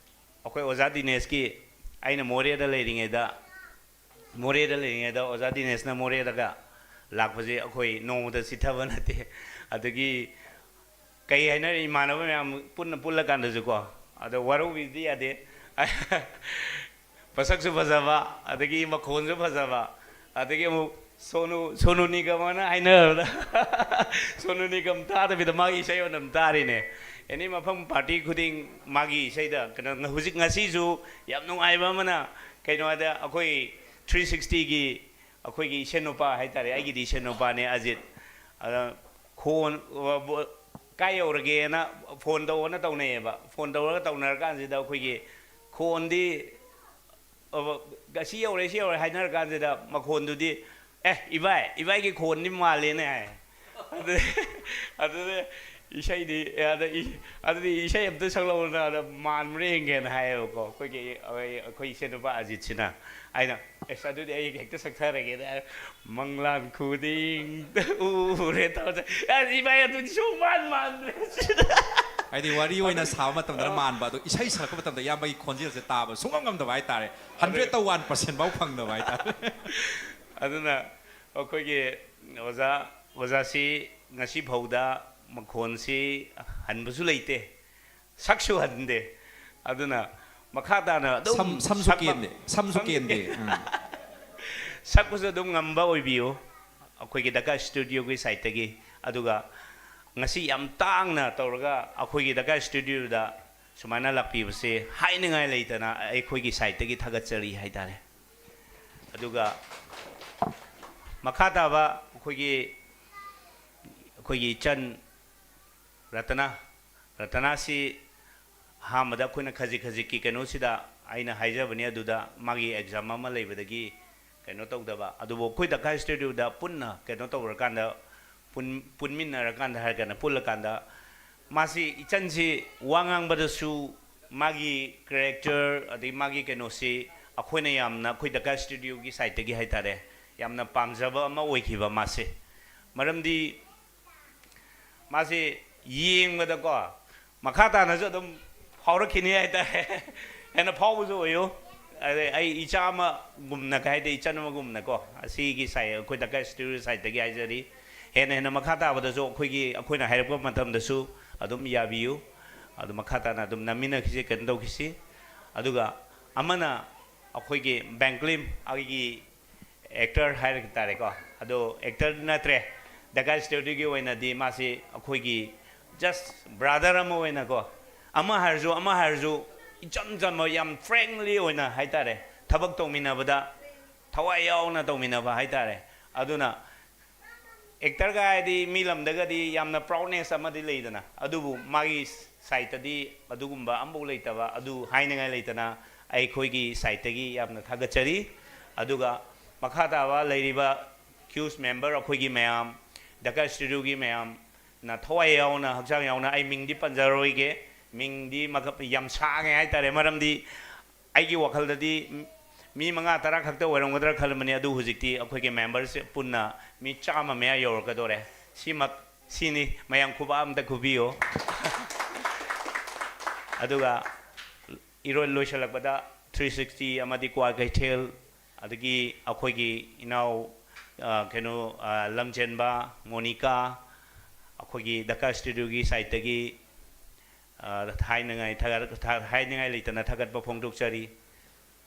ꯑꯩꯈꯣꯏ ꯑꯣꯖꯥ ꯗꯤꯅꯦꯁꯀꯤ, ꯑꯩꯅ ꯃꯣꯔꯦꯗ ꯂꯩꯔꯤꯉꯩꯗ, ꯃꯣꯔꯦꯗ ꯂꯩꯔꯤꯉꯩꯗ ꯑꯣꯖꯥ ꯗꯤꯅꯦꯁꯅ ꯃꯣꯔꯦꯗꯒ ꯂꯥꯛꯄꯁꯦ ꯑꯩꯈꯣꯏ ꯅꯣꯡꯃꯇ ꯆꯤꯠꯊꯕ ꯅꯠꯇꯦ꯫ ꯑꯗꯒꯤ ꯀꯩ ꯍꯥꯏꯅꯔꯦ, ꯏꯃꯥꯟꯅꯕ ꯃꯌꯥꯝ ꯄꯨꯟꯅ ꯄꯨꯜꯂꯀꯥꯟꯗꯁꯨꯀꯣ, ꯑꯗꯣ ꯋꯥꯔꯧꯕꯤꯕꯗꯤ ꯌꯥꯗꯦ꯫ ꯃꯁꯛꯁꯨ ꯐꯖꯕ, ꯑꯗꯒꯤ ꯃꯈꯣꯟꯁꯨ ꯐꯖꯕ, ꯑꯗꯒꯤ ꯑꯃꯨꯛ ꯁꯣꯅꯨ, ꯁꯣꯅꯨ ꯅꯤꯒꯝ ꯑꯅ ꯍꯥꯏꯅꯔꯕꯗ, ꯁꯣꯅꯨ ꯅꯤꯒꯝ ꯇꯥꯗꯕꯤꯗ ꯃꯥꯒꯤ ꯏꯁꯩ ꯑꯣꯏꯅ ꯑꯗꯨꯝ ꯇꯥꯔꯤꯅꯦ꯫ Any ꯃꯐꯝ, party ꯈꯨꯗꯤꯡ ꯃꯥꯒꯤ ꯏꯁꯩꯗ ꯀꯩꯅꯣ, ꯍꯧꯖꯤꯛ ꯉꯁꯤꯁꯨ ꯌꯥꯝ ꯅꯨꯡꯉꯥꯏꯕ ꯑꯃꯅ, ꯀꯩꯅꯣ ꯍꯥꯏꯗ, ꯑꯩꯈꯣꯏ three sixtyꯒꯤ ꯑꯩꯈꯣꯏꯒꯤ ꯏꯁꯩ ꯅꯨꯄꯥ ꯍꯥꯏꯇꯥꯔꯦ, ꯑꯩꯒꯤꯗꯤ ꯏꯁꯩ ꯅꯨꯄꯥꯅꯦ ꯑꯖꯤꯠ꯫ ꯑꯗ ꯈꯣꯟ, ꯀꯥꯏ ꯌꯧꯔꯒꯦꯅ phone ꯇꯧꯑꯣꯅ ꯇꯧꯅꯩꯌꯦꯕ꯫ Phone ꯇꯧꯔꯒ ꯇꯧꯅꯔꯀꯥꯟꯁꯤꯗ ꯑꯩꯈꯣꯏꯒꯤ ꯈꯣꯟꯗꯤ, ꯑ, ꯑꯁꯤ ꯌꯧꯔꯦ, ꯁꯤ ꯌꯧꯔꯦ ꯍꯥꯏꯅꯔꯀꯥꯟꯁꯤꯗ ꯃꯈꯣꯟꯗꯨꯗꯤ, "ꯑꯦ, ꯏꯕꯥꯏ, ꯏꯕꯥꯏꯒꯤ ꯈꯣꯟꯗꯤ ꯃꯥꯜꯂꯦꯅꯦ" ꯍꯥꯏ꯫ ꯑꯗꯨ, ꯑꯗꯨꯗ ꯏꯁꯩꯗꯤ ꯑꯦ, ꯑꯗ ꯏ- ꯑꯗꯨꯗꯤ ꯏꯁꯩ ꯑꯝꯇ ꯁꯛꯂꯛꯎꯅ, ꯑꯗ ꯃꯥꯟꯕ꯭ꯔꯥ ꯌꯦꯡꯒꯦꯅ ꯍꯥꯏꯌꯦꯕꯀꯣ, ꯑꯩꯈꯣꯏꯒꯤ ꯑꯩꯈꯣꯏ ꯏꯆꯦ ꯅꯨꯄꯥ ꯑꯖꯤꯠꯁꯤꯅ꯫ ꯑꯩꯅ, "ꯑꯦꯁ, ꯑꯗꯨꯗꯤ ꯑꯩ ꯍꯦꯛꯇ ꯁꯛꯊꯔꯒꯦꯅ ꯍꯥꯏꯔ, ꯃꯪꯂꯥꯟ ꯈꯨꯗꯤꯡꯗ ꯎꯔꯦ ꯇꯧꯔ ꯆꯠ-, ꯑꯁ, ꯏꯕꯥꯏ, ꯑꯗꯨꯗꯤ ꯁꯨꯡ ꯃꯥꯟ ꯃꯥꯟꯗ꯭ꯔꯦ ꯁꯤꯗ꯫ ꯍꯥꯏꯗꯤ ꯋꯥꯔꯤ ꯑꯣꯏꯅ ꯁꯥꯕ ꯃꯇꯝꯗꯅ ꯃꯥꯟꯕ, ꯑꯗꯣ ꯏꯁꯩ ꯁꯛꯂꯛꯄ ꯃꯇꯝꯗ ꯏꯌꯥꯝꯕꯒꯤ ꯈꯣꯟꯖꯦꯜꯁꯦ ꯇꯥꯕ ꯁꯨꯡꯉꯝ ꯉꯝꯗꯕ ꯍꯥꯏꯇꯥꯔꯦ꯫ ꯍꯟꯗ꯭ꯔꯦꯠꯇ ꯋꯥꯟ ꯄꯥꯔꯁꯦꯟ ꯐꯥꯎ ꯐꯪꯗꯕ ꯍꯥꯏꯇꯥꯔꯦ꯫ ꯑꯗꯨꯅ ꯑꯩꯈꯣꯏꯒꯤ ꯑꯣꯖꯥ ꯑꯣꯖꯥꯁꯤ ꯉꯁꯤ ꯐꯥꯎꯗ ꯃꯈꯣꯟꯁꯤ ꯍꯟꯕꯁꯨ ꯂꯩꯇꯦ, ꯁꯛꯁꯨ ꯍꯟꯗꯦ꯫ ꯑꯗꯨꯅ ꯃꯈꯥ ꯇꯥꯅ ꯑꯗꯨꯝ ꯁꯝ ꯁꯝꯁꯨ ꯁꯛꯄ- ꯀꯦꯟꯗꯦ, ꯁꯝꯁꯨ ꯁꯝ- ꯀꯦꯟꯗꯦ꯫ ꯎꯝ꯫ ꯁꯛꯄꯁꯨ ꯑꯗꯨꯝ ꯉꯝꯕ ꯑꯣꯏꯕꯤꯌꯨ ꯑꯩꯈꯣꯏꯒꯤ ꯗꯀꯥ ꯁ꯭ꯇꯨꯗꯤꯑꯣꯒꯤ ꯁꯥꯏꯠꯇꯒꯤ꯫ ꯑꯗꯨꯒ ꯉꯁꯤ ꯌꯥꯝ ꯇꯥꯡꯅ ꯇꯧꯔꯒ ꯑꯩꯈꯣꯏꯒꯤ ꯗꯀꯥ ꯁ꯭ꯇꯨꯗꯤꯑꯣꯗ ꯁꯨꯃꯥꯏꯅ ꯂꯥꯛꯄꯤꯕꯁꯦ ꯍꯥꯏꯅꯤꯡꯉꯥꯏ ꯂꯩꯇꯅ ꯑꯩꯈꯣꯏꯒꯤ ꯁꯥꯏꯠꯇꯒꯤ ꯊꯥꯒꯠꯆꯔꯤ ꯍꯥꯏꯇꯥꯔꯦ꯫ ꯑꯗꯨꯒ ꯃꯈꯥ ꯇꯥꯕ ꯑꯩꯈꯣꯏꯒꯤ ꯑꯩꯈꯣꯏꯒꯤ ꯏꯆꯟ ꯔꯇꯅꯥ, ꯔꯇꯅꯥꯁꯤ ꯑꯍꯥꯟꯕꯗ ꯑꯩꯈꯣꯏꯅ ꯈꯖꯤꯛ ꯈꯖꯤꯛꯀꯤ ꯀꯩꯅꯣꯁꯤꯗ ꯑꯩꯅ ꯍꯥꯏꯖꯕꯅꯤ, ꯑꯗꯨꯗ ꯃꯥꯒꯤ ꯑꯦꯛꯖꯥꯝ ꯑꯃ ꯂꯩꯕꯗꯒꯤ ꯀꯩꯅꯣ ꯇꯧꯗꯕ꯫ ꯑꯗꯨꯕꯨ ꯑꯩꯈꯣꯏ ꯗꯀꯥ ꯁ꯭ꯇꯨꯗꯤꯑꯣꯗ ꯄꯨꯟꯅ ꯀꯩꯅꯣ ꯇꯧꯔꯀꯥꯟꯗ, ꯄꯨꯟ- ꯄꯨꯟꯃꯤꯟꯅꯔꯀꯥꯟꯗ ꯍꯥꯏꯔꯒꯅ, ꯄꯨꯜꯂꯀꯥꯟꯗ ꯃꯥꯁꯤ, ꯏꯆꯟꯁꯤ ꯋꯥ ꯉꯥꯡꯕꯗꯁꯨ, ꯃꯥꯒꯤ ꯀꯦꯔꯦꯛꯇꯔ ꯑꯗꯩ ꯃꯥꯒꯤ ꯀꯩꯅꯣꯁꯤ ꯑꯩꯈꯣꯏꯅ ꯌꯥꯝꯅ, ꯑꯩꯈꯣꯏ ꯗꯀꯥ ꯁ꯭ꯇꯨꯗꯤꯑꯣꯒꯤ ꯁꯥꯏꯠꯇꯒꯤ ꯍꯥꯏꯇꯥꯔꯦ, ꯌꯥꯝꯅ ꯄꯥꯝꯖꯕ ꯑꯃ ꯑꯣꯏꯈꯤꯕ ꯃꯥꯁꯦ꯫ ꯃꯔꯝꯗꯤ ꯃꯥꯁꯦ ꯌꯦꯡꯕꯗꯀꯣ, ꯃꯈꯥ ꯇꯥꯅꯁꯨ ꯑꯗꯨꯝ ꯐꯥꯎꯔꯛꯈꯤꯅꯤ ꯍꯥꯏꯇꯥꯔꯦ꯫ ꯍꯦꯟꯅ ꯐꯥꯎꯕꯁꯨ ꯑꯣꯏꯌꯨ꯫ ꯑꯗꯩ ꯑꯩ ꯏꯆꯥ ꯑꯃꯒꯨꯝꯅ, ꯀꯩ ꯍꯥꯏꯗꯤ, ꯏꯆꯟ ꯑꯃꯒꯨꯝꯅꯀꯣ, ꯑꯁꯤꯒꯤ ꯁꯥꯏ-, ꯑꯩꯈꯣꯏ ꯗꯀꯥ ꯁ꯭ꯇꯨꯗꯤꯑꯣ ꯁꯥꯏꯠꯇꯒꯤ ꯍꯥꯏꯖꯔꯤ꯫ ꯍꯦꯟꯅ ꯍꯦꯟꯅ ꯃꯈꯥ ꯇꯥꯕꯗꯁꯨ ꯑꯩꯈꯣꯏꯒꯤ, ꯑꯩꯈꯣꯏꯅ ꯍꯥꯏꯔꯛꯄ ꯃꯇꯝꯗꯁꯨ ꯑꯗꯨꯝ ꯌꯥꯕꯤꯌꯨ꯫ ꯑꯗꯨ ꯃꯈꯥ ꯇꯥꯅ ꯑꯗꯨꯝ ꯅꯝꯃꯤꯟꯅꯈꯤꯁꯤ, ꯀꯩꯅꯣ ꯇꯧꯈꯤꯁꯤ꯫ ꯑꯗꯨꯒ ꯑꯃꯅ ꯑꯩꯈꯣꯏꯒꯤ ꯕꯦꯡꯀ꯭ꯂꯤꯝ, ꯑꯩꯒꯤ ꯑꯦꯛꯇꯔ ꯍꯥꯏꯔꯛ ꯇꯥꯔꯦꯀꯣ꯫ ꯑꯗꯣ ꯑꯦꯛꯇꯔ ꯅꯠꯇ꯭ꯔꯦ, ꯗꯀꯥ ꯁ꯭ꯇꯨꯗꯤꯑꯣꯒꯤ ꯑꯣꯏꯅꯗꯤ ꯃꯥꯁꯤ ꯑꯩꯈꯣꯏꯒꯤ ꯖꯁ ꯕ꯭ꯔꯥꯗꯔ ꯑꯃ ꯑꯣꯏꯅꯀꯣ, ꯑꯃ ꯍꯥꯏꯔꯁꯨ ꯑꯃ ꯍꯥꯏꯔꯁꯨ ꯏꯆꯝ ꯆꯝꯕ, ꯌꯥꯝ ꯐ꯭ꯔꯦꯡꯂꯤ ꯑꯣꯏꯅ ꯍꯥꯏꯇꯥꯔꯦ, ꯊꯕꯛ ꯇꯧꯃꯤꯟꯅꯕꯗ ꯊꯋꯥꯏ ꯌꯥꯎꯅ ꯇꯧꯃꯤꯟꯅꯕ ꯍꯥꯏꯇꯥꯔꯦ꯫ ꯑꯗꯨꯅ ꯑꯦꯛꯇꯔꯒ ꯍꯥꯏꯔꯗꯤ ꯃꯤ ꯂꯝꯗꯒꯗꯤ ꯌꯥꯝꯅ ꯄ꯭ꯔꯥꯎꯗꯅꯦꯁ ꯑꯃꯗꯤ ꯂꯩꯗꯅ, ꯑꯗꯨꯕꯨ ꯃꯥꯒꯤ ꯁꯥꯏꯠꯇꯗꯤ ꯑꯗꯨꯒꯨꯝꯕ ꯑꯃꯐꯥꯎ ꯂꯩꯇꯕ, ꯑꯗꯨ ꯍꯥꯏꯅꯤꯡꯉꯥꯏ ꯂꯩꯇꯅ ꯑꯩꯈꯣꯏꯒꯤ ꯁꯥꯏꯠꯇꯒꯤ ꯌꯥꯝꯅ ꯊꯥꯒꯠꯆꯔꯤ꯫ ꯑꯗꯨꯒ ꯃꯈꯥ ꯇꯥꯕ ꯂꯩꯔꯤꯕ ꯀ꯭ꯌꯨꯁ ꯃꯦꯝꯕꯔ ꯑꯩꯈꯣꯏꯒꯤ ꯃꯌꯥꯝ, ꯗꯀꯥ ꯁ꯭ꯇꯨꯗꯤꯑꯣꯒꯤ ꯃꯌꯥꯝ, ꯅ ꯊꯋꯥꯏ ꯌꯥꯎꯅ, ꯍꯛꯆꯥꯡ ꯌꯥꯎꯅ, ꯑꯩ ꯃꯤꯡꯗꯤ ꯄꯟꯖꯔꯔꯣꯏꯒꯦ꯫ ꯃꯤꯡꯗꯤ ꯃꯈ-, ꯌꯥꯝ ꯁꯥꯡꯉꯦ ꯍꯥꯏꯇꯥꯔꯦ꯫ ꯃꯔꯝꯗꯤ ꯑꯩꯒꯤ ꯋꯥꯈꯜꯗꯗꯤ ꯃꯤ ꯃꯉꯥ ꯇꯔꯥ ꯈꯛꯇ ꯑꯣꯏꯔꯝꯒꯗ꯭ꯔꯥ ꯈꯜꯂꯝꯕꯅꯤ, ꯑꯗꯨ ꯍꯧꯖꯤꯛꯇꯤ ꯑꯩꯈꯣꯏꯒꯤ ꯃꯦꯝꯕꯔꯁꯦ ꯄꯨꯟꯅ ꯃꯤ ꯆꯥꯝꯃ ꯃꯌꯥ ꯌꯧꯔꯛꯀꯗꯧꯔꯦ꯫ ꯁꯤꯃꯛ, ꯁꯤꯅꯤ꯫ ꯃꯌꯥꯝ ꯈꯨꯕꯥꯛ ꯑꯝꯇ ꯈꯨꯕꯤꯌꯣ꯫ ꯑꯗꯨꯒ ꯏꯔꯣꯏ ꯂꯣꯏꯁꯤꯜꯂꯛꯄꯗ ꯊ꯭ꯔꯤ ꯁꯤꯛꯁꯇꯤ ꯑꯃꯗꯤ ꯀ꯭ꯋꯥꯀꯩꯊꯦꯜ, ꯑꯗꯒꯤ ꯑꯩꯈꯣꯏꯒꯤ ꯏꯅꯥꯎ, ꯑ, ꯀꯩꯅꯣ, ꯑ, ꯂꯝꯖꯦꯟꯕ, ꯃꯣꯅꯤꯀꯥ, ꯑꯩꯈꯣꯏꯒꯤ ꯙꯀꯥ ꯁ꯭ꯇꯨꯗꯤꯑꯣꯒꯤ ꯁꯥꯏꯠꯇꯒꯤ, ꯑ, ꯍꯥꯏꯅꯉꯥꯏ ꯊꯥꯒꯠ-, ꯊꯥ-, ꯍꯥꯏꯅꯉꯥꯏ ꯂꯩꯇꯅ ꯊꯥꯒꯠꯄ ꯐꯣꯡꯗꯣꯛꯆꯔꯤ꯫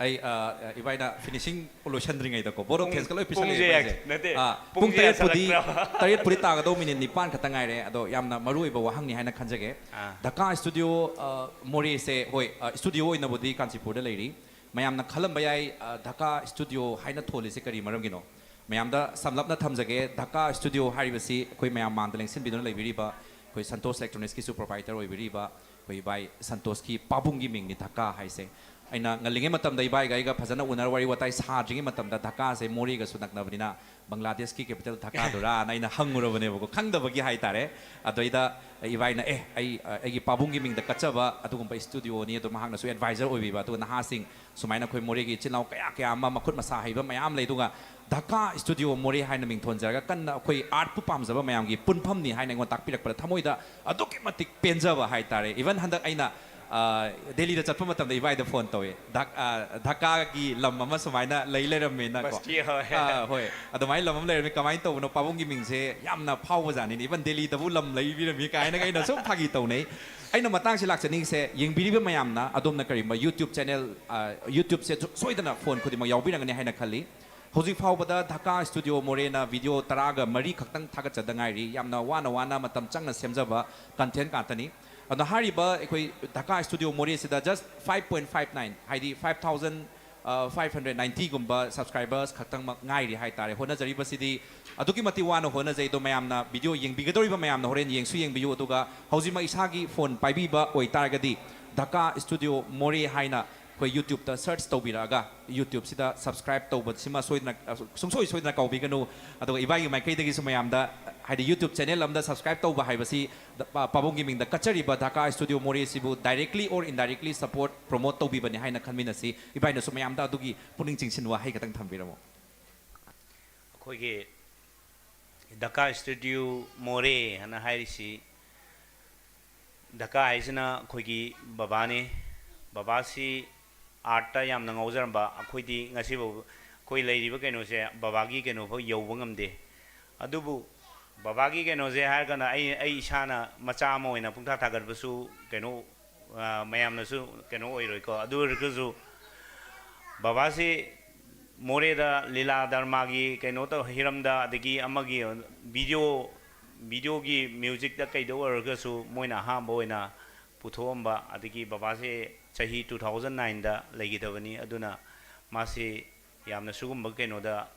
ꯑꯩ, ꯑ, ꯑ, ꯏꯕꯥꯏꯅ ꯐꯤꯅꯤꯁꯤꯡ ꯂꯣꯏꯁꯟꯗ꯭ꯔꯤꯉꯩꯗꯀꯣ, ꯕꯣꯠ ꯑꯣꯐ ꯄꯨꯡ-, ꯊꯦꯡꯁꯀ ꯂꯣꯏ ꯄꯨꯡꯁꯦ ꯄꯤꯁꯜꯂꯛꯑꯦ ꯌꯥ-, ꯏꯕꯥꯏꯁꯦ꯫ ꯅꯠꯇꯦ, ꯑ, ꯄꯨꯡ ꯄꯨꯡꯁꯦ ꯇꯔꯦꯠꯄꯨꯗꯤ, ꯌꯥꯁꯜꯂꯛꯇ꯭ꯔꯕ? ꯇꯔꯦꯠꯄꯨꯗꯤ ꯇꯥꯒꯗꯧ ꯃꯤꯅꯤꯠ ꯅꯤꯄꯥꯟ ꯈꯛꯇ ꯉꯥꯏꯔꯦ꯫ ꯑꯗꯣ ꯌꯥꯝꯅ ꯃꯔꯨ ꯑꯣꯏꯕ ꯋꯥꯍꯪꯅꯤ ꯍꯥꯏꯅ ꯈꯟꯖꯒꯦ꯫ ꯑꯥ꯫ ꯙꯀꯥ ꯁ꯭ꯇꯨꯗꯤꯑꯣ, ꯑ, ꯃꯣꯔꯦꯁꯦ, ꯍꯣꯏ, ꯑ, ꯁ꯭ꯇꯨꯗꯤꯑꯣ ꯑꯣꯏꯅꯕꯨꯗꯤ ꯀꯥꯟꯆꯤꯄꯨꯔꯗ ꯂꯩꯔꯤ꯫ ꯃꯌꯥꯝꯅ ꯈꯜꯂꯝꯕ ꯌꯥꯏ, ꯑ, ꯙꯀꯥ ꯁ꯭ꯇꯨꯗꯤꯑꯣ ꯍꯥꯏꯅ ꯊꯣꯜꯂꯤꯁꯦ ꯀꯔꯤ ꯃꯔꯝꯒꯤꯅꯣ? ꯃꯌꯥꯝꯗ ꯁꯝꯂꯞꯅ ꯊꯝꯖꯒꯦ, ꯙꯀꯥ ꯁ꯭ꯇꯨꯗꯤꯑꯣ ꯍꯥꯏꯔꯤꯕꯁꯤ ꯑꯩꯈꯣꯏ ꯃꯌꯥꯝ ꯃꯥꯡꯗ ꯂꯦꯡꯁꯤꯟꯕꯤꯗꯨꯅ ꯂꯩꯕꯤꯔꯤꯕ ꯑꯩꯈꯣꯏ ꯁꯟꯇꯣꯁ ꯏꯂꯦꯛꯇ꯭ꯔꯣꯅꯤꯛꯁꯀꯤꯁꯨ ꯄ꯭ꯔꯣꯄꯥꯏꯇꯔ ꯑꯣꯏꯕꯤꯔꯤꯕ ꯑꯩꯈꯣꯏ ꯏꯕꯥꯏ ꯁꯟꯇꯣꯁꯀꯤ ꯄꯥꯕꯨꯡꯒꯤ ꯃꯤꯡꯅꯤ ꯙꯀꯥ ꯍꯥꯏꯁꯦ꯫ ꯑꯩꯅ ꯉꯜꯂꯤꯉꯩ ꯃꯇꯝꯗ ꯏꯕꯥꯏꯒ ꯑꯩꯒ ꯐꯖꯅ ꯎꯅꯔ ꯋꯥꯔꯤ ꯋꯥꯇꯥꯏ ꯁꯥꯗ꯭ꯔꯤꯉꯩ ꯃꯇꯝꯗ ꯙꯀꯥꯁꯦ ꯃꯣꯔꯦꯒꯁꯨ ꯅꯛꯅꯕꯅꯤꯅ ꯕꯪꯒ꯭ꯂꯥꯗꯦꯁꯀꯤ ꯀꯦꯄꯤꯇꯦꯜ ꯙꯀꯥꯗꯨꯔꯥꯅ ꯑꯩꯅ ꯍꯪꯉꯨꯔꯕꯅꯦꯕꯀꯣ, ꯈꯪꯗꯕꯒꯤ ꯍꯥꯏꯇꯥꯔꯦ꯫ ꯑꯗꯩꯗ ꯏꯕꯥꯏꯅ, "ꯑꯦ, ꯑꯩ, ꯑ, ꯑꯩꯒꯤ ꯄꯥꯕꯨꯡꯒꯤ ꯃꯤꯡꯗ ꯀꯠꯆꯕ ꯑꯗꯨꯒꯨꯝꯕ ꯁ꯭ꯇꯨꯗꯤꯑꯣꯅꯤ, ꯑꯗꯣ ꯃꯍꯥꯛꯅꯁꯨ ꯑꯦꯗꯚꯥꯏꯖꯔ ꯑꯣꯏꯕꯤꯕ, ꯑꯗꯨꯒ ꯅꯍꯥꯁꯤꯡ ꯁꯨꯃꯥꯏꯅ ꯑꯩꯈꯣꯏ ꯃꯣꯔꯦꯒꯤ ꯏꯆꯤꯜ ꯏꯅꯥꯎ ꯀꯌꯥ ꯀꯌꯥ ꯑꯃ ꯃꯈꯨꯠ ꯃꯁꯥ ꯍꯩꯕ ꯃꯌꯥꯝ ꯂꯩ, ꯑꯗꯨꯒ ꯙꯀꯥ ꯁ꯭ꯇꯨꯗꯤꯑꯣ ꯃꯣꯔꯦ ꯍꯥꯏꯅ ꯃꯤꯡ ꯊꯣꯟꯖꯔꯒ ꯀꯟꯅ ꯑꯩꯈꯣꯏ ꯑꯥꯔꯠꯄꯨ ꯄꯥꯝꯖꯕ ꯃꯌꯥꯝꯒꯤ ꯄꯨꯟꯐꯝꯅꯤ" ꯍꯥꯏꯅ ꯑꯩꯉꯣꯟꯗ ꯇꯥꯛꯄꯤꯔꯛꯄꯗ ꯊꯃꯣꯏꯗ ꯑꯗꯨꯛꯀꯤ ꯃꯇꯤꯛ ꯄꯦꯟꯖꯕ ꯍꯥꯏꯇꯥꯔꯦ꯫ ꯏꯚꯟ ꯍꯟꯗꯛ ꯑꯩꯅ, ꯑ, ꯗꯦꯜꯂꯤꯗ ꯆꯠꯄ ꯃꯇꯝꯗ ꯏꯕꯥꯏꯗ ꯐꯣꯟ ꯇꯧꯋꯦ, "ꯙꯛ-, ꯑ, ꯙꯀꯥꯒꯤ ꯂꯝ ꯑꯃ ꯁꯨꯃꯥꯏꯅ ꯂꯩ ꯂꯩꯔꯝꯃꯦꯅꯀꯣ"꯫ ꯕꯁꯇꯤ, ꯍꯣꯏ꯫ ꯑ, ꯍꯣꯏ, ꯑꯗꯨꯃꯥꯏꯅ ꯂꯝ ꯑꯃ ꯂꯩꯔꯝꯃꯤ, ꯀꯃꯥꯏꯅ ꯇꯧꯕꯅꯣ, ꯄꯥꯕꯨꯡꯒꯤ ꯃꯤꯡꯁꯦ ꯌꯥꯝꯅ ꯐꯥꯎꯕꯖꯥꯠꯅꯤꯅꯦ, ꯏꯚꯟ ꯗꯦꯜꯂꯤꯗꯕꯨ ꯂꯝ ꯂꯩꯕꯤꯔꯝꯃꯤ ꯀꯥꯏꯅꯒ ꯑꯩꯅ ꯁꯨꯝ ꯐꯥꯒꯤ ꯇꯧꯅꯩ꯫ ꯑꯩꯅ ꯃꯇꯥꯡꯁꯤ ꯂꯥꯛꯆꯅꯤꯡꯉꯤꯁꯦ, ꯌꯦꯡꯕꯤꯔꯤꯕ ꯃꯌꯥꯝꯅ ꯑꯗꯣꯝꯅ ꯀꯔꯤꯒꯨꯝꯕ YouTube ꯆꯦꯅꯦꯜ, ꯑ, YouTubeꯁꯦ ꯁꯣꯏꯗꯅ ꯐꯣꯟ ꯈꯨꯗꯤꯡꯃꯛ ꯌꯥꯎꯕꯤꯔꯝꯒꯅꯤ ꯍꯥꯏꯅ ꯈꯜꯂꯤ꯫ ꯍꯧꯖꯤꯛ ꯐꯥꯎꯕꯗ ꯙꯀꯥ ꯁ꯭ꯇꯨꯗꯤꯑꯣ ꯃꯣꯔꯦꯅ ꯚꯤꯗꯤꯑꯣ ꯇꯔꯥꯒ ꯃꯔꯤ ꯈꯛꯇꯪ ꯊꯥꯒꯠꯆꯗ ꯉꯥꯏꯔꯤ꯫ ꯌꯥꯝꯅ ꯋꯥꯅ ꯋꯥꯅ ꯃꯇꯝ ꯆꯪꯅ ꯁꯦꯝꯖꯕ ꯀꯟꯇꯦꯟ ꯉꯥꯛꯇꯅꯤ꯫ ꯑꯗꯣ ꯍꯥꯏꯔꯤꯕ ꯑꯩꯈꯣꯏ ꯙꯀꯥ ꯁ꯭ꯇꯨꯗꯤꯑꯣ ꯃꯣꯔꯦꯁꯤꯗ just five point five nine, ꯍꯥꯏꯗꯤ five thousand, ꯑ, five hundred ninetyꯒꯨꯝꯕ subscribers ꯈꯛꯇꯪꯃꯛ ꯉꯥꯏꯔꯤ ꯍꯥꯏꯇꯥꯔꯦ꯫ ꯍꯣꯠꯅꯖꯔꯤꯕꯁꯤꯗꯤ ꯑꯗꯨꯛꯀꯤ ꯃꯇꯤꯛ ꯋꯥꯅ ꯍꯣꯠꯅꯖꯩ꯫ ꯑꯗꯣ ꯃꯌꯥꯝꯅ ꯚꯤꯗꯤꯑꯣ ꯌꯦꯡꯕꯤꯒꯗꯧꯔꯤꯕ ꯃꯌꯥꯝꯅ ꯍꯣꯔꯦꯟ ꯌꯦꯡꯁꯨ ꯌꯦꯡꯕꯤꯌꯨ, ꯑꯗꯨꯒ ꯍꯧꯖꯤꯛꯃꯛ ꯏꯁꯥꯒꯤ ꯐꯣꯟ ꯄꯥꯏꯕꯤꯕ ꯑꯣꯏꯇꯥꯔꯒꯗꯤ ꯙꯀꯥ ꯁ꯭ꯇꯨꯗꯤꯑꯣ ꯃꯣꯔꯦ ꯍꯥꯏꯅ ꯑꯩꯈꯣꯏ YouTubeꯇ search ꯇꯧꯕꯤꯔꯛꯑꯒ YouTubeꯁꯤꯗ subscribe ꯇꯧꯕꯁꯤꯃ ꯁꯣꯏꯗꯅ, ꯑ, ꯁꯨꯡꯁꯣꯏ ꯁꯣꯏꯗꯅ ꯀꯥꯎꯕꯤꯒꯅꯨ꯫ ꯑꯗꯨꯒ ꯏꯕꯥꯏꯒꯤ ꯃꯥꯏꯀꯩꯗꯒꯤꯁꯨ ꯃꯌꯥꯝꯗ ꯍꯥꯏꯗꯤ YouTube channel ꯑꯃꯗ subscribe ꯇꯧꯕ ꯍꯥꯏꯕꯁꯤ ꯄꯥꯕꯨꯡꯒꯤ ꯃꯤꯡꯗ ꯀꯠꯆꯔꯤꯕ ꯙꯀꯥ ꯁ꯭ꯇꯨꯗꯤꯑꯣ ꯃꯣꯔꯦꯁꯤꯕꯨ directly or indirectly support, promote ꯇꯧꯕꯤꯕꯅꯤ ꯍꯥꯏꯅ ꯈꯟꯃꯤꯟꯅꯁꯤ꯫ ꯏꯕꯥꯏꯅꯁꯨ ꯃꯌꯥꯝꯗ ꯑꯗꯨꯒꯤ ꯄꯨꯛꯅꯤꯡ ꯆꯤꯡꯁꯤꯟ ꯋꯥꯍꯩ ꯈꯛꯇꯪ ꯊꯝꯕꯤꯔꯝꯃꯣ꯫ ꯑꯩꯈꯣꯏꯒꯤ ꯙꯀꯥ ꯁ꯭ꯇꯨꯗꯤꯑꯣ ꯃꯣꯔꯦ ꯍꯥꯏꯅ ꯍꯥꯏꯔꯤꯁꯤ, ꯙꯀꯥ ꯍꯥꯏꯁꯤꯅ ꯑꯩꯈꯣꯏꯒꯤ ꯕꯕꯥꯅꯤ꯫ ꯕꯕꯥꯁꯤ ꯑꯥꯔꯠꯇ ꯌꯥꯝꯅ ꯉꯥꯎꯖꯔꯝꯕ꯫ ꯑꯩꯈꯣꯏꯗꯤ ꯉꯁꯤꯐꯥꯎ ꯑꯩꯈꯣꯏ ꯂꯩꯔꯤꯕ ꯀꯩꯅꯣꯁꯦ ꯕꯕꯥꯒꯤ ꯀꯩꯅꯣꯐꯥꯎ ꯌꯧꯕ ꯉꯝꯗꯦ꯫ ꯑꯗꯨꯕꯨ ꯕꯕꯥꯒꯤ ꯀꯩꯅꯣꯁꯦ ꯍꯥꯏꯔꯒꯅ ꯑꯩ ꯑꯩ ꯏꯁꯥꯅ ꯃꯆꯥ ꯑꯃ ꯑꯣꯏꯅ ꯄꯨꯡꯊꯥ ꯊꯥꯒꯠꯄꯁꯨ ꯀꯩꯅꯣ, ꯃꯌꯥꯝꯅꯁꯨ ꯀꯩꯅꯣ ꯑꯣꯏꯔꯣꯏꯀꯣ꯫ ꯑꯗꯨ ꯑꯣꯏꯔꯒꯁꯨ ꯕꯕꯥꯁꯤ ꯃꯣꯔꯦꯗ ꯂꯤꯂꯥ ꯗꯔꯃꯥꯒꯤ ꯀꯩꯅꯣ ꯇꯧ ꯍꯤꯔꯝꯗ, ꯑꯗꯒꯤ ꯑꯃꯒꯤ video videoꯒꯤ musicꯇ ꯀꯩꯗ ꯑꯣꯏꯔꯒꯁꯨ ꯃꯣꯏꯅ ꯑꯍꯥꯟꯕ ꯑꯣꯏꯅ ꯄꯨꯊꯣꯛꯑꯝꯕ꯫ ꯑꯗꯒꯤ ꯕꯕꯥꯁꯦ ꯆꯍꯤ two thousand nineꯗ ꯂꯩꯈꯤꯗꯕꯅꯤ꯫ ꯑꯗꯨꯅ ꯃꯥꯁꯤ ꯌꯥꯝꯅ ꯁꯤꯒꯨꯝꯕ ꯀꯩꯅꯣꯗ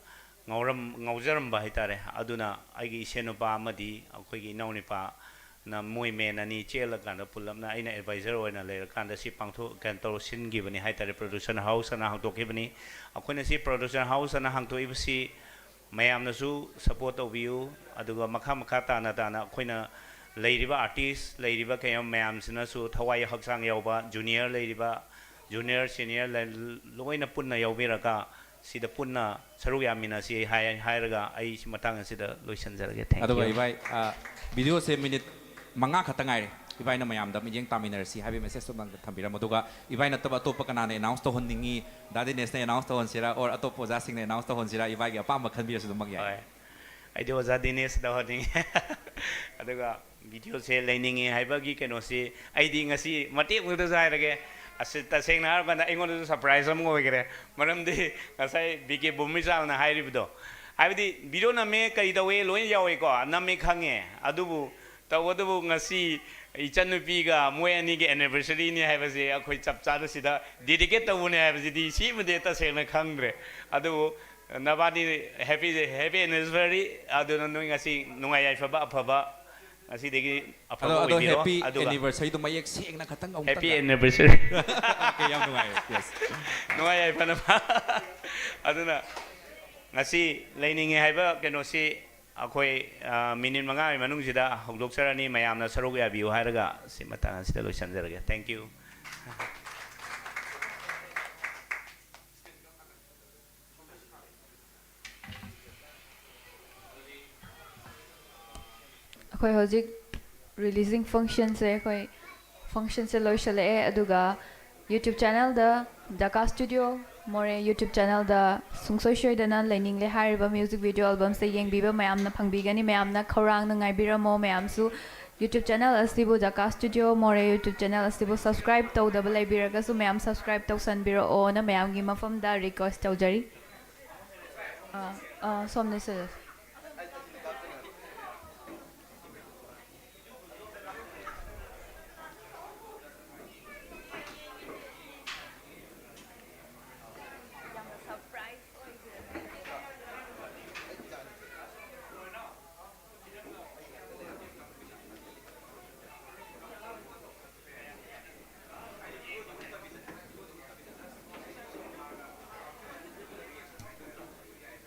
ꯉꯥꯎꯔꯝ ꯉꯥꯎꯖꯔꯝꯕ ꯍꯥꯏꯇꯥꯔꯦ꯫ ꯑꯗꯨꯅ ꯑꯩꯒꯤ ꯏꯁꯦꯟ ꯅꯨꯄꯥ ꯑꯃꯗꯤ ꯑꯩꯈꯣꯏꯒꯤ ꯏꯅꯥꯎ ꯅꯨꯄꯥꯅ ꯃꯣꯏ men ꯑꯅꯤ ꯆꯦꯜꯂꯀꯥꯟꯗ ꯄꯨꯜꯂꯞꯅ ꯑꯩꯅ advisor ꯑꯣꯏꯅ ꯂꯩꯔꯀꯥꯟꯗ ꯁꯤ ꯄꯥꯡꯊꯣꯛ ꯀꯩꯅꯣ ꯇꯧꯔ ꯁꯤꯟꯈꯤꯕꯅꯤ ꯍꯥꯏꯇꯥꯔꯦ꯫ Production house ꯑꯅ ꯍꯥꯡꯗꯣꯛꯈꯤꯕꯅꯤ꯫ ꯑꯩꯈꯣꯏꯅ ꯁꯤ production house ꯑꯅ ꯍꯥꯡꯗꯣꯛꯏꯕꯁꯤ ꯃꯌꯥꯝꯅꯁꯨ support ꯇꯧꯕꯤꯌꯨ꯫ ꯑꯗꯨꯒ ꯃꯈꯥ ꯃꯈꯥ ꯇꯥꯅ ꯇꯥꯅ ꯑꯩꯈꯣꯏꯅ ꯂꯩꯔꯤꯕ artist, ꯂꯩꯔꯤꯕ ꯀꯌꯥꯝ ꯃꯌꯥꯝꯁꯤꯅꯁꯨ ꯊꯋꯥꯏ ꯍꯛꯆꯥꯡ ꯌꯥꯎꯕ junior ꯂꯩꯔꯤꯕ junior, senior ꯂꯣꯏꯅ ꯄꯨꯟꯅ ꯌꯥꯎꯕꯤꯔꯒ ꯁꯤꯗ ꯄꯨꯟꯅ ꯁꯔꯨꯛ ꯌꯥꯃꯤꯟꯅꯁꯤ ꯍꯥꯏ ꯍꯥꯏꯔꯒ ꯑꯩ ꯁꯤ ꯃꯇꯥꯡ ꯑꯁꯤꯗ ꯂꯣꯏꯁꯤꯟꯖꯔꯒꯦ꯫ Thank you꯫ ꯑꯗꯨꯒ ꯏꯕꯥꯏ, videoꯁꯦ minute ꯃꯉꯥ ꯈꯛꯇ ꯉꯥꯏꯔꯦ꯫ ꯏꯕꯥꯏꯅ ꯃꯌꯥꯝꯗ ꯃꯤꯠꯌꯦꯡ ꯇꯥꯃꯤꯟꯅꯔꯁꯤ ꯍꯥꯏꯕꯒꯤ messageꯇꯣ ꯑꯝꯇꯪ ꯊꯝꯕꯤꯔꯝꯃꯣ꯫ ꯑꯗꯨꯒ ꯏꯕꯥꯏ ꯅꯠꯇꯕ ꯑꯇꯣꯞꯄ ꯀꯅꯥꯅ announce ꯇꯧꯍꯟꯅꯤꯡꯉꯤ? ꯗꯥ ꯗꯤꯅꯦꯁꯅ announce ꯇꯧꯍꯟꯁꯤꯔꯥ, or ꯑꯇꯣꯞꯄ ꯑꯣꯖꯥꯁꯤꯡꯅ announce ꯇꯧꯍꯟꯁꯤꯔꯥ? ꯏꯕꯥꯏꯒꯤ ꯑꯄꯥꯝꯕ ꯈꯟꯕꯤꯔꯁꯨ ꯑꯗꯨꯃꯛ ꯌꯥꯏ꯫ ꯍꯣꯏ, ꯑꯩꯗꯤ ꯑꯣꯖꯥ ꯗꯤꯅꯦꯁ ꯇꯧꯍꯟꯅꯤꯡꯉꯤ꯫ ꯑꯗꯨꯒ videoꯁꯦ ꯂꯩꯅꯤꯡꯉꯤ ꯍꯥꯏꯕꯒꯤ ꯀꯩꯅꯣꯁꯤ ꯑꯩꯗꯤ ꯉꯁꯤ ꯃꯇꯦꯛ ꯃꯛꯇꯁꯨ ꯍꯥꯏꯔꯒꯦ꯫ ꯑꯁꯤ ꯇꯁꯦꯡꯅ ꯍꯥꯏꯔꯀꯥꯟꯗ ꯑꯩꯉꯣꯟꯗꯁꯨ surprise ꯑꯃ ꯑꯣꯏꯈ꯭ꯔꯦ꯫ ꯃꯔꯝꯗꯤ ꯉꯁꯥꯏ ꯕꯤ ꯀꯦ ꯕꯣꯝꯃꯤꯆꯥꯜꯅ ꯍꯥꯏꯔꯤꯕꯗꯣ, ꯍꯥꯏꯕꯗꯤ video ꯅꯝꯃꯦ, ꯀꯔꯤ ꯇꯧꯋꯦ, ꯂꯣꯏꯅ ꯌꯥꯎꯋꯦꯀꯣ, ꯅꯝꯃꯦ ꯈꯪꯉꯦ꯫ ꯑꯗꯨꯕꯨ ꯇꯧꯕꯇꯕꯨ ꯉꯁꯤ ꯏꯆꯟꯅꯨꯄꯤꯒ ꯃꯣꯏ ꯑꯅꯤꯒꯤ anniversaryꯅꯤ ꯍꯥꯏꯕꯁꯦ ꯑꯩꯈꯣꯏ ꯆꯞ ꯆꯥꯅ ꯁꯤꯗ dedicate ꯇꯧꯕꯅꯦ ꯍꯥꯏꯕꯁꯤꯗꯤ ꯁꯤꯃꯗꯤ ꯇꯁꯦꯡꯅ ꯈꯪꯗ꯭ꯔꯦ꯫ ꯑꯗꯨꯕꯨ ꯅꯕꯥꯅꯤ happy, happy anniversary꯫ ꯑꯗꯨꯅ ꯅꯣꯏ ꯉꯁꯤ ꯅꯨꯡꯉꯥꯏ ꯌꯥꯏꯐꯕ ꯑꯐꯕ ꯉꯁꯤꯗꯒꯤ ꯑꯐꯕ ꯑꯗꯣ ꯑꯗꯣ ꯑꯣꯏꯕꯤꯔꯣ꯫ happy ꯑꯗꯨꯒ anniversaryꯗꯣ ꯃꯌꯦꯛ ꯁꯦꯡꯅ ꯈꯇꯪ ꯑꯃꯨꯛꯇꯪ happy anniversary꯫ Okay, ꯌꯥꯝ ꯅꯨꯡꯉꯥꯏꯔꯦ꯫ Yes꯫ ꯅꯨꯡꯉꯥꯏ ꯌꯥꯏꯐꯅꯕ꯫ ꯑꯗꯨꯅ ꯉꯁꯤ ꯂꯩꯅꯤꯡꯉꯦ ꯍꯥꯏꯕ ꯀꯩꯅꯣꯁꯤ ꯑꯩꯈꯣꯏ, ꯑ, ꯃꯤꯅꯤꯠ ꯃꯉꯥꯒꯤ ꯃꯅꯨꯡꯁꯤꯗ ꯍꯧꯗꯣꯛꯆꯔꯅꯤ꯫ ꯃꯌꯥꯝꯅ ꯁꯔꯨꯛ ꯌꯥꯕꯤꯌꯨ ꯍꯥꯏꯔꯒ ꯁꯤ ꯃꯇꯥꯡ ꯑꯁꯤꯗ ꯂꯣꯏꯁꯤꯟꯖꯔꯒꯦ꯫ Thank you꯫ ꯑꯩꯈꯣꯏ ꯍꯧꯖꯤꯛ releasing functionꯁꯦ, ꯑꯩꯈꯣꯏ functionꯁꯦ ꯂꯣꯏꯁꯤꯜꯂꯛꯑꯦ꯫ ꯑꯗꯨꯒ YouTube channelꯗ, ꯙꯀꯥ Studio ꯃꯣꯔꯦ YouTube channelꯗ ꯁꯨꯡꯁꯣꯏ ꯁꯣꯏꯗꯅ ꯂꯩꯅꯤꯡꯂꯦ ꯍꯥꯏꯔꯤꯕ music video albumꯁꯦ ꯌꯦꯡꯕꯤꯕ ꯃꯌꯥꯝꯅ ꯐꯪꯕꯤꯒꯅꯤ꯫ ꯃꯌꯥꯝꯅ ꯈꯧꯔꯥꯡꯅ ꯉꯥꯏꯕꯤꯔꯝꯃꯣ꯫ ꯃꯌꯥꯝꯁꯨ YouTube channel ꯑꯁꯤꯕꯨ, ꯙꯀꯥ Studio ꯃꯣꯔꯦ YouTube channel ꯑꯁꯤꯕꯨ subscribe ꯇꯧꯗꯕ ꯂꯩꯕꯤꯔꯒꯁꯨ ꯃꯌꯥꯝ subscribe ꯇꯧꯁꯟꯕꯤꯔꯛꯑꯣꯅ ꯃꯌꯥꯝꯒꯤ ꯃꯐꯝꯗ request ꯇꯧꯖꯔꯤ꯫ ꯑꯥ, ꯑꯥ, ꯁꯣꯝꯅ ꯁꯤꯜꯂꯁꯤ꯫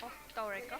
Off ꯇꯧꯔꯦꯀꯣ꯫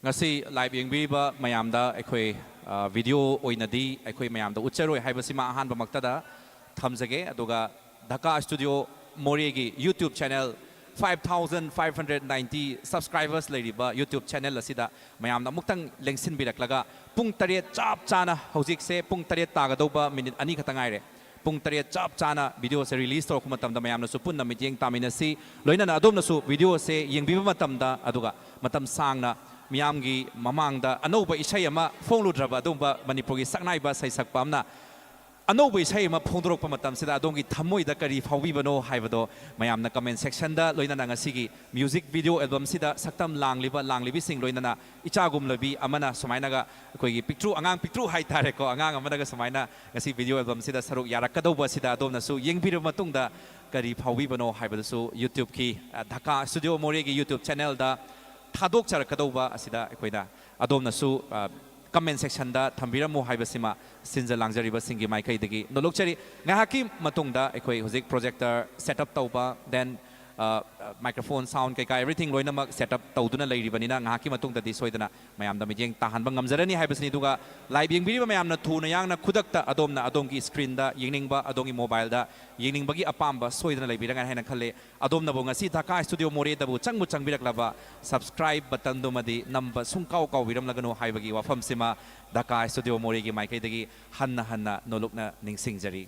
ꯉꯁꯤ live ꯌꯦꯡꯕꯤꯔꯤꯕ ꯃꯌꯥꯝꯗ ꯑꯩꯈꯣꯏ, ꯑ, video ꯑꯣꯏꯅꯗꯤ ꯑꯩꯈꯣꯏ ꯃꯌꯥꯝꯗ ꯎꯠꯆꯔꯣꯏ ꯍꯥꯏꯕꯁꯤꯃ ꯑꯍꯥꯟꯕꯃꯛꯇꯗ ꯊꯝꯖꯒꯦ꯫ ꯑꯗꯨꯒ ꯙꯀꯥ Studio ꯃꯣꯔꯦꯒꯤ YouTube channel five thousand five hundred ninety subscribers ꯂꯩꯔꯤꯕ YouTube channel ꯑꯁꯤꯗ ꯃꯌꯥꯝꯅ ꯑꯃꯨꯛꯇꯪ ꯂꯦꯡꯁꯤꯟꯕꯤꯔꯛꯂꯒ, ꯄꯨꯡ ꯇꯔꯦꯠ ꯆꯞ ꯆꯥꯅ, ꯍꯧꯖꯤꯛꯁꯦ ꯄꯨꯡ ꯇꯔꯦꯠ ꯇꯥꯒꯗꯧꯕ ꯃꯤꯅꯤꯠ ꯑꯅꯤ ꯈꯛꯇ ꯉꯥꯏꯔꯦ, ꯄꯨꯡ ꯇꯔꯦꯠ ꯆꯞ ꯆꯥꯅ video ꯑꯁꯦ release ꯇꯧꯔꯛꯄ ꯃꯇꯝꯗ ꯃꯌꯥꯝꯅꯁꯨ ꯄꯨꯟꯅ ꯃꯤꯠꯌꯦꯡ ꯇꯥꯃꯤꯟꯅꯁꯤ꯫ ꯂꯣꯏꯅꯅ ꯑꯗꯣꯝꯅꯁꯨ video ꯑꯁꯦ ꯌꯦꯡꯕꯤꯕ ꯃꯇꯝꯗ, ꯑꯗꯨꯒ ꯃꯇꯝ ꯁꯥꯡꯅ ꯃꯤꯌꯥꯝꯒꯤ ꯃꯃꯥꯡꯗ ꯑꯅꯧꯕ ꯏꯁꯩ ꯑꯃ ꯐꯣꯡꯂꯨꯗ꯭ꯔꯕ ꯑꯗꯨꯒꯨꯝꯕ ꯃꯅꯤꯄꯨꯔꯒꯤ ꯁꯛꯅꯥꯏꯕ ꯁꯩꯁꯛꯄ ꯑꯃꯅ ꯑꯅꯧꯕ ꯏꯁꯩ ꯑꯃ ꯐꯣꯡꯗꯣꯔꯛꯄ ꯃꯇꯝꯁꯤꯗ ꯑꯗꯣꯝꯒꯤ ꯊꯃꯣꯏꯗ ꯀꯔꯤ ꯐꯥꯎꯕꯤꯕꯅꯣ ꯍꯥꯏꯕꯗꯣ ꯃꯌꯥꯝꯅ comment section ꯗ, ꯂꯣꯏꯅꯅ ꯉꯁꯤꯒꯤ music video album ꯁꯤꯗ ꯁꯛꯇꯝ ꯂꯥꯡꯂꯤꯕ ꯂꯥꯡꯂꯤꯕꯤꯁꯤꯡ, ꯂꯣꯏꯅꯅ ꯏꯆꯥꯒꯨꯝꯂꯕꯤ ꯑꯃꯅ ꯁꯨꯃꯥꯏꯅꯒ, ꯑꯩꯈꯣꯏꯒꯤ ꯄꯤꯛꯇ꯭ꯔꯨ, ꯑꯉꯥꯡ ꯄꯤꯛꯇ꯭ꯔꯨ ꯍꯥꯏꯇꯥꯔꯦꯀꯣ, ꯑꯉꯥꯡ ꯑꯃꯅꯒ ꯁꯨꯃꯥꯏꯅ ꯉꯁꯤ video album ꯁꯤꯗ ꯁꯔꯨꯛ ꯌꯥꯔꯛꯀꯗꯧꯕ ꯑꯁꯤꯗ ꯑꯗꯣꯝꯅꯁꯨ ꯌꯦꯡꯕꯤꯔꯕ ꯃꯇꯨꯡꯗ ꯀꯔꯤ ꯐꯥꯎꯕꯤꯕꯅꯣ ꯍꯥꯏꯕꯗꯨꯁꯨ YouTube ꯀꯤ, ꯑ, ꯙꯀꯥ Studio ꯃꯣꯔꯦꯒꯤ YouTube channel ꯗ ꯊꯥꯗꯣꯛꯆꯔꯛꯀꯗꯧꯕ ꯑꯁꯤꯗ ꯑꯩꯈꯣꯏꯅ ꯑꯗꯣꯝꯅꯁꯨ, ꯑ, comment section ꯗ ꯊꯝꯕꯤꯔꯝꯃꯨ ꯍꯥꯏꯕꯁꯤꯃ ꯁꯤꯟꯖ ꯂꯥꯡꯖꯔꯤꯕꯁꯤꯡꯒꯤ ꯃꯥꯏꯀꯩꯗꯒꯤ ꯅꯣꯂꯨꯛꯆꯔꯤ꯫ ꯉꯥꯏꯍꯥꯛꯀꯤ ꯃꯇꯨꯡꯗ ꯑꯩꯈꯣꯏ ꯍꯧꯖꯤꯛ projector set up ꯇꯧꯕ, then, ꯑ, microphone, sound ꯀꯩꯀꯥ, everything ꯂꯣꯏꯅꯃꯛ set up ꯇꯧꯗꯨꯅ ꯂꯩꯔꯤꯕꯅꯤꯅ, ꯉꯥꯏꯍꯥꯛꯀꯤ ꯃꯇꯨꯡꯗꯗꯤ ꯁꯣꯏꯗꯅ ꯃꯌꯥꯝꯗ ꯃꯤꯠꯌꯦꯡ ꯇꯥꯍꯟꯕ ꯉꯝꯖꯔꯅꯤ ꯍꯥꯏꯕꯁꯤꯅꯤ꯫ ꯑꯗꯨꯒ live ꯌꯦꯡꯕꯤꯔꯤꯕ ꯃꯌꯥꯝꯅ ꯊꯨꯅ ꯌꯥꯡꯅ ꯈꯨꯗꯛꯇ ꯑꯗꯣꯝꯅ ꯑꯗꯣꯝꯒꯤ screen ꯗ ꯌꯦꯡꯅꯤꯡꯕ, ꯑꯗꯣꯝꯒꯤ mobile ꯗ ꯌꯦꯡꯅꯤꯡꯕꯒꯤ ꯑꯄꯥꯝꯕ ꯁꯣꯏꯗꯅ ꯂꯩꯕꯤꯔꯉꯥꯏ ꯍꯥꯏꯅ ꯈꯜꯂꯦ꯫ ꯑꯗꯣꯝꯅꯕꯨ ꯉꯁꯤ ꯙꯀꯥ Studio ꯃꯣꯔꯦꯗꯕꯨ ꯆꯪꯕꯨ ꯆꯪꯕꯤꯔꯛꯂꯕ subscribe button ꯗꯨꯃꯗꯤ ꯅꯝꯕ ꯁꯨꯡꯀꯥꯎ ꯀꯥꯎꯕꯤꯔꯝꯂꯒꯅꯨ ꯍꯥꯏꯕꯒꯤ ꯋꯥꯐꯝꯁꯤꯃ ꯙꯀꯥ Studio ꯃꯣꯔꯦꯒꯤ ꯃꯥꯏꯀꯩꯗꯒꯤ ꯍꯟꯅ ꯍꯟꯅ ꯅꯣꯂꯨꯛꯅ ꯅꯤꯡꯁꯤꯡꯖꯔꯤ꯫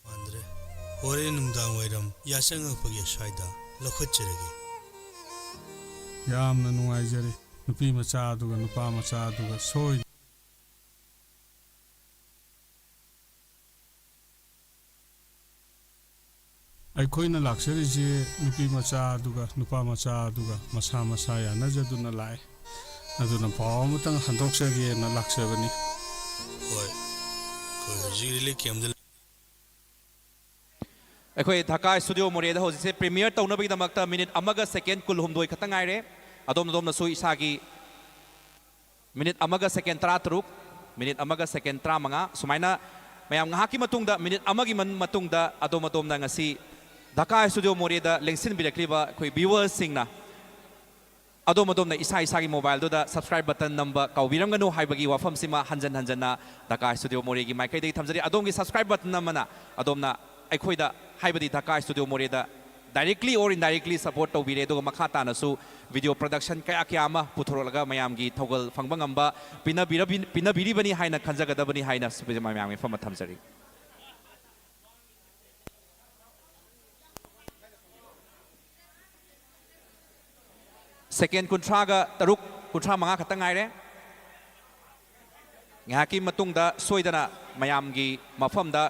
ꯃꯥꯟꯗ꯭ꯔꯦ꯫ ꯍꯣꯔꯦꯟ ꯅꯨꯡꯗꯥꯡ ꯋꯥꯏꯔꯝ ꯌꯥꯆꯪꯉꯛꯄꯒꯤ ꯑꯁ꯭ꯋꯥꯏꯗ ꯂꯧꯈꯠꯆꯔꯒꯦ꯫ ꯌꯥꯝꯅ ꯅꯨꯡꯉꯥꯏꯖꯔꯦ꯫ ꯅꯨꯄꯤ ꯃꯆꯥ ꯑꯗꯨꯒ ꯅꯨꯄꯥ ꯃꯆꯥ ꯑꯗꯨꯒ ꯁꯣꯏ-, ꯑꯩꯈꯣꯏꯅ ꯂꯥꯛꯆꯔꯤꯁꯤ ꯅꯨꯄꯤ ꯃꯆꯥ ꯑꯗꯨꯒ ꯅꯨꯄꯥ ꯃꯆꯥ ꯑꯗꯨꯒ ꯃꯁꯥ ꯃꯁꯥ ꯌꯥꯅꯖꯗꯨꯅ ꯂꯥꯛꯑꯦ꯫ ꯑꯗꯨꯅ ꯄꯥꯎ ꯑꯃꯇꯪ ꯍꯟꯗꯣꯛꯆꯒꯦꯅ ꯂꯥꯛꯆꯕꯅꯤ꯫ ꯍꯣꯏ꯫ ꯑꯩꯈꯣꯏ ꯍꯧꯖꯤꯛ relief camp ꯇ ꯑꯩꯈꯣꯏ ꯙꯀꯥ Studio ꯃꯣꯔꯦꯗ ꯍꯧꯖꯤꯛꯁꯦ premiere ꯇꯧꯅꯕꯒꯤꯗꯃꯛꯇ minute ꯑꯃꯒ second ꯀꯨꯟꯍꯨꯝꯗꯣꯏ ꯈꯛꯇ ꯉꯥꯏꯔꯦ꯫ ꯑꯗꯣꯝ ꯑꯗꯣꯝꯅꯁꯨ ꯏꯁꯥꯒꯤ minute ꯑꯃꯒ second ꯇꯔꯥꯇꯔꯨꯛ, minute ꯑꯃꯒ second ꯇꯔꯥꯃꯉꯥ, ꯁꯨꯃꯥꯏꯅ ꯃꯌꯥꯝ ꯉꯥꯏꯍꯥꯛꯀꯤ ꯃꯇꯨꯡꯗ, minute ꯑꯃꯒꯤ ꯃꯟ-, ꯃꯇꯨꯡꯗ ꯑꯗꯣꯝ ꯑꯗꯣꯝꯅ ꯉꯁꯤ ꯙꯀꯥ Studio ꯃꯣꯔꯦꯗ ꯂꯦꯡꯁꯤꯟꯕꯤꯔꯛꯂꯤꯕ ꯑꯩꯈꯣꯏ viewers ꯁꯤꯡꯅ ꯑꯗꯣꯝ ꯑꯗꯣꯝꯅ ꯏꯁꯥ ꯏꯁꯥꯒꯤ ꯃꯣꯕꯥꯏꯜꯗꯨꯗ subscribe button ꯅꯝꯕ ꯀꯥꯎꯕꯤꯔꯝꯒꯅꯨ ꯍꯥꯏꯕꯒꯤ ꯋꯥꯐꯝꯁꯤꯃ ꯍꯟꯖꯟ ꯍꯟꯖꯟꯅ ꯙꯀꯥ ꯁ꯭ꯇꯨꯗꯤꯑꯣ ꯃꯣꯔꯦꯒꯤ ꯃꯥꯏꯀꯩꯗꯒꯤ ꯊꯝꯖꯔꯤ꯫ ꯑꯗꯣꯝꯒꯤ subscribe button ꯅꯝꯕꯅ ꯑꯗꯣꯝꯅ ꯑꯩꯈꯣꯏꯗ, ꯍꯥꯏꯕꯗꯤ ꯙꯀꯥ ꯁ꯭ꯇꯨꯗꯤꯑꯣ ꯃꯣꯔꯦꯗ directly or indirectly support ꯇꯧꯕꯤꯔꯦ꯫ ꯑꯗꯨꯒ ꯃꯈꯥ ꯇꯥꯅꯁꯨ video production ꯀꯌꯥ ꯀꯌꯥ ꯑꯃ ꯄꯨꯊꯣꯔꯛꯂꯒ ꯃꯌꯥꯝꯒꯤ ꯊꯧꯒꯜ ꯐꯪꯕ ꯉꯝꯕ ꯄꯤꯅꯕꯤꯔꯕꯤ-, ꯄꯤꯅꯕꯤꯔꯤꯕꯅꯤ ꯍꯥꯏꯅ ꯈꯟꯖꯒꯗꯕꯅꯤ ꯍꯥꯏꯅ ꯁꯤꯕꯨ ꯃꯌꯥꯝꯒꯤ ꯃꯐꯝꯗ ꯊꯝꯖꯔꯤ꯫ Second ꯀꯨꯟꯊ꯭ꯔꯥꯒ ꯇꯔꯨꯛ, ꯀꯨꯟꯊ꯭ꯔꯥ ꯃꯉꯥ ꯈꯛꯇ ꯉꯥꯏꯔꯦ꯫ ꯉꯥꯏꯍꯥꯛꯀꯤ ꯃꯇꯨꯡꯗ ꯁꯣꯏꯗꯅ ꯃꯌꯥꯝꯒꯤ ꯃꯐꯝꯗ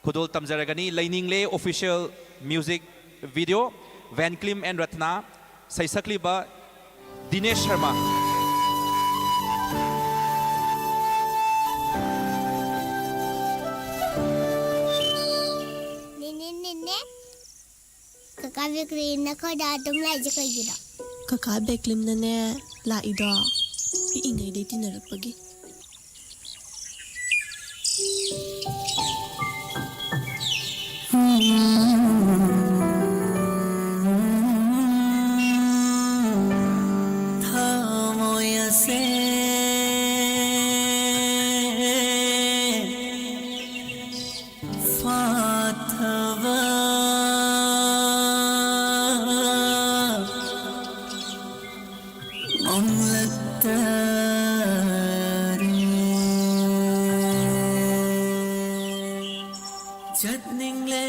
ꯈꯨꯗꯣꯜ ꯇꯝꯖꯔꯒꯅꯤ꯫ ꯂꯩꯅꯤꯡꯂꯦ official music video, Van Klim and Ratna, ꯁꯩꯁꯛꯂꯤꯕ ꯗꯤꯅꯦꯁ ꯁꯔꯃ꯫ ꯅꯦꯅꯦ, ꯅꯦꯅꯦ, ꯀꯀꯥ ꯕꯦꯀ꯭ꯔꯤ ꯅꯈꯣꯏꯗ ꯑꯗꯨꯝ ꯂꯥꯛꯏꯁꯦ ꯀꯩꯒꯤꯅꯣ? ꯀꯀꯥ ꯕꯦꯀ꯭ꯂꯤꯝꯅꯅꯦ ꯂꯥꯛꯏꯗꯣ ꯄꯤꯛꯏꯉꯩꯗꯩ ꯇꯤꯟꯅꯔꯛꯄꯒꯤ꯫ ꯊꯃꯣꯏ ꯑꯁꯦ ꯐꯥꯊꯕ ꯃꯪꯂꯛꯇꯔꯦ꯫ ꯆꯠꯅꯤꯡꯂꯦ꯫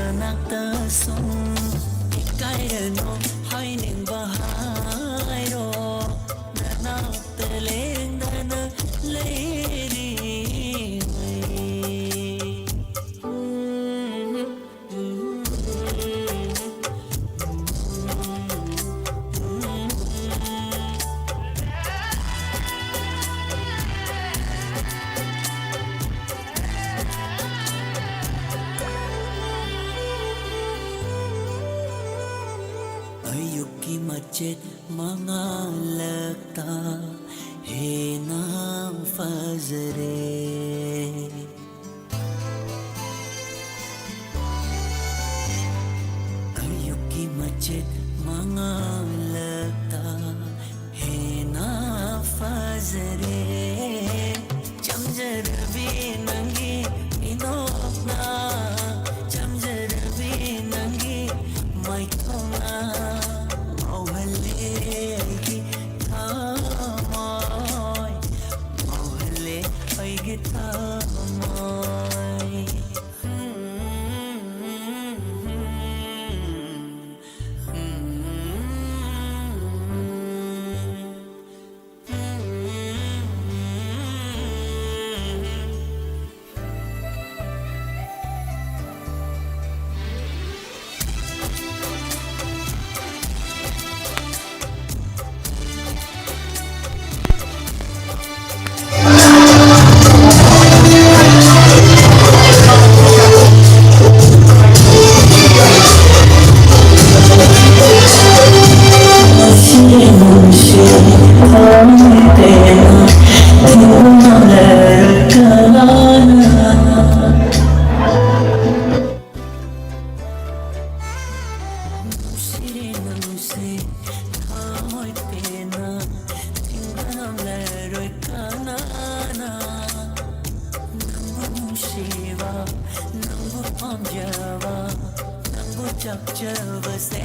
ꯅꯅꯥꯛꯇ ꯁꯨꯝ ꯏꯀꯥꯏꯔꯅꯨ, ꯍꯥꯏꯅꯤꯡꯕ ꯍꯥꯏꯔꯣ, ꯅꯅꯥꯛꯇ ꯂꯦꯡꯗꯅ ꯂꯩꯔꯤ꯫ ꯑꯌꯨꯛꯀꯤ ꯃꯆꯦꯠ ꯃꯉꯥꯜꯂꯛꯇ ꯍꯦꯟꯅ ꯐꯖꯔꯦ꯫ ꯑꯌꯨꯛꯀꯤ ꯃꯆꯦꯠ ꯃꯉꯥꯜꯂꯛꯇ ꯍꯦꯟꯅ ꯐꯖꯔꯦ꯫ ꯆꯝꯖꯔꯕꯤ ꯅꯪꯒꯤ ꯃꯤꯅꯣꯛꯅ, ꯆꯝꯖꯔꯕꯤ ꯅꯪꯒꯤ ꯃꯥꯏꯊꯣꯡꯅ ꯉꯥꯎꯍꯜꯂꯦ ꯑꯩꯒꯤ ꯊꯃꯣꯏ, ꯉꯥꯎꯍꯜꯂꯦ ꯑꯩꯒꯤ ꯊꯃꯣꯏ꯫ ꯅꯨꯡꯁꯤꯔꯦ ꯅꯪꯁꯦ ꯊꯃꯣꯏ ꯄꯦꯟꯅ, ꯊꯤꯡꯕ ꯉꯝꯂꯔꯣꯏ ꯀꯅꯥꯅ꯫ ꯅꯪꯕꯨ ꯅꯨꯡꯁꯤꯕ, ꯅꯪꯕꯨ ꯄꯥꯝꯖꯕ, ꯅꯪꯕꯨ ꯆꯥꯛꯆꯕꯁꯦ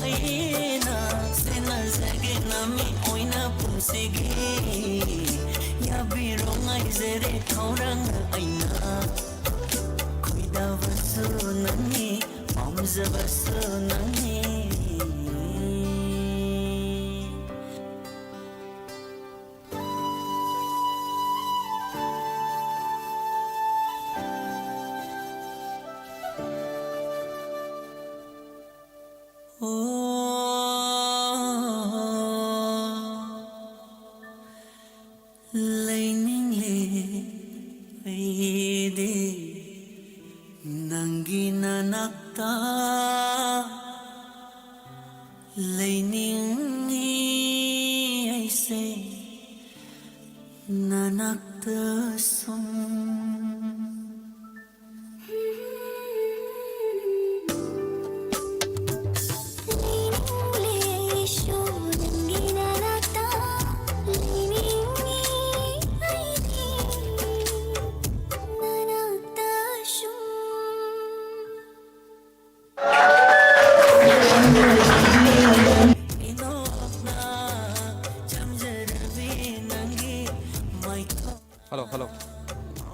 ꯑꯩꯅ ꯁꯦꯟꯅꯖꯒꯦ ꯅꯃꯤꯠ ꯑꯣꯏꯅ ꯄꯨꯟꯁꯤꯒꯤ꯫ ꯌꯥꯕꯤꯔꯣ ꯉꯥꯏꯖꯔꯦ ꯊꯧꯔꯥꯡꯅ ꯑꯩꯅ꯫ ꯈꯣꯏ ꯂꯕꯁꯨ ꯅꯪꯅꯤ, ꯄꯥꯝꯖꯕꯁꯨ ꯅꯪꯅꯤ꯫ ꯑꯣ, ꯂꯩꯅꯤꯡꯂꯦ ꯑꯩꯗꯤ ꯅꯪꯒꯤ ꯅꯅꯥꯛꯇ, ꯂꯩꯅꯤꯡꯉꯤ ꯑꯩꯁꯦ ꯅꯅꯥꯛꯇ ꯁꯨꯝ꯫ Hello, hello.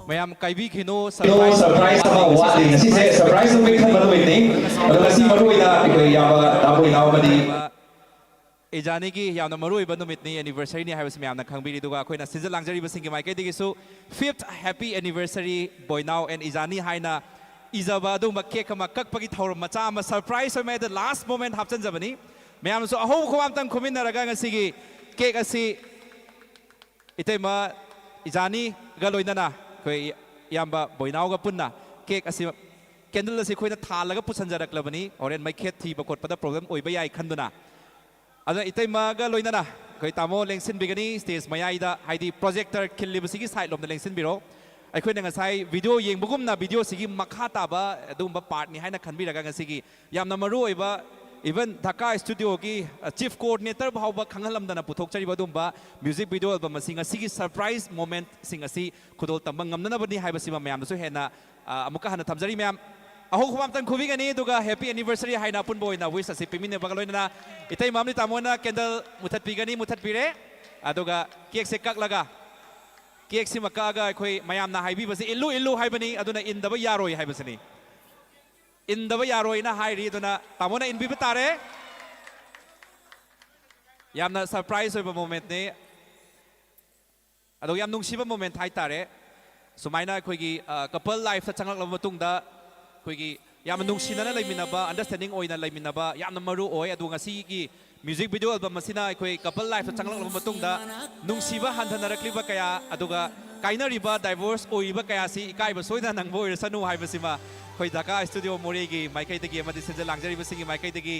ꯃꯌꯥꯝ ꯀꯥꯏꯕꯤꯈꯤꯅꯣ, ꯀꯩꯅꯣ, surprise surprise ꯑꯃ ꯋꯥꯠꯂꯤ꯫ ꯉꯁꯤꯁꯦ surprise ꯅꯨꯃꯤꯠ ꯈꯟꯕ ꯅꯨꯃꯤꯠꯅꯤ꯫ ꯑꯗꯣ ꯉꯁꯤ ꯃꯔꯨ ꯑꯣꯏꯅ ꯑꯩꯈꯣꯏ ꯏꯌꯥꯝꯕ ꯇꯥꯕꯣꯏ ꯏꯅꯥꯎ ꯑꯃꯗꯤ ꯏꯖꯥꯅꯤꯒꯤ ꯌꯥꯝꯅ ꯃꯔꯨ ꯑꯣꯏꯕ ꯅꯨꯃꯤꯠꯅꯤ, anniversary ꯅꯤ ꯍꯥꯏꯕꯁꯤ ꯃꯌꯥꯝꯅ ꯈꯪꯕꯤꯔꯤ꯫ ꯑꯗꯨꯒ ꯑꯩꯈꯣꯏꯅ ꯁꯤꯟꯖ ꯂꯥꯡꯖꯔꯤꯕꯁꯤꯡꯒꯤ ꯃꯥꯏꯀꯩꯗꯒꯤꯁꯨ fifth happy anniversary Boinao and ꯏꯖꯥꯅꯤ ꯍꯥꯏꯅ ꯏꯖꯕ ꯑꯗꯨꯒꯨꯝꯕ cake ꯑꯃ ꯀꯛꯄꯒꯤ ꯊꯧꯔꯝ ꯃꯆꯥ ꯑꯃ surprise ꯑꯣꯏꯅ at the last moment ꯍꯥꯞꯆꯤꯟꯖꯕꯅꯤ꯫ ꯃꯌꯥꯝꯁꯨ ꯑꯍꯧꯕ ꯈꯨꯕꯥꯛ ꯑꯝꯇꯪ ꯈꯨꯝꯃꯤꯟꯅꯔꯒ ꯉꯁꯤꯒꯤ cake ꯑꯁꯤ ꯏꯇꯩꯃ ꯏꯖꯥꯅꯤꯒ ꯂꯣꯏꯅꯅ ꯑꯩꯈꯣꯏ ꯏꯌꯥꯝꯕ ꯕꯣꯏꯅꯥꯎꯒ ꯄꯨꯟꯅ cake ꯑꯁꯤ, candle ꯑꯁꯤ ꯑꯩꯈꯣꯏꯅ ꯊꯥꯜꯂꯒ ꯄꯨꯁꯟꯖꯔꯛꯂꯕꯅꯤ꯫ ꯍꯣꯔꯦꯟ ꯃꯩꯈꯦꯠ ꯊꯤꯕ ꯈꯣꯠꯄꯗ problem ꯑꯣꯏꯕ ꯌꯥꯏ ꯈꯟꯗꯨꯅ꯫ ꯑꯗꯨꯅ ꯏꯇꯩꯃꯒ ꯂꯣꯏꯅꯅ ꯑꯩꯈꯣꯏ ꯇꯥꯃꯣ ꯂꯦꯡꯁꯤꯟꯕꯤꯒꯅꯤ stage ꯃꯌꯥꯏꯗ, ꯍꯥꯏꯗꯤ projector ꯈꯤꯜꯂꯤꯕꯁꯤꯒꯤ side ꯂꯣꯝꯗ ꯂꯦꯡꯁꯤꯟꯕꯤꯔꯣ꯫ ꯑꯩꯈꯣꯏꯅ ꯉꯁꯥꯏ video ꯌꯦꯡꯕꯒꯨꯝꯅ video ꯁꯤꯒꯤ ꯃꯈꯥ ꯇꯥꯕ ꯑꯗꯨꯒꯨꯝꯕ part ꯅꯤ ꯍꯥꯏꯅ ꯈꯟꯕꯤꯔꯒ ꯉꯁꯤꯒꯤ ꯌꯥꯝꯅ ꯃꯔꯨ ꯑꯣꯏꯕ, even ꯙꯀꯥ studio ꯒꯤ, ꯑ, chief coordinator ꯐꯥꯎꯕ ꯈꯪꯍꯜꯂꯝꯗꯅ ꯄꯨꯊꯣꯛꯆꯔꯤꯕ ꯑꯗꯨꯒꯨꯝꯕ music video album ꯑꯁꯤ ꯉꯁꯤꯒꯤ surprise moment ꯁꯤꯡ ꯑꯁꯤ ꯈꯨꯗꯣꯜ ꯇꯝꯕ ꯉꯝꯅꯅꯕꯅꯤ ꯍꯥꯏꯕꯁꯤꯃ ꯃꯌꯥꯝꯗꯁꯨ ꯍꯦꯟꯅ, ꯑ, ꯑꯃꯨꯛꯀ ꯍꯟꯅ ꯊꯝꯖꯔꯤ꯫ ꯃꯌꯥꯝ ꯑꯍꯧꯕ ꯈꯨꯕꯥꯛ ꯑꯝꯇꯪ ꯈꯨꯕꯤꯒꯅꯤ, ꯑꯗꯨꯒ happy anniversary ꯍꯥꯏꯅ ꯑꯄꯨꯟꯕ ꯑꯣꯏꯅ wish ꯑꯁꯤ ꯄꯤꯃꯤꯟꯅꯕꯒ ꯂꯣꯏꯅꯅ ꯏꯇꯩꯃ ꯑꯃꯗꯤ ꯇꯥꯃꯣꯅ candle ꯃꯨꯊꯠꯄꯤꯒꯅꯤ, ꯃꯨꯊꯠꯄꯤꯔꯦ꯫ ꯑꯗꯨꯒ cake ꯁꯦ ꯀꯛꯂꯒ ꯀꯦꯛꯁꯤꯃ ꯀꯛꯑꯒ ꯑꯩꯈꯣꯏ ꯃꯌꯥꯝꯅ ꯍꯥꯏꯕꯤꯕꯁꯦ ꯏꯜꯂꯨ ꯏꯜꯂꯨ ꯍꯥꯏꯕꯅꯤ, ꯑꯗꯨꯅ ꯏꯟꯗꯕ ꯌꯥꯔꯣꯏ ꯍꯥꯏꯕꯁꯤꯅꯤ꯫ ꯏꯟꯗꯕ ꯌꯥꯔꯣꯏꯅ ꯍꯥꯏꯔꯤ, ꯑꯗꯨꯅ ꯇꯥꯃꯣꯅ ꯏꯟꯕꯤꯕ ꯇꯥꯔꯦ꯫ ꯌꯥꯝꯅ ꯁꯔꯄ꯭ꯔꯥꯏꯁ ꯑꯣꯏꯕ ꯃꯣꯃꯦꯟꯠꯅꯤ꯫ ꯑꯗꯣ ꯌꯥꯝ ꯅꯨꯡꯁꯤꯕ ꯃꯣꯃꯦꯟꯠ ꯍꯥꯏꯇꯥꯔꯦ꯫ ꯁꯨꯃꯥꯏꯅ ꯑꯩꯈꯣꯏꯒꯤ ꯀꯄꯜ ꯂꯥꯏꯐꯇ ꯆꯪꯂꯛꯂꯕ ꯃꯇꯨꯡꯗ ꯑꯩꯈꯣꯏꯒꯤ ꯌꯥꯝꯅ ꯅꯨꯡꯁꯤꯅꯅ ꯂꯩꯃꯤꯟꯅꯕ, ꯑꯟꯗꯔꯁ꯭ꯇꯦꯟꯗꯤꯡ ꯑꯣꯏꯅ ꯂꯩꯃꯤꯟꯅꯕ ꯌꯥꯝꯅ ꯃꯔꯨ ꯑꯣꯏ꯫ ꯑꯗꯨ ꯉꯁꯤꯒꯤ ꯃ꯭ꯌꯨꯖꯤꯛ ꯚꯤꯗꯤꯑꯣ ꯑꯦꯜꯕꯝ ꯑꯁꯤꯅ ꯑꯩꯈꯣꯏ ꯀꯄꯜ ꯂꯥꯏꯐꯇ ꯆꯪꯂꯛꯂꯕ ꯃꯇꯨꯡꯗ ꯅꯨꯡꯁꯤꯕ ꯍꯟꯊꯅꯔꯛꯂꯤꯕ ꯀꯌꯥ, ꯑꯗꯨꯒ ꯀꯥꯏꯅꯔꯤꯕ, ꯗꯥꯏꯚꯣꯔꯁ ꯑꯣꯏꯔꯤꯕ ꯀꯌꯥꯁꯤ ꯏꯀꯥꯏꯕ ꯁꯣꯏꯗꯅ ꯅꯪꯕ ꯑꯣꯏꯔꯁꯅꯨ ꯍꯥꯏꯕꯁꯤꯃ ꯑꯩꯈꯣꯏ ꯙꯀꯥ ꯁ꯭ꯇꯨꯗꯤꯑꯣ ꯃꯣꯔꯦꯒꯤ ꯃꯥꯏꯀꯩꯗꯒꯤ ꯑꯃꯗꯤ ꯁꯤꯟꯖ ꯂꯥꯡꯖꯔꯤꯕꯁꯤꯡꯒꯤ ꯃꯥꯏꯀꯩꯗꯒꯤ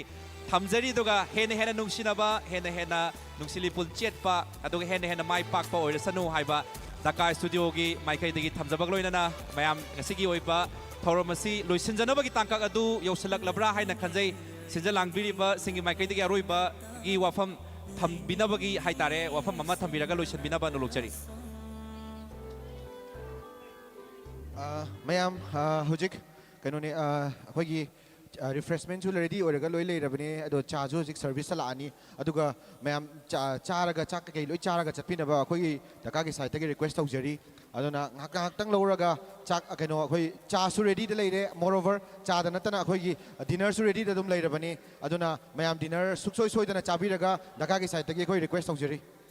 ꯊꯝꯖꯔꯤ꯫ ꯑꯗꯨꯒ ꯍꯦꯟꯅ ꯍꯦꯟꯅ ꯅꯨꯡꯁꯤꯅꯕ, ꯍꯦꯟꯅ ꯍꯦꯟꯅ ꯅꯨꯡꯁꯤ ꯂꯤꯄꯨꯟ ꯆꯦꯠꯄ, ꯑꯗꯨꯒ ꯍꯦꯟꯅ ꯍꯦꯟꯅ ꯃꯥꯏ ꯄꯥꯛꯄ ꯑꯣꯏꯔꯁꯅꯨ ꯍꯥꯏꯕ ꯙꯀꯥ ꯁ꯭ꯇꯨꯗꯤꯑꯣꯒꯤ ꯃꯥꯏꯀꯩꯗꯒꯤ ꯊꯝꯖꯕꯒ ꯂꯣꯏꯅꯅ ꯃꯌꯥꯝ ꯉꯁꯤꯒꯤ ꯑꯣꯏꯕ ꯊꯧꯔꯝ ꯑꯁꯤ ꯂꯣꯏꯁꯤꯟꯖꯅꯕꯒꯤ ꯇꯥꯡꯀꯛ ꯑꯗꯨ ꯌꯧꯁꯤꯜꯂꯛꯂꯕ꯭ꯔꯥ ꯍꯥꯏꯅ ꯈꯟꯖꯩ꯫ ꯁꯤꯟꯖ ꯂꯥꯡꯕꯤꯔꯤꯕꯁꯤꯡꯒꯤ ꯃꯥꯏꯀꯩꯗꯒꯤ ꯑꯔꯣꯏꯕꯒꯤ ꯋꯥꯐꯝ ꯊꯝꯕꯤꯅꯕꯒꯤ ꯍꯥꯏꯇꯥꯔꯦ, ꯋꯥꯐꯝ ꯑꯃ ꯊꯝꯕꯤꯔꯒ ꯂꯣꯏꯁꯤꯟꯕꯤꯅꯕ ꯅꯣꯂꯨꯛꯆꯔꯤ꯫ ꯑ, ꯃꯌꯥꯝ, ꯑ, ꯍꯧꯖꯤꯛ ꯀꯩꯅꯣꯅꯦ, ꯑ, ꯑꯩꯈꯣꯏꯒꯤ, ꯑ, ꯔꯤꯐ꯭ꯔꯦꯁꯃꯦꯟꯁꯨ ꯔꯦꯗꯤ ꯑꯣꯏꯔꯒ ꯂꯣꯏ ꯂꯩꯔꯕꯅꯦ꯫ ꯑꯗꯣ ꯆꯥꯁꯨ ꯍꯧꯖꯤꯛ ꯁꯔꯚꯤꯁꯇ ꯂꯥꯛꯑꯅꯤ꯫ ꯑꯗꯨꯒ ꯃꯌꯥꯝ ꯆꯥ-, ꯆꯥꯔꯒ, ꯆꯥꯛ ꯀꯩꯀꯩ ꯂꯣꯏ ꯆꯥꯔꯒ ꯆꯠꯄꯤꯅꯕ ꯑꯩꯈꯣꯏꯒꯤ ꯙꯀꯥꯒꯤ ꯁꯥꯏꯠꯇꯒꯤ ꯔꯤꯀ꯭ꯋꯦꯁ ꯇꯧꯖꯔꯤ꯫ ꯑꯗꯨꯅ ꯉꯥꯏꯍꯥꯛ, ꯉꯥꯏꯍꯥꯛꯇꯪ ꯂꯧꯔꯒ ꯆꯥꯛ, ꯀꯩꯅꯣ, ꯑꯩꯈꯣꯏ ꯆꯥꯁꯨ ꯔꯦꯗꯤꯗ ꯂꯩꯔꯦ꯫ ꯃꯣꯔ ꯑꯣꯚꯔ, ꯆꯥꯗ ꯅꯠꯇꯅ ꯑꯩꯈꯣꯏꯒꯤ ꯗꯤꯅꯔꯁꯨ ꯔꯦꯗꯤꯗ ꯑꯗꯨꯝ ꯂꯩꯔꯕꯅꯤ꯫ ꯑꯗꯨꯅ ꯃꯌꯥꯝ ꯗꯤꯅꯔ ꯁꯨꯡꯁꯣꯏ ꯁꯣꯏꯗꯅ ꯆꯥꯕꯤꯔꯒ ꯙꯀꯥꯒꯤ ꯁꯥꯏꯠꯇꯒꯤ ꯑꯩꯈꯣꯏ ꯔꯤꯀ꯭ꯋꯦꯁ ꯇꯧꯖꯔꯤ꯫